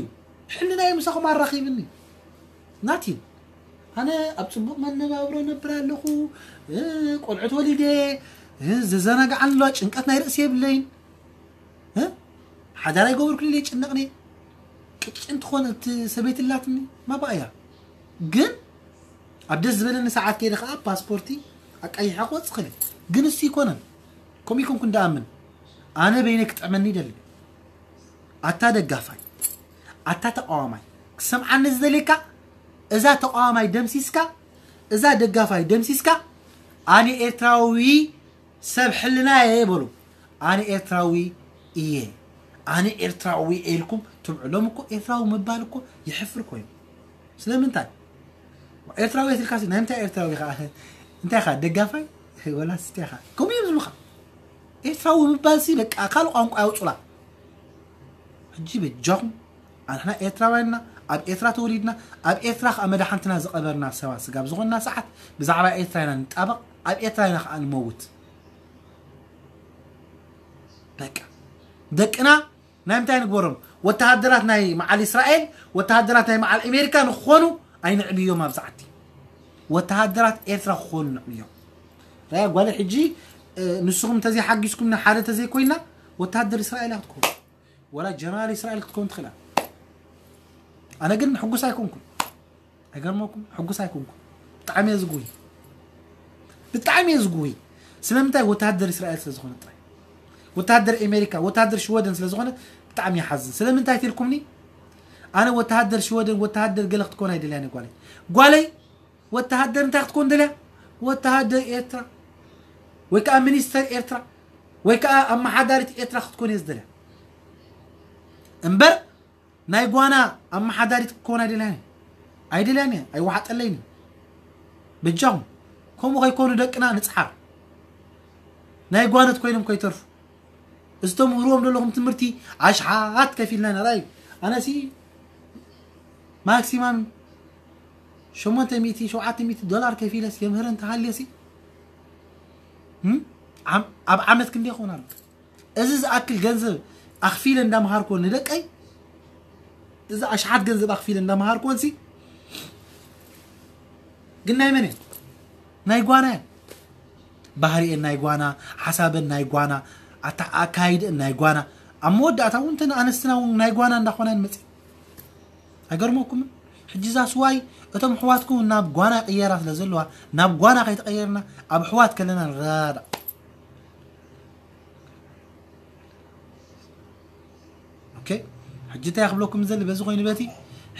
ሕልና እዩ ምሳኹም ኣራኺብኒ ናቲን ኣነ ኣብ ፅቡቕ መነባብሮ ነብር ኣለኹ ቆልዑት ወሊደ ዘዘናግዓን ኣለዋ ጭንቀት ናይ ርእሲ የብለይን ሓዳር ኣይገበርኩ ኢለ ይጭነቕኒ ቅጭን ትኾን እቲ ሰበይቲ ላትኒ ማባእያ ግን ኣብ ደስ ዝበለኒ ሰዓት ከይደ ከዓ ፓስፖርቲ ኣቃይሐ ክወፅ ክእል ግን እሱ ይኮነን ከምኡ ይኮንኩ እንዳኣምን ኣነ በይነ ክጥዕመኒ ይደሊ ኣታ ደጋፋይ ኣታ ተቃዋማይ ክሰምዓኒ ዝደልየካ እዛ ተቃዋማይ ደምሲስካ እዛ ደጋፋይ ደምሲስካ ኣነ ኤርትራዊ ሰብ ሕልና እየ በሉ ኣነ ኤርትራዊ እየ ኣነ ኤርትራዊ እየ ኢልኩም ትምዕሎም እኮ ኤርትራዊ ምባል እኮ የሕፍር እኮ እዩ ስለምንታይ ኤርትራዊ እየ ትልካሲ ናይ ምንታይ ኤርትራዊ ኢኻ እንታይ ኢኻ ደጋፋይ ወላ ስተ ኢኻ ከምኡ እዮም ዝብሉኻ ኤርትራዊ ምባልሲ በቃ ካልእ ቋንቋ ያውፁላ ሕጂ በጃኹም ኣንሕና ኤርትራውያንና ኣብ ኤርትራ ተወሊድና ኣብ ኤርትራ ከዓ መድሓንትና ዝቐበርና ሰባት ስጋብ ዝኾንና ሰዓት ብዛዕባ ኤርትራ ኢና ንጣበቕ ኣብ ኤርትራ ኢና ከዓ ንመውት በቃ ደቅና ናይ ምንታይ ንግበሮም ወተሃደራት ናይ መዓል እስራኤል ወተሃደራት ናይ መዓል ኣሜሪካ ንክኾኑ ኣይንዕብዮም ኣብ ሰዓቲ ወተሃደራት ኤርትራ ክኾኑ ንዕብዮም ራያ ጓለ ሕጂ ንስኹም እንተዘይሓጊዝኩም ንሓደ እንተዘይኮይና ወተሃደር እስራኤል ክትኮኑ ወላ ጀነራል እስራኤል ክትኮን ትኽእላ ኣነ ግን ሕጉስ ኣይኮንኩን ኣይገርመኩም ሕጉስ ኣይኮንኩን ብጣዕሚ እየ ዝጉይ ብጣዕሚ እየ ዝጉይ ስለምንታይ ወተሃደር እስራኤል ስለ ዝኾነ ጥራይ ወተሃደር ኣሜሪካ ወተሃደር ሽወደን ስለ ዝኾነ ብጣዕሚ ይሓዝን ስለምንታይ ትልኩምኒ ኣነ ወተሃደር ሽወደን ወተሃደር ገለ ክትኮን ኣይደልያን ጓለይ ጓለይ ወተሃደር እንታይ ክትኮን ደልያ ወተሃደር ኤርትራ ወይ ከዓ ሚኒስተር ኤርትራ ወይ ከዓ ኣመሓዳሪት ኤርትራ ክትኮን እየ ዝደልያ እምበር ናይ ጓና ኣመሓዳሪት ክትኮን ኣይደልያን ኣይደልያን እየ ኣይወሓጠለይን እዩ በጃኹም ከምኡ ከይኮኑ ደቅና ንፅሓር ናይ ጓነት ኮይኖም ከይተርፉ እዚ ተምህርዎም ዘለኹም ትምህርቲ ኣሽሓት ከፊልና ኢና ራይ ኣነሲ ማክሲማም ሸሞንተ ሚእቲ ሸውዓተ ሚእቲ ዶላር ከፊለስ የምህረ እንተሃልየሲ ኣብ ዓመት ክንደ ይኸውን ኣሎ እዚ ዝኣክል ገንዘብ ኣኽፊለ እንዳመሃርኮ ንደቀይ እዚ ኣሽሓት ገንዘብ ኣኽፊለ እንዳመሃርኮ ሲ ግን ናይ መን ናይ ጓና እየን ባህሪኤን ናይ ጓና ሓሳበን ናይ ጓና ኣካይድአን ናይ ጓና ኣብ መወዳእታ እውን ተን ኣነስትና እውን ናይ ጓና እንዳኾና ንመፅእ ኣይገርመኩምን ሕጂ ዛስዋይ እቶም ኣሕዋትኩም ናብ ጓና ይቕየራ ስለ ዘለዋ ናብ ጓና ከይተቐየርና ኣብ ኣሕዋት ከለና ንረዳዳእ ኦኬ ሕጂ እንታይ ክብለኩም ዘሊ በዚ ኮይኑ በቲ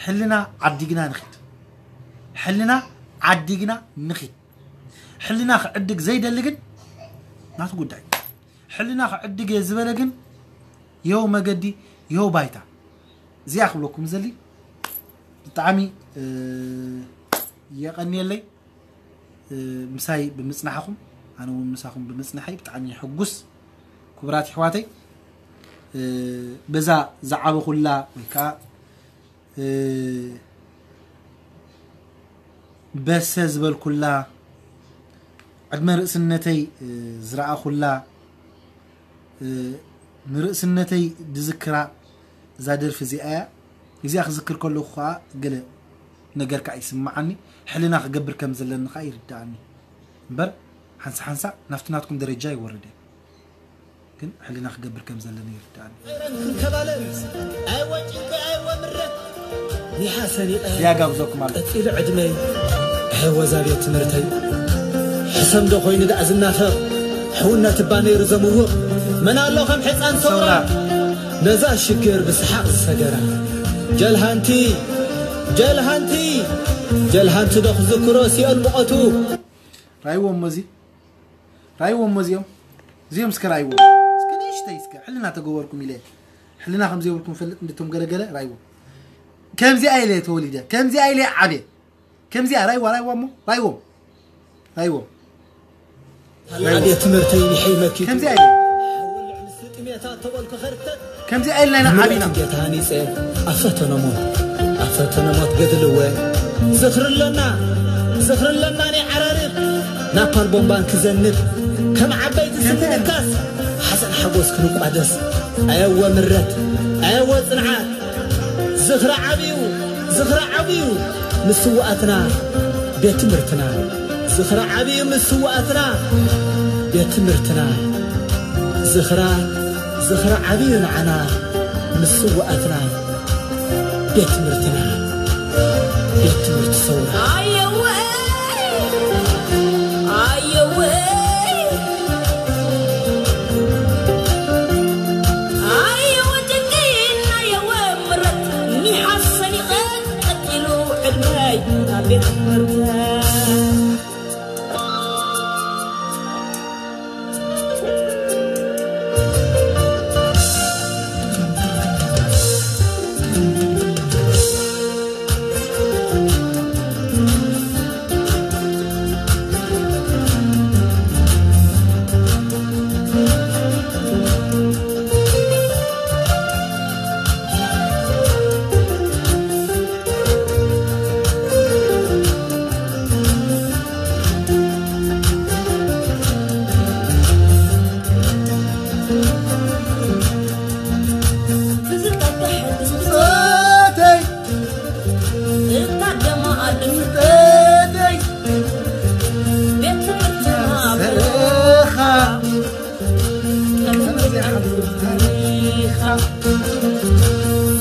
ሕልና ዓዲግና ንኽድ ሕልና ዓዲግና ንኺድ። ሕልና ክዕድግ ዘይደሊ ግን ናቱ ጉዳይ። ሕልና ክዕድግ እየ ዝበለ ግን ይኸው መገዲ፣ ይኸው ባይታ። እዚኣ ክብለኩም ዘሊ ብጣዕሚ፣ እ፣ የቐንየለይ፣ እ፣ ምሳይ ብምጽናሕኩም፣ ኣነ እውን ምሳኹም ብምጽናሐይ ብጣዕሚ ሕጉስ። ክቡራት ኣሕዋተይ፣ እ፣ በዛ ዝዓበኹላ ወይ ከዓ፣ እ፣ በሰ ዝበልኩላ፣ ዕድመ ርእስነተይ፣ እ፣ ዝረኣኹላ፣ እ፣ ንርእስነተይ ድዝክራ እዛ ደርፊ እዚኣ እያ። እዚኣ ክዝክር ከለኹ ኸዓ ገለ ነገር ከዓ ይስምዓኒ። ሕልና ክገብር ከም ዘለኒ ኸዓ ይርድኣኒ። እምበር ሓንሳ ሓንሳ ናብቲ ናትኩም ደረጃ ይወርድ እየ። ግን ሕልና ክገብር ከም ዘለኒ ይርድኣኒ። ኣይረን ክንከባለል፣ ኣይወ ጭንቂ፣ ኣይወ ምረት። ኒሓ ሰኒቐ እዚኣ ጋብዘኩም ኣሎ። ቀጺሉ ዕድመይ፣ ሕወዛ ቤት ትምህርተይ። ሕሰም ዶ ኮይኑ ደኣ ዝናፈቕ፣ ሕውነት እባ ነይሩ ዘምውቕ። መን ኣሎ ከም ሕፃን ሰውራ፣ ነዛ ሽግር ብሰሓቕ ዝሰገራ። ጀልሃንቲ፣ ጀልሃንቲ፣ ጀልሃንቲ ዶ ክዝክሮ ሲኦል ሙቐቱ። ራይዎም መዚ ራይዎም መዚኦም እዚኦም እስከ ራይዎም እስከ ንእሽተይ እስከ ሕልና ተገበርኩም ኢለ ሕልና ከም ዘይብልኩም ፈልጥ እንድቶም ገለገለ ራይዎም። ከምዚኣ ኢለ ተወሊደ፣ ከምዚኣ ኢለ ዓብየ፣ ከምዚኣ ራይዋ ራይዋ እሞ ራይዎም ራይዎም ታላቅ ቤት ትምህርተይ ኒሐይ መኪቱ። ከምዚኣ ኢለ ሓወልዕ ምስ ጥሜታ ተበልኩ ኸርተት። ከምዚኣ ኢልና ኢና ዓቢና። ምረት ጌታ ሃኒጸ ኣብ ፈተነ ሞት፣ ኣብ ፈተነ ሞት ገድልወ። ዝኽሪ ኣለና፣ ዝኽሪ ኣለና ናይ ዓራርብ ናፓል ቦምባን ክዘንብ ከም ዓበይቲ ስንድካስ ሓዘን ሓጎስ ክንቋደስ። ኣየወ ምረት፣ ኣየወ ጽንዓት። ዝኽሪ ዓብዩ፣ ዝኽሪ ዓብዩ ምስዋኣትና ቤት ትምህርትና። ዝኽሪ ዓብዩ ምስዋኣትና ቤት ትምህርትና። ዝኽራ፣ ዝኽሪ ዓብዩ ንዓና ምስዋኣትና ቤት ትምህርትና። ቤት ትምህርቲ ሰውራ። ኣየወ፣ ኣየወ፣ ኣየወ ጭንቂ፣ ኣየወ ምረት፣ ኒሓ ሰኒቐ ቀጢሉ ዕድመይ ኣብ ቤት ትምህርተይ።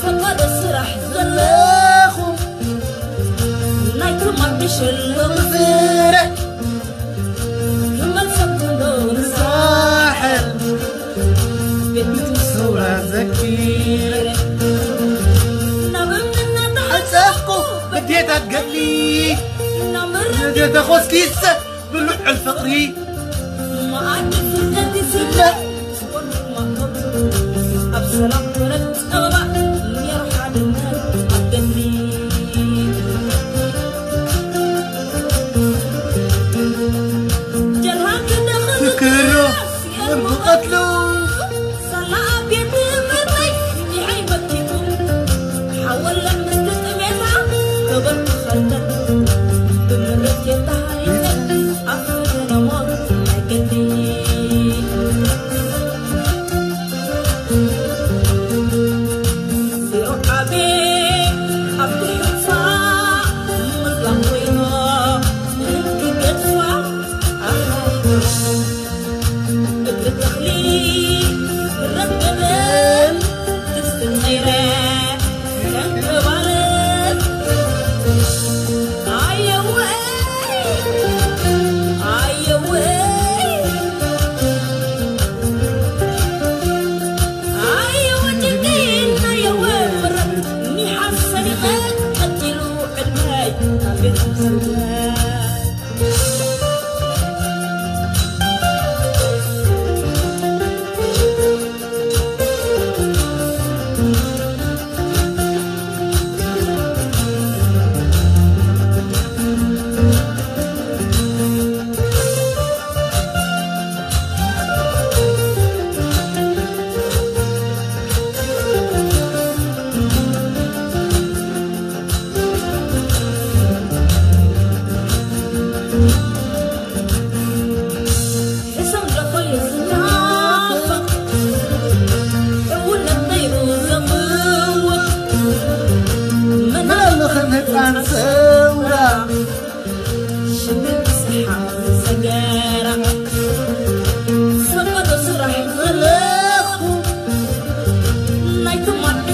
ፈቃዶ ስራሕ ዘለኹ ናይ ትማል ብሸሎ ምፍረ ክመልሰኩም ዶ ንሳሕል ቤት ሰውራ ዘኪረ ናብ እምንና ተሓጸብኩ ግዴታት ገድሊ ናብ ምረ ግዴታ ኮስኪሰ ብልዑል ፍቕሪ መኣዲ ፍርደት ይስለ ኣብ ሰላም ኮነት ጸበባ ኔሩ ሓድነት ኣብ ገድሊ ጀልሃን ክደኽል ትክሮ ወርቡ ቀትሉ ሳላ ኣብ ቤት ትምህርተይ ኒዓይ መኪቱ ሓወለዕ ምስቲ ጥሜታ ከበርኩ ኸርተት ብምረት የተሃኒጸ ኣብ ፈተነ ሞት ናይ ገድሊ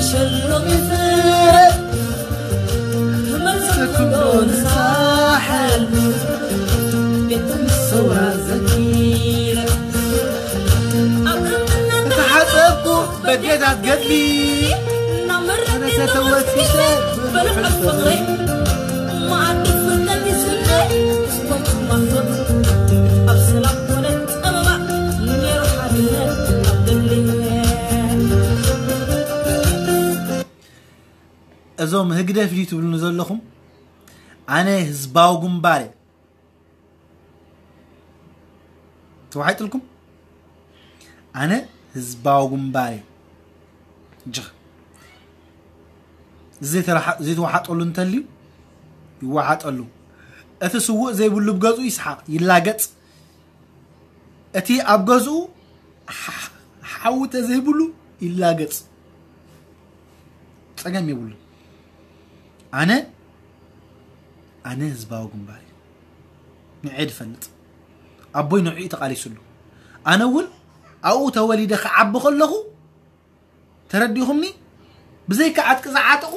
ሸሎም ይፍረድ ክመልሰኩም ዶ ንሳሕል ቤት ምሰውራ ዘኪረ ኣብ እምነት ተሓጸብኩ በዴታት ገድሊ እናመረቲ ተወሲሰ በልዕል ፍቕሪ መኣዲ ፍልጠት ይስነ ስፖርት ማቶት ኣብ ሰላም ኮነ ጸበባ ነይሩ ሓድነት ኣብ ገድሊ እዞም ህግደፍ ድዩ ትብሉኒ ዘለኹም? ኣነ ህዝባዊ ግንባር እየ። ተዋሒጥልኩም? ኣነ ህዝባዊ ግንባር እየ። ጅኽ ዘይተረሓ- ዘይተዋሓጠሉ እንተልዩ ይዋሓጠሉ። እቲ ስውእ ዘይብሉ ብገዝኡ ይስሓቕ፣ ይላገጽ። እቲ ኣብ ገዝኡ ሓ- ሓዊ ተዘይብሉ ይላገጽ። ጸገም የብሉ። ኣነ ኣነ ህዝባዊ ግንባር እዩ። ንዐ ድፈልጥ ኣቦይ ንዕኡ ተቃሊሱሉ። ኣነ እውን ኣብኡ ተወሊደ ክዓቢ ከለኹ ተረዲኹምኒ ብዘይካ ዓጥቂ ዝዓጠቑ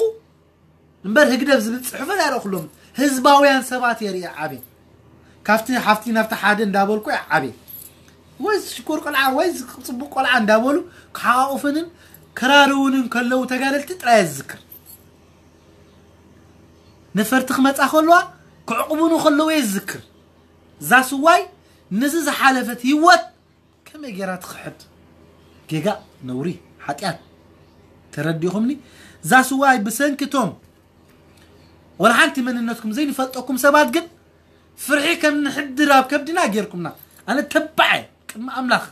እምበር ህግደፍ ዝብል ጽሑፈት ኣይረእኩሎም። ህዝባውያን ሰባት የርኢ ዓቤ ካብቲ ሓፍቲ ናብቲ ሓደ እንዳበልኩ ዓቤ ወይ ሽኮር ቆልዓ ወይ ጽቡቅ ቆልዓ እንዳበሉ ክሓቁፍንን ክራርውንን ከለዉ ተጋደልቲ ጥራይ ዝዝክር ነፈርቲ ክመጻ ከለዋ ክዕቁቡኑ ከለዉ የዝክር እዛ ስዋይ ነዚ ዝሓለፈት ህይወት ከመይ ጌራ ትኽሕድ ጌጋ ነውሪ ሓጢኣት ተረዲኹምኒ እዛ ስዋይ ብሰንክቶም ወላ ሓንቲ መንነትኩም ዘይንፈልጠኩም ሰባት ግን ፍርሒ ከም ንሕድር ኣብ ከብድና ጌርኩምና ኣነ ተባዐ ቅድሚ ኣምላኽ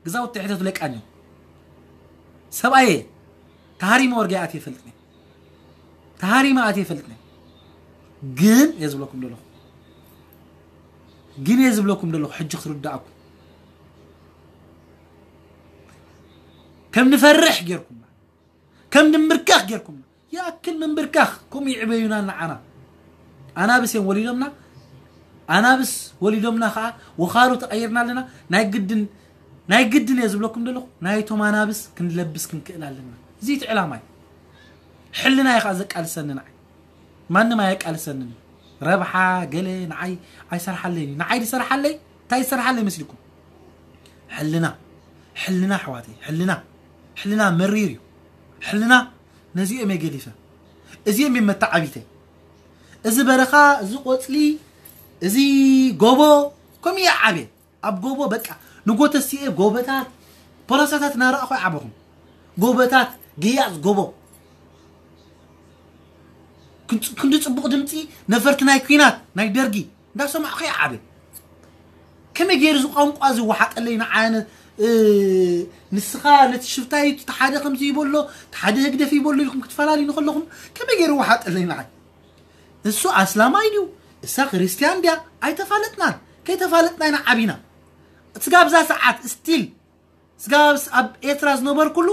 ግዛውቲ ሕተት ለቃን እዮም ሰብኣየ ተሃሪመ ወርጋ ኣት የፈልጥኒ ተሃሪመ ኣት የፈልጥኒ ግን እየ ዝብለኩም ዘለኹ ግን እየ ዝብለኩም ዘለኹ ሕጂ ክትርዳእኩም ከም ንፈርሕ ጌርኩምና ከም ንምርካኽ ጌርኩምና ይኣክል ምንብርካኽ ከምኡ ይዕበዩና ንዓና ኣናብስ እዮም ወሊዶምና ኣናብስ ወሊዶምና ከዓ ወኻሩ ተቐይርና ኣለና ናይ ግድን ናይ ግድን እየ ዝብለኩም ዘለኹ ናይቶም ኣናብስ ክንለብስ ክንክእል ኣለና እዚ እቲ ዕላማ እዩ ሕልና እዩ ከዓ ዘቃልሰኒ ንዓይ ማንም ኣየቃልሰንን ረብሓ ገለ ንዓይ ኣይሰርሓለይ ንዓይ ዝሰርሓለይ እንታይ ዝሰርሓለይ መስልኩም ሕልና ሕልና ኣሕዋተይ ሕልና ሕልና መሪር እዩ ሕልና ነዚኦም እየ ገዲፈ እዚኦም እዮም መተዓቢተይ እዚ በረኻ እዚ ቆፅሊ እዚ ጎቦ ከምኡ እየ ዓብየ ኣብ ጎቦ በቃ ንጎተሲኤ ጎበታት ፖላሳታት እናረኣኹ ዓበኹም ጎበታት ግያፅ ጎቦ ክንዲ ፅቡቕ ድምፂ ነፈርቲ ናይ ኩናት ናይ ደርጊ እንዳሰማዕኹ ይዓበ ከመይ ገይሩ እዚ ቋንቋ እዚ ወሓጠለይ ንዓነ ንስኻ ነቲ ሽፍታ እዩ እቲ ሓደ ከምዚ ይበሎ እቲ ሓደ ህግደፍ ይበሎ ኢልኩም ክትፈላልዩ ንከለኹም ከመይ ገይሩ ወሓጠለይ ንዓይ እሱ ኣስላማይ ድዩ እሳ ክርስትያን ድያ ኣይተፋለጥናን ከይተፋለጥና ኢና ዓቢና ስጋብ እዛ ሰዓት ስቲል ስጋብ ኣብ ኤርትራ ዝነበርኩሉ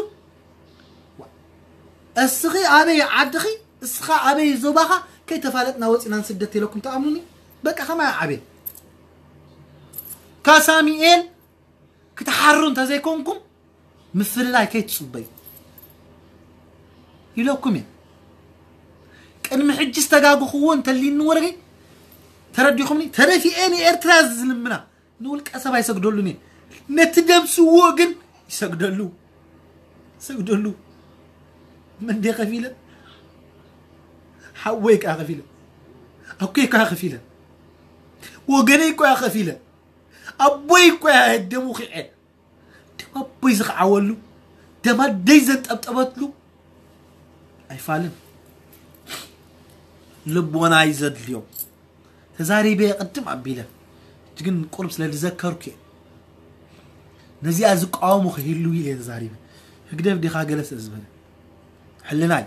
እስኺ ኣበይ ዓድኺ እስኻ ኣበይ ዞባኻ ከይተፋለጥና ወፂና ንስደት ኢለኩም ተኣምኑኒ በቃ ከማይ ዓብየ ካብ ሳሚኤል ክትሓሩ እንተዘይኮንኩም ምፍልላይ ከይትፅበዩ ኢለኩም እየ ቅድሚ ሕጂ ዝተጋግኽዎ እንተሊኒ ወረገይ ተረዲኹምኒ ተደፊኤ ንኤርትራ ዝልምና ንውልቀ ሰብ ኣይሰግደሉን እየ ነቲ ደምስዎ ግን ይሰግደሉ ይሰግደሉ መንዴ ከፊለ ሓወይ ከዓ ከፊለ ኣኩይ ከዓ ከፊለ ወገነይ እኮ ከፊለ ኣቦይ እኮ ደሙ ኺዐ ደም ኣቦይ ዝኸዓወሉ ደም ኣደይ ዘንጠብጠበትሉ ኣይፋልን ልቦና እዩ ዘድልዮም ተዛሪበ ቅድም ኣቢለ ግን ቁርብ ስለ ዝዘከርኩ እየ ነዚኣ ዝቃወሙ ከይህልው ኢለ ተዛሪበ ህግደፍ ዲኻ ገለ ስለ ዝበለ ሕልናይ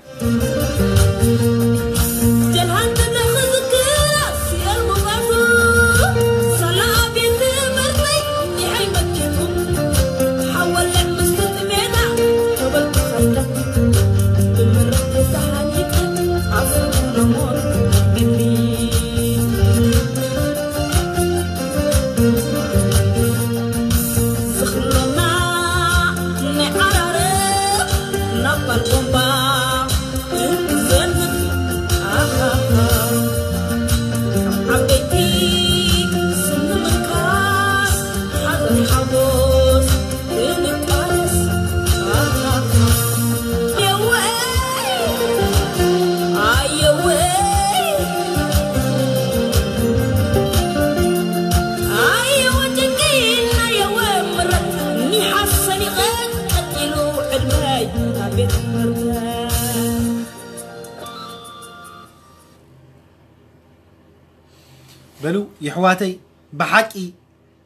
በሉ የሕዋተይ፣ ብሓቂ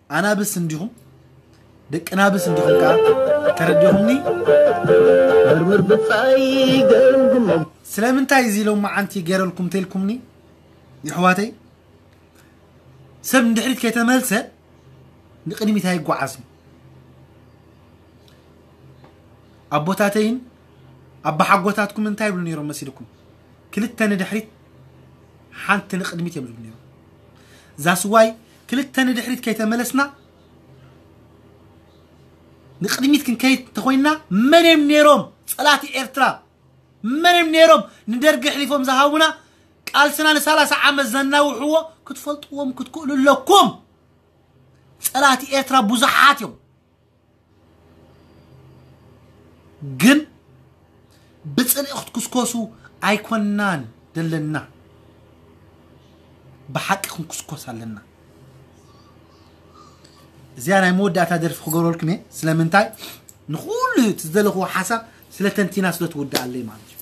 ኣናብስ እንዲኹም፣ ደቂ ናብስ እንዲኹም ከኣ ተረዲኹምኒ። መርምር ብጻይ ገምግሞ። ስለምንታይ እዚ ሎማዓንቲ ገይረልኩም ተልኩምኒ? የሕዋተይ፣ ሰብ ንድሕሪት ከይተመልሰ ንቕድሚት ኣይጓዓዝን። ኣቦታተይን ኣባሓጎታትኩም እንታይ ይብሉ ነይሮም መሲልኩም? ክልተ ንድሕሪት ሓንቲ ንቕድሚት እዮም ዝብሉ ነይሮም። ዛስዋይ ክልተ ንድሕሪት ከይተመለስና ንቕድሚት ክንከይድ እንተኾይንና፣ መን እዮም ነይሮም ጸላእቲ ኤርትራ? መን እዮም ነይሮም ንደርጊ ኣሕሊፎም ዝሃቡና? ቃልስና ንሰላሳ ዓመት ዘናውሕዎ ክትፈልጥዎም ክትክእሉ ኣለኩም። ጸላእቲ ኤርትራ ብዙሓት እዮም፣ ግን ብጽልኢ ክትኩስኮሱ ኣይኮናን ዘለና፣ ብሓቂ ክንኩስኮስ ኣለና። እዚኣ ናይ መወዳእታ ደርፊ ክገብረልኩም እየ። ስለምንታይ? ንኹሉ እቲ ዝደለኽዎ ሓሳብ ስለ ተንቲና ስለ ትውድኣለይ ማለት እዩ።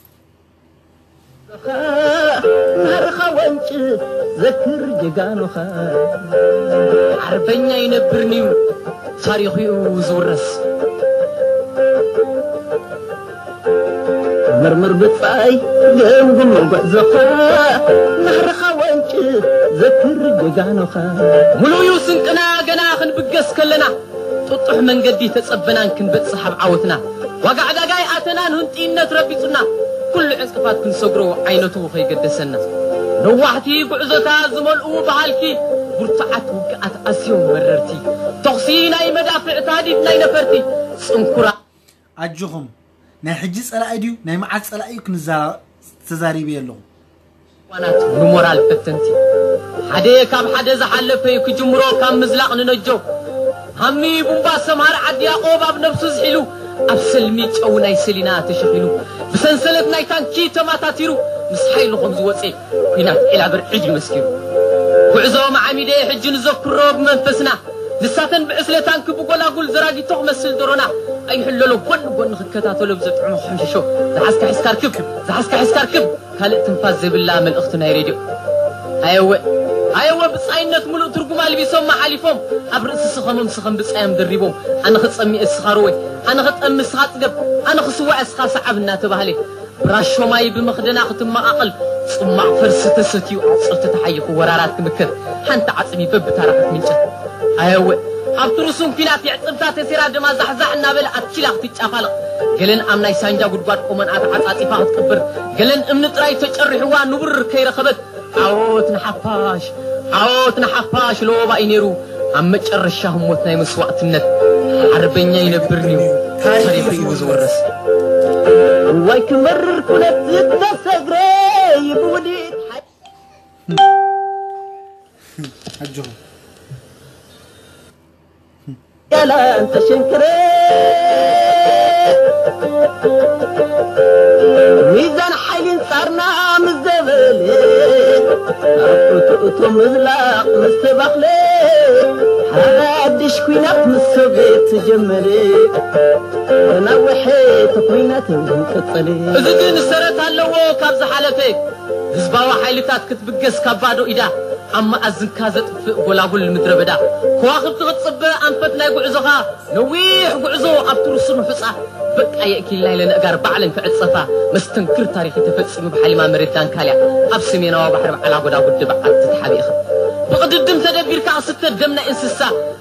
ናርኻ ወንጭ ዘክር ጀጋኑኻ። ዓርበኛ ይነብርንዩ ታሪኹ እዩ ዝውረስ። መርምር ብጻይ ገምግም ጉዕዞኻ። ናርኻ ወንጭ ዘክር ጀጋኑኻ። ሙሉእ እዩ ስንቅና ገና ክንብገስ ከለና፣ ጥጡሕ መንገዲ ተጸበናን ክንበጽሕ ኣብ ዓወትና። ዋጋ ዕዳጋ ይኣተናን ህንጥይነት ረቢጹና። ኩሉ ዕንቅፋት ክንሰግሮ ዓይነቱ ከይገደሰና። ነዋሕቲ ጉዕዞታት ዝመልኡ ብሃልኪ፣ ብርቱዓት ውግኣት ኣዝዮም መረርቲ። ተኹሲ ናይ መዳፍዕ ታዲድ ናይ ነፈርቲ። ጽንኩራ ኣጆኹም፣ ናይ ሕጂ ጸላኢ ድዩ ናይ መዓት ጸላኢ እዩ ክንዘራ-፣ ተዛሪበ ኣለኹ። እዋናት ንሞራል ፈተንቲ። ሓደ ካብ ሓደ ዝሓለፈ እዩ ክጅምሮ ካብ ምዝላቕ ንነጆ። ሃሚ ቡምባ ሰምሃር ዓዲ ያቆብ ኣብ ነብሱ ዝሒሉ፣ ኣብ ሰልሚ ጨው ናይ ሰሊና ተሸኺሉ፣ ብሰንሰለት ናይ ታንኪ ተማታቲሩ፣ ምስ ሓይሉ ከም ዝወፀ ኲናት ዒላ ብርዒድ እዩ መስኪሩ። ጉዕዞ መዓሚደ ሕጂ ንዘክሮ ብመንፈስና፣ ንሳተን ብዕስለ ታንኪ ብጎላጉል ዘራጊቶ ክመስል ዶሮና፣ ኣይሕለሎ ጎን ጎን ክከታተሎ ብዘጥዕሞ ክሕምሽሾ፣ ዝሓዝካ ሒዝካ ርክብ፣ ዝሓዝካ ሒዝካ ርክብ። ካልእ ትንፋስ ዘይብላ መልእኽቲ ናይ ሬድዮ። ኣየወ ኣየወ ብጻይነት ምሉእ ትርጉም ኣልቢሶም መሓሊፎም፣ ኣብ ርእሲ ስኸሞም ስኸም ብጻዮም ደሪቦም። ኣነ ክጸሚ እስኻ ርወይ፣ ኣነ ክጠሚ እስኻ ጽገብ፣ ኣነ ክስዋዕ እስኻ ሰዓብ እናተባህለ፣ ብራሾ ማይ ብመኽደና ክትመቓቐል፣ ጽማቕ ፈርሲ ተሰትዩ ኣጽርቲ ተሓይኹ ወራራት ክምከት፣ ሓንቲ ዓጽሚ በብታራ ክትምንጨት። ኣየወ ኣብቲ ርሱን ኲናት የዕጽምታ ተሴራ ደማ ዛሕዛሕ እናበለ ኣትኪላ ክትጫፋለቕ፣ ገለን ኣብ ናይ ሳንጃ ጉድጓድ ቆመንኣ ተዓጻጺፋ ክትቅብር፣ ገለን እምኒ ጥራይ ተጨሪሕዋ ንቡር ከይረኸበት፣ ዓወት ንሓፋሽ፣ ዓወት ንሓፋሽ ለወባ እዩ ነይሩ። ኣብ መጨረሻ ህሞት ናይ መስዋእትነት ሓርበኛ ይነብር እዩ፣ ታሪኹ እዩ ዝውረስ። እዋይ ክመርር ኩነት ዝተሰግረ ብውዲት ሓይ- ኣጆኹም። ያላን ተሸንክረ ሚዛን ሓይሊን ጻርና ምስ ዘበለ፣ ካብ እቱ እቱ ምዝላቕ ምስ ተባኽለ፣ ሓድሽ ኲናት ምስ ሶቪየት ተጀመረ። ነዊሐ እቲ ኲናት እውን ቀጸለ። እዚ ግን ሰረት ኣለዎ ካብ ዝሓለፈ። ህዝባዊ ሓይልታት ክትብገስ ካብ ባዶ ኢዳ፣ ኣብ መኣዝንካ ዘጥፍእ ጎላጉል ምድረ በዳ። ከዋኽብቲ ክትጽበ ኣንፈት ናይ ጉዕዞኻ፣ ነዊሕ ጉዕዞ ኣብቲ ርሱን ሑጻ። በቃ የእኪልና ኢለን ኣእጋር ባዕለን ክዕጸፋ፣ መስተንክር ታሪኽ እዩ ተፈጺሙ ብሓሊማ መሬት ዳንካልያ፣ ኣብ ሰሜናዊ ባሕሪ በዓል ኣጎዳ ጉዲ በዓቲ ተሓቢእኻ። ብቕድድም ተደቢርካ ክስተ ደም ናይ እንስሳ፣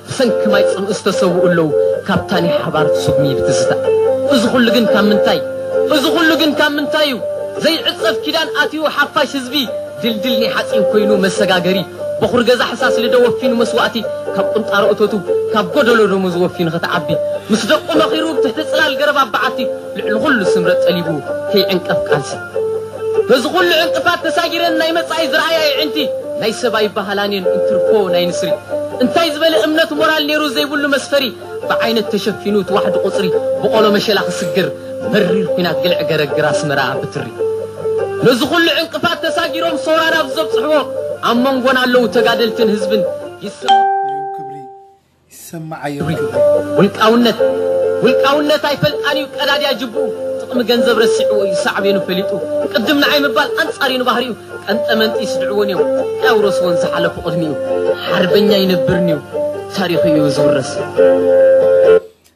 ብሰንኪ ማይ ጽምኢ ዝተሰውኡ ኣለዉ፣ ካብታ ናይ ሓባር ስጉሚ ብትዝታ። እዚ ኹሉ ግን ካብ ምንታይ? እዚ ኹሉ ግን ካብ ምንታይ እዩ? ዘይዕጸፍ ኪዳን ኣትዩ ሓፋሽ ህዝቢ፣ ድልድል ናይ ሓጺን ኮይኑ መሰጋገሪ፣ በኹር ገዛ ሕሳስ ልደ ወፊኑ መስዋእቲ፣ ካብ ቁንጣሮ እቶቱ፣ ካብ ጎደሎ ደሞዝ ወፊኑ ከተዓቢ፣ ምስ ደቁ መኺሩ ብትሕቲ ጽላል ገረብ ኣብ በዓቲ፣ ልዕሊ ኹሉ ስምረት ጠሊቡ ከይዕንቀፍ ቃልሲ። ነዚ ኹሉ ዕንቅፋት ተሳጊረን ናይ መጻኢ ዝረኣያ የዕንቲ፣ ናይ ሰብ ኣይበሃላን እየን እንትርፎ ናይ ንስሪ። እንታይ ዝበለ እምነት ሞራል ነይሩ ዘይብሉ መስፈሪ፣ ብዓይነት ተሸፊኑ እቲ ዋሕዲ ቁጽሪ፣ ብቆሎ መሸላ ክስግር፣ መሪር ኲናት ግልዕ ገረግር ኣስመራ ብትሪ። ነዚ ኹሉ ዕንቅፋት ተሳጊሮም ሰውራ ናብ ዘብጽሕዎ፣ ኣብ መንጎና ኣለዉ ተጋደልትን ህዝብን ይሰ- ክብሪ ይሰማዓዮ። ውልቃውነት፣ ውልቃውነት ኣይፈልጣን እዩ ቀዳድያ ጅብኡ። ጥቕሚ ገንዘብ ረሲዕዎ እዩ ሳዕቤኑ ፈሊጡ። ቅድም ንዓይ ምባል ኣንጻር እዩ ንባህሪኡ። ቀንጠመንጢ ይስድዕዎን እዮም ኣውረስዎን ዝሓለፉ ቅድሚኡ። ሓርበኛ ይነብርን እዩ ታሪኹ እዩ ዝውረስ።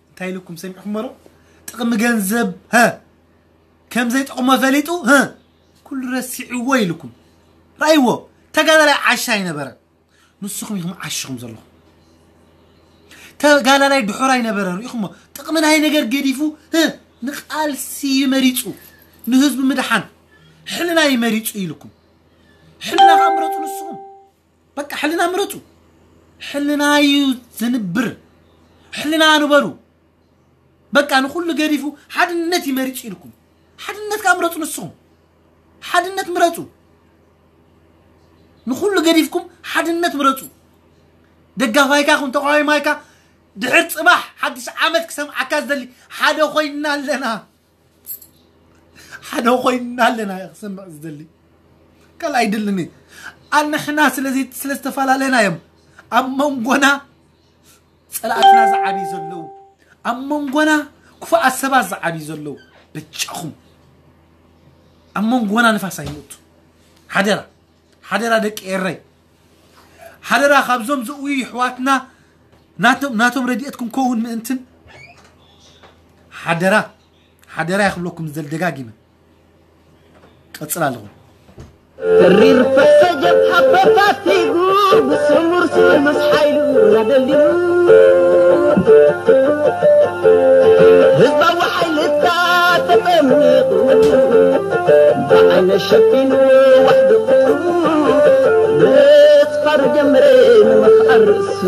እንታይ ኢልኩም ሰሚዕኩም ዶ? ጥቕሚ ገንዘብ ሀ ከም ዘይጠቕሞ ፈሊጡ ሀ ኩሉ ረሲዕዎ ኢልኩም ራይዎ። ተጋዳላይ ዓሻ ኣይነበረ። ንስኹም ኢኹም ዓሽኹም ዘለኹም። ተጋዳላይ ድሑር ኣይነበረ። ርኢኹሞ? ጥቕሚ ናይ ነገር ገዲፉ ህ ንቓልሲ ይመሪጹ፣ ንህዝቢ ምድሓን ሕልና ይመሪጹ ኢልኩም። ሕልና ከዓ ምረጹ ንስኹም። በቃ ሕልና ምረጹ። ሕልና እዩ ዘንብር። ሕልና ንበሩ። በቃ ንኹሉ ገዲፉ ሓድነት ይመሪጹ ኢልኩም። ሓድነት ከዓ ምረጹ ንስኹም። ሓድነት ምረጹ። ንኹሉ ገዲፍኩም ሓድነት ምረጹ። ደጋፋይካ ኹን ተቃዋማይካ ድሕር ጽባሕ ሓድሽ ዓመት ክሰምዓካ ዝደሊ ሓደ ኮይና ኣለና። ሓደ ኮይና ኣለና እየ ክሰምዕ ዝደሊ። ካልእ ኣይደልን እየ። ኣንሕና ስለዚ ስለ ዝተፈላለና እዮም ኣብ መንጎና ጸላእትና ዝዓብዩ ዘለዉ። ኣብ መንጎና ክፉኣት ሰባት ዝዓብዩ ዘለዉ። በጃኹም ኣብ መንጎና ንፋስ ኣይምእቱ። ሓደራ ሓደራ ደቂ ኤረይ ሓደራ ካብዞም ዝእውዩ ይሕዋትና ናቶም ናቶም ረድኤት ክንከውን ምእንትን ሓደራ ሓደራ ይኽብለኩም ዝደል ደጋጊመ ቀጽል ኣለኹ። ተሪር ፈሰጀብ ሓበፋቲጉ ብስሙር ስሙር ምስ ሓይሉ እናደልዲሉ ህዝባዊ ሓይልታት ተጠሚቑ ብዓይነ ሸፊኑ ዋሕዱ ብጽፋሩ ጀምረ ንምኽኣር ርእሱ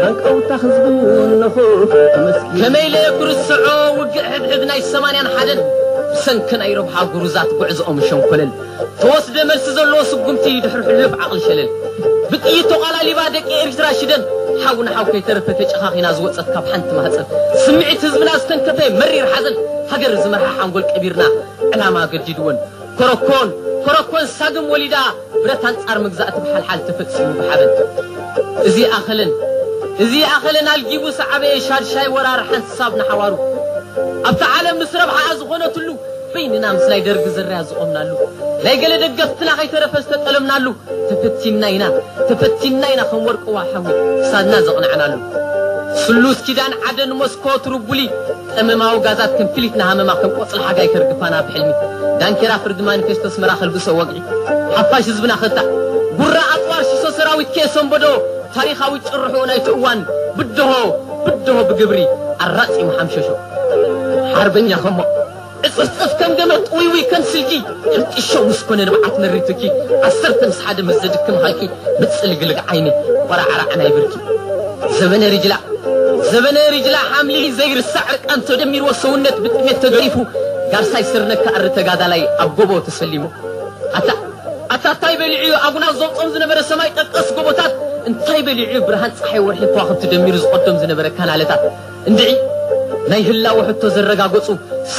ሃንቀውታ ህዝቡ እነሆ ተመስጊኑ። ከመይ ኢለ ክርስዖ ውግእ ሕድሕድ ናይ ሰማንያን ሓደን ብሰንኪ ናይ ረብሓ ጉሩዛት ጉዕዝኦም ሸንኮለል ተወስደ መልሲ ዘለዎ ስጉምቲ ድሕሪ ሕሉፍ ዓቕሊ ሸለል ብጥይት ተቓላሊባ ደቂ ኤርትራ ሽደን ሓው ንሓው ከይተረፈ ተጨኻኺና ዝወጸት ካብ ሓንቲ ማህጸን ስምዒት ህዝብና ዝተንከፈ መሪር ሓዘን ሃገር ዝመርሓ ሓንጎል ቀቢርና ዕላማ ገዲድወን ኮረኮን ኮረኮን ሳግም ወሊዳ ብረት ኣንጻር መግዛእቲ ብሓልሓል ተፈጺሙ ብሓበን እዚ ኣኸለን እዚ ኣኸለን ኣልጊቡ ሰዓበየ ሻድሻይ ወራር ሓንሳብ ንሓዋሩ ኣብታ ዓለም ምስ ረብሓኣ ዝኾነትሉ በይንና ምስ ናይ ደርጊ ዘርያ ዝቖምናሉ ናይ ገለ ደገፍትና ከይተረፈ ዝተጠለምናሉ ተፈቲንና ኢና ተፈቲንና ኢና ከም ወርቂ ዋሓዊ ክሳድና ዘቕናዕናሉ ስሉስ ኪዳን ዓደን ሞስኮ ትርቡሊ ጠመማዊ ጋዛት ከም ክሊት ንሃመማ ከም ቆጽሊ ሓጋይ ከርግፋና ብሕልሚ ዳንኬራ ፍርዲ ማኒፌስቶ ኣስመራ ከልግሶ ወግዒ ሓፋሽ ህዝብና ክታዕ ጉራ ኣጽዋር ሽሶ ሰራዊት ከየሰንበዶ ታሪኻዊ ጭርሖ ናይቲ እዋን ብድሆ ብድሆ ብግብሪ ኣራጺሙ ሓምሸሾ ሓርበኛ ከሞ ዕጽፍጽፍ ከም ገመድ ጥውይውይ ከም ስልኪ ሕምጢሾ ምስ ኮነ ንብዓት መሪር ትኪ ዓሰርተ ምስ ሓደ ምስ ዘድክም ሃልኪ ምጽልግልግ ዓይኒ ቆራዕራዕ ናይ ብርኪ ዘበነ ሪጅላ ዘበነ ሪጅላ ሓምሊ ዘይርሳዕ ዕርቃን ተደሚርዎ ሰውነት ብጥሜት ተገሪፉ ጋርሳይ ስርነካ ኣሪ ተጋዳላይ ኣብ ጎቦ ተሰሊሙ ኣታ ኣታ እንታይ በሊዑ እዩ ኣጉና ዘውጾም ዝነበረ ሰማይ ጠቀስ ጎቦታት እንታይ በሊዑ እዩ ብርሃን ፀሓይ ወርሒ ከዋኽብቲ ደሚሩ ዝቐዶም ዝነበረ ካናለታት እንድዒ ናይ ህላወ ሕቶ ዘረጋገፁ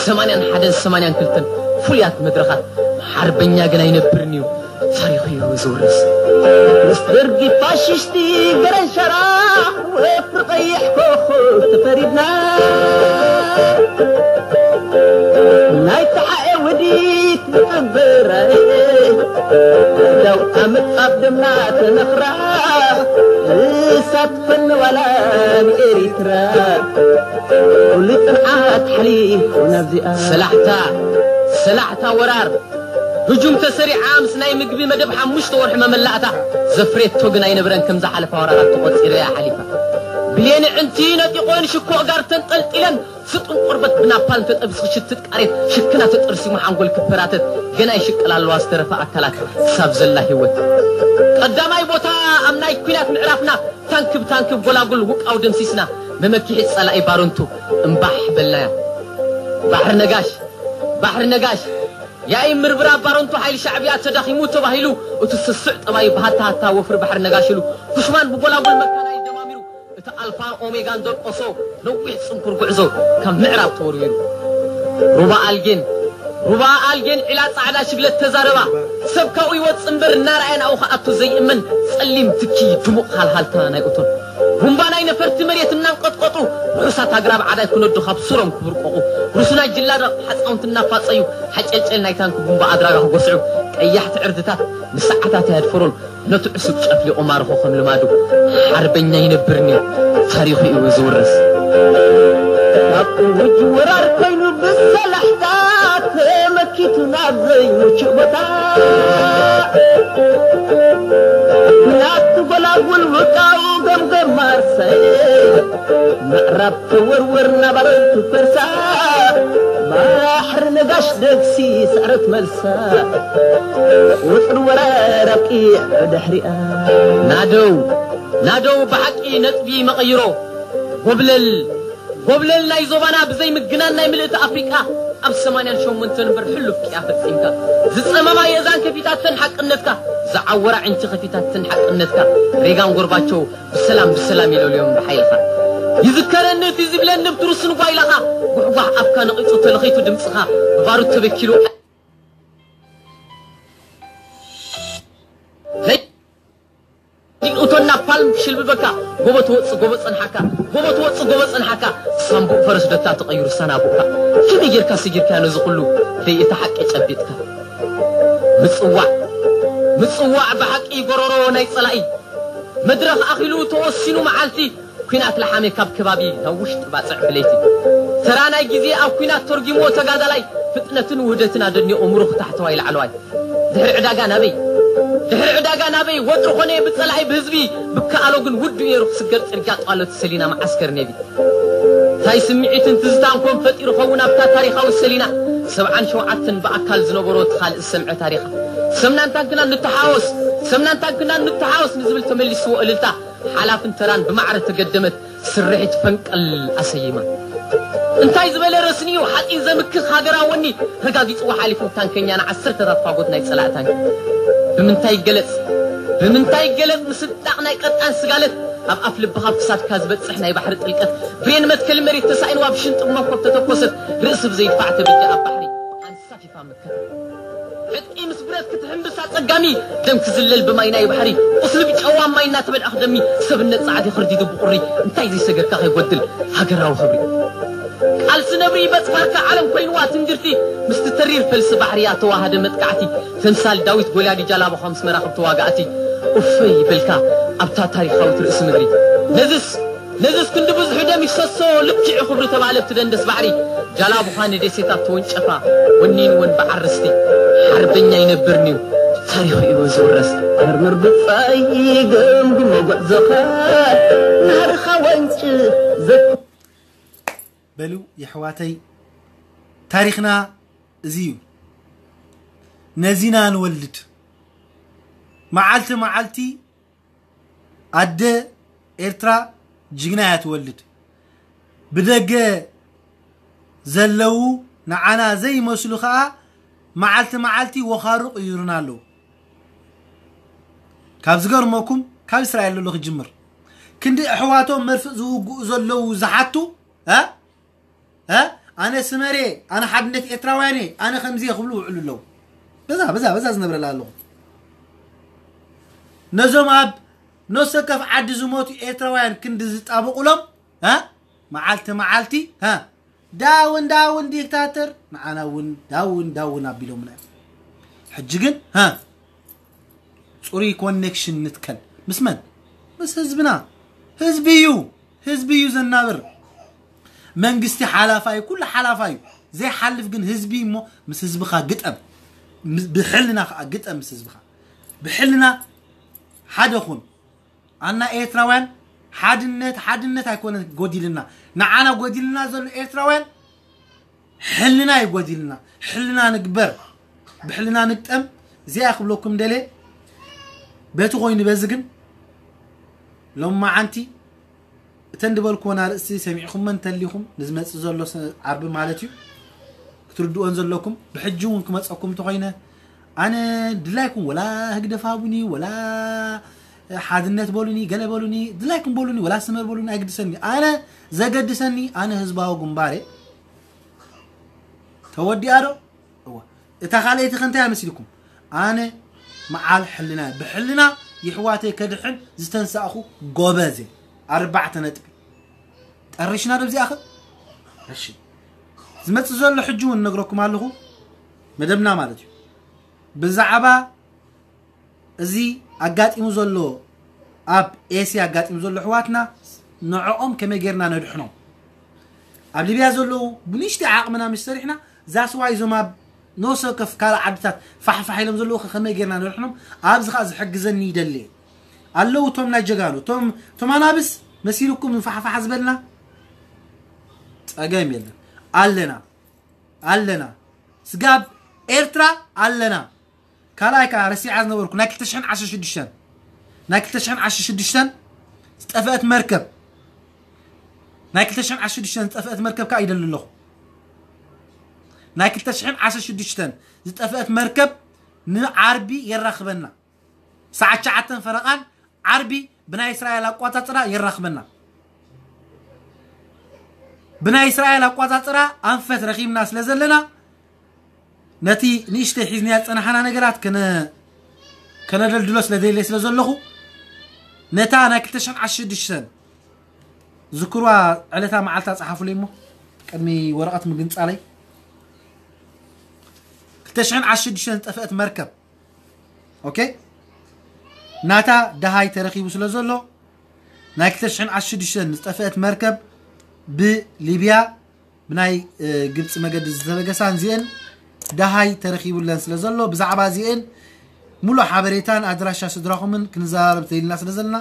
ሰማንያን ሓደን ሰማንያን ክልተን ፍሉያት መድረኻት ሓርበኛ ግን ኣይነብርን እዩ ታሪኹ እዩ ዝውረስ ምስ ደርጊ ፋሽስቲ ገረንሸራ ወፍሪ ቀይሕ ኮኾብ ተፈሪድና ናይ ተሓኤ ውዲት ብጥብራይ ደው ኣምጻብ ደምና ተነኽራ እሳት ፈንዋላ ንኤሪትራ ኩሉ ጽንዓት ሓሊፉ ናብዚኣ ሰላሕታ ሰላሕታ ወራር ህጁም ተሰሪዓ ምስ ናይ ምግቢ መደብ ሓሙሽተ ወርሒ መመላእታ ዘፍሬቶ ግን ኣይነበረን ከም ዝሓለፋ ወራራት ተቖጺረ እያ ሓሊፋ ብሌን ዕንቲ ነጢቖን ሽኮ ጋር ተንጠልጢለን ስጡን ቆርበት ብናፓልም ተጠብሲ ክሽትት ቃሬት ሽክና ተጠርሲሙ ሓንጎል ክፈራተት ገና ይሽቅል ኣለዋ ዝተረፈ ኣካላት ክሳብ ዘላ ህይወት ቀዳማይ ቦታ ኣብ ናይ ኲናት ምዕራፍና ታንክ ብታንክ ጎላጉል ውቃው ደምሲስና መመኪሒ ጸላኢ ባረንቱ እምባሕ በልናያ ባሕሪ ነጋሽ ባሕሪ ነጋሽ ያኢ ምርብራብ ባረንቱ ሓይሊ ሻዕብያ ተዳኺሙ ተባሂሉ እቲ ስሱዕ ጠባዩ ብሃታ ሃታ ወፍሪ ባሕሪ ነጋሽ ኢሉ ኩሽማን ብጎላጉል መካናይ ደማሚሩ እቲ ኣልፋን ኦሜጋን ደቆሶ ነዊሕ ጽንኩር ጉዕዞ ካብ ምዕራብ ተወርዊሩ ሩባ ኣልጌን ሩባ ኣልጌን ዒላ ጻዕዳ ሽግለት ተዛረባ ሰብ ካብኡ ይወጽእ እምበር እናረኣየ ናብኡ ክኣቱ ዘይእመን ጸሊም ትኪ ድሙቕ ሃልሃልታ ናይ እቶን ቡምባ ናይ ነፈርቲ መሬት እናንቀጥቀጡ፣ ርሑሳት ኣግራብ ዓዳይ ክነዱ ካብ ሱሮም ክብርቀቑ፣ ርሱናት ጅላዳ ሓፃውንቲ እናፋፀዩ፣ ሓጨልጨል ናይ ታንኪ ቡምባ ኣድራጋ ክጎስዑ፣ ቀያሕቲ ዕርድታት ንሰዓታት ኣየድፈሮን፣ ነቲ ዕሱብ ጨፍሊቑ ማርኾ ከም ልማዱ። ሓርበኛ ይነብርኒ፣ ታሪኹ እዩ ዝውረስ። ካብ እውጅ ወራር ኮይኑ ብሰላሕታ ተመኪቱ ናብ ዘይምቹእ ቦታ፣ ናብቲ ጎላጉል ውቃው ገምገም ማርሰይ፣ ምዕራብ ተወርወር ናብ ኣረግቱ ፈርሳ፣ ባሕሪ ነጋሽ ደግሲ ስዕረት መልሳ፣ ውጥር ወራር ኣብቂዕ ድሕሪኣ። ናደው ናደው ብሓቂ ነጥቢ መቐይሮ። ጎብለል ጎብለል ናይ ዞባና ብዘይ ምግናን ናይ ምልእቲ ኣፍሪቃ ኣብ ሰማንያን ሸሞንተን እምበር ሕሉፍ ቅያ ፈጺምካ። ዝጸመማ የእዛን ከፊታተን ሓቅነትካ፣ ዝዓወራ ዕንቲ ከፊታተን ሓቅነትካ። ሬጋን ጎርባቸው ብሰላም ብሰላም ይለልዮም ብሓይልኻ። ይዝከረኒ እቲ ዝብለኒ ብትሩስን ጓይላኻ፣ ጉሕጓሕ ኣፍካ ነቒጹ ተለኺቱ ድምጽኻ፣ ብባሩድ ተበኪሉ እቶን ናብ ፓልም ክሽልብበካ፣ ጎቦ ትወጽእ ጎቦ ጸንሓካ፣ ጎቦ ትወጽእ ጎቦ ጸንሓካ፣ ሳምቡእ ፈረስ ደታ ተቐይሩ ሳናቡእካ። ከመይ ጌርካ ስጊርካ ነዚ ኩሉ ደይ እቲ ሓቂ ጨቢጥካ? ምጽዋዕ ምጽዋዕ ብሓቂ ጎሮሮ ናይ ጸላኢ። መድረኽ ኣኺሉ ተወሲኑ መዓልቲ፣ ኲናት ለሓመ ካብ ከባቢ ናብ ውሽጢ ባጽዕ ብለይቲ። ተራ ናይ ግዜ ኣብ ኲናት ተርጊምዎ ተጋዳላይ፣ ፍጥነትን ውህደትን ኣደኒቑ ምሩኽ ታሕተዋይ ላዕለዋይ። ድሕሪ ዕዳጋ ናበይ? ድሕሪ ዕዳጋ ናበይ? ወጥሪ ኾነ ብጸላኢ ብህዝቢ፣ ብከኣሎ ግን ውዱእ ነይሩ ክስገር ጽርግያ ጧሎት ሰሊና መዓስከር ኔቪ። እንታይ ስምዒትን ትዝታን ኮን ፈጢሩ ኸውን ኣብታ ታሪኻዊ ሰሊና? ሰብዓን ሸውዓተን ብኣካል ዝነበሮ እቲ ካልእ ዝሰምዐ ታሪኻ። ሰምናን ታንክናን ንተሓወስ፣ ሰምናን ታንክናን ንተሓወስ ንዝብል ተመሊስዎ እልልታ፣ ሓላፍን ተራን ብማዕረ ተገደመት ስርሒት ፈንቀል ኣሰይማ። እንታይ ዝበለ ረስኒ'ዩ ሓፂን ዘምክኽ ሃገራዊ ወኒ፣ ረጋጊፅዎ ሓሊፉ ታንከኛ ንዓሰርተታት ፋጎት ናይ ፀላእ ታንኪ። ብምንታይ ይገለፅ? ብምንታይ ይገለፅ? ምስንጣቕ ናይ ቀጣን ስጋለት፣ ኣብ ኣፍ ልብኻ ኣብ ክሳድካ ዝበፅሕ ናይ ባሕሪ ጥልቀት፣ ብሬን መትከሊ መሬት ተሳኢንዋ ብሽንጥብ መንኮብ ተተኮሰት፣ ርእሲ ብዘይድፋዕ ተበጃ ኣብ ባሕሪ ኣንሳፊፋ መከተ። ዕጥቂ ምስ ብረት ክትሕምብስ ኣጸጋሚ፣ ደም ክዝለል ብማይ ናይ ባሕሪ፣ ቁስሊ ብጨዋ ማይ እናተበልዐ ክደሚ፣ ሰብነት ጻዕዲ ክርዲዱ ብቑሪ፣ እንታይ ዘይሰገርካ ከይጎድል ሃገራዊ ክብሪ። ቃልሲ ነብሪ በጽፋርካ ዓለም ኮይንዋ ትንግርቲ፣ ምስቲ ተሪር ፈልሲ ባሕርያ ተዋሃደ መጥቃዕቲ፣ ተምሳል ዳዊት ጎልያድ ጃላቦኻ ምስ መራኽብ ተዋጋእቲ፣ ኡፈይ በልካ ኣብታ ታሪኻዊት ርእሲ ምድሪ። ነዝስ ነዝስ ክንዲ ብዙሕ ደም ይፍሰሶ፣ ልክዕ ክብሪ ተባለ ኣብቲ ደንደስ ባሕሪ። ጃላቡኻ ንደሴታት ተወንጨፋ፣ ወኒንወን ብዓር ርስቲ። ሓርበኛ ይነብርን'ዩ፣ ታሪኹ እዩ ዝውረስ። መርምር ብጻይ ገምግሞ ጉዕዞኻ፣ ናህርኻ ወንጭ ዘ- በሉ የሕዋተይ፣ ታሪኽና እዚ እዩ። ነዚና ንወልድ። መዓልቲ መዓልቲ ኣደ ኤርትራ ጅግና እያ ትወልድ። ብደገ ዘለዉ ንዓና ዘይመስሉ ኸኣ መዓልቲ መዓልቲ ወኻሩ ቅይሩና ኣለዉ። ካብ ዝገርመኩም፣ ካብ እስራኤል ዘሎ ክጅምር። ክንዲ ኣሕዋቶም መርፍእ ዝውግኡ ዘለዉ ዝሓቱ፣ እ? እ? ኣነ ስመሬ፣ ኣነ ሓድነት ኤርትራውያን እየ፣ ኣነ ከምዚ እየ ክብሉ ውዕሉ ኣለዉ። በዛ፣ በዛ፣ በዛ ዝነብረላ ኣለኹ። ነዞም ኣብ ነፍሲ ወከፍ ዓዲ ዝሞቱ ኤርትራውያን ክንዲ ዝጣበቑሎም፣ እ? መዓልቲ መዓልቲ፣ እ? ዳውን፣ ዳውን ዲክታተር፣ ንዓና እውን ዳውን፣ ዳውን ኣቢሎምና እዮም። ሕጂ ግን፣ እ? ጽሩይ ኮኔክሽን ንትከል። ምስ መን? ምስ ህዝብና። ህዝቢ እዩ። ህዝቢ እዩ ዘናብር። መንግስቲ ሓላፋይ፣ ኩሉ ሓላፋይ እዩ። ዘይሓልፍ ግን ህዝቢ እሞ ምስ ህዝብኻ ግጠም። ምስ፣ ብሕልና ኸኣ ግጠም ምስ ህዝብኻ። ብሕልና ሓደ ኩን። ኣና ኤርትራውያን ሓድነት፣ ሓድነት ኣይኮነን ጎዲልና። ንዓና ጎዲልና ዘሎ ኤርትራውያን ሕልና እዩ ጎዲልና። ሕልና ንግበር። ብሕልና ንግጠም። እዚኣ ክብለኩም ደልየ። በቲ ኮይኑ በዚ ግን ሎማዓንቲ እተን ዝበልኩወን ኣርእስቲ ሰሚዕኩመን እንተሊኹም ንዝመጽእ ዘሎ ሰ-፣ ዓርቢ ማለት እዩ ክትርድኡወን ዘለኩም። ብሕጂ እውን ክመጸኩም እንተኾይነ ኣነ ድላይኩም ወላ ህግደፍ ሃቡኒ ወላ ሓድነት በሉኒ ገለ በሉኒ ድላይኩም በሉኒ ወላ ስመር በሉኒ ኣይግድሰኒ። ኣነ ዘገድሰኒ ኣነ ህዝባዊ ግንባር እየ። ተወዲኣ ዶ? እወ። እታ ካልኣይቲ ከ እንታይ እያ መሲልኩም? ኣነ መዓል ሕልና እየ። ብሕልና የሕዋተይ ከድሕን ዝተንሳእኹ ጎበዝ እየ። ኣርባዕተ ነጥቢ። ጠሪሽና ዶ ኣብዚኣ ኸ? እሺ፣ ዝመጽእ ዘሎ ሕጂ እውን እነግረኩም ኣለኹ፣ መደብና ማለት እዩ። ብዛዕባ እዚ ኣጋጢሙ ዘሎ፣ ኣብ ኤስያ ኣጋጢሙ ዘሎ ኣሕዋትና፣ ንዕኦም ከመይ ጌርና ነድሕኖም? ኣብ ሊብያ ዘለዉ ብንእሽተይ ዓቕምና ምስ ሰሪሕና፣ that's why እዞም ኣብ ነፍሲ ወከፍ ካልእ ዓድታት ፋሕፋሕ ኢሎም ዘለዉ ከ ከመይ ጌርና ነድሕኖም? ኣብዚ ኸኣ ዝሕግዘኒ ይደሊ እየ። ኣለዉ እቶም ናይ ጀጋኑ፣ እቶም፣ እቶም ኣናብስ መሲልኩም ፋሕፋሕ ዝበልና፣ ጸገም የለን። ኣለና፣ ኣለና። ስጋብ ኤርትራ ኣለና። ካልኣይ ከኣ ረሲዓ ዝነበርኩ ናይ ክልተ ሽሕን ዓሰርተ ሽዱሽተን፣ ናይ ክልተ ሽሕን ዓሰርተ ሽዱሽተን ዝጠፍአት መርከብ፣ ናይ ክልተ ሽሕን ዓሰርተ ሽዱሽተን ዝጠፍአት መርከብ ከኣ ይደሊ ኣለኹ። ናይ ክልተ ሽሕን ዓሰርተ ሽዱሽተን ዝጠፍአት መርከብ ንዓርቢ የራኽበና። ሰዓት ትሽዓተን ፈረቓን ዓርቢ ብናይ እስራኤል ኣቋጻጽራ የራኽበና። ብናይ እስራኤል ኣቋጻጽራ ኣንፈት ረኺብና ስለ ዘለና፣ ነቲ ንእሽተይ ሒዝናዮ ዝጸናሕና ነገራት ከነ-፣ ከነደልድሎ ስለ ደልየ ስለ ዘለኹ፣ ነታ ናይ ክልተ ሽሕን ዓሰርተ ሽዱሽተን ዝክርዋ ዕለታ መዓልታ ጸሓፉለይ እሞ፣ ቅድሚ ወረቐት ምግንጻለይ። ክልተ ሽሕን ዓሰርተ ሽዱሽተን ዝጠፍአት መርከብ፣ ኦኬ፣ ናታ ደሃይ ተረኺቡ ስለ ዘሎ፣ ናይ ክልተ ሽሕን ዓሰርተ ሽዱሽተን ዝጠፍአት መርከብ ብሊብያ ብናይ፣ እ፣ ግብጺ መገዲ ዝተበገሳን እዚአን ደሃይ ተረኺቡለን ስለ ዘሎ፣ ብዛዕባ እዚአን ሙሉእ ሓበሬታን ኣድራሻ ስድራኹምን ክንዘራረብ ተይልና ስለ ዘለና፣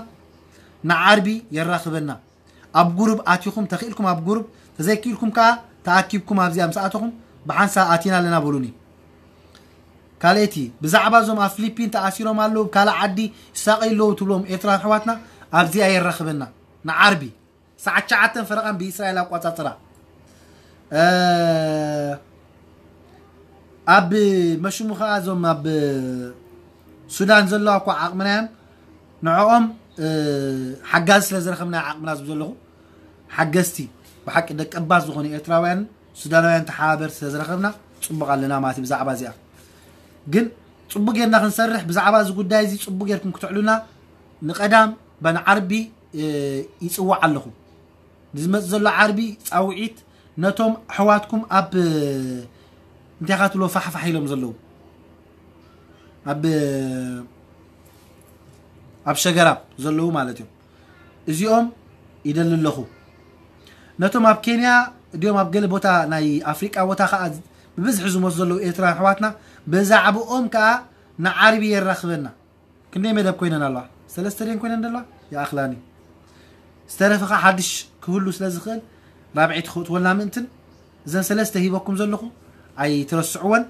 ንዓርቢ የራኽበና። ኣብ ጉሩብ ኣቲኹም፣ ተኽኢልኩም ኣብ ጉሩብ፣ ተዘይክኢልኩም ከኣ ተኣኪብኩም ኣብዚኣ ምስ ኣተኹም፣ ብሓንሳብ ኣቲና ኣለና በሉኒ። ካልኣይቲ፣ ብዛዕባ እዞም ኣብ ፊሊፒን ተኣሲሮም ኣለዉ፣ ኣብ ካልእ ዓዲ ይሳቐዩ ኣለዉ ትብሎም ኤርትራውያን ኣሕዋትና፣ ኣብዚኣ የራኽበና። ንዓርቢ ሰዓት ትሽዓተን ፈረቓን ብእስራኤል ኣቋጻጽራ። እ፣ ኣብ መሽሙ ኸኣ እዞም ኣብ ሱዳን ዘለዋ እኳ ዓቕምና እዮም። ንዕኦም፣ እ፣ ሓጋዚ ስለ ዝረኸብና ዓቕምና ዝብል ዘለኹ። ሓገዝቲ ብሓቂ ደቀባት ዝኾኑ ኤርትራውያን ሱዳናውያን ተሓባበርቲ ስለ ዝረኸብና ጽቡቕ ኣለና ማለት እዩ። ብዛዕባ እዚኣ ግን ጽቡቕ ጌርና ክንሰርሕ፣ ብዛዕባ እዚ ጉዳይ እዚ ጽቡቕ ጌርኩም ክትዕሉና ንቐዳም በንዓርቢ፣ እ፣ ይጽውዕ ኣለኹ። ንዝመጽእ ዘሎ ዓርቢ ጻውዒት ነቶም ኣሕዋትኩም ኣብ፣ እ፣ እንታይ ኢኻ ትብሎ ፋሕፋሕ ኢሎም ዘለዉ፣ ኣብ፣ እ፣ ኣብ ሸገራብ ዘለዉ ማለት እዮም። እዚኦም ይደሊ ኣለኹ። ነቶም ኣብ ኬንያ ድዮም ኣብ ገለ ቦታ ናይ ኣፍሪቃ ቦታ ከኣ ብብዝሒ ዝሞቱ ዘለዉ ኤርትራውያን ኣሕዋትና፣ ብዛዕባኦም ከኣ ንዓርቢ የራኽበና። ክንደይ መደብ ኮይነን ኣለዋ? ሰለስተ ድየን ኮይነን ዘለዋ? ይኣኽላኒ። ዝተረፈ ከኣ ሓድሽ ክህሉ ስለ ዝኽእል፣ ራብዐይቲ ክእትወልና ምእንትን እዘን ሰለስተ ሂበኩም ዘለኹ ኣይትረስዕወን።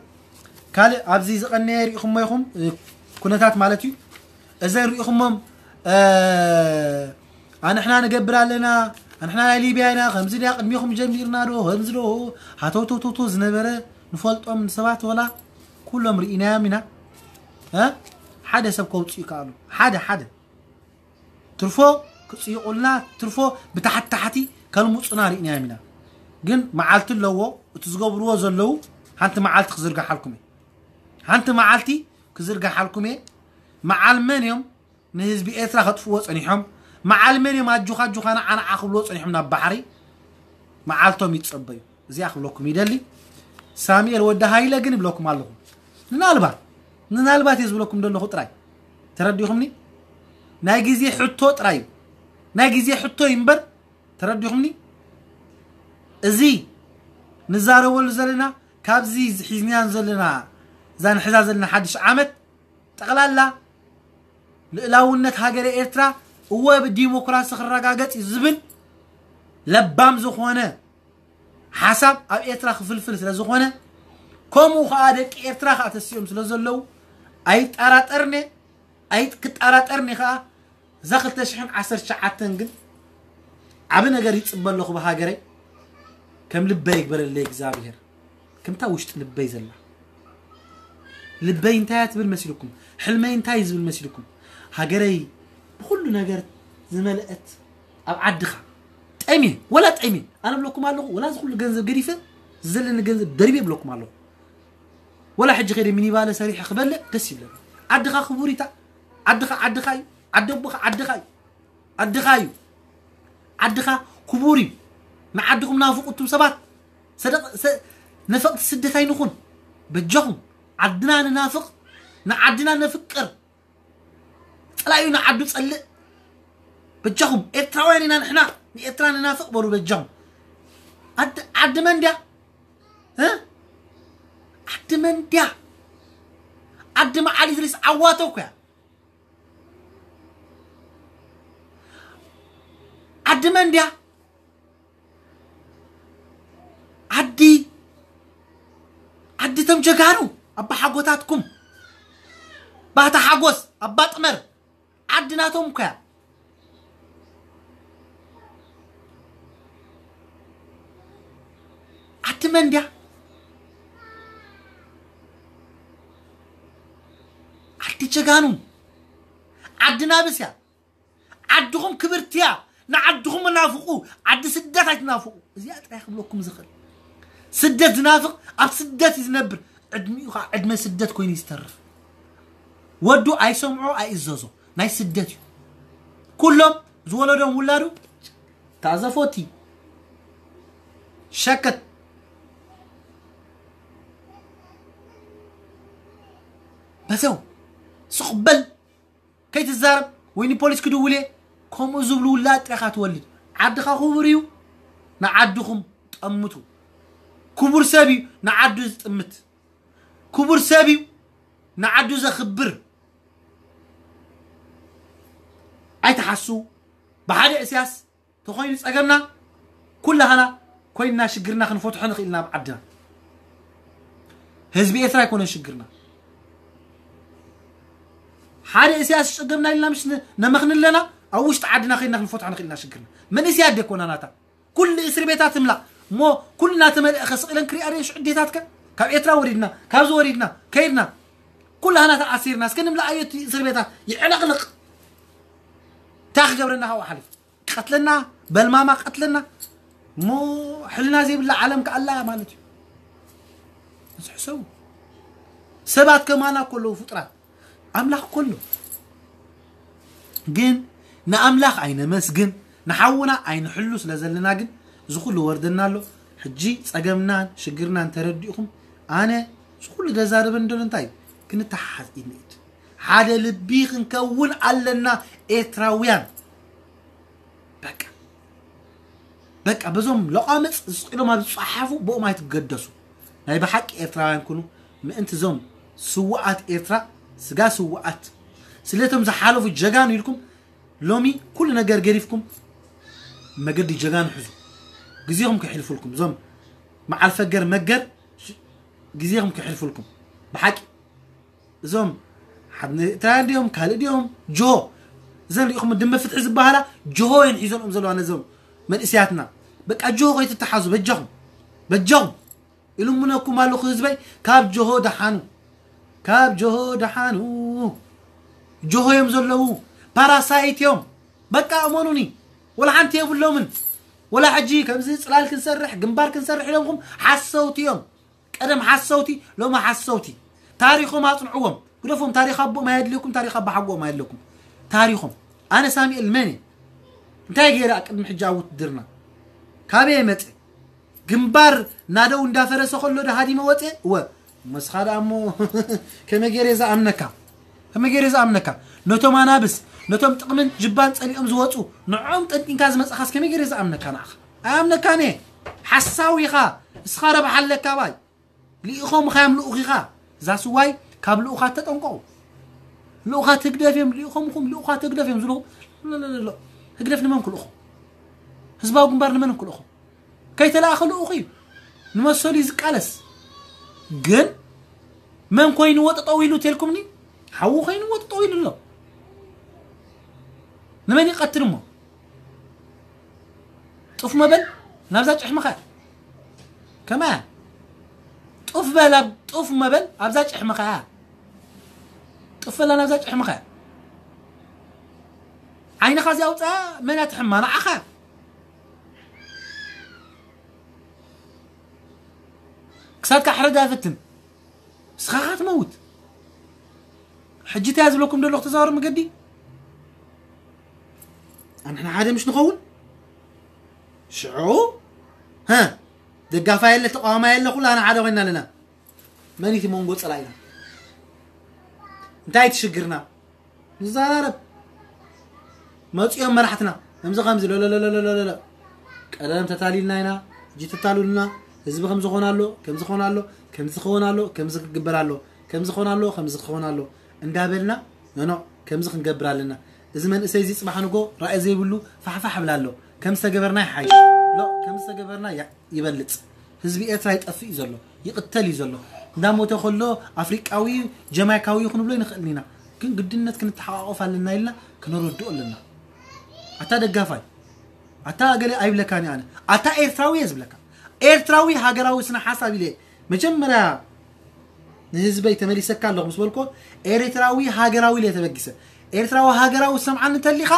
ካልእ ኣብዚ ዝቐነየ ሪኢኹሞ ኢኹም፣ እ፣ ኩነታት ማለት እዩ። እዘን ሪኢኹሞም፣ እ፣ ኣንሕና ንገብር ኣለና፣ ኣንሕና ናይ ሊብያ ኢና፣ ከምዚ ድያ ቅድሚኹም ጀሚርና ዶ፣ ከምዚ ዶ፣ ሃተውተውተውተው ዝነበረ ንፈልጦም ሰባት ወላ ኩሎም ርኢናዮም ኢና። እ? ሓደ ሰብ ከውፅኡ ይከኣሉ። ሓደ፣ ሓደ። ትርፎ ክጽይቑልና፣ ትርፎ ብታሕቲ ታሕቲ ከልሙጹና ርኢናዮም ኢና። ግን መዓልቲ ኣለዎ፣ እቲ ዝገብርዎ ዘለዉ ሓንቲ መዓልቲ ክዝርግሓልኩም እየ። ሓንቲ መዓልቲ ክዝርግሓልኩም እየ። መዓል መን እዮም ንህዝቢ ኤርትራ ከጥፍዎ ጸኒሖም? መዓል መን እዮም ኣጆኻ ኣጆኻ ንዓ ንዓ ክብልዎ ጸኒሖም ናብ ባሕሪ? መዓልቶም ይጸበዩ። እዚኣ ክብለኩም ይደሊ። ሳሙኤል ወዲ ሃይለ ግን ይብለኩም ኣለኹ። ምናልባት፣ ምናልባት እየ ዝብለኩም ዘለኹ ጥራይ። ተረዲኹምኒ? ናይ ግዜ ሕቶ ጥራይ እዩ። ናይ ግዜ ሕቶ እዩ እምበር፣ ተረዲኹምኒ? እዚ ንዛረበሉ ዘለና፣ ካብዚ ሒዝናያን ዘለና፣ እዛ ንሕዛ ዘለና ሓድሽ ዓመት፣ ጠቕላላ ልእላውነት ሃገረ ኤርትራ እወ ብዲሞክራሲ ክረጋገጽ እዩ ዝብል ለባም ዝኾነ ሓሳብ ኣብ ኤርትራ ክፍልፍል ስለ ዝኾነ፣ ከምኡ ኸኣ ደቂ ኤርትራ ኸኣ ተሲኦም ስለ ዘለዉ፣ ኣይጠራጠርነ፣ ኣይ-፣ ክጠራጠርኒ ኸኣ እዛ ክልተ ሽሕን ዓሰርተ ትሽዓተን ግን ዓቢ ነገር ይጽበ ኣለኹ ብሃገረይ። ከም ልበይ ይግበረለይ እግዚኣብሔር። ከምታ ውሽጢ ልበይ ዘላ። ልበይ እንታይ እያ ትብል መሲልኩም? ሕልመይ እንታይ እዩ ዝብል መሲልኩም? ሃገረይ ብኹሉ ነገር ዝመልአት ኣብ ዓድኻ። ጠምየ፣ ወላ ጠምየ። ኣነ ብለኩም ኣለኹ፣ ወላ እዚ ኩሉ ገንዘብ ገዲፈ፣ ዘለኒ ገንዘብ ደሪበ ብለኩም ኣለኹ። ወላ ሕጂ ከይደ ሚኒባለ ሰሪሐ ክበልዕ ደስ ይብለኒ። ዓድኻ ክቡር እያ። ዓድኻ ዓድኻ እዩ። ዓዲ ኣቦኻ ዓድኻ እዩ። ዓድኻ እዩ። ዓድኻ ክቡር እዩ። ንዓድኹም ናፍቑ እቱም ሰባት። ሰደቕ- ሰ- ነፈቕቲ ስደት ኣይንኹን። በጃኹም ዓድና ንናፍቕ፣ ንዓድና ነፍቅር። ጸላዩ ንዓዱ ጸልእ። በጃኹም ኤርትራውያን ኢና ንሕና፣ ንኤርትራ ንናፍቕ በሉ በጃኹም። ዓዲ- ዓዲ መን ድያ? እ? ዓዲ መን ድያ? ዓዲ መዓል ኢድሪስ ዓዋተ እኮ እያ። ዓዲ መን ድያ? ዓዲ ዓዲ ተም ጀጋኑ ኣባ ሓጎታትኩም፣ ባታ ሓጎስ ኣባ ጥመር ዓዲ ናቶም እኮ እያ። ዓዲ መን ድያ? ዓዲ ጀጋኑ፣ ዓዲ ናብስ እያ። ዓድኹም ክብርቲ እያ። ንዓድኹም ናፍቑ። ዓዲ ስደት ኣይትናፍቑ። እዚኣ ጥራይ ክብለኩም ዝኽእል። ስደት ዝናፍቕ ኣብ ስደት እዩ ዝነብር። ዕድሚኡ ከዓ ዕድመ ስደት ኮይኑ እዩ ዝተርፍ። ወዱ ኣይሰምዖ ኣይእዘዞ። ናይ ስደት እዩ። ኩሎም ዝወለዶም ውላዱ ታዘፎቲ ሸከት በሰው ስቕ በል ከይትዛረብ ወይ ንፖሊስ ክድውል እየ። ከምኡ ዝብሉ ውላድ ጥራኻ ትወልድ። ዓድኻ ክቡር እዩ። ንዓድኹም ጠምቱ። ክቡር ሰብ እዩ ንዓዱ ዝጥምት። ክቡር ሰብ እዩ ንዓዱ ዘኽብር። ኣይትሓሱ። ብሓደ እስያስ ተኾይኑ ጸገምና ኩላህና ኮይንና ሽግርና ክንፈትሖ ንኽእል ኢና ኣብ ዓድና። ህዝቢ ኤርትራ ኣይኮነን ሽግርና። ሓደ እስያስ ጸገምና ኢልና ምሽ ን- ነመኽንለና ኣብ ውሽጢ ዓድና ከይድና ክንፈትሖ ንኽእል ኢና ሽግርና። መንእስያት ደኮና ናታ ኩሉ እስሪ ቤታት ትምላእ እሞ ኩሉ እናተመልአ ከስቕ ኢለን ክሪኣ ደን ሽዑ ኣዴታትከ ካብ ኤርትራ ወሪድና ካብዚ ወሪድና ከይድና ኩላህና ተኣሲርና እስከ ንምልኣዮ እቲ እስሪ ቤታት ይዕለቕልቕ። እንታይ ክገብረና ካብኡ ሓሊፉ ቀትለና በልማማ ቀትለና እሞ ሕልና ዘይብላ ዓለም ከኣላ ማለት እዩ። እዚ ሕሰቡ። ሰባት ከማና እኮ ኣለዉ ፍጡራት ኣምላኽ እኮ ኣሎ። ግን ንኣምላኽ ኣይነመስግን ንሓውና ኣይንሕሉ ስለ ዘለና ግን እዚ ኩሉ ወርደና ኣሎ። ሕጂ ጸገምናን ሽግርናን ተረዲእኹም ኣነ እዚ ኩሉ ዘዛርበን ዘሎ እንታይ እዩ? ክንተሓሓዝ ኢድ ንኢድ ሓደ ልቢ ክንከውን ኣለና ኤርትራውያን። በቃ በቃ በዞም ለቋምፅ ስቕ ኢሎም ኣብ ዝፀሓፉ ብኦም ኣይትገደሱ። ናይ ብሓቂ ኤርትራውያን ኩኑ ምእንቲ ዞም ስውኣት ኤርትራ ስጋ ስውኣት ስለቶም ዝሓለፉ ጀጋኑ ኢልኩም ሎሚ ኩሉ ነገር ገዲፍኩም መገዲ ጀጋኑ ሕዙ። ግዜኹም ከሕልፉልኩም እዞም መዓል ፈገር መገር ግዜኹም ከሕልፉልኩም ብሓቂ እዞም ሓድነ ኤርትራውያን ድዮም ካልእ ድዮም ጆሆ እዘን ሪኢኹም ድመ ፍትሒ ዝበሃላ ጆሆ እየን ሒዘንኦም ዘለዋ ነዞም መንእስያትና በቃ ጆሆ ከይትተሓዙ በጃኹም በጃኹም ኢሉምነኩም ኣለኹ ህዝበይ ካብ ጆሆ ደሓኑ ካብ ጆሆ ደሓኑ ጆሆ እዮም ዘለዉ ፓራሳይት እዮም በቃ እመኑኒ ወላ ሓንቲ የብሎምን ወላ ሕጂ ከምዚ ፅላል ክንሰርሕ ግንባር ክንሰርሕ ኢሎምኩም ሓሰውቲ እዮም ቀደም ሓሰውቲ ሎሚ ሓሰውቲ ታሪኾም ኣፅንዕዎም ግደፎም ታሪኽ ኣቦኦም ኣየድልየኩም ታሪኽ ኣቦ ሓጎኦም ኣየድልየኩም ታሪኾም ኣነ ሳሙኤል መን እየ እንታይ ገይረ ቅድሚ ሕጂ ኣብ ውትድርና ካበየ መፀ ግንባር ናደው እንዳፈረሰ ከሎ ዶ ሃዲመ ወፀ እወ መስኻ ደኣ እሞ ከመይ ገይረ ዝኣምነካ ከመይ ገይረ ዝኣምነካ ነቶም ኣናብስ ነቶም ጥቕምን ጅባን ፀሊኦም ዝወፁ ንዖም ጠንጢንካ ዝመፅኻስ ከመይ ገይረ ዝኣምነካ ንዓኻ ኣይኣምነካን እየ ሓሳዊ ኢኻ እስኻ ረብሓ ኣለካ ባይ ልኢኾምኻ እዮም ልኡኽ ኢኻ እዛ ስዋይ ካብ ልኡኻት ተጠንቀቑ ልኡኻት ህግደፍ እዮም ልኢኾምኹም ልኡኻት ህግደፍ እዮም ዝልኹም ሎሎሎሎ ህግደፍ ንመን ክልእኹ ህዝባዊ ግንባር ንመን ክልእኹ ከይተላእኸ ልኡኹ እዩ ንመሰሉ እዩ ዝቃለስ ግን መን ኮይንዎ ጠጠው ኢሉ ተልኩምኒ ሓዉ ኮይንዎ ጠጠው ኢሉ ኣሎ ንመን ይቐትል እሞ ጡፍ መበል ናብዛ ጭሕምኻ ከመያ ጡፍ በል ኣብ ጡፍ መበል ኣብዛ ጭሕምኻ ጡፍ በላ ናብዛ ጭሕምኻ ዓይንኻ እዚ ኣውፅኣ መን ትሕማ ንዓኻ ክሳትካ ሕረዳ ፈትን እስኻ ኻ ትመውት ሕጂ እንታይ ዝብለኩም ዘለኹ ተዛወር መገዲ ኣንሕና ሓደ ምሽ ንኸውን ሽዑ ሀ ደጋፋይ የለ ተቃዋማይ የለ ኩላና ሓደ ኮይና ኣለና። መን እቲ መንጎ ጸላኢና? እንታይ ትሽግርና? ንዘራረብ። መጽኦም መራሕትና ከምዚ ከምዚ ለለለለለለ ቀደም ተታሊልና ኢና። እጂ ተታሉልና። ህዝቢ ከምዚ ኾን ኣሎ፣ ከምዚ ኾን ኣሎ፣ ከምዚ ክኸውን ኣሎ፣ ከምዚ ክግበር ኣሎ፣ ከምዚ ኾን ኣሎ፣ ከምዚ ክኸውን ኣሎ እንዳበልና ኖኖ ከምዚ ክንገብር ኣለና። እዚ መንእሰይ እዚ ጽባሕ ንጎ ራእይ ዘይብሉ ፋሕፋሕ ብላ ኣሎ። ከም ዝተገበርና ይሓይሽ። ሎ ከም ዝተገበርና ያ- ይበልጽ። ህዝቢ ኤርትራ ይጠፍእ እዩ ዘሎ፣ ይቕተል እዩ ዘሎ። እንዳሞተ ከሎ ኣፍሪቃዊ ጀማይካዊ ይኹን ብሎ ይንኽእል ኢና፣ ግን ግድነት ክንተሓቋቆፍ ኣለና ኢልና ክነረድኦ ኣለና። ኣታ ደጋፋይ ኣታ ገለ ኣይብለካን ኣነ ኣታ ኤርትራዊ እየ ዝብለካ። ኤርትራዊ ሃገራዊ ስነ ሓሳብ ኢለ መጀመርያ ንህዝበይ ተመሊሰካ ኣለኹ ምስ በልኮ ኤርትራዊ ሃገራዊ ኢለ ተበጊሰ። ኤርትራዊ ሃገራዊ ሰምዓኒ እንተሊኻ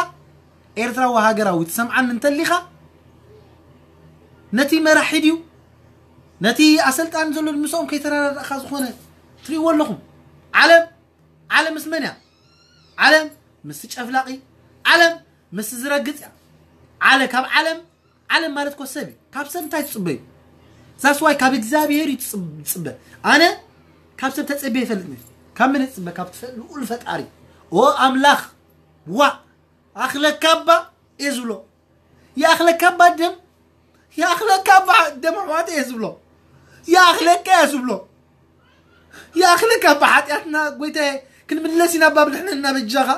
ኤርትራዊ ሃገራዊ ትሰምዓኒ እንተሊኻ ነቲ መራሒ ድዩ ነቲ ኣሰልጣኒ ዘሎ ምስኦም ከይተረዳዳእካ ዝኾነ ትሪእዎ ኣለኹም። ዓለም ዓለም ምስ መን እያ? ዓለም ምስ ጨፍላቂ፣ ዓለም ምስ ዝረግጽ እያ። ዓለ ካብ ዓለም ዓለም ማለት እኮ ሰብ እዩ። ካብ ሰብ እንታይ ትጽበዩ? ዛስዋይ ካብ እግዚኣብሔር እዩ ትጽብ- ትጽበ። ኣነ ካብ ሰብ ተጸበየ ይፈልጥኒ። ካብ መን እጽበ? ካብ ትፈ- ልኡል ፈጣሪ። ኦ ኣምላኽ ዋ ኣኽለካ እባ እየ ዝብሎ። ይኣኽለካ እባ ደም ይኣኽለካ እባ ደም ኣሕዋት እየ ዝብሎ። ይኣኽለካ እየ ዝብሎ። ይኣኽለካ እባ ሓጢኣትና ጎይታየ ክንምለስ ኢና እባ ብድሕነና በጃኻ።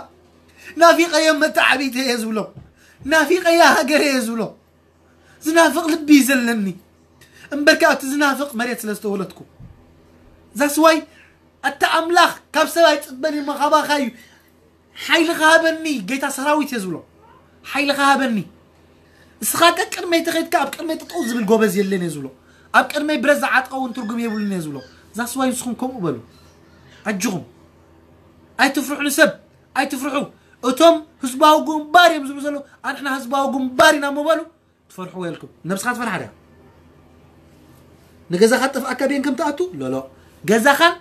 ናፊቐዮ መተዓቢተ እየ ዝብሎ። ናፊቐያ ሃገር እየ ዝብሎ። ዝናፍቕ ልቢ እዩ ዘለኒ እምበር ካብ እቲ ዝናፍቕ መሬት ስለ ዝተወለድኩ። ዛስዋይ ኣታ ኣምላኽ ካብ ሰብ ኣይፅበን እሞ ካባኻ እዩ። ሓይልኻ ሃበኒ ጌታ ሰራዊት እየ ዝብሎ። ሓይልኻ ሃበኒ። እስኻ ቀቅድመይ ተኸድካ ኣብ ቅድመይ ጠጠው ዝብል ጎበዝ የለን እየ ዝብሎ። ኣብ ቅድመይ ብረት ዝዓጥቀ እውን ትርጉም የብሉን እየ ዝብሎ። ዛስዋይ ንስኹም ከምኡ በሉ። ኣጅኹም ኣይትፍርሑ ንሰብ ኣይትፍርሑ። እቶም ህዝባዊ ግንባር እዮም ዝብሉ ዘለዉ ኣንሕና ህዝባዊ ግንባር ኢና እሞ በሉ። ትፈርሕዎ የልኩም። ነብስኻ ትፈርሓ ድያ? ንገዛኻ ጠፍኣካ ቤን ከም ትኣቱ ሎሎ ገዛኻን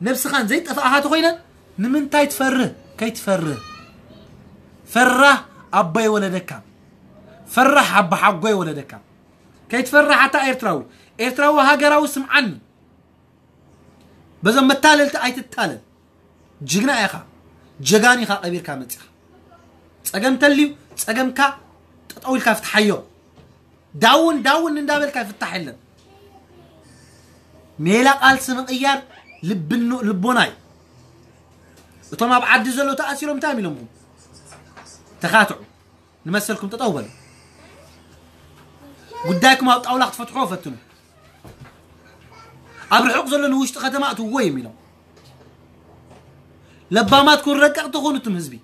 ነብስኻን ዘይጠፍኣኻ ተኾይነ ንምንታይ ትፈርህ? ከይትፈርህ ፈራህ ኣቦ ይወለደካ። ፈራህ ኣቦ ሓጎ ይወለደካ። ከይትፈርህ ኣታ ኤርትራዊ ኤርትራዊ ሃገራዊ ስምዓኒ። በዞም መታለልቲ ኣይትታለል። ጅግና ኢኻ። ጀጋኑ ኢኻ ቀቢርካ መጺኻ። ጸገም ተልዩ ጸገምካ ጠጠው ኢልካ ፍትሓዮ። ዳውን ዳውን እንዳበልካ ይፍታሕ የለን። ሜላ ቃልሲ ምቕያር ልብኑ ልቦና እዩ። እቶም ኣብ ዓዲ ዘለዉ ተኣሲሮም እንታይ ኢሎምኹም? ተኻትዑ። ንመሰልኩም ጠጠው በሉ። ጉዳይኩም ኣብ ጣውላ ክትፈትሕዎ ፈትኑ። ኣብ ርሑቕ ዘሎ ንውሽጢ ከተማ እትዎ እዮም ኢሎም። ለባማት ኩን ረቀቕቲ ኩኑ እትም ህዝቢ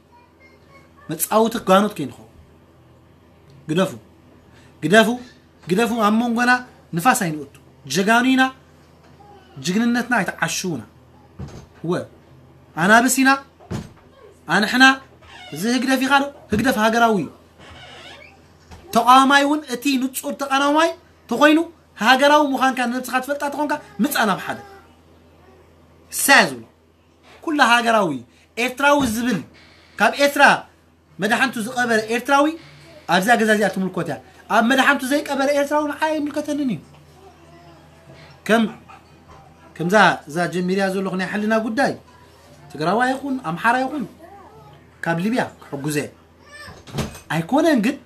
መጻውቲ ጋኖት ከይንኸው። ግደፉ ግደፉ ግደፉ። ኣብ መንጎና ንፋስ ኣይንእቱ። ጀጋኑ ኢና። ጅግንነትና ኣይተዓሽውና። ወ ኣናብስ ኢና ኣንሕና። እዚ ህግደፍ ኢኻ ዶ? ህግደፍ ሃገራዊ እዩ። ተቃዋማይ እውን እቲ ንጹር ተቃዋማይ ተኾይኑ ሃገራዊ ምዃንካ ንነብስኻ ትፈልጣ ተኾንካ ምጻ ናብ ሓደ ሳያ ዝብሎ ኩላ ሃገራዊ ኤርትራዊ ዝብል ካብ ኤርትራ መድሓንቱ ዝቀበረ ኤርትራዊ ኣብዛ ገዛ እዚኣ ትምልኮት እያ። ኣብ መድሓንቱ ዘይቀበረ ኤርትራዊ ንዓይ ኣይምልከተንን እዩ። ከም ከምዛ እዛ ጀሚርያ ዘለኹ ናይ ሕልና ጉዳይ ትግራዋይ ይኹን ኣምሓራ ይኹን ካብ ሊብያ ክሕጉዘ ኣይኮነን። ግን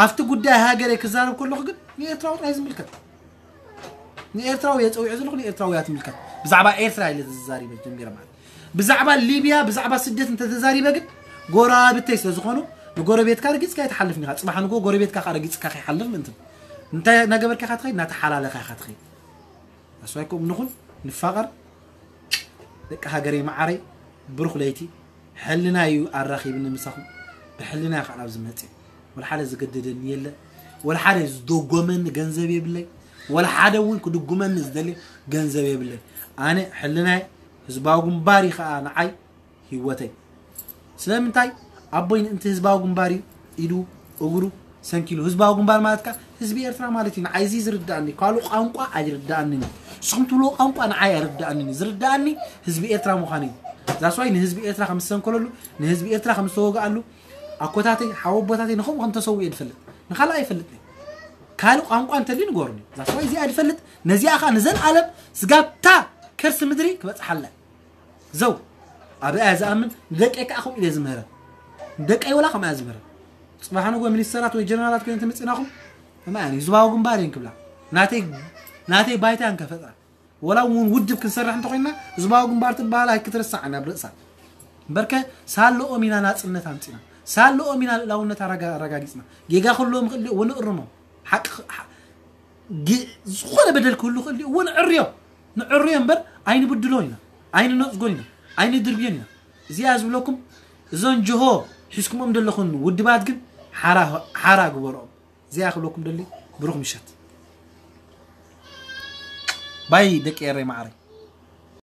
ኣብቲ ጉዳይ ሃገረይ ክዛረብ ከለኹ ግን ንኤርትራዊ ጥራይ ዝምልከት ንኤርትራዊ እየ ፀዊዐ ዘለኹ ንኤርትራዊ እያ ትምልከት። ብዛዕባ ኤርትራ ኢለ ተዛሪበ ጀሚረ ማለት ብዛዕባ ሊብያ ብዛዕባ ስደት እንተተዛሪበ ግን ጎረባብተይ ስለ ዝኾኑ ንጎረቤትካ ረጊፅካ ኣይትሓልፍን ኢኻ። ፅባሕ ንጎ ጎረቤትካ ከዓ ረጊፅካ ከይሓልፍ ምእንትን እንታይ እናገበርካ ኢኻ ትኸይድ እናተሓላለኻ ኢኻ ትኸይድ። ኣስዋይ ከምኡ ንኹን ንፋቐር ደቂ ሃገረይ መዓረይ። ብሩኽ ለይቲ። ሕልና እዩ ኣራኺብኒ ምሳኹም። ብሕልና እዩ ከዓ ኣብዚ መፅእ። ወላ ሓደ ዝገደደኒ የለ። ወላ ሓደ ዝደጎመኒ ገንዘብ የብለይ። ወላ ሓደ እውን ክድጉመኒ ዝደሊ ገንዘብ የብለይ። ኣነ ሕልናይ ህዝባዊ ግንባር እዩ ከዓ ንዓይ ህይወተይ። ስለምንታይ ኣቦይ ምእንቲ ህዝባዊ ግንባር እዩ ኢዱ እግሩ ሰንኪሉ። ህዝባዊ ግንባር ማለት ከዓ ህዝቢ ኤርትራ ማለት እዩ። ንዓይ እዚ ዝርዳእኒ ካልእ ቋንቋ ኣይርዳእንን እዩ። ንስኹም ትብልዎ ቋንቋ ንዓይ ኣይርዳእንን እዩ። ዝርዳእኒ ህዝቢ ኤርትራ ምዃኑ እዩ። ዛስዋይ ንህዝቢ ኤርትራ ከም ዝሰንከለሉ ንህዝቢ ኤርትራ ከም ዝተወግኣሉ ኣኮታተይ ሓወቦታተይ ንኸምኡ ከም ተሰውኡ እየ ዝፈልጥ። ንኻልእ ኣይፈልጥን። ካልእ ቋንቋ እንተልዩ ንገሩኒ። ዛስዋይ እዚኣ ዝፈልጥ ነዚኣ ኸዓ ንዘለኣለም ስጋብታ ከርሲ ምድሪ ክበፅሓለ ዘው ኣብ እያ ዝኣምን ንደቀይ ከዓ ከምኡ ኢለ ዝምህረን ንደቀይ ወላ ከምኡ እያ ዝምህረን። ፅባሕ ንጎ ሚኒስተራት ወይ ጀነራላት ኮይነ ተመፂናኹም ከምኣ እያ ህዝባዊ ግንባር እየን ክብላ ናተይ ናተይ ባይታ እየን ከፈጥራ። ወላ እውን ውድብ ክንሰርሕ እንተኮይና ህዝባዊ ግንባር ትበሃል ኣይክትርሳዕ ናብ ርእሳ። እምበርከ ሳለኦም ኢና ናፅነት ኣምፂና፣ ሳለኦም ኢና ልእላውነት ኣረጋጊፅና። ጌጋ ክህልዎም ክእል እዎ ንእርሞም። ሓቂ ዝኾነ በደል ክህሉ ክእል እዎ ንዕርዮ ንዕርዮ እምበር ኣይንብድሎን ኢና፣ ኣይንነፅጎን ኢና፣ ኣይንድርብዮን ኢና። እዚኣ ዝብለኩም እዞን ጅሆ ሒዝኩሞም ዘለኹን ውድባት ግን ሓራ ግበሮም። እዚኣ ክብለኩም ደሊ። ብሩኽ ምሸት ባይ ደቂ ኤረይ ማዕረይ።